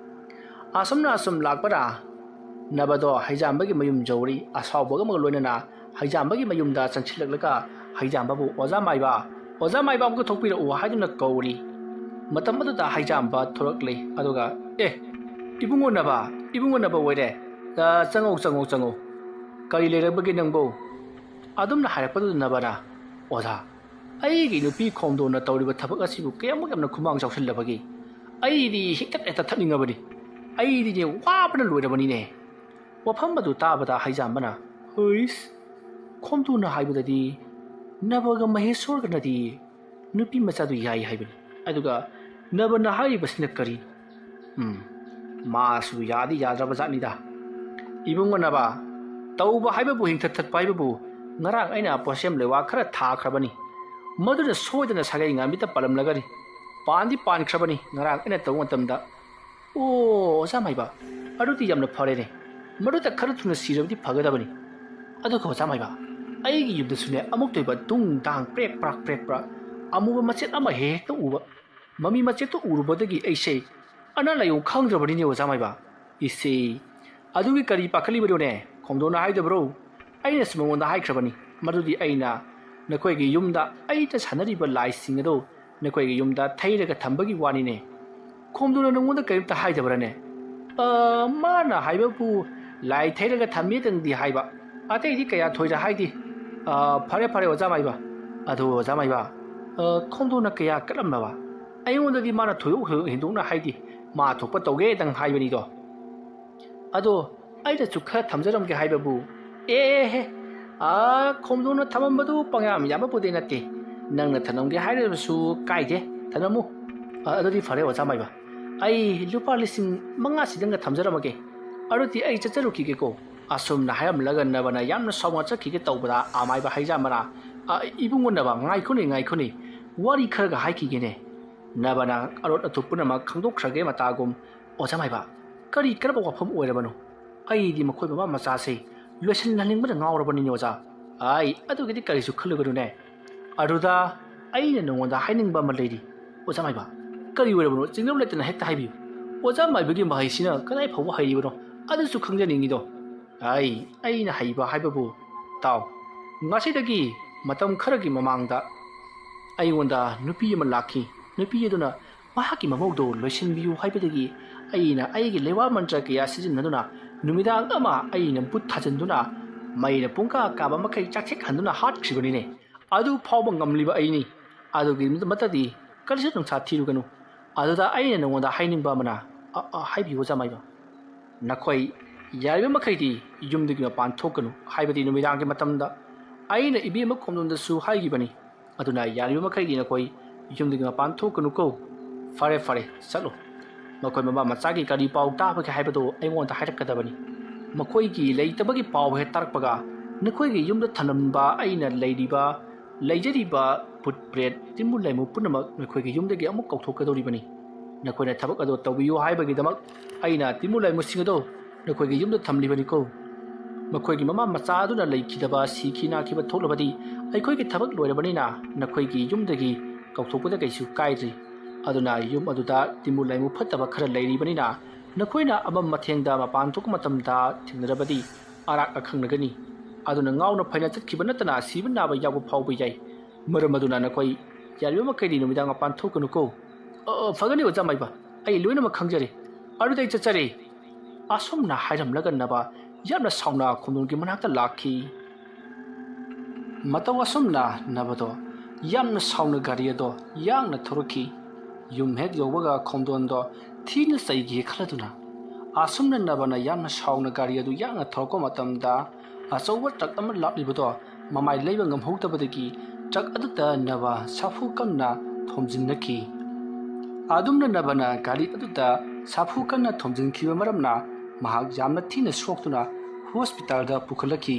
ꯑꯁꯨꯝꯅ ꯑꯁꯨꯝ ꯂꯥꯛꯄꯅ ꯅꯕꯗꯣ ꯍꯩꯖꯥꯝꯕꯒꯤ ꯃꯌꯨꯝ ꯌꯧꯔꯤ꯫ ꯑꯁꯥꯎꯕꯒ ꯑꯃꯒ ꯂꯣꯏꯅꯅ ꯍꯩꯖꯥꯝꯕꯒꯤ ꯃꯌꯨꯝꯗ ꯆꯪꯁꯤꯜꯂꯛꯂꯒ ꯍꯩꯖꯥꯝꯕꯕꯨ, "ꯑꯣꯖꯥ ꯃꯥꯏꯕ, ꯑꯣꯖꯥ ꯃꯥꯏꯕ, ꯑꯃꯨꯛꯇ ꯊꯣꯛꯄꯤꯔꯛꯎ" ꯍꯥꯏꯗꯨꯅ ꯀꯧꯔꯤ꯫ ꯃꯇꯝ ꯑꯗꯨꯗ ꯍꯩꯖꯥꯝꯕ ꯊꯣꯔꯛꯂꯦ꯫ ꯑꯗꯨꯒ, "ꯑꯦ, ꯏꯕꯨꯡꯉꯣ ꯅꯕ, ꯏꯕꯨꯡꯉꯣ ꯅꯕ ꯑꯣꯏꯔꯦ꯫ ꯑ, ꯆꯪꯉꯧ, ꯆꯪꯉꯧ, ꯆꯪꯉꯧ꯫ ꯀꯔꯤ ꯂꯩꯔꯕꯒꯦ ꯅꯪꯕꯨ?" ꯑꯗꯨꯝꯅ ꯍꯥꯏꯔꯛꯄꯗꯨꯗ ꯅꯕꯅ, "ꯑꯣꯖꯥ, ꯑꯩꯒꯤ ꯅꯨꯄꯤ ꯈꯣꯝꯗꯣꯟꯅ ꯇꯧꯔꯤꯕ ꯊꯕꯛ ꯑꯁꯤꯕꯨ ꯀꯌꯥꯃꯨꯛ ꯌꯥꯝꯅ ꯈꯨꯃꯥꯡ ꯆꯥꯎꯁꯤꯜꯂꯕꯒꯦ? ꯑꯩꯗꯤ ꯍꯦꯛꯇ ꯍꯦꯛꯇ ꯊꯠꯅꯤꯡꯉꯕꯅꯤ꯫ ꯑꯩꯗꯤꯅꯦ ꯋꯥꯕꯅ ꯂꯣꯏꯔꯕꯅꯤꯅꯦ"꯫ ꯋꯥꯐꯝ ꯑꯗꯨ ꯇꯥꯕꯗ ꯍꯩꯖꯥꯝꯕꯅ, "ꯍꯨꯏꯁ, ꯈꯣꯝꯗꯣꯟꯅ ꯍꯥꯏꯕꯗꯗꯤ ꯅꯕꯒ ꯃꯍꯦꯁꯣꯔꯒꯅꯗꯤ ꯅꯨꯄꯤ ꯃꯆꯥꯗꯨ ꯌꯥꯏ ꯍꯥꯏꯕꯅꯤ꯫ ꯑꯗꯨꯒ ꯅꯕꯅ ꯍꯥꯏꯔꯤꯕꯁꯤꯅ ꯀꯔꯤ? ꯎꯝ, ꯃꯥꯁꯨ ꯌꯥꯗꯤ ꯌꯥꯗ꯭ꯔꯕ ꯖꯥꯠꯅꯤꯗ꯫ ꯏꯕꯨꯡꯉꯣ ꯅꯕ, ꯇꯧꯕ ꯍꯥꯏꯕꯕꯨ, ꯍꯤꯡꯊꯠ ꯊꯠꯄ ꯍꯥꯏꯕꯕꯨ, ꯉꯔꯥꯡ ꯑꯩꯅ ꯄꯣꯠꯁꯦꯝ ꯂꯩꯋꯥ ꯈꯔ ꯊꯥꯈ꯭ꯔꯕꯅꯤ꯫ ꯃꯗꯨꯅ ꯁꯣꯏꯗꯅ ꯁꯥꯒꯩ ꯉꯥꯟꯕꯤꯗ ꯄꯥꯜꯂꯝꯂꯒꯅꯤ꯫ ꯄꯥꯟꯗꯤ ꯄꯥꯟꯈ꯭ꯔꯕꯅꯤ ꯉꯔꯥꯡ ꯑꯩꯅ ꯇꯧꯕ ꯃꯇꯝꯗ"꯫ "ꯑꯣ, ꯑꯣꯖꯥ ꯃꯥꯏꯕ, ꯑꯗꯨꯗꯤ ꯌꯥꯝꯅ ꯐꯔꯦꯅꯦ꯫ ꯃꯗꯨꯗ ꯈꯔ ꯊꯨꯅ ꯁꯤꯔꯕꯗꯤ ꯐꯒꯗꯕꯅꯤ꯫ ꯑꯗꯨꯒ ꯑꯣꯖꯥ ꯃꯥꯏꯕ, ꯑꯩꯒꯤ ꯌꯨꯝꯗꯁꯨꯅꯦ ꯑꯃꯨꯛꯇ ꯑꯣꯏꯕ ꯗꯨꯡ ꯗꯥꯡ ꯄ꯭ꯔꯦꯛ ꯄ꯭ꯔꯥꯛ ꯄ꯭ꯔꯦꯛ ꯄ꯭ꯔꯥꯛ ꯑꯃꯨꯕ ꯃꯆꯦꯠ ꯑꯃ ꯍꯦꯛ ꯍꯦꯛꯇ ꯎꯕ꯫ ꯃꯃꯤ ꯃꯆꯦꯠꯇꯨ ꯎꯔꯨꯕꯗꯒꯤ ꯑꯩꯁꯦ ꯑꯅꯥ ꯂꯥꯏꯌꯣꯡ ꯈꯪꯗ꯭ꯔꯕꯅꯤꯅꯦ ꯑꯣꯖꯥ ꯃꯥꯏꯕ"꯫ "ꯏꯁꯦ, ꯑꯗꯨꯒꯤ ꯀꯔꯤ ꯄꯥꯈꯠꯂꯤꯕꯅꯣꯅꯦ? ꯈꯣꯝꯗꯣꯟꯅ ꯍꯥꯏꯗꯕ꯭ꯔꯣ? ꯑꯩꯅꯁꯨ ꯃꯉꯣꯟꯗ ꯍꯥꯏꯈ꯭ꯔꯕꯅꯤ꯫ ꯃꯗꯨꯗꯤ ꯑꯩꯅ ꯅꯈꯣꯏꯒꯤ ꯌꯨꯝꯗ ꯑꯩꯅ ꯁꯥꯟꯅꯔꯤꯕ ꯂꯥꯏꯁꯤꯡ ꯑꯗꯨ ꯅꯈꯣꯏꯒꯤ ꯌꯨꯝꯗ ꯊꯩꯔꯒ ꯊꯝꯕꯒꯤ ꯋꯥꯅꯤꯅꯦ"꯫ ꯈꯣꯝꯗꯣꯅ ꯅꯉꯣꯟꯗ ꯀꯔꯤꯝꯇ ꯍꯥꯏꯗꯕ꯭ꯔꯥꯅꯦ? ꯑ, ꯃꯥꯅ ꯍꯥꯏꯕꯕꯨ ꯂꯥꯏ ꯊꯩꯔꯒ ꯊꯝꯃꯦꯗꯪꯗꯤ ꯍꯥꯏꯕ, ꯑꯇꯩꯗꯤ ꯀꯌꯥ ꯊꯣꯏꯅ ꯍꯥꯏꯗꯦ꯫ ꯑ, ꯐꯔꯦ, ꯐꯔꯦ, ꯑꯣꯖꯥ ꯃꯥꯏꯕ, ꯑꯗꯨ ꯑꯣꯖꯥ ꯃꯥꯏꯕ, ꯑ, ꯈꯣꯝꯗꯣꯅ ꯀꯌꯥ ꯀꯜꯂꯝꯂꯕ? ꯑꯩꯉꯣꯟꯗꯗꯤ ꯃꯥꯅ ꯊꯣꯏꯗꯣꯛ ꯍꯦꯟꯗꯣꯛꯅ ꯍꯥꯏꯗꯦ, ꯃꯥ ꯊꯣꯛꯄ ꯇꯧꯒꯦꯗꯪ ꯍꯥꯏꯕꯅꯤꯗꯣ꯫ ꯑꯗꯣ ꯑꯩꯅꯁꯨ ꯈꯔ ꯊꯝꯖꯔꯝꯒꯦ ꯍꯥꯏꯕꯕꯨ, ꯑꯦ, ꯑꯦ, ꯑꯦ, ꯑꯥ, ꯈꯣꯝꯗꯣꯅ ꯊꯝꯃꯝꯕꯗꯨ ꯄꯪꯌꯥꯝ ꯌꯥꯝꯕꯕꯨꯗꯤ ꯅꯠꯇꯦ꯫ ꯅꯪꯅ ꯊꯝꯂꯝꯒꯦ ꯍꯥꯏꯔꯕꯁꯨ ꯀꯥꯏꯗꯦ, ꯊꯝꯂꯝꯃꯨ꯫ ꯑ, ꯑꯗꯨꯗꯤ ꯐꯔꯦ, ꯑꯣꯖꯥ ꯃꯥꯏꯕ꯫ ꯑꯩ ꯂꯨꯄꯥ ꯂꯤꯁꯤꯡ ꯃꯉꯥꯁꯤꯗꯪꯒ ꯊꯝꯖꯔꯝꯃꯒꯦ꯫ ꯑꯗꯨꯗꯤ ꯑꯩ ꯆꯠꯆꯔꯨꯈꯤꯒꯦꯀꯣ꯫ ꯑꯁꯨꯝꯅ ꯍꯥꯏꯔꯝꯂꯒ ꯅꯕꯅ ꯌꯥꯝꯅ ꯁꯥꯎꯅ ꯆꯠꯈꯤꯒꯦ ꯇꯧꯕꯗ, ꯑꯃꯥꯏꯕ ꯍꯩꯖꯥ ꯃꯅꯥ, ꯑ, ꯏꯕꯨꯡꯉꯣ ꯅꯕ, ꯉꯥꯏꯈꯣꯅꯦ, ꯉꯥꯏꯈꯣꯅꯦ꯫ ꯋꯥꯔꯤ ꯈꯔꯒ ꯍꯥꯏꯈꯤꯒꯦꯅꯦ꯫ ꯅꯕꯅ ꯑꯔꯣꯠ ꯑꯊꯨꯞ ꯄꯨꯝꯅꯃꯛ ꯈꯪꯗꯣꯛꯈ꯭ꯔꯒꯦ ꯃꯇꯥꯒꯨꯝ꯫ ꯑꯣꯖꯥ ꯃꯥꯏꯕ, ꯀꯔꯤ ꯀꯔꯝꯕ ꯋꯥꯐꯝ ꯑꯣꯏꯔꯕꯅꯣ? ꯑꯩꯗꯤ ꯃꯈꯣꯏ ꯃꯃꯥ ꯃꯆꯥꯁꯦ ꯂꯣꯏꯁꯤꯟꯍꯟꯅꯤꯡꯕꯅ ꯉꯥꯎꯔꯕꯅꯤꯅꯦ ꯑꯣꯖꯥ꯫ ꯑꯥꯏ, ꯑꯗꯨꯒꯤꯗꯤ ꯀꯔꯤꯁꯨ ꯈꯜꯂꯨꯒꯅꯨꯅꯦ꯫ ꯑꯗꯨꯗ ꯑꯩꯅ ꯅꯉꯣꯟꯗ ꯍꯥꯏꯅꯤꯡꯕ ꯑꯃ ꯂꯩꯔꯤ꯫ ꯑꯣꯖꯥ ꯃꯥꯏꯕ, ꯀꯔꯤ ꯑꯣꯏꯔꯕꯅꯣ? ꯆꯤꯡꯅꯕ ꯂꯩꯇꯅ ꯍꯦꯛꯇ ꯍꯥꯏꯕꯤꯌꯨ꯫ ꯑꯣꯖꯥ ꯃꯥꯏꯕꯒꯤ ꯃꯍꯩꯁꯤꯅ ꯀꯗꯥꯏ ꯐꯥꯎꯕ ꯍꯩꯔꯤꯕꯅꯣ? ꯑꯗꯨꯁꯨ ꯈꯪꯖꯅꯤꯡꯉꯤꯗꯣ꯫ ꯑꯩ, ꯑꯩꯅ ꯍꯩꯕ ꯍꯥꯏꯕꯕꯨ, ꯇꯥꯎ꯫ ꯉꯁꯤꯗꯒꯤ ꯃꯇꯝ ꯈꯔꯒꯤ ꯃꯃꯥꯡꯗ ꯑꯩꯉꯣꯟꯗ ꯅꯨꯄꯤ ꯑꯃ ꯂꯥꯛꯈꯤ꯫ ꯅꯨꯄꯤ ꯑꯗꯨꯅ ꯃꯍꯥꯛꯀꯤ ꯃꯃꯧꯗꯨ ꯂꯣꯏꯁꯤꯟꯕꯤꯌꯨ ꯍꯥꯏꯕꯗꯒꯤ ꯑꯩꯅ ꯑꯩꯒꯤ ꯂꯩꯋꯥ ꯃꯟꯇ꯭ꯔ ꯀꯌꯥ ꯁꯤꯖꯤꯟꯅꯗꯨꯅ ꯅꯨꯃꯤꯗꯥꯡ ꯑꯃ ꯑꯩꯅ ꯕꯨꯠ ꯊꯥꯖꯤꯟꯗꯨꯅ ꯃꯩꯅ ꯄꯨꯡꯀꯥ ꯀꯥꯕ ꯃꯈꯩ ꯆꯥꯛꯊꯦꯛꯍꯟꯗꯨꯅ ꯍꯥꯠꯈ꯭ꯔꯤꯕꯅꯤꯅꯦ꯫ ꯑꯗꯨ ꯐꯥꯎꯕ ꯉꯝꯂꯤꯕ ꯑꯩꯅꯤ꯫ ꯑꯗꯨꯒꯤ ꯃꯇꯗꯤ ꯀꯔꯤꯁꯨ ꯅꯨꯡꯁꯥ ꯊꯤꯔꯨꯒꯅꯨ꯫ ꯑꯗꯨꯗ ꯑꯩꯅ ꯅꯉꯣꯟꯗ ꯍꯥꯏꯅꯤꯡꯕ ꯑꯃꯅ, ꯑ, ꯑ, ꯍꯥꯏꯕꯤꯌꯨ ꯑꯣꯖꯥ ꯃꯥꯏꯕ꯫ ꯅꯈꯣꯏ ꯌꯥꯔꯤꯕ ꯃꯈꯩꯗꯤ ꯌꯨꯝꯗꯒꯤ ꯃꯄꯥꯟ ꯊꯣꯛꯀꯅꯨ, ꯍꯥꯏꯕꯗꯤ ꯅꯨꯃꯤꯗꯥꯡꯒꯤ ꯃꯇꯝꯗ꯫ ꯑꯩꯅ ꯏꯕꯦꯝꯃ ꯈꯣꯝꯗꯣꯟꯗꯁꯨ ꯍꯥꯏꯈꯤꯕꯅꯤ꯫ ꯑꯗꯨꯅ ꯌꯥꯔꯤꯕ ꯃꯈꯩꯗꯤ ꯅꯈꯣꯏ ꯌꯨꯝꯗꯒꯤ ꯃꯄꯥꯟ ꯊꯣꯛꯀꯅꯨꯀꯣ꯫ ꯐꯔꯦ, ꯐꯔꯦ, ꯆꯠꯂꯣ꯫ ꯃꯈꯣꯏ ꯃꯃꯥ ꯃꯆꯥꯒꯤ ꯀꯔꯤ ꯄꯥꯎ ꯇꯥꯕꯒꯦ ꯍꯥꯏꯕꯗꯨ ꯑꯩꯉꯣꯟꯗ ꯍꯥꯏꯔꯛꯀꯗꯕꯅꯤ꯫ ꯃꯈꯣꯏꯒꯤ ꯂꯩꯇꯕꯒꯤ ꯄꯥꯎ ꯍꯦꯛ ꯇꯥꯔꯛꯄꯒ ꯅꯈꯣꯏꯒꯤ ꯌꯨꯝꯗ ꯊꯝꯂꯝꯕ ꯑꯩꯅ ꯂꯩꯔꯤꯕ, ꯂꯩꯖꯔꯤꯕ ꯚꯨꯠ ꯄ꯭ꯔꯦꯠ, ꯇꯤꯟꯃꯨ ꯂꯥꯏꯃꯨ ꯄꯨꯝꯅꯃꯛ ꯅꯈꯣꯏꯒꯤ ꯌꯨꯝꯗꯒꯤ ꯑꯃꯨꯛ ꯀꯧꯊꯣꯛꯀꯗꯧꯔꯤꯕꯅꯤ꯫ ꯅꯈꯣꯏꯅ ꯊꯕꯛ ꯑꯗꯨ ꯇꯧꯕꯤꯌꯨ ꯍꯥꯏꯕꯒꯤꯗꯃꯛ ꯑꯩꯅ ꯇꯤꯟꯃꯨ ꯂꯥꯏꯃꯨꯁꯤꯡ ꯑꯗꯨ ꯅꯈꯣꯏꯒꯤ ꯌꯨꯝꯗ ꯊꯝꯂꯤꯕꯅꯤꯀꯣ꯫ ꯃꯈꯣꯏꯒꯤ ꯃꯃꯥ ꯃꯆꯥ ꯑꯗꯨꯅ ꯂꯩꯈꯤꯗꯕ, ꯁꯤꯈꯤ ꯅꯥꯈꯤꯕ ꯊꯣꯛꯂꯕꯗꯤ ꯑꯩꯈꯣꯏꯒꯤ ꯊꯕꯛ ꯂꯣꯏꯔꯕꯅꯤꯅ ꯅꯈꯣꯏꯒꯤ ꯌꯨꯝꯗꯒꯤ ꯀꯧꯊꯣꯛꯄꯗ ꯀꯩꯁꯨ ꯀꯥꯏꯗ꯭ꯔꯤ꯫ ꯑꯗꯨꯅ ꯌꯨꯝ ꯑꯗꯨꯗ ꯇꯤꯟꯃꯨ ꯂꯥꯏꯃꯨ ꯐꯠꯇꯕ ꯈꯔ ꯂꯩꯔꯤꯕꯅꯤꯅ ꯅꯈꯣꯏꯅ ꯑꯃꯝ ꯑꯊꯦꯡꯗ ꯃꯄꯥꯟ ꯊꯣꯛꯄ ꯃꯇꯝꯗ ꯊꯦꯡꯅꯔꯕꯗꯤ ꯑꯔꯥꯛ ꯑꯈꯪꯅꯒꯅꯤ꯫ ꯑꯗꯨꯅ ꯉꯥꯎꯅ ꯐꯩꯅ ꯆꯠꯈꯤꯕ ꯅꯠꯇꯅ ꯁꯤꯕ ꯅꯥꯕ ꯌꯥꯎꯕ ꯐꯥꯎꯕ ꯌꯥꯏ꯫ ꯃꯔꯝ ꯑꯗꯨꯅ ꯅꯈꯣꯏ ꯌꯥꯔꯤꯕ ꯃꯈꯩꯗꯤ ꯅꯨꯃꯤꯗꯥꯡ ꯃꯄꯥꯟ ꯊꯣꯛꯀꯅꯨꯀꯣ꯫ ꯑ, ꯑ, ꯐꯒꯅꯤ ꯑꯣꯖꯥ ꯃꯥꯏꯕ꯫ ꯑꯩ ꯂꯣꯏꯅꯃꯛ ꯈꯪꯖꯔꯤ꯫ ꯑꯗꯨꯗꯤ ꯑꯩ ꯆꯠꯆꯔꯤ꯫ ꯑꯁꯨꯝꯅ ꯍꯥꯏꯔꯝꯂꯒ ꯅꯕ ꯌꯥꯝꯅ ꯁꯥꯎꯅ ꯈꯣꯝꯗꯣꯟꯒꯤ ꯃꯅꯥꯛꯇ ꯂꯥꯛꯈꯤ꯫ ꯃꯇꯧ ꯑꯁꯨꯝꯅ ꯅꯕꯗꯣ ꯌꯥꯝꯅ ꯁꯥꯎꯅ ꯒꯥꯔꯤ ꯑꯗꯣ ꯌꯥꯡꯅ ꯊꯧꯔꯛꯈꯤ꯫ ꯌꯨꯝ ꯍꯦꯛ ꯌꯧꯕꯒ ꯈꯣꯝꯗꯣꯟꯗꯣ ꯊꯤꯅ ꯆꯩꯒꯦ ꯈꯜꯂꯗꯨꯅ, ꯑꯁꯨꯝꯅ ꯅꯕꯅ ꯌꯥꯝꯅ ꯁꯥꯎꯅ ꯒꯥꯔꯤ ꯑꯗꯨ ꯌꯥꯡꯅ ꯊꯧꯔꯛꯄ ꯃꯇꯝꯗ, ꯑꯆꯧꯕ ꯇ꯭ꯔꯛ ꯑꯃ ꯂꯥꯛꯂꯤꯕꯗꯣ ꯃꯃꯥꯏ ꯂꯩꯕ ꯉꯝꯍꯧꯗꯕꯗꯒꯤ ꯇ꯭ꯔꯛ ꯑꯗꯨꯗ ꯅꯕ ꯁꯥꯐꯨ ꯀꯟꯅ ꯊꯣꯝꯖꯤꯟꯅꯈꯤ꯫ ꯑꯗꯨꯝꯅ ꯅꯕꯅ ꯒꯥꯔꯤ ꯑꯗꯨꯗ ꯁꯥꯐꯨ ꯀꯟꯅ ꯊꯣꯝꯖꯤꯟꯈꯤꯕ ꯃꯔꯝꯅ ꯃꯍꯥꯛ ꯌꯥꯝꯅ ꯊꯤꯅ ꯁꯣꯛꯇꯨꯅ ꯍꯣꯁꯄꯤꯇꯥꯜꯗ ꯄꯨꯈꯠꯂꯛꯈꯤ꯫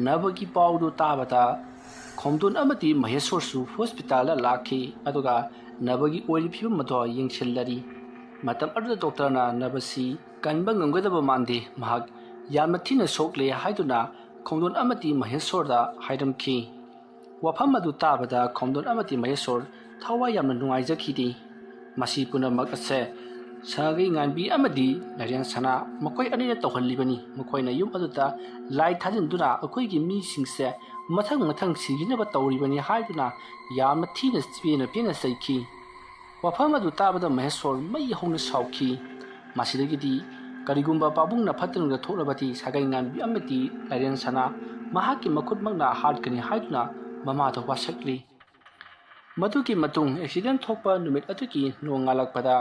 ꯅꯕꯒꯤ ꯄꯥꯎꯗꯨ ꯇꯥꯕꯗ ꯈꯣꯝꯗꯣꯟ ꯑꯃꯗꯤ ꯃꯍꯦꯁꯣꯔꯁꯨ ꯍꯣꯁꯄꯤꯇꯥꯜꯗ ꯂꯥꯛꯈꯤ, ꯑꯗꯨꯒ ꯅꯕꯒꯤ ꯑꯣꯏꯔꯤꯕ ꯐꯤꯕꯝ ꯑꯗꯨ ꯌꯦꯡꯁꯤꯜꯂꯔꯤ꯫ ꯃꯇꯝ ꯑꯗꯨꯗ ꯗꯣꯛꯇꯔꯅ ꯅꯕꯁꯤ ꯀꯟꯕ ꯉꯝꯒꯗꯕ ꯃꯥꯟꯗꯦ, ꯃꯍꯥꯛ ꯌꯥꯝꯅ ꯊꯤꯅ ꯁꯣꯛꯂꯦ ꯍꯥꯏꯗꯨꯅ ꯈꯣꯝꯗꯣꯟ ꯑꯃꯗꯤ ꯃꯍꯦꯁꯣꯔꯗ ꯍꯥꯏꯔꯝꯈꯤ꯫ ꯋꯥꯐꯝ ꯑꯗꯨ ꯇꯥꯕꯗ ꯈꯣꯝꯗꯣꯟ ꯑꯃꯗꯤ ꯃꯍꯦꯁꯣꯔ ꯊꯋꯥꯏ ꯌꯥꯝꯅ ꯅꯨꯡꯉꯥꯏꯖꯈꯤꯗꯦ꯫ ꯃꯁꯤ ꯄꯨꯝꯅꯃꯛ ꯑꯁꯦ ꯁꯥꯒꯩ ꯉꯥꯟꯕꯤ ꯑꯃꯗꯤ ꯂꯥꯏꯔꯦꯟ ꯁꯅꯥ ꯃꯈꯣꯏ ꯑꯅꯤꯅ ꯇꯧꯍꯜꯂꯤꯕꯅꯤ꯫ ꯃꯈꯣꯏꯅ ꯌꯨꯝ ꯑꯗꯨꯗ ꯂꯥꯏ ꯊꯥꯖꯤꯟꯗꯨꯅ ꯑꯩꯈꯣꯏꯒꯤ ꯃꯤꯁꯤꯡꯁꯦ ꯃꯊꯪ ꯃꯊꯪ ꯁꯤꯈꯤꯅꯕ ꯇꯧꯔꯤꯕꯅꯤ ꯍꯥꯏꯗꯨꯅ ꯌꯥꯝꯅ ꯊꯤꯅ ꯄꯦꯟꯅ ꯄꯦꯟꯅ ꯆꯩꯈꯤ꯫ ꯋꯥꯐꯝ ꯑꯗꯨ ꯇꯥꯕꯗ ꯃꯍꯦꯁꯣꯔ ꯃꯩ ꯍꯧꯅ ꯁꯥꯎꯈꯤ꯫ ꯃꯁꯤꯗꯒꯤꯗꯤ ꯀꯔꯤꯒꯨꯝꯕ ꯄꯥꯕꯨꯡꯅ ꯐꯠꯇꯅꯨꯡꯗ ꯊꯣꯛꯂꯕꯗꯤ ꯁꯥꯒꯩ ꯉꯥꯟꯕꯤ ꯑꯃꯗꯤ ꯂꯥꯏꯔꯦꯟ ꯁꯅꯥ ꯃꯍꯥꯛꯀꯤ ꯃꯈꯨꯠꯃꯛꯅ ꯍꯥꯠꯀꯅꯤ ꯍꯥꯏꯗꯨꯅ ꯃꯃꯥꯗ ꯋꯥꯁꯛꯂꯤ꯫ ꯃꯗꯨꯒꯤ ꯃꯇꯨꯡ ꯑꯦꯛꯁꯤꯗꯦꯟ ꯊꯣꯛꯄ ꯅꯨꯃꯤꯠ ꯑꯗꯨꯒꯤ ꯅꯣꯡꯉꯥꯜꯂꯛꯄꯗ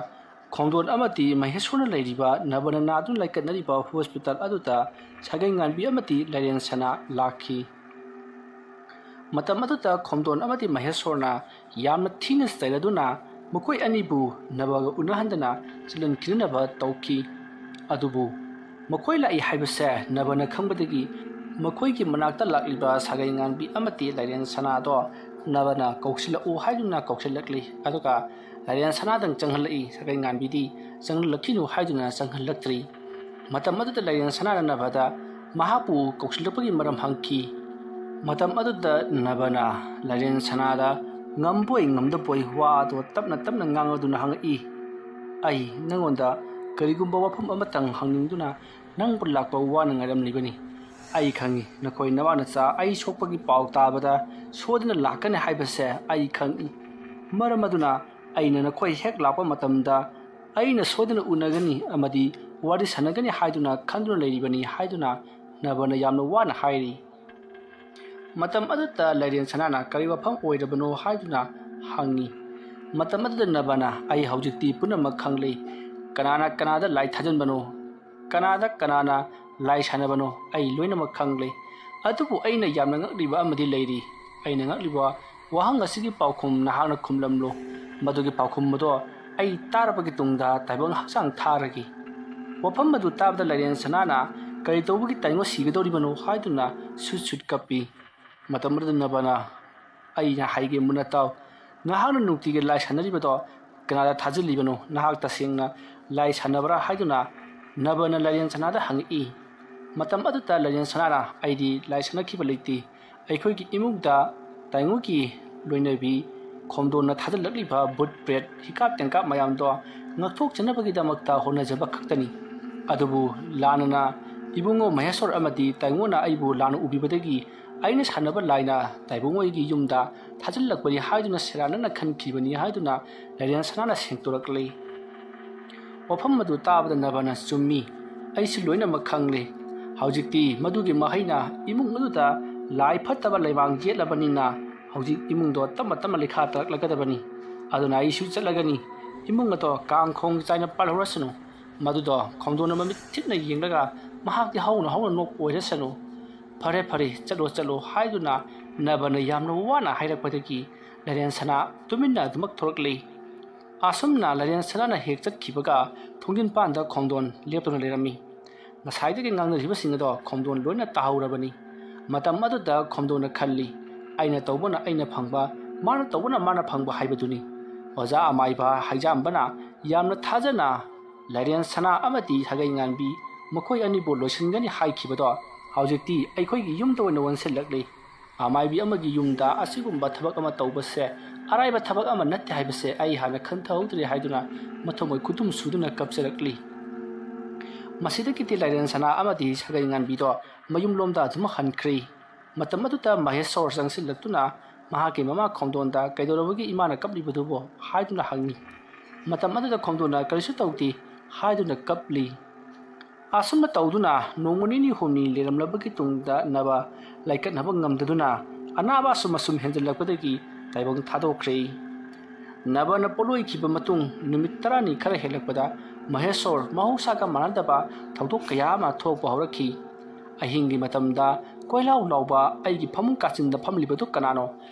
ꯈꯣꯝꯗꯣꯟ ꯑꯃꯗꯤ ꯃꯍꯦꯁꯣꯔꯅ ꯂꯩꯔꯤꯕ ꯅꯕꯅ ꯅꯥꯗꯨꯅ ꯂꯥꯏꯀꯠꯅꯔꯤꯕ ꯍꯣꯁꯄꯤꯇꯥꯜ ꯑꯗꯨꯗ ꯁꯥꯒꯩ ꯉꯥꯟꯕꯤ ꯑꯃꯗꯤ ꯂꯥꯏꯔꯦꯟ ꯁꯅꯥ ꯂꯥꯛꯈꯤ꯫ ꯃꯇꯝ ꯑꯗꯨꯗ ꯈꯣꯝꯗꯣꯟ ꯑꯃꯗꯤ ꯃꯍꯦꯁꯣꯔꯅ ꯌꯥꯝꯅ ꯊꯤꯅ ꯆꯩꯔꯗꯨꯅ ꯃꯈꯣꯏ ꯑꯅꯤꯕꯨ ꯅꯕꯒ ꯎꯅꯍꯟꯗꯅ ꯆꯤꯜꯍꯟꯈꯤꯅꯅꯕ ꯇꯧꯈꯤ꯫ ꯑꯗꯨꯕꯨ ꯃꯈꯣꯏ ꯂꯥꯛꯏ ꯍꯥꯏꯕꯁꯦ ꯅꯕꯅ ꯈꯪꯕꯗꯒꯤ ꯃꯈꯣꯏꯒꯤ ꯃꯅꯥꯛꯇ ꯂꯥꯛꯂꯤꯕ ꯁꯥꯒꯩ ꯉꯥꯟꯕꯤ ꯑꯃꯗꯤ ꯂꯥꯏꯔꯦꯟ ꯁꯅꯥꯗꯣ ꯅꯕꯅ ꯀꯧꯁꯤꯜꯂꯛꯎ ꯍꯥꯏꯗꯨꯅ ꯀꯧꯁꯤꯜꯂꯛꯂꯤ꯫ ꯑꯗꯨꯒ ꯂꯥꯏꯔꯦꯟ ꯁꯅꯥꯗꯪ ꯆꯪꯍꯜꯂꯛꯏ꯫ ꯁꯥꯒꯩ ꯉꯥꯟꯕꯤꯗꯤ ꯆꯪꯍꯜꯂꯛꯈꯤꯅꯨ ꯍꯥꯏꯗꯨꯅ ꯆꯪꯍꯜꯂꯛꯇ꯭ꯔꯤ꯫ ꯃꯇꯝ ꯑꯗꯨꯗ ꯂꯥꯏꯔꯦꯟ ꯁꯅꯥꯅ ꯅꯕꯗ ꯃꯍꯥꯛꯄꯨ ꯀꯧꯁꯤꯜꯂꯛꯄꯒꯤ ꯃꯔꯝ ꯍꯪꯈꯤ꯫ ꯃꯇꯝ ꯑꯗꯨꯗ ꯅꯕꯅ ꯂꯥꯏꯔꯦꯟ ꯁꯅꯥꯗ ꯉꯝꯕꯣꯏ ꯉꯝꯗꯕꯣꯏ ꯋꯥ ꯑꯗꯨ ꯇꯞꯅ ꯇꯞꯅ ꯉꯥꯡꯂꯗꯨꯅ ꯍꯪꯉꯛꯏ, "ꯑꯩ ꯅꯪꯉꯣꯟꯗ ꯀꯔꯤꯒꯨꯝꯕ ꯋꯥꯐꯝ ꯑꯃꯇꯪ ꯍꯪꯅꯤꯡꯗꯨꯅ ꯅꯪꯕꯨ ꯂꯥꯛꯄ ꯋꯥꯅ ꯉꯥꯏꯔꯝꯂꯤꯕꯅꯤ꯫ ꯑꯩ ꯈꯪꯏ, ꯅꯈꯣꯏ ꯅꯋꯥ ꯅꯆꯥ ꯑꯩ ꯁꯣꯛꯄꯒꯤ ꯄꯥꯎ ꯇꯥꯕꯗ ꯁꯣꯏꯗꯅ ꯂꯥꯛꯀꯅꯤ ꯍꯥꯏꯕꯁꯦ ꯑꯩ ꯈꯪꯏ꯫ ꯃꯔꯝ ꯑꯗꯨꯅ ꯑꯩꯅ ꯅꯈꯣꯏ ꯍꯦꯛ ꯂꯥꯛꯄ ꯃꯇꯝꯗ ꯑꯩꯅ ꯁꯣꯏꯗꯅ ꯎꯅꯒꯅꯤ ꯑꯃꯗꯤ ꯋꯥꯔꯤ ꯁꯥꯟꯅꯒꯅꯤ ꯍꯥꯏꯗꯨꯅ ꯈꯟꯗꯨꯅ ꯂꯩꯔꯤꯕꯅꯤ" ꯍꯥꯏꯗꯨꯅ ꯅꯕꯅ ꯌꯥꯝꯅ ꯋꯥꯅ ꯍꯥꯏꯔꯤ꯫ ꯃꯇꯝ ꯑꯗꯨꯗ ꯂꯥꯏꯔꯦꯟ ꯁꯅꯥꯅ "ꯀꯔꯤ ꯋꯥꯐꯝ ꯑꯣꯏꯔꯕꯅꯣ?" ꯍꯥꯏꯗꯨꯅ ꯍꯪꯉꯤ꯫ ꯃꯇꯝ ꯑꯗꯨꯗ ꯅꯕꯅ, "ꯑꯩ ꯍꯧꯖꯤꯛꯇꯤ ꯄꯨꯝꯅꯃꯛ ꯈꯪꯂꯦ꯫ ꯀꯅꯥꯅ ꯀꯅꯥꯗ ꯂꯥꯏ ꯊꯥꯖꯤꯟꯕꯅꯣ, ꯀꯅꯥꯗ ꯀꯅꯥꯅ ꯂꯥꯏ ꯁꯥꯟꯅꯕꯅꯣ, ꯑꯩ ꯂꯣꯏꯅꯃꯛ ꯈꯪꯂꯦ꯫ ꯑꯗꯨꯕꯨ ꯑꯩꯅ ꯌꯥꯝꯅ ꯉꯛꯂꯤꯕ ꯑꯃꯗꯤ ꯂꯩꯔꯤ꯫ ꯑꯩꯅ ꯉꯛꯂꯤꯕ ꯋꯥꯍꯪ ꯑꯁꯤꯒꯤ ꯄꯥꯎꯈꯨꯝ ꯅꯍꯥꯛꯅ ꯈꯨꯝꯂꯝꯂꯨ꯫ ꯃꯗꯨꯒꯤ ꯄꯥꯎꯈꯨꯝ ꯑꯗꯣ ꯑꯩ ꯇꯥꯔꯕꯒꯤ ꯇꯨꯡꯗ ꯇꯥꯏꯕꯪ ꯍꯛꯆꯥꯡ ꯊꯥꯔꯒꯦ꯫" ꯋꯥꯐꯝ ꯑꯗꯨ ꯇꯥꯕꯗ ꯂꯥꯏꯔꯦꯟ ꯁꯅꯥꯅ, "ꯀꯔꯤ ꯇꯧꯕꯒꯤ ꯇꯥꯏꯉꯣ ꯁꯤꯒꯗꯧꯔꯤꯕꯅꯣ?" ꯍꯥꯏꯗꯨꯅ ꯁꯨꯠ ꯁꯨꯠ ꯀꯞꯄꯤ꯫ ꯃꯇꯝ ꯑꯗꯨꯗ ꯅꯕꯅ, "ꯑꯩꯅ ꯍꯥꯏꯒꯦ ꯃꯨꯟꯅ ꯇꯥꯎ꯫ ꯅꯍꯥꯛꯅ ꯅꯨꯡꯇꯤꯒꯤ ꯂꯥꯏ ꯁꯥꯟꯅꯔꯤꯕꯗꯣ ꯀꯅꯥꯗ ꯊꯥꯖꯤꯜꯂꯤꯕꯅꯣ? ꯅꯍꯥꯛ ꯇꯁꯦꯡꯅ ꯂꯥꯏ ꯁꯥꯟꯅꯕ꯭ꯔꯥ?" ꯍꯥꯏꯗꯨꯅ ꯅꯕꯅ ꯂꯥꯏꯔꯦꯟ ꯁꯅꯥꯗ ꯍꯪꯉꯛꯏ꯫ ꯃꯇꯝ ꯑꯗꯨꯗ ꯂꯥꯏꯔꯦꯟ ꯁꯅꯥꯅ, "ꯑꯩꯗꯤ ꯂꯥꯏ ꯁꯥꯟꯅꯈꯤꯕ ꯂꯩꯇꯦ꯫ ꯑꯩꯈꯣꯏꯒꯤ ꯏꯃꯨꯡꯗ ꯇꯥꯏꯉꯣꯒꯤ ꯂꯣꯏꯅꯕꯤ ꯈꯣꯝꯗꯣꯟꯅ ꯊꯥꯖꯤꯜꯂꯛꯂꯤꯕ ꯚꯨꯠ ꯄ꯭ꯔꯦꯠ ꯍꯤꯀꯥꯞ ꯇꯦꯡꯀꯥꯞ ꯃꯌꯥꯝꯗꯣ ꯉꯥꯛꯊꯣꯛꯆꯅꯕꯒꯤꯗꯃꯛꯇ ꯍꯣꯠꯅꯖꯕ ꯈꯛꯇꯅꯤ꯫ ꯑꯗꯨꯕꯨ ꯂꯥꯟꯅꯅ ꯏꯕꯨꯡꯉꯣ ꯃꯍꯦꯁꯣꯔ ꯑꯃꯗꯤ ꯇꯥꯏꯉꯣꯅ ꯑꯩꯕꯨ ꯂꯥꯟꯅ ꯎꯕꯤꯕꯗꯒꯤ ꯑꯩꯅ ꯁꯥꯟꯅꯕ ꯂꯥꯏꯅ ꯇꯥꯏꯕꯪꯉꯣꯏꯒꯤ ꯌꯨꯝꯗ ꯊꯥꯖꯤꯜꯂꯛꯄꯅꯤ ꯍꯥꯏꯗꯨꯅ ꯁꯦꯔꯥꯟꯅꯅ ꯈꯟꯈꯤꯕꯅꯤ" ꯍꯥꯏꯗꯨꯅ ꯂꯥꯏꯔꯦꯟ ꯁꯅꯥꯅ ꯁꯦꯡꯗꯣꯔꯛꯂꯤ꯫ ꯋꯥꯐꯝ ꯑꯗꯨ ꯇꯥꯕꯗ ꯅꯕꯅ, "ꯆꯨꯝꯃꯤ, ꯑꯩꯁꯨ ꯂꯣꯏꯅꯃꯛ ꯈꯪꯂꯦ꯫ ꯍꯧꯖꯤꯛꯇꯤ ꯃꯗꯨꯒꯤ ꯃꯍꯩꯅ ꯏꯃꯨꯡ ꯑꯗꯨꯗ ꯂꯥꯏ ꯐꯠꯇꯕ ꯂꯩꯃꯥꯡ ꯌꯦꯠꯂꯕꯅꯤꯅ ꯍꯧꯖꯤꯛ ꯏꯃꯨꯡꯗꯣ ꯇꯞꯅ ꯇꯞꯅ ꯂꯩꯈꯥ ꯇꯥꯔꯛꯂꯒꯗꯕꯅꯤ꯫ ꯑꯗꯨꯅ ꯑꯩꯁꯨ ꯆꯠꯂꯒꯅꯤ꯫ ꯏꯃꯨꯡ ꯑꯗꯣ ꯀꯥꯡ ꯈꯣꯡ ꯆꯥꯏꯅ ꯄꯥꯜꯍꯧꯔꯁꯅꯨ꯫ ꯃꯗꯨꯗꯣ ꯈꯣꯝꯗꯣꯟꯅ ꯃꯃꯤꯠ ꯊꯤꯠꯅ ꯌꯦꯡꯂꯒ ꯃꯍꯥꯛꯇꯤ ꯍꯧꯅ ꯍꯧꯅ ꯅꯣꯛꯄ ꯑꯣꯏꯔꯁꯅꯨ꯫ ꯐꯔꯦ, ꯐꯔꯦ, ꯆꯠꯂꯣ, ꯆꯠꯂꯣ" ꯍꯥꯏꯗꯨꯅ ꯅꯕꯅ ꯌꯥꯝꯅ ꯋꯥꯅ ꯍꯥꯏꯔꯛꯄꯗꯒꯤ ꯂꯥꯏꯔꯦꯟ ꯁꯅꯥ ꯇꯨꯃꯤꯟꯅ ꯑꯗꯨꯃꯛ ꯊꯣꯔꯛꯂꯤ꯫ ꯑꯁꯨꯝꯅ ꯂꯥꯏꯔꯦꯟ ꯁꯅꯥꯅ ꯍꯦꯛ ꯆꯠꯈꯤꯕꯒ ꯊꯣꯡꯖꯤꯟ ꯄꯥꯟꯗ ꯈꯣꯝꯗꯣꯟ ꯂꯦꯞꯇꯨꯅ ꯂꯩꯔꯝꯃꯤ꯫ ꯉꯁꯥꯏꯗꯒꯤ ꯉꯥꯡꯅꯔꯤꯕꯁꯤꯡ ꯑꯗꯣ ꯈꯣꯝꯗꯣꯟ ꯂꯣꯏꯅ ꯇꯥꯍꯧꯔꯕꯅꯤ꯫ ꯃꯇꯝ ꯑꯗꯨꯗ ꯈꯣꯝꯗꯣꯟꯅ ꯈꯜꯂꯤ, "ꯑꯩꯅ ꯇꯧꯕꯅ ꯑꯩꯅ ꯐꯪꯕ, ꯃꯥꯅ ꯇꯧꯕꯅ ꯃꯥꯅ ꯐꯪꯕ" ꯍꯥꯏꯕꯗꯨꯅꯤ꯫ ꯑꯣꯖꯥ ꯑꯃꯥꯏꯕ ꯍꯩꯖꯥꯝꯕꯅ ꯌꯥꯝꯅ ꯊꯥꯖꯅ ꯂꯥꯏꯔꯦꯟ ꯁꯅꯥ ꯑꯃꯗꯤ ꯁꯥꯒꯩ ꯉꯥꯟꯕꯤ ꯃꯈꯣꯏ ꯑꯅꯤꯕꯨ ꯂꯣꯏꯁꯤꯟꯒꯅꯤ ꯍꯥꯏꯈꯤꯕꯗꯣ ꯍꯧꯖꯤꯛꯇꯤ ꯑꯩꯈꯣꯏꯒꯤ ꯌꯨꯝꯗ ꯑꯣꯏꯅ ꯑꯣꯟꯁꯤꯜꯂꯛꯂꯤ꯫ ꯑꯃꯥꯏꯕꯤ ꯑꯃꯒꯤ ꯌꯨꯝꯗ ꯑꯁꯤꯒꯨꯝꯕ ꯊꯕꯛ ꯑꯃ ꯇꯧꯕꯁꯦ ꯑꯔꯥꯏꯕ ꯊꯕꯛ ꯑꯃ ꯅꯠꯇꯦ ꯍꯥꯏꯕꯁꯦ ꯑꯩ ꯍꯥꯟꯅ ꯈꯟꯊꯍꯧꯗ꯭ꯔꯦ ꯍꯥꯏꯗꯨꯅ ꯃꯊꯃꯣꯏ ꯈꯨꯗꯨꯝ ꯁꯨꯗꯨꯅ ꯀꯞꯆꯔꯛꯂꯤ꯫ ꯃꯁꯤꯗꯒꯤꯗꯤ ꯂꯥꯏꯔꯦꯟ ꯁꯅꯥ ꯑꯃꯗꯤ ꯁꯥꯒꯩ ꯉꯥꯟꯕꯤꯗꯣ ꯃꯌꯨꯝꯂꯣꯝꯗ ꯑꯗꯨꯝ ꯍꯟꯈ꯭ꯔꯦ꯫ ꯃꯇꯝ ꯑꯗꯨꯗ ꯃꯍꯦꯁꯣꯔ ꯆꯪꯁꯤꯜꯂꯛꯇꯨꯅ ꯃꯍꯥꯛꯀꯤ ꯃꯃꯥ ꯈꯣꯝꯗꯣꯟꯗ, "ꯀꯩꯗꯧꯔꯕꯒꯦ ꯏꯃꯥꯅ ꯀꯞꯂꯤꯕꯗꯨꯕꯨ?" ꯍꯥꯏꯗꯨꯅ ꯍꯪꯉꯤ꯫ ꯃꯇꯝ ꯑꯗꯨꯗ ꯈꯣꯝꯗꯣꯟꯅ ꯀꯔꯤꯁꯨ ꯇꯧꯗꯦ ꯍꯥꯏꯗꯨꯅ ꯀꯞꯂꯤ꯫ ꯑꯁꯨꯝꯅ ꯇꯧꯗꯨꯅ ꯅꯣꯡꯃ ꯅꯤꯅꯤ ꯍꯨꯝꯅꯤ ꯂꯩꯔꯝꯂꯕꯒꯤ ꯇꯨꯡꯗ ꯅꯕ ꯂꯥꯏꯀꯠꯅꯕ ꯉꯝꯗꯗꯨꯅ ꯑꯅꯥꯕ ꯑꯁꯨꯝ ꯑꯁꯨꯝ ꯍꯦꯟꯖꯜꯂꯛꯄꯗꯒꯤ ꯇꯥꯏꯕꯪ ꯊꯥꯗꯣꯛꯈ꯭ꯔꯦ꯫ ꯅꯕꯅ ꯄꯣꯠꯂꯣꯏꯈꯤꯕ ꯃꯇꯨꯡ ꯅꯨꯃꯤꯠ ꯇꯔꯥꯅꯤ ꯈꯔ ꯍꯦꯜꯂꯛꯄꯗ ꯃꯍꯦꯁꯣꯔ ꯃꯍꯧꯁꯥꯒ ꯃꯥꯟꯅꯗꯕ ꯊꯧꯗꯣꯛ ꯀꯌꯥ ꯑꯃ ꯊꯣꯛꯄ ꯍꯧꯔꯛꯈꯤ꯫ ꯑꯍꯤꯡꯒꯤ ꯃꯇꯝꯗ ꯀꯣꯏꯂꯥꯎ ꯂꯥꯎꯕ ꯑꯩꯒꯤ ꯐꯃꯨꯡ ꯀꯥꯆꯤꯟꯗ ꯐꯝꯂꯤꯕꯗꯨ ꯀꯅꯥꯅꯣ?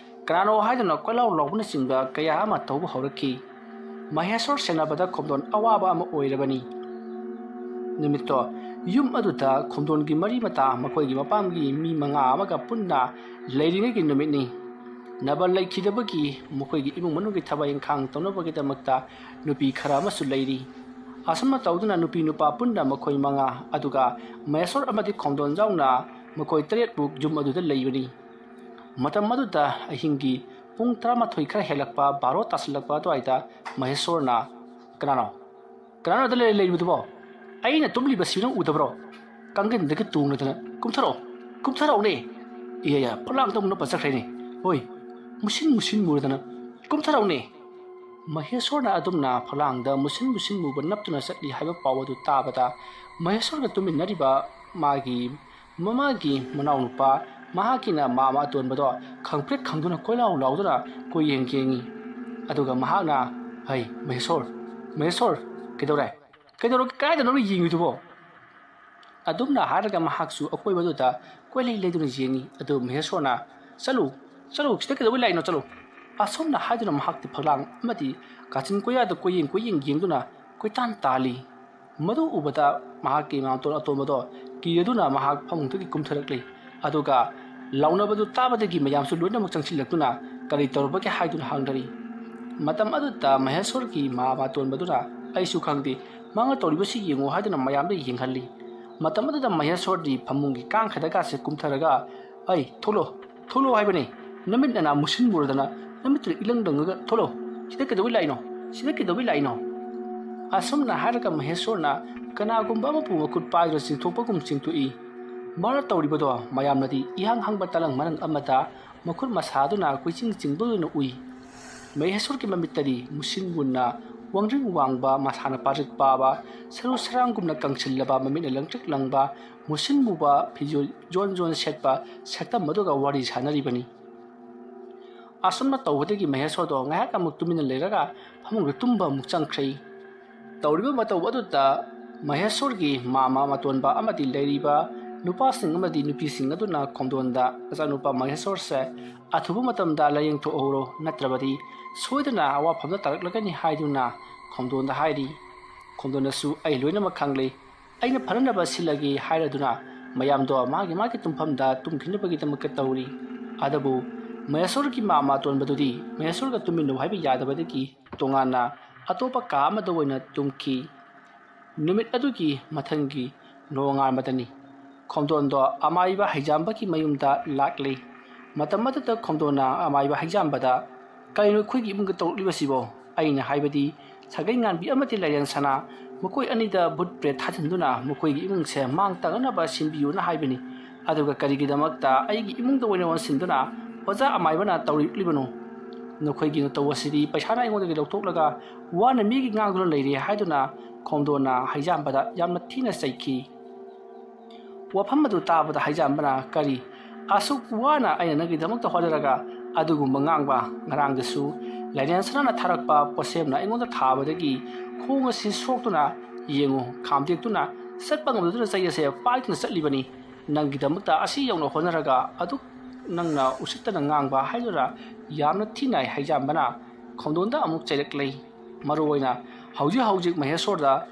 ꯀꯅꯥꯅꯣ ꯍꯥꯏꯗꯨꯅ ꯀꯣꯏꯂꯥꯎ ꯂꯥꯎꯕꯅꯆꯤꯡꯕ ꯀꯌꯥ ꯑꯃ ꯇꯧꯕ ꯍꯧꯔꯛꯈꯤ꯫ ꯃꯍꯦꯁꯣꯔ ꯁꯦꯟꯅꯕꯗ ꯈꯣꯝꯗꯣꯟ ꯑꯋꯥꯕ ꯑꯃ ꯑꯣꯏꯔꯕꯅꯤ꯫ ꯅꯨꯃꯤꯠꯇꯣ ꯌꯨꯝ ꯑꯗꯨꯗ ꯈꯣꯝꯗꯣꯟꯒꯤ ꯃꯔꯤ ꯃꯇꯥ ꯃꯈꯣꯏꯒꯤ ꯃꯄꯥꯝꯒꯤ ꯃꯤ ꯃꯉꯥ ꯑꯃꯒ ꯄꯨꯟꯅ ꯂꯩꯔꯤꯉꯩꯒꯤ ꯅꯨꯃꯤꯠꯅꯤ꯫ ꯅꯕ ꯂꯩꯈꯤꯗꯕꯒꯤ ꯃꯈꯣꯏꯒꯤ ꯏꯃꯨꯡ ꯃꯅꯨꯡꯒꯤ ꯊꯕꯛ ꯏꯪꯈꯥꯡ ꯇꯧꯅꯕꯒꯤꯗꯃꯛꯇ ꯅꯨꯄꯤ ꯈꯔ ꯑꯃꯁꯨ ꯂꯩꯔꯤ꯫ ꯑꯁꯨꯝꯅ ꯇꯧꯗꯨꯅ ꯅꯨꯄꯤ ꯅꯨꯄꯥ ꯄꯨꯟꯅ ꯃꯈꯣꯏ ꯃꯉꯥ, ꯑꯗꯨꯒ ꯃꯍꯦꯁꯣꯔ ꯑꯃꯗꯤ ꯈꯣꯝꯗꯣꯟ ꯌꯥꯎꯅ ꯃꯈꯣꯏ ꯇꯔꯦꯠꯃꯨꯛ ꯌꯨꯝ ꯑꯗꯨꯗ ꯂꯩꯕꯅꯤ꯫ ꯃꯇꯝ ꯑꯗꯨꯗ ꯑꯍꯤꯡꯒꯤ ꯄꯨꯡ ꯇꯔꯥꯃꯥꯊꯣꯏ ꯈꯔ ꯍꯦꯜꯂꯛꯄ, ꯕꯥꯔꯣ ꯇꯥꯁꯤꯜꯂꯛꯄ ꯑꯗꯨꯋꯥꯏꯗ ꯃꯍꯦꯁꯣꯔꯅ, "ꯀꯅꯥꯅꯣ? ꯀꯅꯥꯅꯣ ꯑꯗ ꯂꯩ-, ꯂꯩꯔꯤꯕꯗꯨꯕꯣ? ꯑꯩꯅ ꯇꯨꯝꯂꯤꯕꯁꯤ ꯅꯪ ꯎꯗꯕ꯭ꯔꯣ? ꯀꯥꯡꯒꯟꯗꯒꯤ ꯇꯣꯡꯂꯗꯅ ꯀꯨꯝꯊꯔꯛꯑꯣ, ꯀꯨꯝꯊꯔꯛꯑꯣꯅꯦ!" ꯏꯌꯥ, ꯐꯛꯂꯥꯡꯗ ꯑꯃꯨꯛ ꯅꯞꯄ ꯆꯠꯈ꯭ꯔꯦꯅꯦ꯫ ꯍꯣꯏ, ꯃꯨꯁꯤꯟ ꯃꯨꯁꯤꯟ ꯃꯨꯔꯗꯅ ꯀꯨꯝꯊꯔꯛꯎꯅꯦ! ꯃꯍꯦꯁꯣꯔꯅ ꯑꯗꯨꯝꯅ ꯐꯛꯂꯥꯡꯗ ꯃꯨꯁꯤꯟ ꯃꯨꯁꯤꯟ ꯃꯨꯕ ꯅꯞꯇꯨꯅ ꯆꯠꯂꯤ ꯍꯥꯏꯕ ꯄꯥꯎ ꯑꯗꯨ ꯇꯥꯕꯗ, ꯃꯍꯦꯁꯣꯔꯒ ꯇꯨꯃꯤꯟꯅꯔꯤꯕ ꯃꯥꯒꯤ ꯃꯃꯥꯒꯤ ꯃꯅꯥꯎꯅꯨꯄꯥ, ꯃꯍꯥꯛꯀꯤꯅ ꯃꯥꯃ ꯑꯇꯣꯟꯕꯗꯣ ꯈꯪꯄ꯭ꯔꯦꯛ ꯈꯪꯗꯨꯅ ꯀꯣꯏꯂꯥꯎ ꯂꯥꯎꯗꯨꯅ ꯀꯣꯏꯌꯦꯡ ꯌꯦꯡꯉꯤ꯫ ꯑꯗꯨꯒ ꯃꯍꯥꯛꯅ, "ꯍꯩ, ꯃꯍꯦꯁꯣꯔ, ꯃꯍꯦꯁꯣꯔ, ꯀꯩꯗꯧꯔꯦ? ꯀꯩꯗꯧꯔꯒꯦ? ꯀꯗꯥꯏꯗꯅꯣ ꯌꯦꯡꯉꯤꯗꯨꯕꯣ?" ꯑꯗꯨꯝꯅ ꯍꯥꯏꯔꯒ ꯃꯍꯥꯛꯁꯨ ꯑꯀꯣꯏꯕꯗꯨꯗ ꯀꯣꯏꯂꯩ ꯂꯩꯗꯨꯅ ꯌꯦꯡꯉꯤ꯫ ꯑꯗꯨ ꯃꯍꯦꯁꯣꯔꯅ, "ꯆꯠꯂꯨ, ꯆꯠꯂꯨ, ꯁꯤꯗ ꯀꯩꯗꯧꯕꯩ ꯂꯥꯛꯏꯅꯣ? ꯆꯠꯂꯨ!" ꯑꯁꯨꯝꯅ ꯍꯥꯏꯗꯨꯅ ꯃꯍꯥꯛꯇꯤ ꯐꯛꯂꯥꯡ ꯑꯃꯗꯤ ꯀꯥꯆꯤꯟ ꯀꯣꯌꯥꯗ ꯀꯣꯏꯌꯦꯡ ꯀꯣꯏꯌꯦꯡ ꯌꯦꯡꯗꯨꯅ ꯀꯣꯏꯇꯥꯟ ꯇꯥꯜꯂꯤ꯫ ꯃꯗꯨ ꯎꯕꯗ ꯃꯍꯥꯛꯀꯤ ꯃꯃꯥꯇꯣꯟ ꯑꯇꯣꯟꯕꯗꯣ ꯀꯤꯔꯗꯨꯅ ꯃꯍꯥꯛ ꯐꯃꯨꯡꯗꯒꯤ ꯀꯨꯝꯊꯔꯛꯂꯤ꯫ ꯑꯗꯨꯒ ꯂꯥꯎꯅꯕꯗꯨ ꯇꯥꯕꯗꯒꯤ ꯃꯌꯥꯝꯁꯨ ꯂꯣꯏꯅꯃꯛ ꯆꯪꯁꯤꯜꯂꯛꯇꯨꯅ ꯀꯔꯤ ꯇꯧꯔꯕꯒꯦ ꯍꯥꯏꯗꯨꯅ ꯍꯪꯅꯔꯤ꯫ ꯃꯇꯝ ꯑꯗꯨꯗ ꯃꯍꯦꯁꯣꯔꯒꯤ ꯃꯃꯥꯇꯣꯟꯕꯗꯨꯅ, "ꯑꯩꯁꯨ ꯈꯪꯗꯦ, ꯃꯥꯅ ꯇꯧꯔꯤꯕꯁꯤ ꯌꯦꯡꯉꯨ" ꯍꯥꯏꯗꯨꯅ ꯃꯌꯥꯝꯗ ꯌꯦꯡꯍꯜꯂꯤ꯫ ꯃꯇꯝ ꯑꯗꯨꯗ ꯃꯍꯦꯁꯣꯔꯗꯤ ꯐꯃꯨꯡꯒꯤ ꯀꯥꯡꯈꯗꯒꯁꯦ ꯀꯨꯝꯊꯔꯒ, "ꯑꯩ, ꯊꯣꯛꯂꯣ, ꯊꯣꯛꯂꯣ ꯍꯥꯏꯕꯅꯤ, ꯅꯃꯤꯠ ꯅꯅꯥ ꯃꯨꯁꯤꯟ ꯃꯨꯔꯗꯅ ꯅꯃꯤꯠꯇꯨꯗ ꯏꯂꯪ ꯂꯪꯉꯒ ꯊꯣꯛꯂꯣ, ꯁꯤꯗ ꯀꯩꯗꯧꯕꯩ ꯂꯥꯛꯏꯅꯣ? ꯁꯤꯗ ꯀꯩꯗꯧꯕꯩ ꯂꯥꯛꯏꯅꯣ?" ꯑꯁꯨꯝꯅ ꯍꯥꯏꯔꯒ ꯃꯍꯦꯁꯣꯔꯅ ꯀꯅꯥꯒꯨꯝꯕ ꯑꯃꯕꯨ ꯃꯈꯨꯠ ꯄꯥꯏꯗꯨꯅ ꯆꯤꯡꯊꯣꯛꯄꯒꯨꯝ ꯆꯤꯡꯊꯣꯛꯏ꯫ ꯃꯥꯅ ꯇꯧꯔꯤꯕꯗꯣ ꯃꯌꯥꯝꯅꯗꯤ ꯏꯍꯥꯡ ꯍꯥꯡꯕ ꯇꯂꯪ ꯃꯔꯪ ꯑꯃꯗ ꯃꯈꯨꯠ ꯃꯁꯥꯗꯨꯅ ꯀꯣꯏꯆꯤꯡ ꯆꯤꯡꯕ ꯑꯣꯏꯅ ꯎꯏ꯫ ꯃꯍꯦꯁꯣꯔꯒꯤ ꯃꯃꯤꯠꯇꯗꯤ ꯃꯨꯁꯤꯟ ꯃꯨꯟꯅ ꯋꯥꯡꯗ꯭ꯔꯤꯡ ꯋꯥꯡꯕ, ꯃꯁꯥꯅ ꯄꯥꯗ꯭ꯔꯤꯛ ꯄꯥꯕ, ꯁꯔꯨ ꯁꯔꯥꯡꯒꯨꯝꯅ ꯀꯪꯁꯤꯜꯂꯕ, ꯃꯃꯤꯠꯅ ꯂꯪꯇ꯭ꯔꯤꯛ ꯂꯪꯕ, ꯃꯨꯁꯤꯟ ꯃꯨꯕ ꯐꯤꯖꯣꯜ ꯖꯣꯟ ꯖꯣꯟ ꯁꯦꯠꯄ ꯁꯛꯇꯝ ꯑꯗꯨꯒ ꯋꯥꯔꯤ ꯁꯥꯟꯅꯔꯤꯕꯅꯤ꯫ ꯑꯁꯨꯝꯅ ꯇꯧꯕꯗꯒꯤ ꯃꯍꯦꯁꯣꯔꯗꯣ ꯉꯥꯏꯍꯥꯛ ꯑꯃꯨꯛ ꯇꯨꯃꯤꯟꯅ ꯂꯩꯔꯒ ꯐꯃꯨꯡꯗ ꯇꯨꯝꯕ ꯑꯃꯨꯛ ꯆꯪꯈ꯭ꯔꯦ꯫ ꯇꯧꯔꯤꯕ ꯃꯇꯧ ꯑꯗꯨꯗ ꯃꯍꯦꯁꯣꯔꯒꯤ ꯃꯥꯃ ꯃꯇꯣꯟꯕ ꯑꯃꯗꯤ ꯂꯩꯔꯤꯕ ꯅꯨꯄꯥꯁꯤꯡ ꯑꯃꯗꯤ ꯅꯨꯄꯤꯁꯤꯡ ꯑꯗꯨꯅ ꯈꯣꯝꯗꯣꯟꯗ ꯃꯆꯥꯅꯨꯄꯥ ꯃꯍꯦꯁꯣꯔꯁꯦ ꯑꯊꯨꯕ ꯃꯇꯝꯗ ꯂꯥꯏꯌꯦꯡꯊꯣꯛꯍꯧꯔꯣ, ꯅꯠꯇ꯭ꯔꯕꯗꯤ ꯁꯣꯏꯗꯅ ꯑꯋꯥꯐꯝꯗ ꯇꯥꯔꯛꯂꯒꯅꯤ ꯍꯥꯏꯗꯨꯅ ꯈꯣꯝꯗꯣꯟꯗ ꯍꯥꯏꯔꯤ꯫ ꯈꯣꯝꯗꯣꯟꯅꯁꯨ "ꯑꯩ ꯂꯣꯏꯅꯃꯛ ꯈꯪꯂꯦ, ꯑꯩꯅ ꯐꯅꯅꯕ ꯁꯤꯜꯂꯒꯦ" ꯍꯥꯏꯔꯗꯨꯅ ꯃꯌꯥꯝꯗꯣ ꯃꯥꯒꯤ ꯃꯥꯒꯤ ꯇꯨꯝꯐꯝꯗ ꯇꯨꯝꯈꯤꯅꯕꯒꯤꯗꯃꯛꯇ ꯇꯧꯔꯤ꯫ ꯑꯗꯨꯕꯨ ꯃꯍꯦꯁꯣꯔꯒꯤ ꯃꯥꯃ ꯑꯇꯣꯟꯕꯗꯨꯗꯤ ꯃꯍꯦꯁꯣꯔꯒ ꯇꯨꯝꯃꯤꯟꯅꯧ ꯍꯥꯏꯕ ꯌꯥꯗꯕꯗꯒꯤ ꯇꯣꯉꯥꯟꯅ ꯑꯇꯣꯞꯄ ꯀꯥ ꯑꯃꯗ ꯑꯣꯏꯅ ꯇꯨꯝꯈꯤ꯫ ꯅꯨꯃꯤꯠ ꯑꯗꯨꯒꯤ ꯃꯊꯪꯒꯤ ꯅꯣꯡꯉꯥꯟꯕꯗꯅꯤ ꯈꯣꯝꯗꯣꯟꯗꯣ ꯑꯃꯥꯏꯕ ꯍꯩꯖꯥꯝꯕꯒꯤ ꯃꯌꯨꯝꯗ ꯂꯥꯛꯂꯤ꯫ ꯃꯇꯝ ꯑꯗꯨꯗ ꯈꯣꯝꯗꯣꯟꯅ ꯑꯃꯥꯏꯕ ꯍꯩꯖꯥꯝꯕꯗ, "ꯀꯔꯤꯅꯣ ꯑꯩꯈꯣꯏꯒꯤ ꯏꯃꯨꯡꯗ ꯇꯧꯔꯛꯂꯤꯕꯁꯤꯕꯣ? ꯑꯩꯅ ꯍꯥꯏꯕꯗꯤ ꯁꯥꯒꯩ ꯉꯥꯟꯕꯤ ꯑꯃꯗꯤ ꯂꯥꯏꯔꯦꯟ ꯁꯅꯥ, ꯃꯈꯣꯏ ꯑꯅꯤꯗ ꯚꯨꯠ ꯄ꯭ꯔꯦꯠ ꯊꯥꯖꯤꯟꯗꯨꯅ ꯃꯈꯣꯏꯒꯤ ꯏꯃꯨꯡꯁꯦ ꯃꯥꯡ ꯇꯥꯛꯅꯕ ꯁꯤꯟꯕꯤꯌꯨꯅ ꯍꯥꯏꯕꯅꯤ꯫ ꯑꯗꯨꯒ ꯀꯔꯤꯒꯤꯗꯃꯛꯇ ꯑꯩꯒꯤ ꯏꯃꯨꯡꯗ ꯑꯣꯏꯅ ꯑꯣꯟꯁꯤꯟꯗꯨꯅ ꯑꯣꯖꯥ ꯑꯃꯥꯏꯕꯅ ꯇꯧꯔꯛꯂꯤꯕꯅꯣ? ꯅꯈꯣꯏꯒꯤ ꯅꯇꯧ ꯑꯁꯤꯗꯤ ꯄꯩꯁꯥꯅ ꯑꯩꯉꯣꯟꯗꯒꯤ ꯂꯧꯊꯣꯛꯂꯒ ꯋꯥꯅ ꯃꯤꯒꯤ ꯉꯥꯡꯗꯨꯅ ꯂꯩꯔꯦ" ꯍꯥꯏꯗꯨꯅ ꯈꯣꯝꯗꯣꯟꯅ ꯍꯩꯖꯥꯝꯕꯗ ꯌꯥꯝꯅ ꯊꯤꯅ ꯆꯩꯈꯤ꯫ ꯋꯥꯐꯝ ꯑꯗꯨ ꯇꯥꯕꯗ ꯍꯩꯖꯥꯝꯕꯅ, "ꯀꯔꯤ? ꯑꯁꯨꯛ ꯋꯥꯅ ꯑꯩꯅ ꯅꯪꯒꯤꯗꯃꯛꯇ ꯍꯣꯠꯅꯔꯒ ꯑꯗꯨꯒꯨꯝꯕ ꯉꯥꯡꯕ? ꯉꯔꯥꯡꯗꯁꯨ ꯂꯥꯏꯔꯦꯟ ꯁꯅꯥꯅ ꯊꯥꯔꯛꯄ ꯄꯣꯠꯁꯦꯝꯅ ꯑꯩꯉꯣꯟꯗ ꯊꯥꯕꯗꯒꯤ ꯈꯣꯡ ꯑꯁꯤ ꯁꯣꯛꯇꯨꯅ, ꯌꯦꯡꯉꯨ, ꯈꯥꯝꯗꯦꯛꯇꯨꯅ ꯆꯠꯄ ꯉꯝꯗꯗꯨꯅ ꯆꯩ ꯑꯁꯦ ꯄꯥꯏꯗꯨꯅ ꯆꯠꯂꯤꯕꯅꯤ꯫ ꯅꯪꯒꯤꯗꯃꯛꯇ ꯑꯁꯤ ꯌꯧꯅ ꯍꯣꯠꯅꯔꯒ ꯑꯗꯨꯛ ꯅꯪꯅ ꯎꯁꯤꯠꯇꯅ ꯉꯥꯡꯕ" ꯍꯥꯏꯗꯨꯅ ꯌꯥꯝꯅ ꯊꯤꯅ ꯍꯩꯖꯥꯝꯕꯅ ꯈꯣꯝꯗꯣꯟꯗ ꯑꯃꯨꯛ ꯆꯩꯔꯛꯂꯦ꯫ ꯃꯔꯨꯑꯣꯏꯅ ꯍꯧꯖꯤꯛ ꯍꯧꯖꯤꯛ ꯃꯍꯦꯁꯣꯔꯗ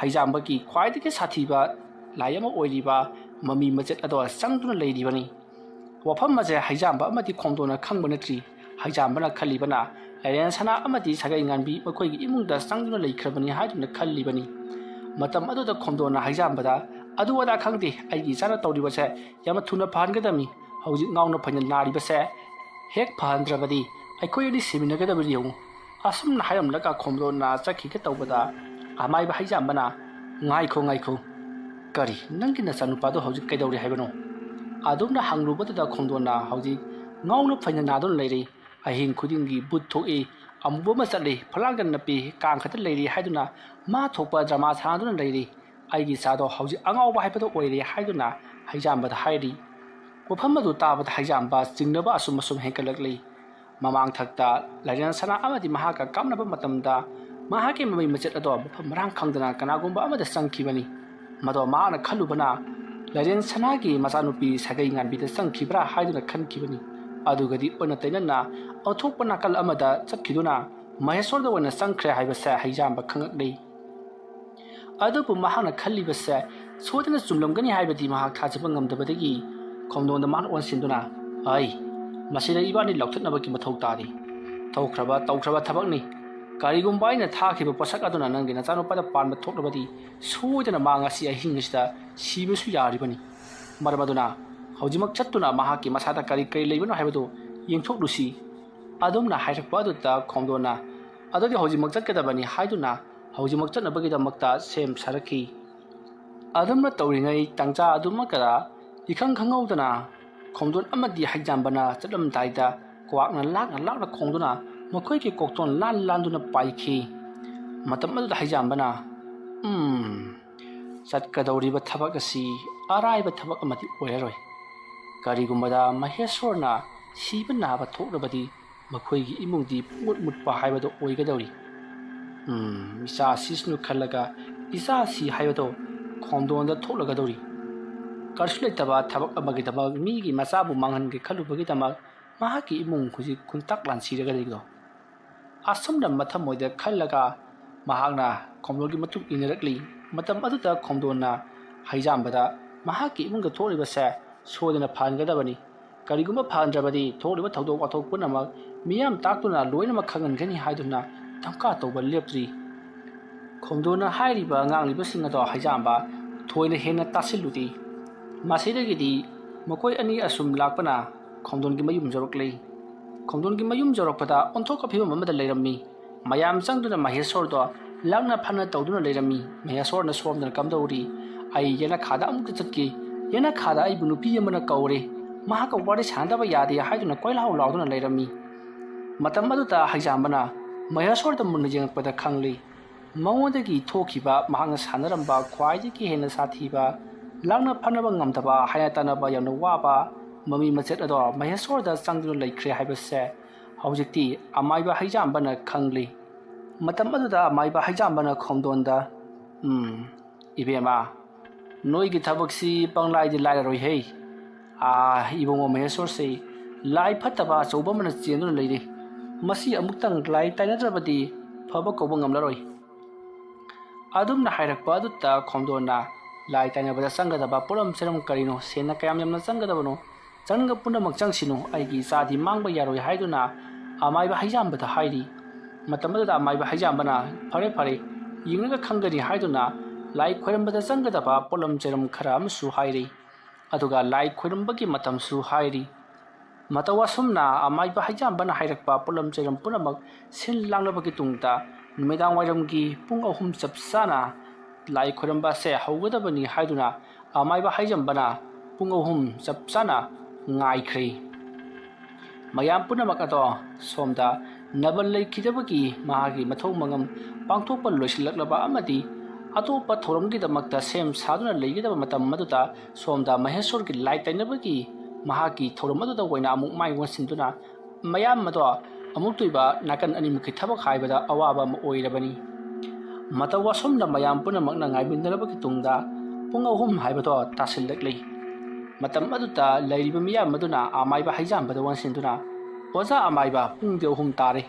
ꯍꯩꯖꯥꯝꯕꯒꯤ ꯈ꯭ꯋꯥꯏꯗꯒꯤ ꯁꯥꯊꯤꯕ ꯂꯥꯏ ꯑꯃ ꯑꯣꯏꯔꯤꯕ ꯃꯃꯤ ꯃꯆꯦꯠ ꯑꯗꯣ ꯆꯪꯗꯨꯅ ꯂꯩꯔꯤꯕꯅꯤ꯫ ꯋꯥꯐꯝ ꯑꯁꯦ ꯍꯩꯖꯥꯝꯕ ꯑꯃꯗꯤ ꯈꯣꯝꯗꯣꯟꯅ ꯈꯪꯕ ꯅꯠꯇ꯭ꯔꯤ꯫ ꯍꯩꯖꯥꯝꯕꯅ ꯈꯜꯂꯤꯕꯅ ꯂꯥꯏꯔꯦꯟ ꯁꯅꯥ ꯑꯃꯗꯤ ꯁꯥꯒꯩ ꯉꯥꯟꯕꯤ ꯃꯈꯣꯏꯒꯤ ꯏꯃꯨꯡꯗ ꯆꯪꯗꯨꯅ ꯂꯩꯈ꯭ꯔꯕꯅꯤ ꯍꯥꯏꯗꯨꯅ ꯈꯜꯂꯤꯕꯅꯤ꯫ ꯃꯇꯝ ꯑꯗꯨꯗ ꯈꯣꯝꯗꯣꯟꯅ ꯍꯩꯖꯥꯝꯕꯗ, "ꯑꯗꯨ ꯑꯗꯥ ꯈꯪꯗꯦ, ꯑꯩꯒꯤ ꯏꯆꯥꯅ ꯇꯧꯔꯤꯕꯁꯦ ꯌꯥꯝꯅ ꯊꯨꯅ ꯐꯍꯟꯒꯗꯕꯅꯤ꯫ ꯍꯧꯖꯤꯛ ꯉꯥꯎꯅ ꯐꯩꯅ ꯅꯥꯔꯤꯕꯁꯦ ꯍꯦꯛ ꯐꯍꯟꯗ꯭ꯔꯕꯗꯤ ꯑꯩꯈꯣꯏ ꯑꯅꯤ ꯁꯤꯃꯤꯟꯅꯒꯗꯕꯅꯤ ꯌꯦꯡꯉꯨ"꯫ ꯑꯁꯨꯝꯅ ꯍꯥꯏꯔꯝꯂꯒ ꯈꯣꯝꯗꯣꯟꯅ ꯆꯠꯈꯤꯒꯦ ꯇꯧꯕꯗ ꯑꯃꯥꯏꯕ ꯍꯩꯖꯥꯝꯕꯅ, "ꯉꯥꯏꯈꯣ, ꯉꯥꯏꯈꯣ꯫ ꯀꯔꯤ, ꯅꯪꯒꯤ ꯅꯆꯥꯅꯨꯄꯥꯗꯣ ꯍꯧꯖꯤꯛ ꯀꯩꯗꯧꯔꯤ ꯍꯥꯏꯕꯅꯣ?" ꯑꯗꯨꯝꯅ ꯍꯪꯂꯨꯕꯗꯨꯗ ꯈꯣꯝꯗꯣꯟꯅ ꯍꯧꯖꯤꯛ ꯉꯥꯎꯅ ꯐꯩꯅ ꯅꯥꯗꯨꯅ ꯂꯩꯔꯤ꯫ ꯑꯍꯤꯡ ꯈꯨꯗꯤꯡꯒꯤ ꯚꯨꯠ ꯊꯣꯛꯏ, ꯑꯃꯨꯕ ꯑꯃ ꯆꯠꯂꯤ, ꯐꯛꯂꯥꯡꯗ ꯅꯞꯄꯤ, ꯀꯥꯡ ꯈꯛꯇ ꯂꯩꯔꯤ ꯍꯥꯏꯗꯨꯅ ꯃꯥ ꯊꯣꯛꯄ ꯗ꯭ꯔꯃꯥ ꯁꯥꯟꯅꯗꯨꯅ ꯂꯩꯔꯤ꯫ ꯑꯩꯒꯤ ꯏꯆꯥꯗꯣ ꯍꯧꯖꯤꯛ ꯑꯉꯥꯎꯕ ꯍꯥꯏꯕꯗꯣ ꯑꯣꯏꯔꯦ ꯍꯥꯏꯗꯨꯅ ꯍꯩꯖꯥꯝꯕꯗ ꯍꯥꯏꯔꯤ꯫ ꯋꯥꯐꯝ ꯑꯗꯨ ꯇꯥꯕꯗ ꯍꯩꯖꯥꯝꯕ ꯆꯤꯡꯅꯕ ꯑꯁꯨꯝ ꯑꯁꯨꯝ ꯍꯦꯟꯒꯠꯂꯛꯂꯤ꯫ ꯃꯃꯥꯡꯊꯛꯇ ꯂꯥꯏꯔꯦꯟ ꯁꯅꯥ ꯑꯃꯗꯤ ꯃꯍꯥꯛꯀ ꯀꯥꯞꯅꯕ ꯃꯇꯝꯗ ꯃꯍꯥꯛꯀꯤ ꯃꯃꯩ ꯃꯆꯦꯠ ꯑꯗꯣ ꯃꯐꯝ ꯃꯔꯥꯡ ꯈꯪꯗꯅ ꯀꯅꯥꯒꯨꯝꯕ ꯑꯃꯗ ꯆꯪꯈꯤꯕꯅꯤ꯫ ꯃꯗꯣ ꯃꯍꯥꯛꯅ ꯈꯜꯂꯨꯕꯅ ꯂꯥꯏꯔꯦꯟ ꯁꯅꯥꯒꯤ ꯃꯆꯥꯅꯨꯄꯤ ꯁꯥꯒꯩ ꯉꯥꯟꯕꯤꯗ ꯆꯪꯈꯤꯕ꯭ꯔꯥ ꯍꯥꯏꯗꯨꯅ ꯈꯟꯈꯤꯕꯅꯤ꯫ ꯑꯗꯨꯒꯗꯤ ꯑꯣꯟꯅ ꯇꯩꯅꯅ ꯑꯣꯟꯊꯣꯛꯄ ꯅꯥꯀꯜ ꯑꯃꯗ ꯆꯠꯈꯤꯗꯨꯅ ꯃꯍꯦꯁꯣꯔꯗ ꯑꯣꯏꯅ ꯆꯪꯈ꯭ꯔꯦ ꯍꯥꯏꯕꯁꯦ ꯍꯩꯖꯥꯝꯕ ꯈꯪꯂꯛꯂꯤ꯫ ꯑꯗꯨꯕꯨ ꯃꯍꯥꯛꯅ ꯈꯜꯂꯤꯕꯁꯦ ꯁꯣꯏꯗꯅ ꯆꯨꯝꯂꯝꯒꯅꯤ ꯍꯥꯏꯕꯗꯤ ꯃꯍꯥꯛ ꯊꯥꯖꯕ ꯉꯝꯗꯕꯗꯒꯤ ꯈꯣꯝꯗꯣꯟꯗ ꯃꯍꯥꯛꯅ ꯑꯣꯟꯁꯤꯟꯗꯨꯅ, "ꯑꯩ ꯃꯁꯤꯗ ꯏꯕꯥꯅꯤ ꯂꯧꯊꯠꯅꯕꯒꯤ ꯃꯊꯧ ꯇꯥꯔꯤ꯫ ꯇꯧꯈ꯭ꯔꯕ ꯇꯧꯈ꯭ꯔꯕ ꯊꯕꯛꯅꯤ꯫ ꯀꯔꯤꯒꯨꯝꯕ ꯑꯩꯅ ꯊꯥꯈꯤꯕ ꯄꯣꯠꯁꯛ ꯑꯗꯨꯅ ꯅꯪꯒꯤ ꯅꯆꯥꯅꯨꯄꯥꯗ ꯄꯥꯟꯕ ꯊꯣꯛꯂꯕꯗꯤ ꯁꯣꯏꯗꯅ ꯃꯥ ꯉꯁꯤ ꯑꯍꯤꯡ ꯑꯁꯤꯗ ꯁꯤꯕꯁꯨ ꯌꯥꯔꯤꯕꯅꯤ꯫ ꯃꯔꯝ ꯑꯗꯨꯅ ꯍꯧꯖꯤꯛꯃꯛ ꯆꯠꯇꯨꯅ ꯃꯍꯥꯛꯀꯤ ꯃꯁꯥꯗ ꯀꯔꯤ ꯀꯔꯤ ꯂꯩꯕꯅꯣ ꯍꯥꯏꯕꯗꯨ ꯌꯦꯡꯊꯣꯛꯂꯨꯁꯤ꯫" ꯑꯗꯨꯝꯅ ꯍꯥꯏꯔꯛꯄ ꯑꯗꯨꯗ ꯈꯣꯝꯗꯣꯟꯅ, "ꯑꯗꯨꯗꯤ ꯍꯧꯖꯤꯛꯃꯛ ꯆꯠꯀꯗꯕꯅꯤ" ꯍꯥꯏꯗꯨꯅ ꯍꯧꯖꯤꯛꯃꯛ ꯆꯠꯅꯕꯒꯤꯗꯃꯛꯇ ꯁꯦꯝ ꯁꯥꯔꯛꯈꯤ꯫ ꯑꯗꯨꯝꯅ ꯇꯧꯔꯤꯉꯩ ꯇꯥꯟꯖꯥ ꯑꯗꯨꯃꯛꯇꯗ ꯏꯈꯪ ꯈꯪꯍꯧꯗꯅ ꯈꯣꯝꯗꯣꯟ ꯑꯃꯗꯤ ꯍꯩꯖꯥꯝꯕꯅ ꯆꯠꯂꯝꯗꯥꯏꯗ ꯀ꯭ꯋꯥꯛꯅ ꯂꯥꯛꯅ ꯂꯥꯛꯅ ꯈꯣꯡꯗꯨꯅ ꯃꯈꯣꯏꯒꯤ ꯀꯣꯛꯊꯣꯟ ꯂꯥꯟ ꯂꯥꯟꯗꯨꯅ ꯄꯥꯏꯈꯤ꯫ ꯃꯇꯝ ꯑꯗꯨꯗ ꯍꯩꯖꯥꯝꯕꯅ, "ꯎꯝ, ꯆꯠꯀꯗꯧꯔꯤꯕ ꯊꯕꯛ ꯑꯁꯤ ꯑꯔꯥꯏꯕ ꯊꯕꯛ ꯑꯃꯗꯤ ꯑꯣꯏꯔꯔꯣꯏ꯫ ꯀꯔꯤꯒꯨꯝꯕꯗ ꯃꯍꯦꯁꯣꯔꯅ ꯁꯤꯕ ꯅꯥꯕ ꯊꯣꯛꯂꯕꯗꯤ ꯃꯈꯣꯏꯒꯤ ꯏꯃꯨꯡꯗꯤ ꯄꯨꯡꯃꯨꯠ ꯃꯨꯠꯄ ꯍꯥꯏꯕꯗꯨ ꯑꯣꯏꯒꯗꯧꯔꯤ꯫ ꯎꯝ, ꯏꯆꯥ ꯁꯤꯁꯅꯨ ꯈꯜꯂꯒ ꯏꯆꯥ ꯁꯤ ꯍꯥꯏꯕꯗꯨ ꯈꯣꯝꯗꯣꯟꯗ ꯊꯣꯛꯂꯒꯗꯧꯔꯤ꯫ ꯀꯔꯤꯁꯨ ꯂꯩꯇꯕ ꯊꯕꯛ ꯑꯃꯒꯤꯗꯃꯛ ꯃꯤꯒꯤ ꯃꯆꯥꯕꯨ ꯃꯥꯡꯍꯟꯒꯦ ꯈꯜꯂꯨꯕꯒꯤꯗꯃꯛ ꯃꯍꯥꯛꯀꯤ ꯏꯃꯨꯡ ꯍꯧꯖꯤꯛ ꯈꯨꯟꯇꯥꯛ ꯂꯥꯟꯁꯤꯔꯒ ꯂꯩꯕꯗꯣ꯫" ꯑꯁꯨꯝꯅ ꯃꯊꯃꯣꯏꯗ ꯈꯜꯂꯒ ꯃꯍꯥꯛꯅ ꯈꯣꯝꯗꯣꯟꯒꯤ ꯃꯇꯨꯡ ꯏꯟꯅꯔꯛꯂꯤ꯫ ꯃꯇꯝ ꯑꯗꯨꯗ ꯈꯣꯝꯗꯣꯟꯅ ꯍꯩꯖꯥꯝꯕꯗ ꯃꯍꯥꯛꯀꯤ ꯏꯃꯨꯡꯗ ꯊꯣꯛꯂꯤꯕꯁꯦ ꯁꯣꯏꯗꯅ ꯐꯍꯟꯒꯗꯕꯅꯤ꯫ ꯀꯔꯤꯒꯨꯝꯕ ꯐꯍꯟꯗ꯭ꯔꯕꯗꯤ ꯊꯣꯛꯂꯤꯕ ꯊꯧꯗꯣꯛ ꯋꯥꯊꯣꯛ ꯄꯨꯝꯅꯃꯛ ꯃꯤꯌꯥꯝ ꯇꯥꯛꯇꯨꯅ ꯂꯣꯏꯅꯃꯛ ꯈꯪꯍꯟꯒꯅꯤ ꯍꯥꯏꯗꯨꯅ ꯙꯝꯀꯥ ꯇꯧꯕ ꯂꯦꯞꯇ꯭ꯔꯤ꯫ ꯈꯣꯝꯗꯣꯟꯅ ꯍꯥꯏꯔꯤꯕ ꯉꯥꯡꯂꯤꯕꯁꯤꯡ ꯑꯗꯣ ꯍꯩꯖꯥꯝꯕ ꯊꯣꯏꯅ ꯍꯦꯟꯅ ꯇꯥꯁꯤꯜꯂꯨꯗꯦ꯫ ꯃꯁꯤꯗꯒꯤꯗꯤ ꯃꯈꯣꯏ ꯑꯅꯤ ꯑꯁꯨꯝ ꯂꯥꯛꯄꯅ ꯈꯣꯝꯗꯣꯟꯒꯤ ꯃꯌꯨꯝ ꯌꯧꯔꯛꯂꯦ꯫ ꯈꯣꯝꯗꯣꯟꯒꯤ ꯃꯌꯨꯝ ꯌꯧꯔꯛꯄꯗ ꯑꯣꯟꯊꯣꯛꯄ ꯐꯤꯕꯝ ꯑꯃꯗ ꯂꯩꯔꯝꯃꯤ꯫ ꯃꯌꯥꯝ ꯆꯪꯗꯨꯅ ꯃꯍꯦꯁꯣꯔꯗꯣ ꯂꯥꯛꯅ ꯐꯅ ꯇꯧꯗꯨꯅ ꯂꯩꯔꯝꯃꯤ꯫ ꯃꯍꯦꯁꯣꯔꯅ ꯁꯣꯝꯗꯅ ꯀꯝꯗꯧꯔꯤ? "ꯑꯩ ꯌꯦꯅꯈꯥꯗ ꯑꯃꯨꯛꯇ ꯆꯠꯀꯦ꯫ ꯌꯦꯅꯈꯥꯗ ꯑꯩꯕꯨ ꯅꯨꯄꯤ ꯑꯃꯅ ꯀꯧꯔꯦ꯫ ꯃꯍꯥꯛꯀ ꯋꯥꯔꯤ ꯁꯥꯟꯅꯗꯕ ꯌꯥꯗꯦ" ꯍꯥꯏꯗꯨꯅ ꯀꯣꯏꯂꯥꯎ ꯂꯥꯎꯗꯨꯅ ꯂꯩꯔꯝꯃꯤ꯫ ꯃꯇꯝ ꯑꯗꯨꯗ ꯍꯩꯖꯥꯝꯕꯅ ꯃꯍꯦꯁꯣꯔꯗ ꯃꯨꯟꯅ ꯌꯦꯡꯂꯛꯄꯗ ꯈꯪꯂꯤ꯫ ꯃꯉꯣꯟꯗꯒꯤ ꯊꯣꯛꯈꯤꯕ ꯃꯍꯥꯛꯅ ꯁꯥꯟꯅꯔꯝꯕ ꯈ꯭ꯋꯥꯏꯗꯒꯤ ꯍꯦꯟꯅ ꯁꯥꯊꯤꯕ, ꯂꯥꯛꯅ ꯐꯅꯕ ꯉꯝꯗꯕ, ꯍꯥꯏꯅ ꯇꯥꯟꯅꯕ ꯌꯥꯝꯅ ꯋꯥꯕ ꯃꯃꯤ ꯃꯆꯦꯠ ꯑꯗꯣ ꯃꯍꯦꯁꯣꯔꯗ ꯆꯪꯗꯨꯅ ꯂꯩꯈ꯭ꯔꯦ ꯍꯥꯏꯕꯁꯦ ꯍꯧꯖꯤꯛꯇꯤ ꯑꯃꯥꯏꯕ ꯍꯩꯖꯥꯝꯕꯅ ꯈꯪꯂꯤ꯫ ꯃꯇꯝ ꯑꯗꯨꯗ ꯑꯃꯥꯏꯕ ꯍꯩꯖꯥꯝꯕꯅ ꯈꯣꯝꯗꯣꯟꯗ, "ꯎꯝ, ꯏꯕꯦꯝꯃ, ꯅꯣꯏꯒꯤ ꯊꯕꯛꯁꯤ ꯄꯪꯂꯥꯏꯗꯤ ꯂꯥꯏꯔꯔꯣꯏꯍꯦ꯫ ꯑꯥ, ꯏꯕꯨꯡꯉꯣ ꯃꯍꯦꯁꯣꯔꯁꯤ ꯂꯥꯏ ꯐꯠꯇꯕ ꯑꯆꯧꯕ ꯑꯃꯅ ꯆꯦꯟꯗꯨꯅ ꯂꯩꯔꯤ꯫ ꯃꯁꯤ ꯑꯃꯨꯛꯇꯪ ꯂꯥꯏ ꯇꯥꯏꯅꯗ꯭ꯔꯕꯗꯤ ꯐꯕ ꯀꯧꯕ ꯉꯝꯂꯔꯣꯏ꯫" ꯑꯗꯨꯝꯅ ꯍꯥꯏꯔꯛꯄ ꯑꯗꯨꯗ ꯈꯣꯝꯗꯣꯟꯅ, "ꯂꯥꯏ ꯇꯥꯏꯅꯕꯗ ꯆꯪꯒꯗꯕ ꯄꯣꯠꯂꯝ ꯆꯩꯔꯝ ꯀꯔꯤꯅꯣ? ꯁꯦꯟꯅ ꯀꯌꯥꯝ ꯌꯥꯝꯅ ꯆꯪꯒꯗꯕꯅꯣ? ꯆꯪꯅꯤꯡꯕ ꯄꯨꯝꯅꯃꯛ ꯆꯪꯁꯤꯅꯨ, ꯑꯩꯒꯤ ꯏꯆꯥꯗꯤ ꯃꯥꯡꯕ ꯌꯥꯔꯣꯏ" ꯍꯥꯏꯗꯨꯅ ꯑꯃꯥꯏꯕ ꯍꯩꯖꯥꯝꯕꯗ ꯍꯥꯏꯔꯤ꯫ ꯃꯇꯝ ꯑꯗꯨꯗ ꯑꯃꯥꯏꯕ ꯍꯩꯖꯥꯝꯕꯅ, "ꯐꯔꯦ, ꯐꯔꯦ, ꯌꯦꯡꯂꯒ ꯈꯪꯒꯅꯤ" ꯍꯥꯏꯗꯨꯅ ꯂꯥꯏ ꯈꯣꯏꯔꯝꯕꯗ ꯆꯪꯒꯗꯕ ꯄꯣꯠꯂꯝ ꯆꯩꯔꯝ ꯈꯔ ꯑꯃꯁꯨ ꯍꯥꯏꯔꯤ꯫ ꯑꯗꯨꯒ ꯂꯥꯏ ꯈꯣꯏꯔꯝꯕꯒꯤ ꯃꯇꯝꯁꯨ ꯍꯥꯏꯔꯤ꯫ ꯃꯇꯧ ꯑꯁꯨꯝꯅ ꯑꯃꯥꯏꯕ ꯍꯩꯖꯥꯝꯕꯅ ꯍꯥꯏꯔꯛꯄ ꯄꯣꯠꯂꯝ ꯆꯩꯔꯝ ꯄꯨꯝꯅꯃꯛ ꯁꯤꯜ ꯂꯥꯡꯂꯕꯒꯤ ꯇꯨꯡꯗ ꯅꯨꯃꯤꯗꯥꯡ ꯋꯥꯏꯔꯝꯒꯤ ꯄꯨꯡ ꯑꯍꯨꯝ ꯆꯞ ꯆꯥꯅ ꯂꯥꯏ ꯈꯣꯏꯔꯝꯕ ꯑꯁꯦ ꯍꯧꯒꯗꯕꯅꯤ ꯍꯥꯏꯗꯨꯅ ꯑꯃꯥꯏꯕ ꯍꯩꯖꯥꯝꯕꯅ ꯄꯨꯡ ꯑꯍꯨꯝ ꯆꯞ ꯆꯥꯅ ꯉꯥꯏꯈ꯭ꯔꯦ꯫ ꯃꯌꯥꯝ ꯄꯨꯝꯅꯃꯛ ꯑꯗꯣ ꯁꯣꯝꯗ ꯅꯕꯜ ꯂꯩꯈꯤꯗꯕꯒꯤ ꯃꯍꯥꯛꯀꯤ ꯃꯊꯧ ꯃꯉꯝ ꯄꯥꯡꯊꯣꯛꯄ ꯂꯣꯏꯁꯤꯜꯂꯛꯂꯕ ꯑꯃꯗꯤ ꯑꯇꯣꯞꯄ ꯊꯧꯔꯝꯒꯤꯗꯃꯛꯇ ꯁꯦꯝ ꯁꯥꯗꯨꯅ ꯂꯩꯒꯗꯕ ꯃꯇꯝ ꯑꯗꯨꯗ ꯁꯣꯝꯗ ꯃꯍꯦꯁꯣꯔꯒꯤ ꯂꯥꯏ ꯇꯩꯅꯕꯒꯤ ꯃꯍꯥꯛꯀꯤ ꯊꯧꯔꯝ ꯑꯗꯨꯗ ꯑꯣꯏꯅ ꯑꯃꯨꯛ ꯃꯥꯏ ꯑꯣꯟꯁꯤꯟꯗꯨꯅ ꯃꯌꯥꯝ ꯑꯗꯣ ꯑꯃꯨꯛꯇꯣꯏꯕ ꯅꯥꯀꯟ ꯑꯅꯤꯃꯛꯀꯤ ꯊꯕꯛ ꯍꯥꯏꯕꯗ ꯑꯋꯥꯕ ꯑꯃ ꯑꯣꯏꯔꯕꯅꯤ꯫ ꯃꯇꯧ ꯑꯁꯨꯝꯅ ꯃꯌꯥꯝ ꯄꯨꯝꯅꯃꯛꯅ ꯉꯥꯏꯃꯤꯟꯅꯔꯕꯒꯤ ꯇꯨꯡꯗ ꯄꯨꯡ ꯑꯍꯨꯝ ꯍꯥꯏꯕꯗꯣ ꯇꯥꯁꯤꯜꯂꯛꯂꯤ꯫ ꯃꯇꯝ ꯑꯗꯨꯗ ꯂꯩꯔꯤꯕ ꯃꯤꯌꯥꯝ ꯑꯗꯨꯅ ꯑꯃꯥꯏꯕ ꯍꯩꯖꯥꯝꯕꯗ ꯑꯣꯟꯁꯤꯟꯗꯨꯅ, "ꯑꯣꯖꯥ ꯑꯃꯥꯏꯕ, ꯄꯨꯡꯗꯤ ꯑꯍꯨꯝ ꯇꯥꯔꯦ,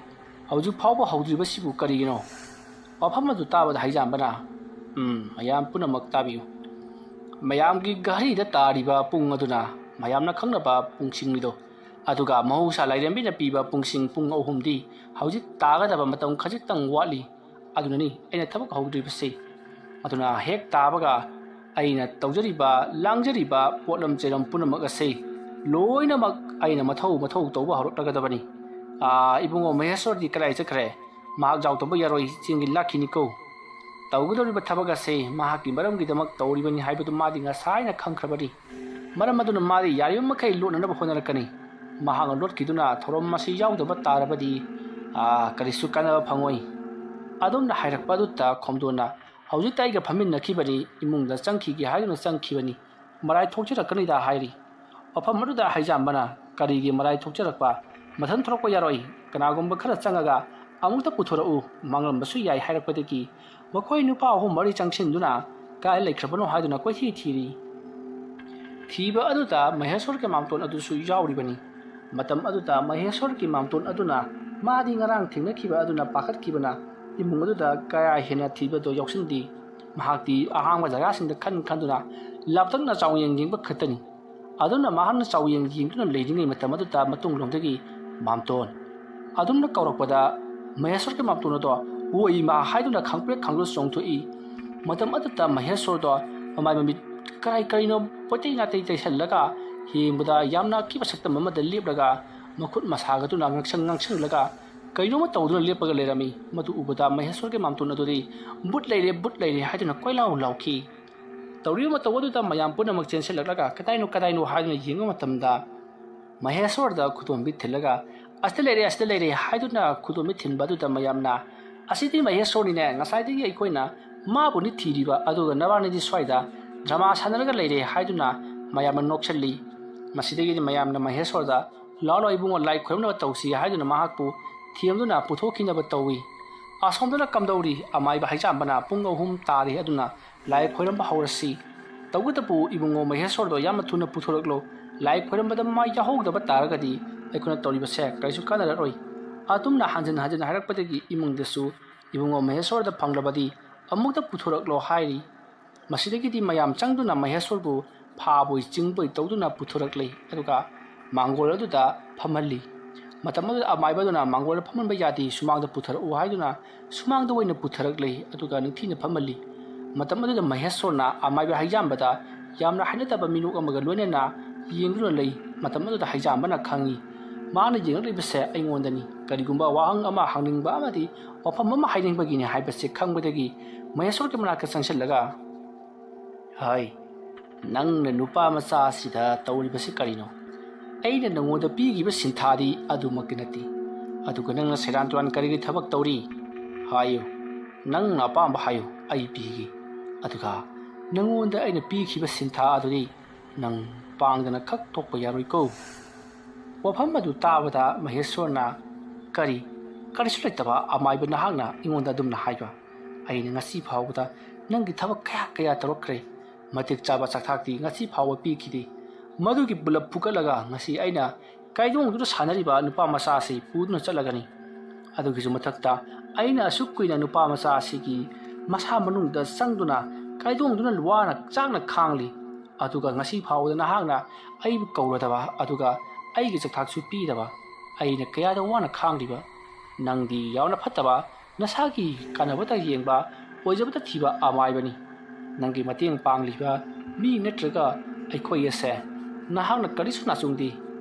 ꯍꯧꯖꯤꯛ ꯐꯥꯎꯕ ꯍꯧꯗ꯭ꯔꯤꯕꯁꯤꯕꯨ ꯀꯔꯤꯒꯤꯅꯣ?" ꯋꯥꯐꯝ ꯑꯗꯨ ꯇꯥꯕꯗ ꯍꯩꯖꯥꯝꯕꯅ, "ꯎꯝ, ꯃꯌꯥꯝ ꯄꯨꯝꯅꯃꯛ ꯇꯥꯕꯤꯌꯨ꯫ ꯃꯌꯥꯝꯒꯤ ꯘꯔꯤꯗ ꯇꯥꯔꯤꯕ ꯄꯨꯡ ꯑꯗꯨꯅ ꯃꯌꯥꯝꯅ ꯈꯪꯅꯕ ꯄꯨꯡꯁꯤꯡꯅꯤꯗꯣ꯫ ꯑꯗꯨꯒ ꯃꯍꯧꯁꯥ ꯂꯥꯏꯔꯦꯝꯕꯤꯅ ꯄꯤꯕ ꯄꯨꯡꯁꯤꯡ ꯄꯨꯡ ꯑꯍꯨꯝꯗꯤ ꯍꯧꯖꯤꯛ ꯇꯥꯒꯗꯕ ꯃꯇꯝ ꯈꯖꯤꯛꯇꯪ ꯋꯥꯠꯂꯤ꯫ ꯑꯗꯨꯅꯅꯤ ꯑꯩꯅ ꯊꯕꯛ ꯍꯧꯗ꯭ꯔꯤꯕꯁꯤ꯫ ꯑꯗꯨꯅ ꯍꯦꯛ ꯇꯥꯕꯒ ꯑꯩꯅ ꯇꯧꯖꯔꯤꯕ, ꯂꯥꯡꯖꯔꯤꯕ ꯄꯣꯠꯂꯝ ꯆꯩꯔꯝ ꯄꯨꯝꯅꯃꯛ ꯑꯁꯤ ꯂꯣꯏꯅꯃꯛ ꯑꯩꯅ ꯃꯊꯧ ꯃꯊꯧ ꯇꯧꯕ ꯍꯧꯔꯛꯂꯒꯗꯕꯅꯤ꯫ ꯑꯥ, ꯏꯕꯨꯡꯉꯣ ꯃꯍꯦꯁꯣꯔꯗꯤ ꯀꯗꯥꯏ ꯆꯠꯈ꯭ꯔꯦ? ꯃꯍꯥꯛ ꯌꯥꯎꯗꯕ ꯌꯥꯔꯣꯏ, ꯆꯦꯡꯒꯤ ꯂꯥꯛꯈꯤꯅꯤꯀꯣ꯫ ꯇꯧꯒꯗꯧꯔꯤꯕ ꯊꯕꯛ ꯑꯁꯤ ꯃꯍꯥꯛꯀꯤ ꯃꯔꯝꯒꯤꯗꯃꯛ ꯇꯧꯔꯤꯕꯅꯤ ꯍꯥꯏꯕꯗꯨ ꯃꯥꯗꯤ ꯉꯁꯥꯏꯅ ꯈꯪꯈ꯭ꯔꯕꯅꯤ꯫ ꯃꯔꯝ ꯑꯗꯨꯅ ꯃꯥꯗꯤ ꯌꯥꯔꯤꯕ ꯃꯈꯩ ꯂꯣꯠꯅꯅꯕ ꯍꯣꯠꯅꯔꯛꯀꯅꯤ꯫ ꯃꯍꯥꯛꯅ ꯂꯣꯠꯈꯤꯗꯨꯅ ꯊꯧꯔꯝ ꯑꯁꯤ ꯌꯥꯎꯗꯕ ꯇꯥꯔꯕꯗꯤ, ꯑꯥ, ꯀꯔꯤꯁꯨ ꯀꯥꯟꯅꯕ ꯐꯪꯉꯣꯏ꯫ ꯑꯗꯨꯝꯅ ꯍꯥꯏꯔꯛꯄ ꯑꯗꯨꯗ ꯈꯣꯝꯗꯣꯟꯅ, "ꯍꯧꯖꯤꯛꯇ ꯑꯩꯒ ꯐꯝꯃꯤꯟꯅꯈꯤꯕꯅꯤ, ꯏꯃꯨꯡꯗ ꯆꯪꯈꯤꯒꯦ ꯍꯥꯏꯗꯨꯅ ꯆꯪꯈꯤꯕꯅꯤ, ꯃꯔꯥꯏ ꯊꯣꯛꯆꯔꯛꯀꯅꯤꯗ" ꯍꯥꯏꯔꯤ꯫ ꯃꯐꯝ ꯑꯗꯨꯗ ꯍꯩꯖꯥꯝꯕꯅ, "ꯀꯔꯤꯒꯤ ꯃꯔꯥꯏ ꯊꯣꯛꯆꯔꯛꯄ? ꯃꯊꯟ ꯊꯣꯛꯂꯛꯄ ꯌꯥꯔꯣꯏ, ꯀꯅꯥꯒꯨꯝꯕ ꯈꯔ ꯆꯪꯉꯒ ꯑꯃꯨꯛꯇ ꯄꯨꯊꯣꯔꯛꯎ, ꯃꯥꯡꯂꯝꯕꯁꯨ ꯌꯥꯏ" ꯍꯥꯏꯔꯛꯄꯗꯒꯤ ꯃꯈꯣꯏ ꯅꯨꯄꯥ ꯑꯍꯨꯝ ꯃꯔꯤ ꯆꯪꯁꯤꯟꯗꯨꯅ ꯀꯥꯏ ꯂꯩꯈ꯭ꯔꯕꯅꯣ ꯍꯥꯏꯗꯨꯅ ꯀꯣꯏꯊꯤ ꯊꯤꯔꯤ꯫ ꯊꯤꯕ ꯑꯗꯨꯗ ꯃꯍꯦꯁꯣꯔꯒꯤ ꯃꯥꯝꯇꯣꯟ ꯑꯗꯨꯁꯨ ꯌꯥꯎꯔꯤꯕꯅꯤ꯫ ꯃꯇꯝ ꯑꯗꯨꯗ ꯃꯍꯦꯁꯣꯔꯒꯤ ꯃꯥꯝꯇꯣꯟ ꯑꯗꯨꯅ ꯃꯥꯗꯤ ꯉꯔꯥꯡ ꯊꯦꯡꯅꯈꯤꯕ ꯑꯗꯨꯅ ꯄꯥꯈꯠꯈꯤꯕꯅ ꯏꯃꯨꯡ ꯑꯗꯨꯗ ꯀꯌꯥ ꯍꯦꯟꯅ ꯊꯤꯕꯗꯣ ꯌꯥꯎꯁꯤꯟꯗꯦ꯫ ꯃꯍꯥꯛꯇꯤ ꯑꯍꯥꯡꯕ ꯖꯒꯥꯁꯤꯡꯗ ꯈꯟ ꯈꯟꯗꯨꯅ ꯂꯥꯞꯇꯛꯅ ꯆꯥꯎꯌꯦꯡ ꯌꯦꯡꯕ ꯈꯛꯇꯅꯤ꯫ ꯑꯗꯨꯅ ꯃꯍꯥꯛꯅ ꯆꯥꯎꯌꯦꯡ ꯌꯦꯡꯗꯨꯅ ꯂꯩꯔꯤꯉꯩ ꯃꯇꯝ ꯑꯗꯨꯗ ꯃꯇꯨꯡꯂꯣꯝꯗꯒꯤ ꯃꯥꯝꯇꯣꯟ ꯑꯗꯨꯝꯅ ꯀꯧꯔꯛꯄꯗ ꯃꯍꯦꯁꯣꯔꯒꯤ ꯃꯥꯝꯇꯣꯟ ꯑꯗꯣ "ꯑꯣ ꯏꯃꯥ" ꯍꯥꯏꯗꯨꯅ ꯈꯪꯄ꯭ꯔꯦꯛ ꯈꯪꯗꯨꯅ ꯆꯣꯡꯊꯣꯛꯏ꯫ ꯃꯇꯝ ꯑꯗꯨꯗ ꯃꯍꯦꯁꯣꯔꯗꯣ ꯃꯃꯥꯏ ꯃꯃꯤꯠ ꯀꯔꯥꯏ ꯀꯔꯤꯅꯣ ꯄꯣꯇꯩ ꯅꯥꯇꯩ ꯇꯩꯁꯜꯂꯒ ꯌꯦꯡꯕꯗ ꯌꯥꯝꯅ ꯑꯀꯤꯕ ꯁꯛꯇꯝ ꯑꯃꯗ ꯂꯦꯞꯂꯒ ꯃꯈꯨꯠ ꯃꯁꯥꯒꯗꯨꯅ ꯉꯥꯡꯁꯪ ꯉꯥꯡꯁꯪꯂꯒ ꯀꯩꯅꯣꯝꯃ ꯇꯧꯗꯨꯅ ꯂꯦꯞꯄꯒ ꯂꯩꯔꯝꯃꯤ꯫ ꯃꯗꯨ ꯎꯕꯗ ꯃꯍꯦꯁꯣꯔꯒꯤ ꯃꯥꯝꯇꯣꯟ ꯑꯗꯨꯗꯤ "ꯚꯨꯠ ꯂꯩꯔꯦ, ꯚꯨꯠ ꯂꯩꯔꯦ" ꯍꯥꯏꯗꯨꯅ ꯀꯣꯏꯂꯥꯎ ꯂꯥꯎꯈꯤ꯫ ꯇꯧꯔꯤꯕ ꯃꯇꯧ ꯑꯗꯨꯗ ꯃꯌꯥꯝ ꯄꯨꯝꯅꯃꯛ ꯆꯦꯟꯁꯤꯜꯂꯛꯂꯒ "ꯀꯗꯥꯏꯅꯣ, ꯀꯗꯥꯏꯅꯣ?" ꯍꯥꯏꯗꯨꯅ ꯌꯦꯡꯕ ꯃꯇꯝꯗ ꯃꯍꯦꯁꯣꯔꯗ ꯈꯨꯗꯣꯝꯕꯤ ꯊꯤꯜꯂꯒ "ꯑꯁꯤꯗ ꯂꯩꯔꯦ, ꯑꯁꯤꯗ ꯂꯩꯔꯦ" ꯍꯥꯏꯗꯨꯅ ꯈꯨꯗꯣꯝꯕꯤ ꯊꯤꯟꯕ ꯑꯗꯨꯗ ꯃꯌꯥꯝꯅ "ꯑꯁꯤꯗꯤ ꯃꯍꯦꯁꯣꯔꯅꯤꯅꯦ, ꯉꯁꯥꯏꯗꯒꯤ ꯑꯩꯈꯣꯏꯅ ꯃꯥꯕꯨꯅꯤ ꯊꯤꯔꯤꯕ, ꯑꯗꯨꯒ ꯅꯕꯥꯅꯤꯗꯤ ꯁ꯭ꯋꯥꯏꯗ ꯗ꯭ꯔꯃꯥ ꯁꯥꯟꯅꯔꯒ ꯂꯩꯔꯦ" ꯍꯥꯏꯗꯨꯅ ꯃꯌꯥꯝꯅ ꯅꯣꯛꯁꯜꯂꯤ꯫ ꯃꯁꯤꯗꯒꯤꯗꯤ ꯃꯌꯥꯝꯅ ꯃꯍꯦꯁꯣꯔꯗ "ꯂꯥꯛꯂꯣ ꯏꯕꯨꯡꯉꯣ, ꯂꯥꯏ ꯈꯣꯏꯔꯝꯅꯕ ꯇꯧꯁꯤ" ꯍꯥꯏꯗꯨꯅ ꯃꯍꯥꯛꯄꯨ ꯊꯦꯝꯗꯨꯅ ꯄꯨꯊꯣꯛꯈꯤꯅꯕ ꯇꯧꯏ꯫ ꯑꯁꯣꯝꯗꯅ ꯀꯝꯗꯧꯔꯤ? ꯑꯃꯥꯏꯕ ꯍꯩꯖꯥꯝꯕꯅ "ꯄꯨꯡ ꯑꯍꯨꯝ ꯇꯥꯔꯦ, ꯑꯗꯨꯅ ꯂꯥꯏ ꯈꯣꯏꯔꯝꯕ ꯍꯧꯔꯁꯤ꯫ ꯇꯧꯕꯇꯕꯨ ꯏꯕꯨꯡꯉꯣ ꯃꯍꯦꯁꯣꯔꯗꯣ ꯌꯥꯝꯅ ꯊꯨꯅ ꯄꯨꯊꯣꯔꯛꯂꯣ꯫ ꯂꯥꯏ ꯈꯣꯏꯔꯝꯕꯗ ꯃꯥ ꯌꯥꯎꯍꯧꯗꯕ ꯇꯥꯔꯒꯗꯤ ꯑꯩꯈꯣꯏꯅ ꯇꯧꯔꯤꯕꯁꯦ ꯀꯔꯤꯁꯨ ꯀꯥꯟꯅꯔꯔꯣꯏ"꯫ ꯑꯗꯨꯝꯅ ꯍꯟꯖꯤꯟ ꯍꯟꯖꯤꯟ ꯍꯥꯏꯔꯛꯄꯗꯒꯤ ꯏꯃꯨꯡꯗꯁꯨ "ꯏꯕꯨꯡꯉꯣ ꯃꯍꯦꯁꯣꯔꯗ ꯐꯪꯂꯕꯗꯤ ꯑꯃꯨꯛꯇ ꯄꯨꯊꯣꯔꯛꯂꯣ" ꯍꯥꯏꯔꯤ꯫ ꯃꯁꯤꯗꯒꯤꯗꯤ ꯃꯌꯥꯝ ꯆꯪꯗꯨꯅ ꯃꯍꯦꯁꯣꯔꯕꯨ ꯐꯥꯕꯣꯏ ꯆꯤꯡꯕꯣꯏ ꯇꯧꯗꯨꯅ ꯄꯨꯊꯣꯔꯛꯂꯦ꯫ ꯑꯗꯨꯒ ꯃꯥꯡꯒꯣꯜ ꯑꯗꯨꯗ ꯐꯝꯍꯜꯂꯤ꯫ ꯃꯇꯝ ꯑꯗꯨꯗ ꯑꯃꯥꯏꯕ ꯑꯗꯨꯅ "ꯃꯥꯡꯒꯣꯜꯗ ꯐꯝꯍꯟꯕ ꯌꯥꯗꯦ, ꯁꯨꯃꯥꯡꯗ ꯄꯨꯊꯔꯛꯎ" ꯍꯥꯏꯗꯨꯅ ꯁꯨꯃꯥꯡꯗ ꯑꯣꯏꯅ ꯄꯨꯊꯔꯛꯂꯦ꯫ ꯑꯗꯨꯒ ꯅꯤꯡꯊꯤꯅ ꯐꯝꯍꯜꯂꯤ꯫ ꯃꯇꯝ ꯑꯗꯨꯗ ꯃꯍꯦꯁꯣꯔꯅ ꯑꯃꯥꯏꯕ ꯍꯩꯖꯥꯝꯕꯗ ꯌꯥꯝꯅ ꯍꯩꯅꯗꯕ ꯃꯤꯅꯣꯛ ꯑꯃꯒ ꯂꯣꯏꯅꯅ ꯌꯦꯡꯗꯨꯅ ꯂꯩ꯫ ꯃꯇꯝ ꯑꯗꯨꯗ ꯍꯩꯖꯥꯝꯕꯅ ꯈꯪꯏ, ꯃꯥꯅ ꯌꯦꯡꯂꯛꯂꯤꯕꯁꯦ ꯑꯩꯉꯣꯟꯗꯅꯤ꯫ ꯀꯔꯤꯒꯨꯝꯕ ꯋꯥꯍꯪ ꯑꯃ ꯍꯪꯅꯤꯡꯕ ꯑꯃꯗꯤ ꯋꯥꯐꯝ ꯑꯃ ꯍꯥꯏꯅꯤꯡꯕꯒꯤꯅꯤ ꯍꯥꯏꯕꯁꯤ ꯈꯪꯕꯗꯒꯤ ꯃꯍꯦꯁꯣꯔꯒꯤ ꯃꯅꯥꯛꯇ ꯆꯪꯁꯤꯜꯂꯒ, "ꯍꯩ, ꯅꯪꯅ ꯅꯨꯄꯥ ꯃꯆꯥ ꯑꯁꯤꯗ ꯇꯧꯔꯤꯕꯁꯤ ꯀꯔꯤꯅꯣ? ꯑꯩꯅ ꯅꯉꯣꯟꯗ ꯄꯤꯈꯤꯕ ꯁꯤꯟꯊꯥꯗꯤ ꯑꯗꯨꯃꯛꯇꯤ ꯅꯠꯇꯦ꯫ ꯑꯗꯨꯒ ꯅꯪꯅ ꯁꯦꯔꯥꯟ ꯇꯨꯔꯥꯟ ꯀꯔꯤꯒꯤ ꯊꯕꯛ ꯇꯧꯔꯤ? ꯍꯥꯏꯌꯨ, ꯅꯪꯅ ꯑꯄꯥꯝꯕ ꯍꯥꯏꯌꯨ, ꯑꯩ ꯄꯤꯒꯦ꯫ ꯑꯗꯨꯒ ꯅꯉꯣꯟꯗ ꯑꯩꯅ ꯄꯤꯈꯤꯕ ꯁꯤꯟꯊꯥ ꯑꯗꯨꯗꯤ ꯅꯪ ꯄꯥꯡꯗꯅ ꯈꯛ ꯊꯣꯛꯄ ꯌꯥꯔꯣꯏꯀꯣ꯫ ꯋꯥꯐꯝ ꯑꯗꯨ ꯇꯥꯕꯗ ꯃꯍꯦꯁꯣꯔꯅ, "ꯀꯔꯤ? ꯀꯔꯤꯁꯨ ꯂꯩꯇꯕ ꯑꯃꯥꯏꯕ ꯅꯍꯥꯛꯅ ꯑꯩꯉꯣꯟꯗ ꯑꯗꯨꯝꯅ ꯍꯥꯏꯕ? ꯑꯩꯅ ꯉꯁꯤ ꯐꯥꯎꯕꯗ ꯅꯪꯒꯤ ꯊꯕꯛ ꯀꯌꯥ ꯀꯌꯥ ꯇꯧꯔꯛꯈ꯭ꯔꯦ꯫ ꯃꯇꯤꯛ ꯆꯥꯕ ꯆꯥꯛꯊꯥꯛꯇꯤ ꯉꯁꯤ ꯐꯥꯎꯕ ꯄꯤꯈꯤꯗꯦ꯫ ꯃꯗꯨꯒꯤ ꯄꯨꯂꯞ ꯐꯨꯒꯠꯂꯒ ꯉꯁꯤ ꯑꯩꯅ ꯀꯥꯏꯗꯣꯡꯗꯨꯅ ꯁꯥꯟꯅꯔꯤꯕ ꯅꯨꯄꯥ ꯃꯆꯥ ꯑꯁꯤ ꯄꯨꯗꯨꯅ ꯆꯠꯂꯒꯅꯤ꯫ ꯑꯗꯨꯒꯤꯁꯨ ꯃꯊꯛꯇ ꯑꯩꯅ ꯑꯁꯨꯛ ꯀꯨꯏꯅ ꯅꯨꯄꯥ ꯃꯆꯥ ꯑꯁꯤꯒꯤ ꯃꯁꯥ ꯃꯅꯨꯡꯗ ꯆꯪꯗꯨꯅ ꯀꯥꯏꯗꯣꯡꯗꯨꯅ ꯋꯥꯅ ꯆꯥꯛꯅ ꯈꯥꯡꯂꯤ꯫ ꯑꯗꯨꯒ ꯉꯁꯤ ꯐꯥꯎꯕꯗ ꯅꯍꯥꯛꯅ ꯑꯩꯕꯨ ꯀꯧꯔꯗꯕ, ꯑꯗꯨꯒ ꯑꯩꯒꯤ ꯆꯥꯛꯊꯥꯛꯁꯨ ꯄꯤꯗꯕ꯫ ꯑꯩꯅ ꯀꯌꯥꯗ ꯋꯥꯅ ꯈꯥꯡꯂꯤꯕ꯫ ꯅꯪꯗꯤ ꯌꯥꯝꯅ ꯐꯠꯇꯕ, ꯅꯁꯥꯒꯤ ꯀꯥꯟꯅꯕꯇ ꯌꯦꯡꯕ, ꯑꯣꯏꯖꯕꯇ ꯊꯤꯕ ꯑꯃꯥꯏꯕꯅꯤ꯫ ꯅꯪꯒꯤ ꯃꯇꯦꯡ ꯄꯥꯡꯂꯤꯕ ꯃꯤ ꯅꯠꯇ꯭ꯔꯒ ꯑꯩꯈꯣꯏ ꯑꯁꯦ ꯅꯍꯥꯛꯅ ꯀꯔꯤꯁꯨ ꯅꯥꯆꯨꯡꯗꯦ꯫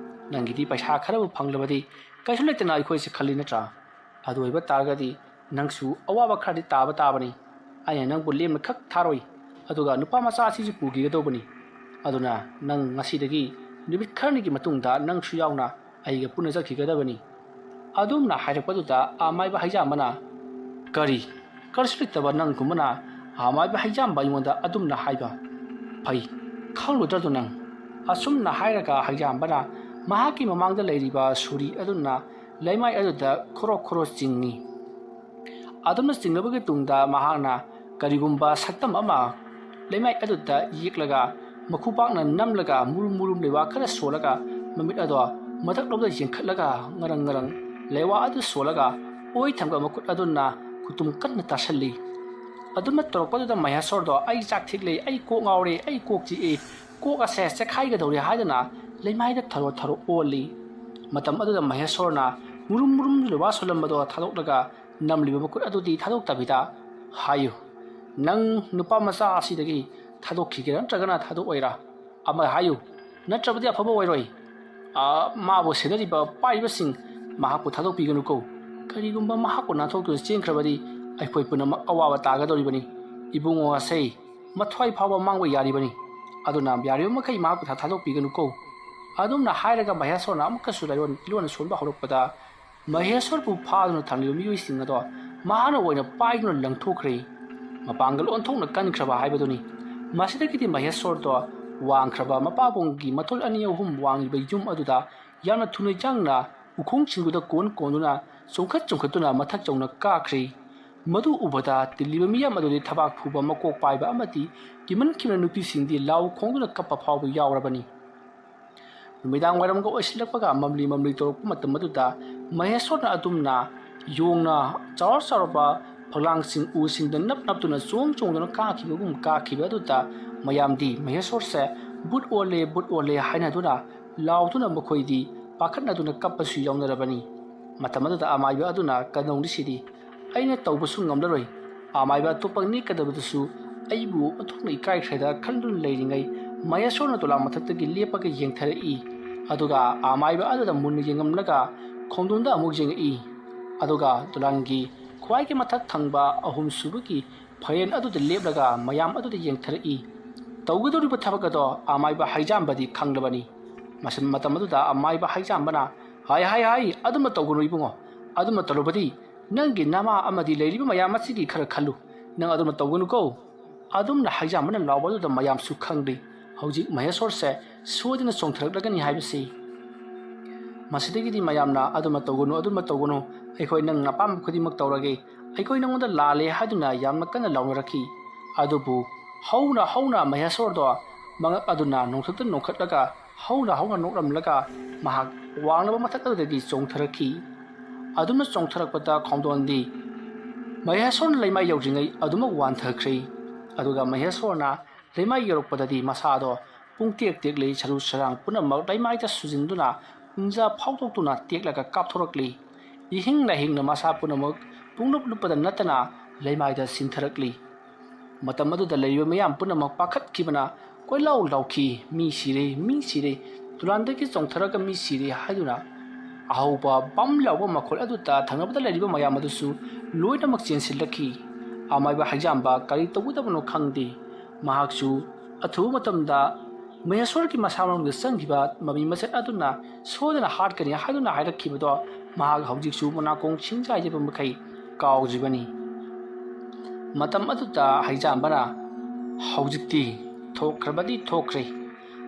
ꯅꯪꯒꯤꯗꯤ ꯄꯩꯁꯥ ꯈꯔꯕꯨ ꯐꯪꯂꯕꯗꯤ ꯀꯩꯁꯨ ꯂꯩꯇꯅ ꯑꯩꯈꯣꯏꯁꯦ ꯈꯜꯂꯤ ꯅꯠꯇ꯭ꯔꯥ? ꯑꯗꯨ ꯑꯣꯏꯕ ꯇꯥꯔꯒꯗꯤ ꯅꯪꯁꯨ ꯑꯋꯥꯕ ꯈꯔꯗꯤ ꯇꯥꯕ ꯇꯥꯕꯅꯤ꯫ ꯑꯩꯅ ꯅꯪꯕꯨ ꯂꯦꯝꯅ ꯈꯛ ꯊꯥꯔꯣꯏ꯫ ꯑꯗꯨꯒ ꯅꯨꯄꯥ ꯃꯆꯥ ꯑꯁꯤꯁꯨ ꯄꯨꯈꯤꯒꯗꯧꯕꯅꯤ꯫ ꯑꯗꯨꯅ ꯅꯪ ꯉꯁꯤꯗꯒꯤ ꯅꯨꯃꯤꯠ ꯈꯔꯅꯤꯒꯤ ꯃꯇꯨꯡꯗ ꯅꯪꯁꯨ ꯌꯥꯎꯅ ꯑꯩꯒ ꯄꯨꯟꯅ ꯆꯠꯈꯤꯒꯗꯕꯅꯤ꯫" ꯑꯗꯨꯝꯅ ꯍꯥꯏꯔꯛꯄꯗꯨꯗ ꯑꯃꯥꯏꯕ ꯍꯩꯖꯥꯝꯕꯅ, "ꯀꯔꯤ? ꯀꯔꯤꯁꯨ ꯂꯩꯇꯕ ꯅꯪꯒꯨꯝꯕꯅ ꯑꯃꯥꯏꯕ ꯍꯩꯖꯥꯝꯕ ꯑꯩꯉꯣꯟꯗ ꯑꯗꯨꯝꯅ ꯍꯥꯏꯕ? ꯐꯩ, ꯈꯪꯂꯨꯗ꯭ꯔꯗꯨ ꯅꯪ?" ꯑꯁꯨꯝꯅ ꯍꯥꯏꯔꯒ ꯍꯩꯖꯥꯝꯕꯅ ꯃꯍꯥꯛꯀꯤ ꯃꯃꯥꯡꯗ ꯂꯩꯔꯤꯕ ꯁꯨꯔꯤ ꯑꯗꯨꯅ ꯂꯩꯃꯥꯏ ꯑꯗꯨꯗ ꯈꯣꯔꯣ ꯈꯣꯔꯣ ꯆꯤꯡꯏ꯫ ꯑꯗꯨꯝꯅ ꯆꯤꯡꯂꯕꯒꯤ ꯇꯨꯡꯗ ꯃꯍꯥꯛꯅ ꯀꯔꯤꯒꯨꯝꯕ ꯁꯛꯇꯝ ꯑꯃ ꯂꯩꯃꯥꯏ ꯑꯗꯨꯗ ꯌꯦꯛꯂꯒ, ꯃꯈꯨꯄꯥꯛꯅ ꯅꯝꯂꯒ, ꯃꯨꯔꯨꯝ ꯃꯨꯔꯨꯝ ꯂꯩꯋꯥ ꯈꯔ ꯁꯣꯜꯂꯒ, ꯃꯃꯤꯠ ꯑꯗꯣ ꯃꯊꯛꯂꯣꯝꯗ ꯌꯦꯡꯈꯠꯂꯒ, ꯉꯔꯪ ꯉꯔꯪ ꯂꯩꯋꯥ ꯑꯗꯨ ꯁꯣꯜꯂꯒ, ꯑꯣꯏ ꯊꯝꯕ ꯃꯈꯨꯠ ꯑꯗꯨꯅ ꯈꯨꯇꯨꯝ ꯀꯟꯅ ꯇꯥꯁꯜꯂꯤ꯫ ꯑꯗꯨꯝꯅ ꯇꯧꯔꯛꯄꯗꯨꯗ ꯃꯍꯦꯁꯣꯔꯗꯣ, "ꯑꯩ ꯆꯥꯛ ꯊꯤꯛꯂꯦ, ꯑꯩ ꯀꯣꯛ ꯉꯥꯎꯔꯦ, ꯑꯩ ꯀꯣꯛ ꯆꯤꯛꯏ, ꯀꯣꯛ ꯑꯁꯦ ꯆꯦꯈꯥꯏꯒꯗꯧꯔꯦ" ꯍꯥꯏꯗꯅ ꯂꯩꯃꯥꯏꯗ ꯊꯔꯣ ꯊꯔꯣ ꯑꯣꯜꯂꯤ꯫ ꯃꯇꯝ ꯑꯗꯨꯗ ꯃꯍꯦꯁꯣꯔꯅ ꯃꯨꯔꯨꯝ ꯃꯨꯔꯨꯝ ꯂꯩꯋꯥ ꯁꯣꯜꯂꯝꯕꯗꯣ ꯊꯥꯗꯣꯛꯂꯒ, ꯅꯝꯂꯤꯕ ꯃꯈꯨꯠ ꯑꯗꯨꯗꯤ ꯊꯥꯗꯣꯛꯇꯕꯤꯗ, "ꯍꯥꯏꯌꯨ, ꯅꯪ ꯅꯨꯄꯥ ꯃꯆꯥ ꯑꯁꯤꯗꯒꯤ ꯊꯥꯗꯣꯛꯈꯤꯒꯦꯔꯥ ꯅꯠꯇ꯭ꯔꯒꯅ ꯊꯥꯗꯣꯛꯑꯣꯏꯔꯥ? ꯑꯃ ꯍꯥꯏꯌꯨ, ꯅꯠꯇ꯭ꯔꯕꯗꯤ ꯑꯐꯕ ꯑꯣꯏꯔꯣꯏ꯫ ꯑꯥ, ꯃꯥꯕꯨ ꯁꯦꯟꯅꯔꯤꯕ ꯄꯥꯏꯔꯤꯕꯁꯤꯡ ꯃꯍꯥꯛꯄꯨ ꯊꯥꯗꯣꯛꯄꯤꯒꯅꯨꯀꯣ꯫ ꯀꯔꯤꯒꯨꯝꯕ ꯃꯍꯥꯛꯄꯨ ꯅꯥꯟꯊꯣꯛꯇꯨꯅ ꯆꯦꯟꯈ꯭ꯔꯕꯗꯤ ꯑꯩꯈꯣꯏ ꯄꯨꯝꯅꯃꯛ ꯑꯋꯥꯕ ꯇꯥꯒꯗꯧꯔꯤꯕꯅꯤ꯫ ꯏꯕꯨꯡꯉꯣ ꯑꯁꯦ ꯃꯊ꯭ꯋꯥꯏ ꯐꯥꯎꯕ ꯃꯥꯡꯕ ꯌꯥꯔꯤꯕꯅꯤ꯫ ꯑꯗꯨꯅ ꯌꯥꯔꯤꯕ ꯃꯈꯩ ꯃꯍꯥꯛꯄꯨ ꯊꯥ-, ꯊꯥꯗꯣꯛꯄꯤꯒꯅꯨꯀꯣ꯫" ꯑꯗꯨꯝꯅ ꯍꯥꯏꯔꯒ ꯃꯍꯦꯁꯣꯔꯅ ꯑꯃꯨꯛꯀꯁꯨ ꯂꯥꯏꯑꯣꯟ ꯏꯂꯣꯟꯅ ꯁꯣꯟꯕ ꯍꯧꯔꯛꯄꯗ, ꯃꯍꯦꯁꯣꯔꯕꯨ ꯐꯥꯗꯨꯅ ꯊꯝꯂꯤꯕ ꯃꯤꯑꯣꯏꯁꯤꯡ ꯑꯗꯣ ꯃꯍꯥꯛꯅ ꯑꯣꯏꯅ ꯄꯥꯏꯗꯨꯅ ꯂꯪꯊꯣꯛꯈ꯭ꯔꯦ꯫ ꯃꯄꯥꯡꯒꯜ ꯑꯣꯟꯊꯣꯛꯅ ꯀꯟꯈ꯭ꯔꯕ ꯍꯥꯏꯕꯗꯨꯅꯤ꯫ ꯃꯁꯤꯗꯒꯤꯗꯤ ꯃꯍꯦꯁꯣꯔꯗꯣ ꯋꯥꯡꯈ꯭ꯔꯕ ꯃꯄꯥꯕꯨꯡꯒꯤ ꯃꯊꯣꯜ ꯑꯅꯤ ꯑꯍꯨꯝ ꯋꯥꯡꯂꯤꯕ ꯌꯨꯝ ꯑꯗꯨꯗ ꯌꯥꯝꯅ ꯊꯨꯅ ꯌꯥꯡꯅ ꯎꯈꯣꯡꯁꯤꯡꯗꯨꯗ ꯀꯣꯟ ꯀꯣꯟꯗꯨꯅ ꯆꯣꯡꯈꯠ ꯆꯣꯡꯈꯠꯇꯨꯅ ꯃꯊꯛ ꯌꯧꯅ ꯀꯥꯈ꯭ꯔꯦ꯫ ꯃꯗꯨ ꯎꯕꯗ ꯇꯤꯜꯂꯤꯕ ꯃꯤꯌꯥꯝ ꯑꯗꯨꯗꯤ ꯊꯕꯥꯛ ꯐꯨꯕ, ꯃꯀꯣꯛ ꯄꯥꯏꯕ ꯑꯃꯗꯤ ꯀꯤꯃꯟꯈꯤꯕꯅ ꯅꯨꯄꯤꯁꯤꯡꯗꯤ ꯂꯥꯎ ꯈꯣꯡꯗꯨꯅ ꯀꯞꯄ ꯐꯥꯎꯕ ꯌꯥꯎꯔꯕꯅꯤ꯫ ꯅꯨꯃꯤꯗꯥꯡ ꯋꯥꯏꯔꯝꯒ ꯑꯣꯏꯁꯤꯜꯂꯛꯄꯒ ꯃꯝꯂꯤ ꯃꯝꯂꯤ ꯇꯧꯔꯛꯄ ꯃꯇꯝ ꯑꯗꯨꯗ ꯃꯍꯦꯁꯣꯔꯅ ꯑꯗꯨꯝꯅ ꯌꯣꯡꯅ ꯆꯥꯎꯔ ꯆꯥꯎꯔꯕ ꯐꯛꯂꯥꯡꯁꯤꯡ ꯎꯁꯤꯡꯗ ꯅꯞ ꯅꯞꯇꯨꯅ ꯆꯣꯡ ꯆꯣꯡꯗꯨꯅ ꯀꯥꯈꯤꯕꯒꯨꯝ ꯀꯥꯈꯤꯕ ꯑꯗꯨꯗ ꯃꯌꯥꯝꯗꯤ ꯃꯍꯦꯁꯣꯔꯁꯦ "ꯕꯨꯠ ꯑꯣꯜꯂꯦ, ꯕꯨꯠ ꯑꯣꯜꯂꯦ" ꯍꯥꯏꯅꯗꯨꯅ ꯂꯥꯎꯗꯨꯅ ꯃꯈꯣꯏꯗꯤ ꯄꯥꯈꯠꯅꯗꯨꯅ ꯀꯞꯄꯁꯨ ꯌꯥꯎꯅꯔꯕꯅꯤ꯫ ꯃꯇꯝ ꯑꯗꯨꯗ ꯑꯃꯥꯏꯕ ꯑꯗꯨꯅ ꯀꯗꯧꯔꯤꯁꯤꯗꯤ ꯑꯩꯅ ꯇꯧꯕꯁꯨ ꯉꯝꯂꯔꯣꯏ꯫ ꯑꯃꯥꯏꯕ ꯑꯇꯣꯞꯄ ꯅꯦꯛꯀꯗꯕꯗꯨꯁꯨ ꯑꯩꯕꯨ ꯑꯣꯟꯊꯣꯛꯅ ꯏꯀꯥꯏꯈ꯭ꯔꯦꯗ ꯈꯜꯗꯨꯅ ꯂꯩꯔꯤꯉꯩ ꯃꯍꯦꯁꯣꯔꯅ ꯗꯣꯂꯥꯟ ꯃꯊꯛꯇꯒꯤ ꯂꯦꯞꯄꯒ ꯌꯦꯡꯊꯔꯛꯏ꯫ ꯑꯗꯨꯒ ꯑꯃꯥꯏꯕ ꯑꯗꯨꯗ ꯃꯨꯟꯅ ꯌꯦꯡꯉꯝꯂꯒ ꯈꯣꯡꯗꯣꯝꯗ ꯑꯃꯨꯛ ꯌꯦꯡꯉꯛꯏ꯫ ꯑꯗꯨꯒ ꯗꯣꯂꯥꯟꯒꯤ ꯈ꯭ꯋꯥꯏꯒꯤ ꯃꯊꯛ ꯊꯪꯕ ꯑꯍꯨꯝꯁꯨꯕꯒꯤ ꯐꯌꯦꯟ ꯑꯗꯨꯗ ꯂꯦꯞꯂꯒ ꯃꯌꯥꯝ ꯑꯗꯨꯗ ꯌꯦꯡꯊꯔꯛꯏ꯫ ꯇꯧꯒꯗꯧꯔꯤꯕ ꯊꯕꯛ ꯑꯗꯣ ꯑꯃꯥꯏꯕ ꯍꯩꯖꯥꯝꯕꯗꯤ ꯈꯪꯂꯕꯅꯤ꯫ ꯃꯁꯤ ꯃꯇꯝ ꯑꯗꯨꯗ ꯑꯃꯥꯏꯕ ꯍꯩꯖꯥꯝꯕꯅ, "ꯍꯥꯏ, ꯍꯥꯏ, ꯍꯥꯏ, ꯑꯗꯨꯝꯅ ꯇꯧꯒꯅꯨ ꯏꯕꯨꯡꯉꯣ꯫ ꯑꯗꯨꯝꯅ ꯇꯧꯔꯕꯗꯤ ꯅꯪꯒꯤ ꯅꯃꯥ ꯑꯃꯗꯤ ꯂꯩꯔꯤꯕ ꯃꯌꯥꯝ ꯑꯁꯤꯒꯤ ꯈꯔ ꯈꯜꯂꯨ꯫ ꯅꯪ ꯑꯗꯨꯝꯅ ꯇꯧꯒꯅꯨꯀꯣ"꯫ ꯑꯗꯨꯝꯅ ꯍꯩꯖꯥꯝꯕꯅ ꯂꯥꯎꯕ ꯑꯗꯨꯗ ꯃꯌꯥꯝꯁꯨ ꯈꯪꯂꯤ꯫ ꯍꯧꯖꯤꯛ ꯃꯍꯦꯁꯣꯔꯁꯦ ꯁꯣꯏꯗꯅ ꯆꯣꯡꯊꯔꯛꯂꯒꯅꯤ ꯍꯥꯏꯕꯁꯤ꯫ ꯃꯁꯤꯗꯒꯤꯗꯤ ꯃꯌꯥꯝꯅ, "ꯑꯗꯨꯃ ꯇꯧꯒꯅꯨ, ꯑꯗꯨꯃ ꯇꯧꯒꯅꯨ, ꯑꯩꯈꯣꯏ ꯅꯪꯅ ꯑꯄꯥꯝꯕ ꯈꯨꯗꯤꯡꯃꯛ ꯇꯧꯔꯒꯦ, ꯑꯩꯈꯣꯏ ꯅꯉꯣꯟꯗ ꯂꯥꯜꯂꯦ" ꯍꯥꯏꯗꯨꯅ ꯌꯥꯝꯅ ꯀꯟꯅ ꯂꯥꯎꯅꯔꯛꯈꯤ꯫ ꯑꯗꯨꯕꯨ ꯍꯧꯅ ꯍꯧꯅ ꯃꯍꯦꯁꯣꯔꯗꯣ ꯃꯉꯛ ꯑꯗꯨꯅ ꯅꯣꯡꯊꯛꯇ ꯅꯣꯡꯈꯠꯂꯒ ꯍꯧꯅ ꯍꯧꯅ ꯅꯣꯛꯂꯝꯂꯒ ꯃꯍꯥꯛ ꯋꯥꯡꯂꯕ ꯃꯊꯛ ꯑꯗꯨꯗꯒꯤ ꯆꯣꯡꯊꯔꯛꯈꯤ꯫ ꯑꯗꯨꯝꯅ ꯆꯣꯡꯊꯔꯛꯄꯗ ꯈꯣꯡꯗꯣꯟꯗꯤ ꯃꯍꯦꯁꯣꯔꯅ ꯂꯩꯃꯥꯏ ꯌꯧꯗ꯭ꯔꯤꯉꯩ ꯑꯗꯨꯃꯛ ꯋꯥꯟꯊꯈ꯭ꯔꯦ꯫ ꯑꯗꯨꯒ ꯃꯍꯦꯁꯣꯔꯅ ꯂꯩꯃꯥꯏ ꯌꯧꯔꯛꯄꯗꯗꯤ ꯃꯁꯥꯗꯣ ꯄꯨꯡꯇꯦꯛ ꯇꯦꯛꯂꯤ, ꯁꯔꯨ ꯁꯔꯥꯡ ꯄꯨꯝꯅꯃꯛ ꯂꯩꯃꯥꯏꯗ ꯁꯨꯖꯤꯟꯗꯨꯅ ꯎꯟꯖꯥ ꯐꯥꯎꯗꯣꯛꯇꯨꯅ ꯇꯦꯛꯂꯒ ꯀꯥꯞꯊꯣꯔꯛꯂꯤ꯫ ꯏꯍꯤꯡ ꯅꯥꯍꯤꯡꯅ ꯃꯁꯥ ꯄꯨꯝꯅꯃꯛ ꯄꯨꯡꯂꯨꯞ ꯂꯨꯞꯄꯗ ꯅꯠꯇꯅ ꯂꯩꯃꯥꯏꯗ ꯁꯤꯟꯊꯔꯛꯂꯤ꯫ ꯃꯇꯝ ꯑꯗꯨꯗ ꯂꯩꯔꯤꯕ ꯃꯤꯌꯥꯝ ꯄꯨꯝꯅꯃꯛ ꯄꯥꯈꯠꯈꯤꯕꯅ ꯀꯣꯏꯂꯥꯎ ꯂꯥꯎꯈꯤ, "ꯃꯤ ꯁꯤꯔꯦ, ꯃꯤ ꯁꯤꯔꯦ, ꯗꯣꯂꯥꯟꯗꯒꯤ ꯆꯣꯡꯊꯔꯒ ꯃꯤ ꯁꯤꯔꯦ" ꯍꯥꯏꯗꯨꯅ꯫ ꯑꯍꯧꯕ ꯕꯝ ꯂꯥꯎꯕ ꯃꯈꯣꯜ ꯑꯗꯨꯗ ꯊꯪꯅꯕꯗ ꯂꯩꯔꯤꯕ ꯃꯌꯥꯝ ꯑꯗꯨꯁꯨ ꯂꯣꯏꯅꯃꯛ ꯆꯦꯟꯁꯤꯜꯂꯛꯈꯤ꯫ ꯑꯃꯥꯏꯕ ꯍꯩꯖꯥꯝꯕ ꯀꯔꯤ ꯇꯧꯒꯗꯕꯅꯣ ꯈꯪꯗꯦ꯫ ꯃꯍꯥꯛꯁꯨ ꯑꯊꯨꯕ ꯃꯇꯝꯗ ꯃꯍꯦꯁ꯭ꯋꯔꯒꯤ ꯃꯁꯥ ꯃꯅꯨꯡꯗ ꯆꯪꯈꯤꯕ ꯃꯃꯤ ꯃꯁꯛ ꯑꯗꯨꯅ ꯁꯣꯏꯗꯅ ꯍꯥꯠꯀꯅꯤ ꯍꯥꯏꯗꯨꯅ ꯍꯥꯏꯔꯛꯈꯤꯕꯗꯣ ꯃꯍꯥꯛ ꯍꯧꯖꯤꯛꯁꯨ ꯃꯅꯥꯀꯣꯡ ꯁꯤꯡꯖꯥꯏꯖꯕ ꯃꯈꯩ ꯀꯥꯎꯗ꯭ꯔꯤꯕꯅꯤ꯫ ꯃꯇꯝ ꯑꯗꯨꯗ ꯍꯩꯖꯥꯝꯕꯅ, "ꯍꯧꯖꯤꯛꯇꯤ ꯊꯣꯛꯈ꯭ꯔꯕꯗꯤ ꯊꯣꯛꯈ꯭ꯔꯦ,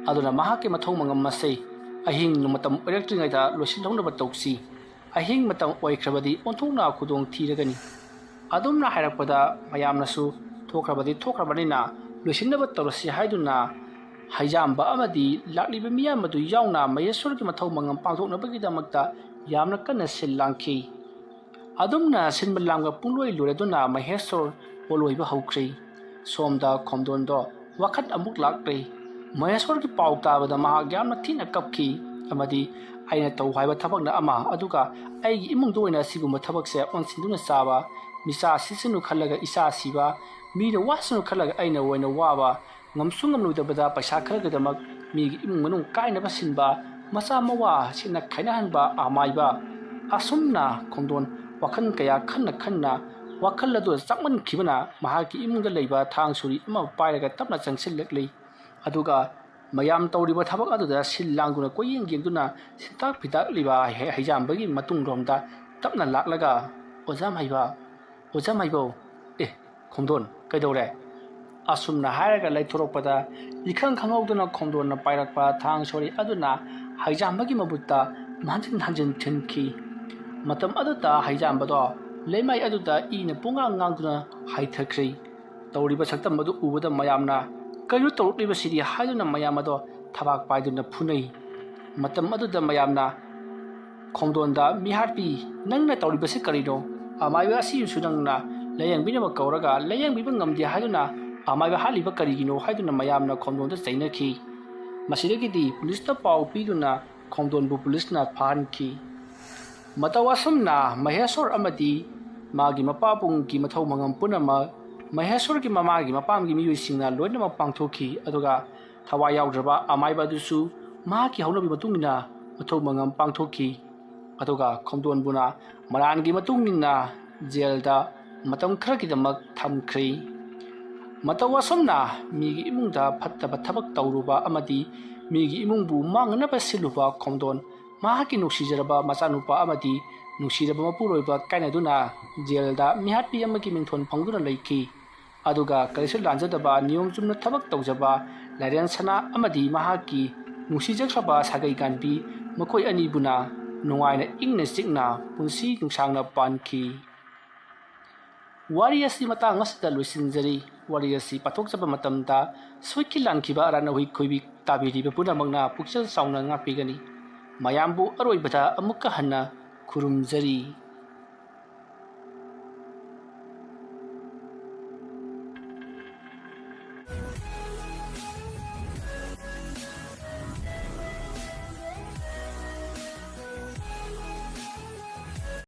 ꯑꯗꯨꯅ ꯃꯍꯥꯛꯀꯤ ꯃꯊꯧ ꯃꯉꯝ ꯑꯁꯤ ꯑꯍꯤꯡ ꯃꯇꯝ ꯑꯣꯏꯔꯛꯇ꯭ꯔꯤꯉꯩꯗ ꯂꯣꯏꯁꯤꯟꯍꯧꯅꯕ ꯇꯧꯁꯤ꯫ ꯑꯍꯤꯡ ꯃꯇꯝ ꯑꯣꯏꯈ꯭ꯔꯕꯗꯤ ꯑꯣꯟꯊꯣꯛꯅ ꯈꯨꯗꯣꯡ ꯊꯤꯔꯒꯅꯤ"꯫ ꯑꯗꯨꯝꯅ ꯍꯥꯏꯔꯛꯄꯗ ꯃꯌꯥꯝꯅꯁꯨ "ꯊꯣꯛꯈ꯭ꯔꯕꯗꯤ ꯊꯣꯛꯈ꯭ꯔꯕꯅꯤꯅ ꯂꯣꯏꯁꯤꯟꯅꯕ ꯇꯧꯔꯁꯤ" ꯍꯥꯏꯗꯨꯅ ꯍꯩꯖꯥꯝꯕ ꯑꯃꯗꯤ ꯂꯥꯛꯂꯤꯕ ꯃꯤꯌꯥꯝ ꯑꯗꯨ ꯌꯥꯎꯅ ꯃꯍꯦꯁ꯭ꯋꯔꯒꯤ ꯃꯊꯧ ꯃꯉꯝ ꯄꯥꯡꯊꯣꯛꯅꯕꯒꯤꯗꯃꯛꯇ ꯌꯥꯝꯅ ꯀꯟꯅ ꯁꯤꯜ ꯂꯥꯡꯈꯤ꯫ ꯑꯗꯨꯝꯅ ꯁꯤꯟꯕ ꯂꯥꯡꯕ ꯄꯨꯡꯂꯣꯏ ꯂꯣꯏꯔꯗꯨꯅ ꯃꯍꯦꯁ꯭ꯋꯔ ꯄꯣꯂꯣꯏꯕ ꯍꯧꯈ꯭ꯔꯦ꯫ ꯁꯣꯝꯗ ꯈꯣꯝꯗꯣꯟꯗꯣ ꯋꯥꯈꯜ ꯑꯃꯨꯛ ꯂꯥꯛꯂꯦ꯫ ꯃꯍꯦꯁ꯭ꯋꯔꯒꯤ ꯄꯥꯎ ꯇꯥꯕꯗ ꯃꯍꯥꯛ ꯌꯥꯝꯅ ꯊꯤꯅ ꯀꯞꯈꯤ ꯑꯃꯗꯤ "ꯑꯩꯅ ꯇꯧ ꯍꯥꯏꯕ ꯊꯕꯛꯅ ꯑꯃ, ꯑꯗꯨꯒ ꯑꯩꯒꯤ ꯏꯃꯨꯡꯗ ꯑꯣꯏꯅ ꯑꯁꯤꯒꯨꯝꯕ ꯊꯕꯛꯁꯦ ꯑꯣꯟꯁꯤꯟꯗꯨꯅ ꯆꯥꯕ, ꯃꯤꯆꯥ ꯁꯤꯠꯁꯅꯨ ꯈꯜꯂꯒ ꯏꯆꯥ ꯁꯤꯕ, ꯃꯤꯅ ꯋꯥꯁꯅꯨ ꯈꯜꯂꯒ ꯑꯩꯅ ꯑꯣꯏꯅ ꯋꯥꯕ, ꯉꯝꯁꯨ ꯉꯝꯂꯣꯏꯗꯕꯗ ꯄꯩꯁꯥ ꯈꯔꯒꯤꯗꯃꯛ ꯃꯤꯒꯤ ꯏꯃꯨꯡ ꯃꯅꯨꯡ ꯀꯥꯏꯅꯕ ꯁꯤꯟꯕ, ꯃꯆꯥ ꯃꯋꯥ ꯁꯤꯠꯅ ꯈꯥꯏꯅꯍꯟꯕ ꯑꯃꯥꯏꯕ"꯫ ꯑꯁꯨꯝꯅ ꯈꯣꯝꯗꯣꯟ ꯋꯥꯈꯜ ꯀꯌꯥ ꯈꯟꯅ ꯈꯟꯅ ꯋꯥꯈꯜ ꯑꯗꯨ ꯆꯥꯛꯃꯟꯈꯤꯕꯅ ꯃꯍꯥꯛꯀꯤ ꯏꯃꯨꯡꯗ ꯂꯩꯕ ꯊꯥꯡ ꯁꯣꯔꯤ ꯑꯃ ꯄꯥꯏꯔꯒ ꯇꯞꯅ ꯆꯪꯁꯤꯜꯂꯛꯂꯤ꯫ ꯑꯗꯨꯒ ꯃꯌꯥꯝ ꯇꯧꯔꯤꯕ ꯊꯕꯛ ꯑꯗꯨꯗ ꯁꯤꯜ ꯂꯥꯡꯗꯨꯅ ꯀꯣꯏꯌꯦꯡ ꯌꯦꯡꯗꯨꯅ ꯁꯤꯟꯇꯥꯛ ꯐꯤꯇꯥꯛꯂꯤꯕ ꯍꯩ-, ꯍꯩꯖꯥꯝꯕꯒꯤ ꯃꯇꯨꯡꯂꯣꯝꯗ ꯇꯞꯅ ꯂꯥꯛꯂꯒ, "ꯑꯣꯖꯥ ꯃꯥꯏꯕ, ꯑꯣꯖꯥ ꯃꯥꯏꯕꯧ, ꯑꯦ, ꯈꯣꯝꯗꯣꯟ, ꯀꯩꯗꯧꯔꯦ?" ꯑꯁꯨꯝꯅ ꯍꯥꯏꯔꯒ ꯂꯩꯊꯣꯔꯛꯄꯗ ꯏꯈꯪ ꯈꯪꯍꯧꯗꯅ ꯈꯣꯝꯗꯣꯟꯅ ꯄꯥꯏꯔꯛꯄ ꯊꯥꯡ ꯁꯣꯔꯤ ꯑꯗꯨꯅ ꯍꯩꯖꯥꯝꯕꯒꯤ ꯃꯃꯨꯠꯇ ꯍꯟꯖꯤꯟ ꯍꯟꯖꯤꯟ ꯊꯤꯟꯈꯤ꯫ ꯃꯇꯝ ꯑꯗꯨꯗ ꯍꯩꯖꯥꯝꯕꯗꯣ ꯂꯩꯃꯥꯏ ꯑꯗꯨꯗ ꯏꯅ ꯄꯨꯡꯉꯥꯡ ꯉꯥꯡꯗꯨꯅ ꯍꯥꯏꯊꯈ꯭ꯔꯦ꯫ ꯇꯧꯔꯤꯕ ꯁꯛꯇꯝ ꯑꯗꯨ ꯎꯕꯗ ꯃꯌꯥꯝꯅ "ꯀꯩꯅꯣ ꯇꯧꯔꯛꯂꯤꯕꯁꯤꯗꯤ?" ꯍꯥꯏꯗꯨꯅ ꯃꯌꯥꯝ ꯑꯗꯣ ꯊꯕꯥꯛ ꯄꯥꯏꯗꯨꯅ ꯐꯨꯅꯩ꯫ ꯃꯇꯝ ꯑꯗꯨꯗ ꯃꯌꯥꯝꯅ ꯈꯣꯝꯗꯣꯟꯗ, "ꯃꯤꯍꯥꯠꯄꯤ, ꯅꯪꯅ ꯇꯧꯔꯤꯕꯁꯤ ꯀꯔꯤꯅꯣ? ꯑꯃꯥꯏꯕ ꯑꯁꯤꯕꯨꯁꯨ ꯅꯪꯅ ꯂꯥꯌꯦꯡꯕꯤꯅꯕ ꯀꯧꯔꯒ ꯂꯥꯌꯦꯡꯕꯤꯕ ꯉꯝꯗꯦ ꯍꯥꯏꯗꯨꯅ ꯑꯃꯥꯏꯕ ꯍꯥꯠꯂꯤꯕ ꯀꯔꯤꯒꯤꯅꯣ?" ꯍꯥꯏꯗꯨꯅ ꯃꯌꯥꯝꯅ ꯈꯣꯝꯗꯣꯟꯗ ꯆꯩꯅꯈꯤ꯫ ꯃꯁꯤꯗꯒꯤꯗꯤ ꯄꯨꯂꯤꯁꯇ ꯄꯥꯎ ꯄꯤꯗꯨꯅ ꯈꯣꯝꯗꯣꯟꯕꯨ ꯄꯨꯂꯤꯁꯅ ꯐꯥꯍꯟꯈꯤ꯫ ꯃꯇꯧ ꯑꯁꯨꯝꯅ ꯃꯍꯦꯁ꯭ꯋꯔ ꯑꯃꯗꯤ ꯃꯥꯒꯤ ꯃꯄꯥꯕꯨꯡꯒꯤ ꯃꯊꯧ ꯃꯉꯝ ꯄꯨꯝꯅꯃꯛ ꯃꯍꯦꯁ꯭ꯋꯔꯒꯤ ꯃꯃꯥꯒꯤ ꯃꯄꯥꯝꯒꯤ ꯃꯤꯑꯣꯏꯁꯤꯡꯅ ꯂꯣꯏꯅꯃꯛ ꯄꯥꯡꯊꯣꯛꯈꯤ, ꯑꯗꯨꯒ ꯊꯋꯥꯏ ꯌꯥꯎꯗ꯭ꯔꯕ ꯑꯃꯥꯏꯕ ꯑꯗꯨꯁꯨ ꯃꯍꯥꯛꯀꯤ ꯍꯧꯅꯕꯤ ꯃꯇꯨꯡ ꯏꯟꯅ ꯃꯊꯧ ꯃꯉꯝ ꯄꯥꯡꯊꯣꯛꯈꯤ꯫ ꯑꯗꯨꯒ ꯈꯣꯝꯗꯣꯟꯕꯨꯅ ꯃꯔꯥꯟꯒꯤ ꯃꯇꯨꯡ ꯏꯟꯅ ꯖꯦꯜꯗ ꯃꯇꯝ ꯈꯔꯒꯤꯗꯃꯛ ꯊꯝꯈ꯭ꯔꯦ꯫ ꯃꯇꯧ ꯑꯁꯨꯝꯅ ꯃꯤꯒꯤ ꯏꯃꯨꯡꯗ ꯐꯠꯇꯕ ꯊꯕꯛ ꯇꯧꯔꯨꯕ ꯑꯃꯗꯤ ꯃꯤꯒꯤ ꯏꯃꯨꯡꯕꯨ ꯃꯥꯡꯅꯅꯕ ꯁꯤꯜꯂꯨꯕ ꯈꯣꯝꯗꯣꯟ ꯃꯍꯥꯛꯀꯤ ꯅꯨꯡꯁꯤꯖꯔꯕ ꯃꯆꯥꯅꯨꯄꯥ ꯑꯃꯗꯤ ꯅꯨꯡꯁꯤꯔꯕ ꯃꯄꯨꯔꯣꯏꯕ ꯀꯥꯏꯅꯗꯨꯅ ꯖꯦꯜꯗ ꯃꯤꯍꯥꯠꯄꯤ ꯑꯃꯒꯤ ꯃꯤꯡꯊꯣꯟ ꯐꯪꯗꯨꯅ ꯂꯩꯈꯤ꯫ ꯑꯗꯨꯒ ꯀꯔꯤꯁꯨ ꯂꯥꯟꯖꯗꯕ ꯅꯤꯌꯣꯝ ꯆꯨꯝꯅ ꯊꯕꯛ ꯇꯧꯖꯕ ꯂꯥꯏꯔꯦꯟ ꯁꯅꯥ ꯑꯃꯗꯤ ꯃꯍꯥꯛꯀꯤ ꯅꯨꯡꯁꯤꯖꯈ꯭ꯔꯕ ꯁꯥꯒꯩ ꯒꯥꯟꯕꯤ ꯃꯈꯣꯏ ꯑꯅꯤꯕꯨꯅ ꯅꯨꯡꯉꯥꯏꯅ ꯏꯪꯅ ꯆꯤꯛꯅ ꯄꯨꯟꯁꯤ ꯅꯨꯡꯁꯥꯡꯅ ꯄꯥꯟꯈꯤ꯫ ꯋꯥꯔꯤ ꯑꯁꯤ ꯃꯇꯥꯡ ꯑꯁꯤꯗ ꯂꯣꯏꯁꯤꯟꯖꯔꯤ꯫ ꯋꯥꯔꯤ ꯑꯁꯤ ꯄꯥꯊꯣꯛꯆꯕ ꯃꯇꯝꯗ ꯁꯣꯏꯈꯤ ꯂꯥꯟꯈꯤꯕ ꯑꯔꯥꯟ ꯑꯍꯣꯏ ꯈꯣꯏꯕꯤ ꯇꯥꯕꯤꯔꯤꯕ ꯄꯨꯝꯅꯃꯛꯅ ꯄꯨꯛꯆꯦꯜ ꯆꯥꯎꯅ ꯉꯥꯛꯄꯤꯒꯅꯤ꯫ ꯃꯌꯥꯝꯕꯨ ꯑꯔꯣꯏꯕꯗ ꯑꯃꯨꯛꯀ ꯍꯟꯅ ꯈꯨꯔꯨꯝꯖꯔꯤ꯫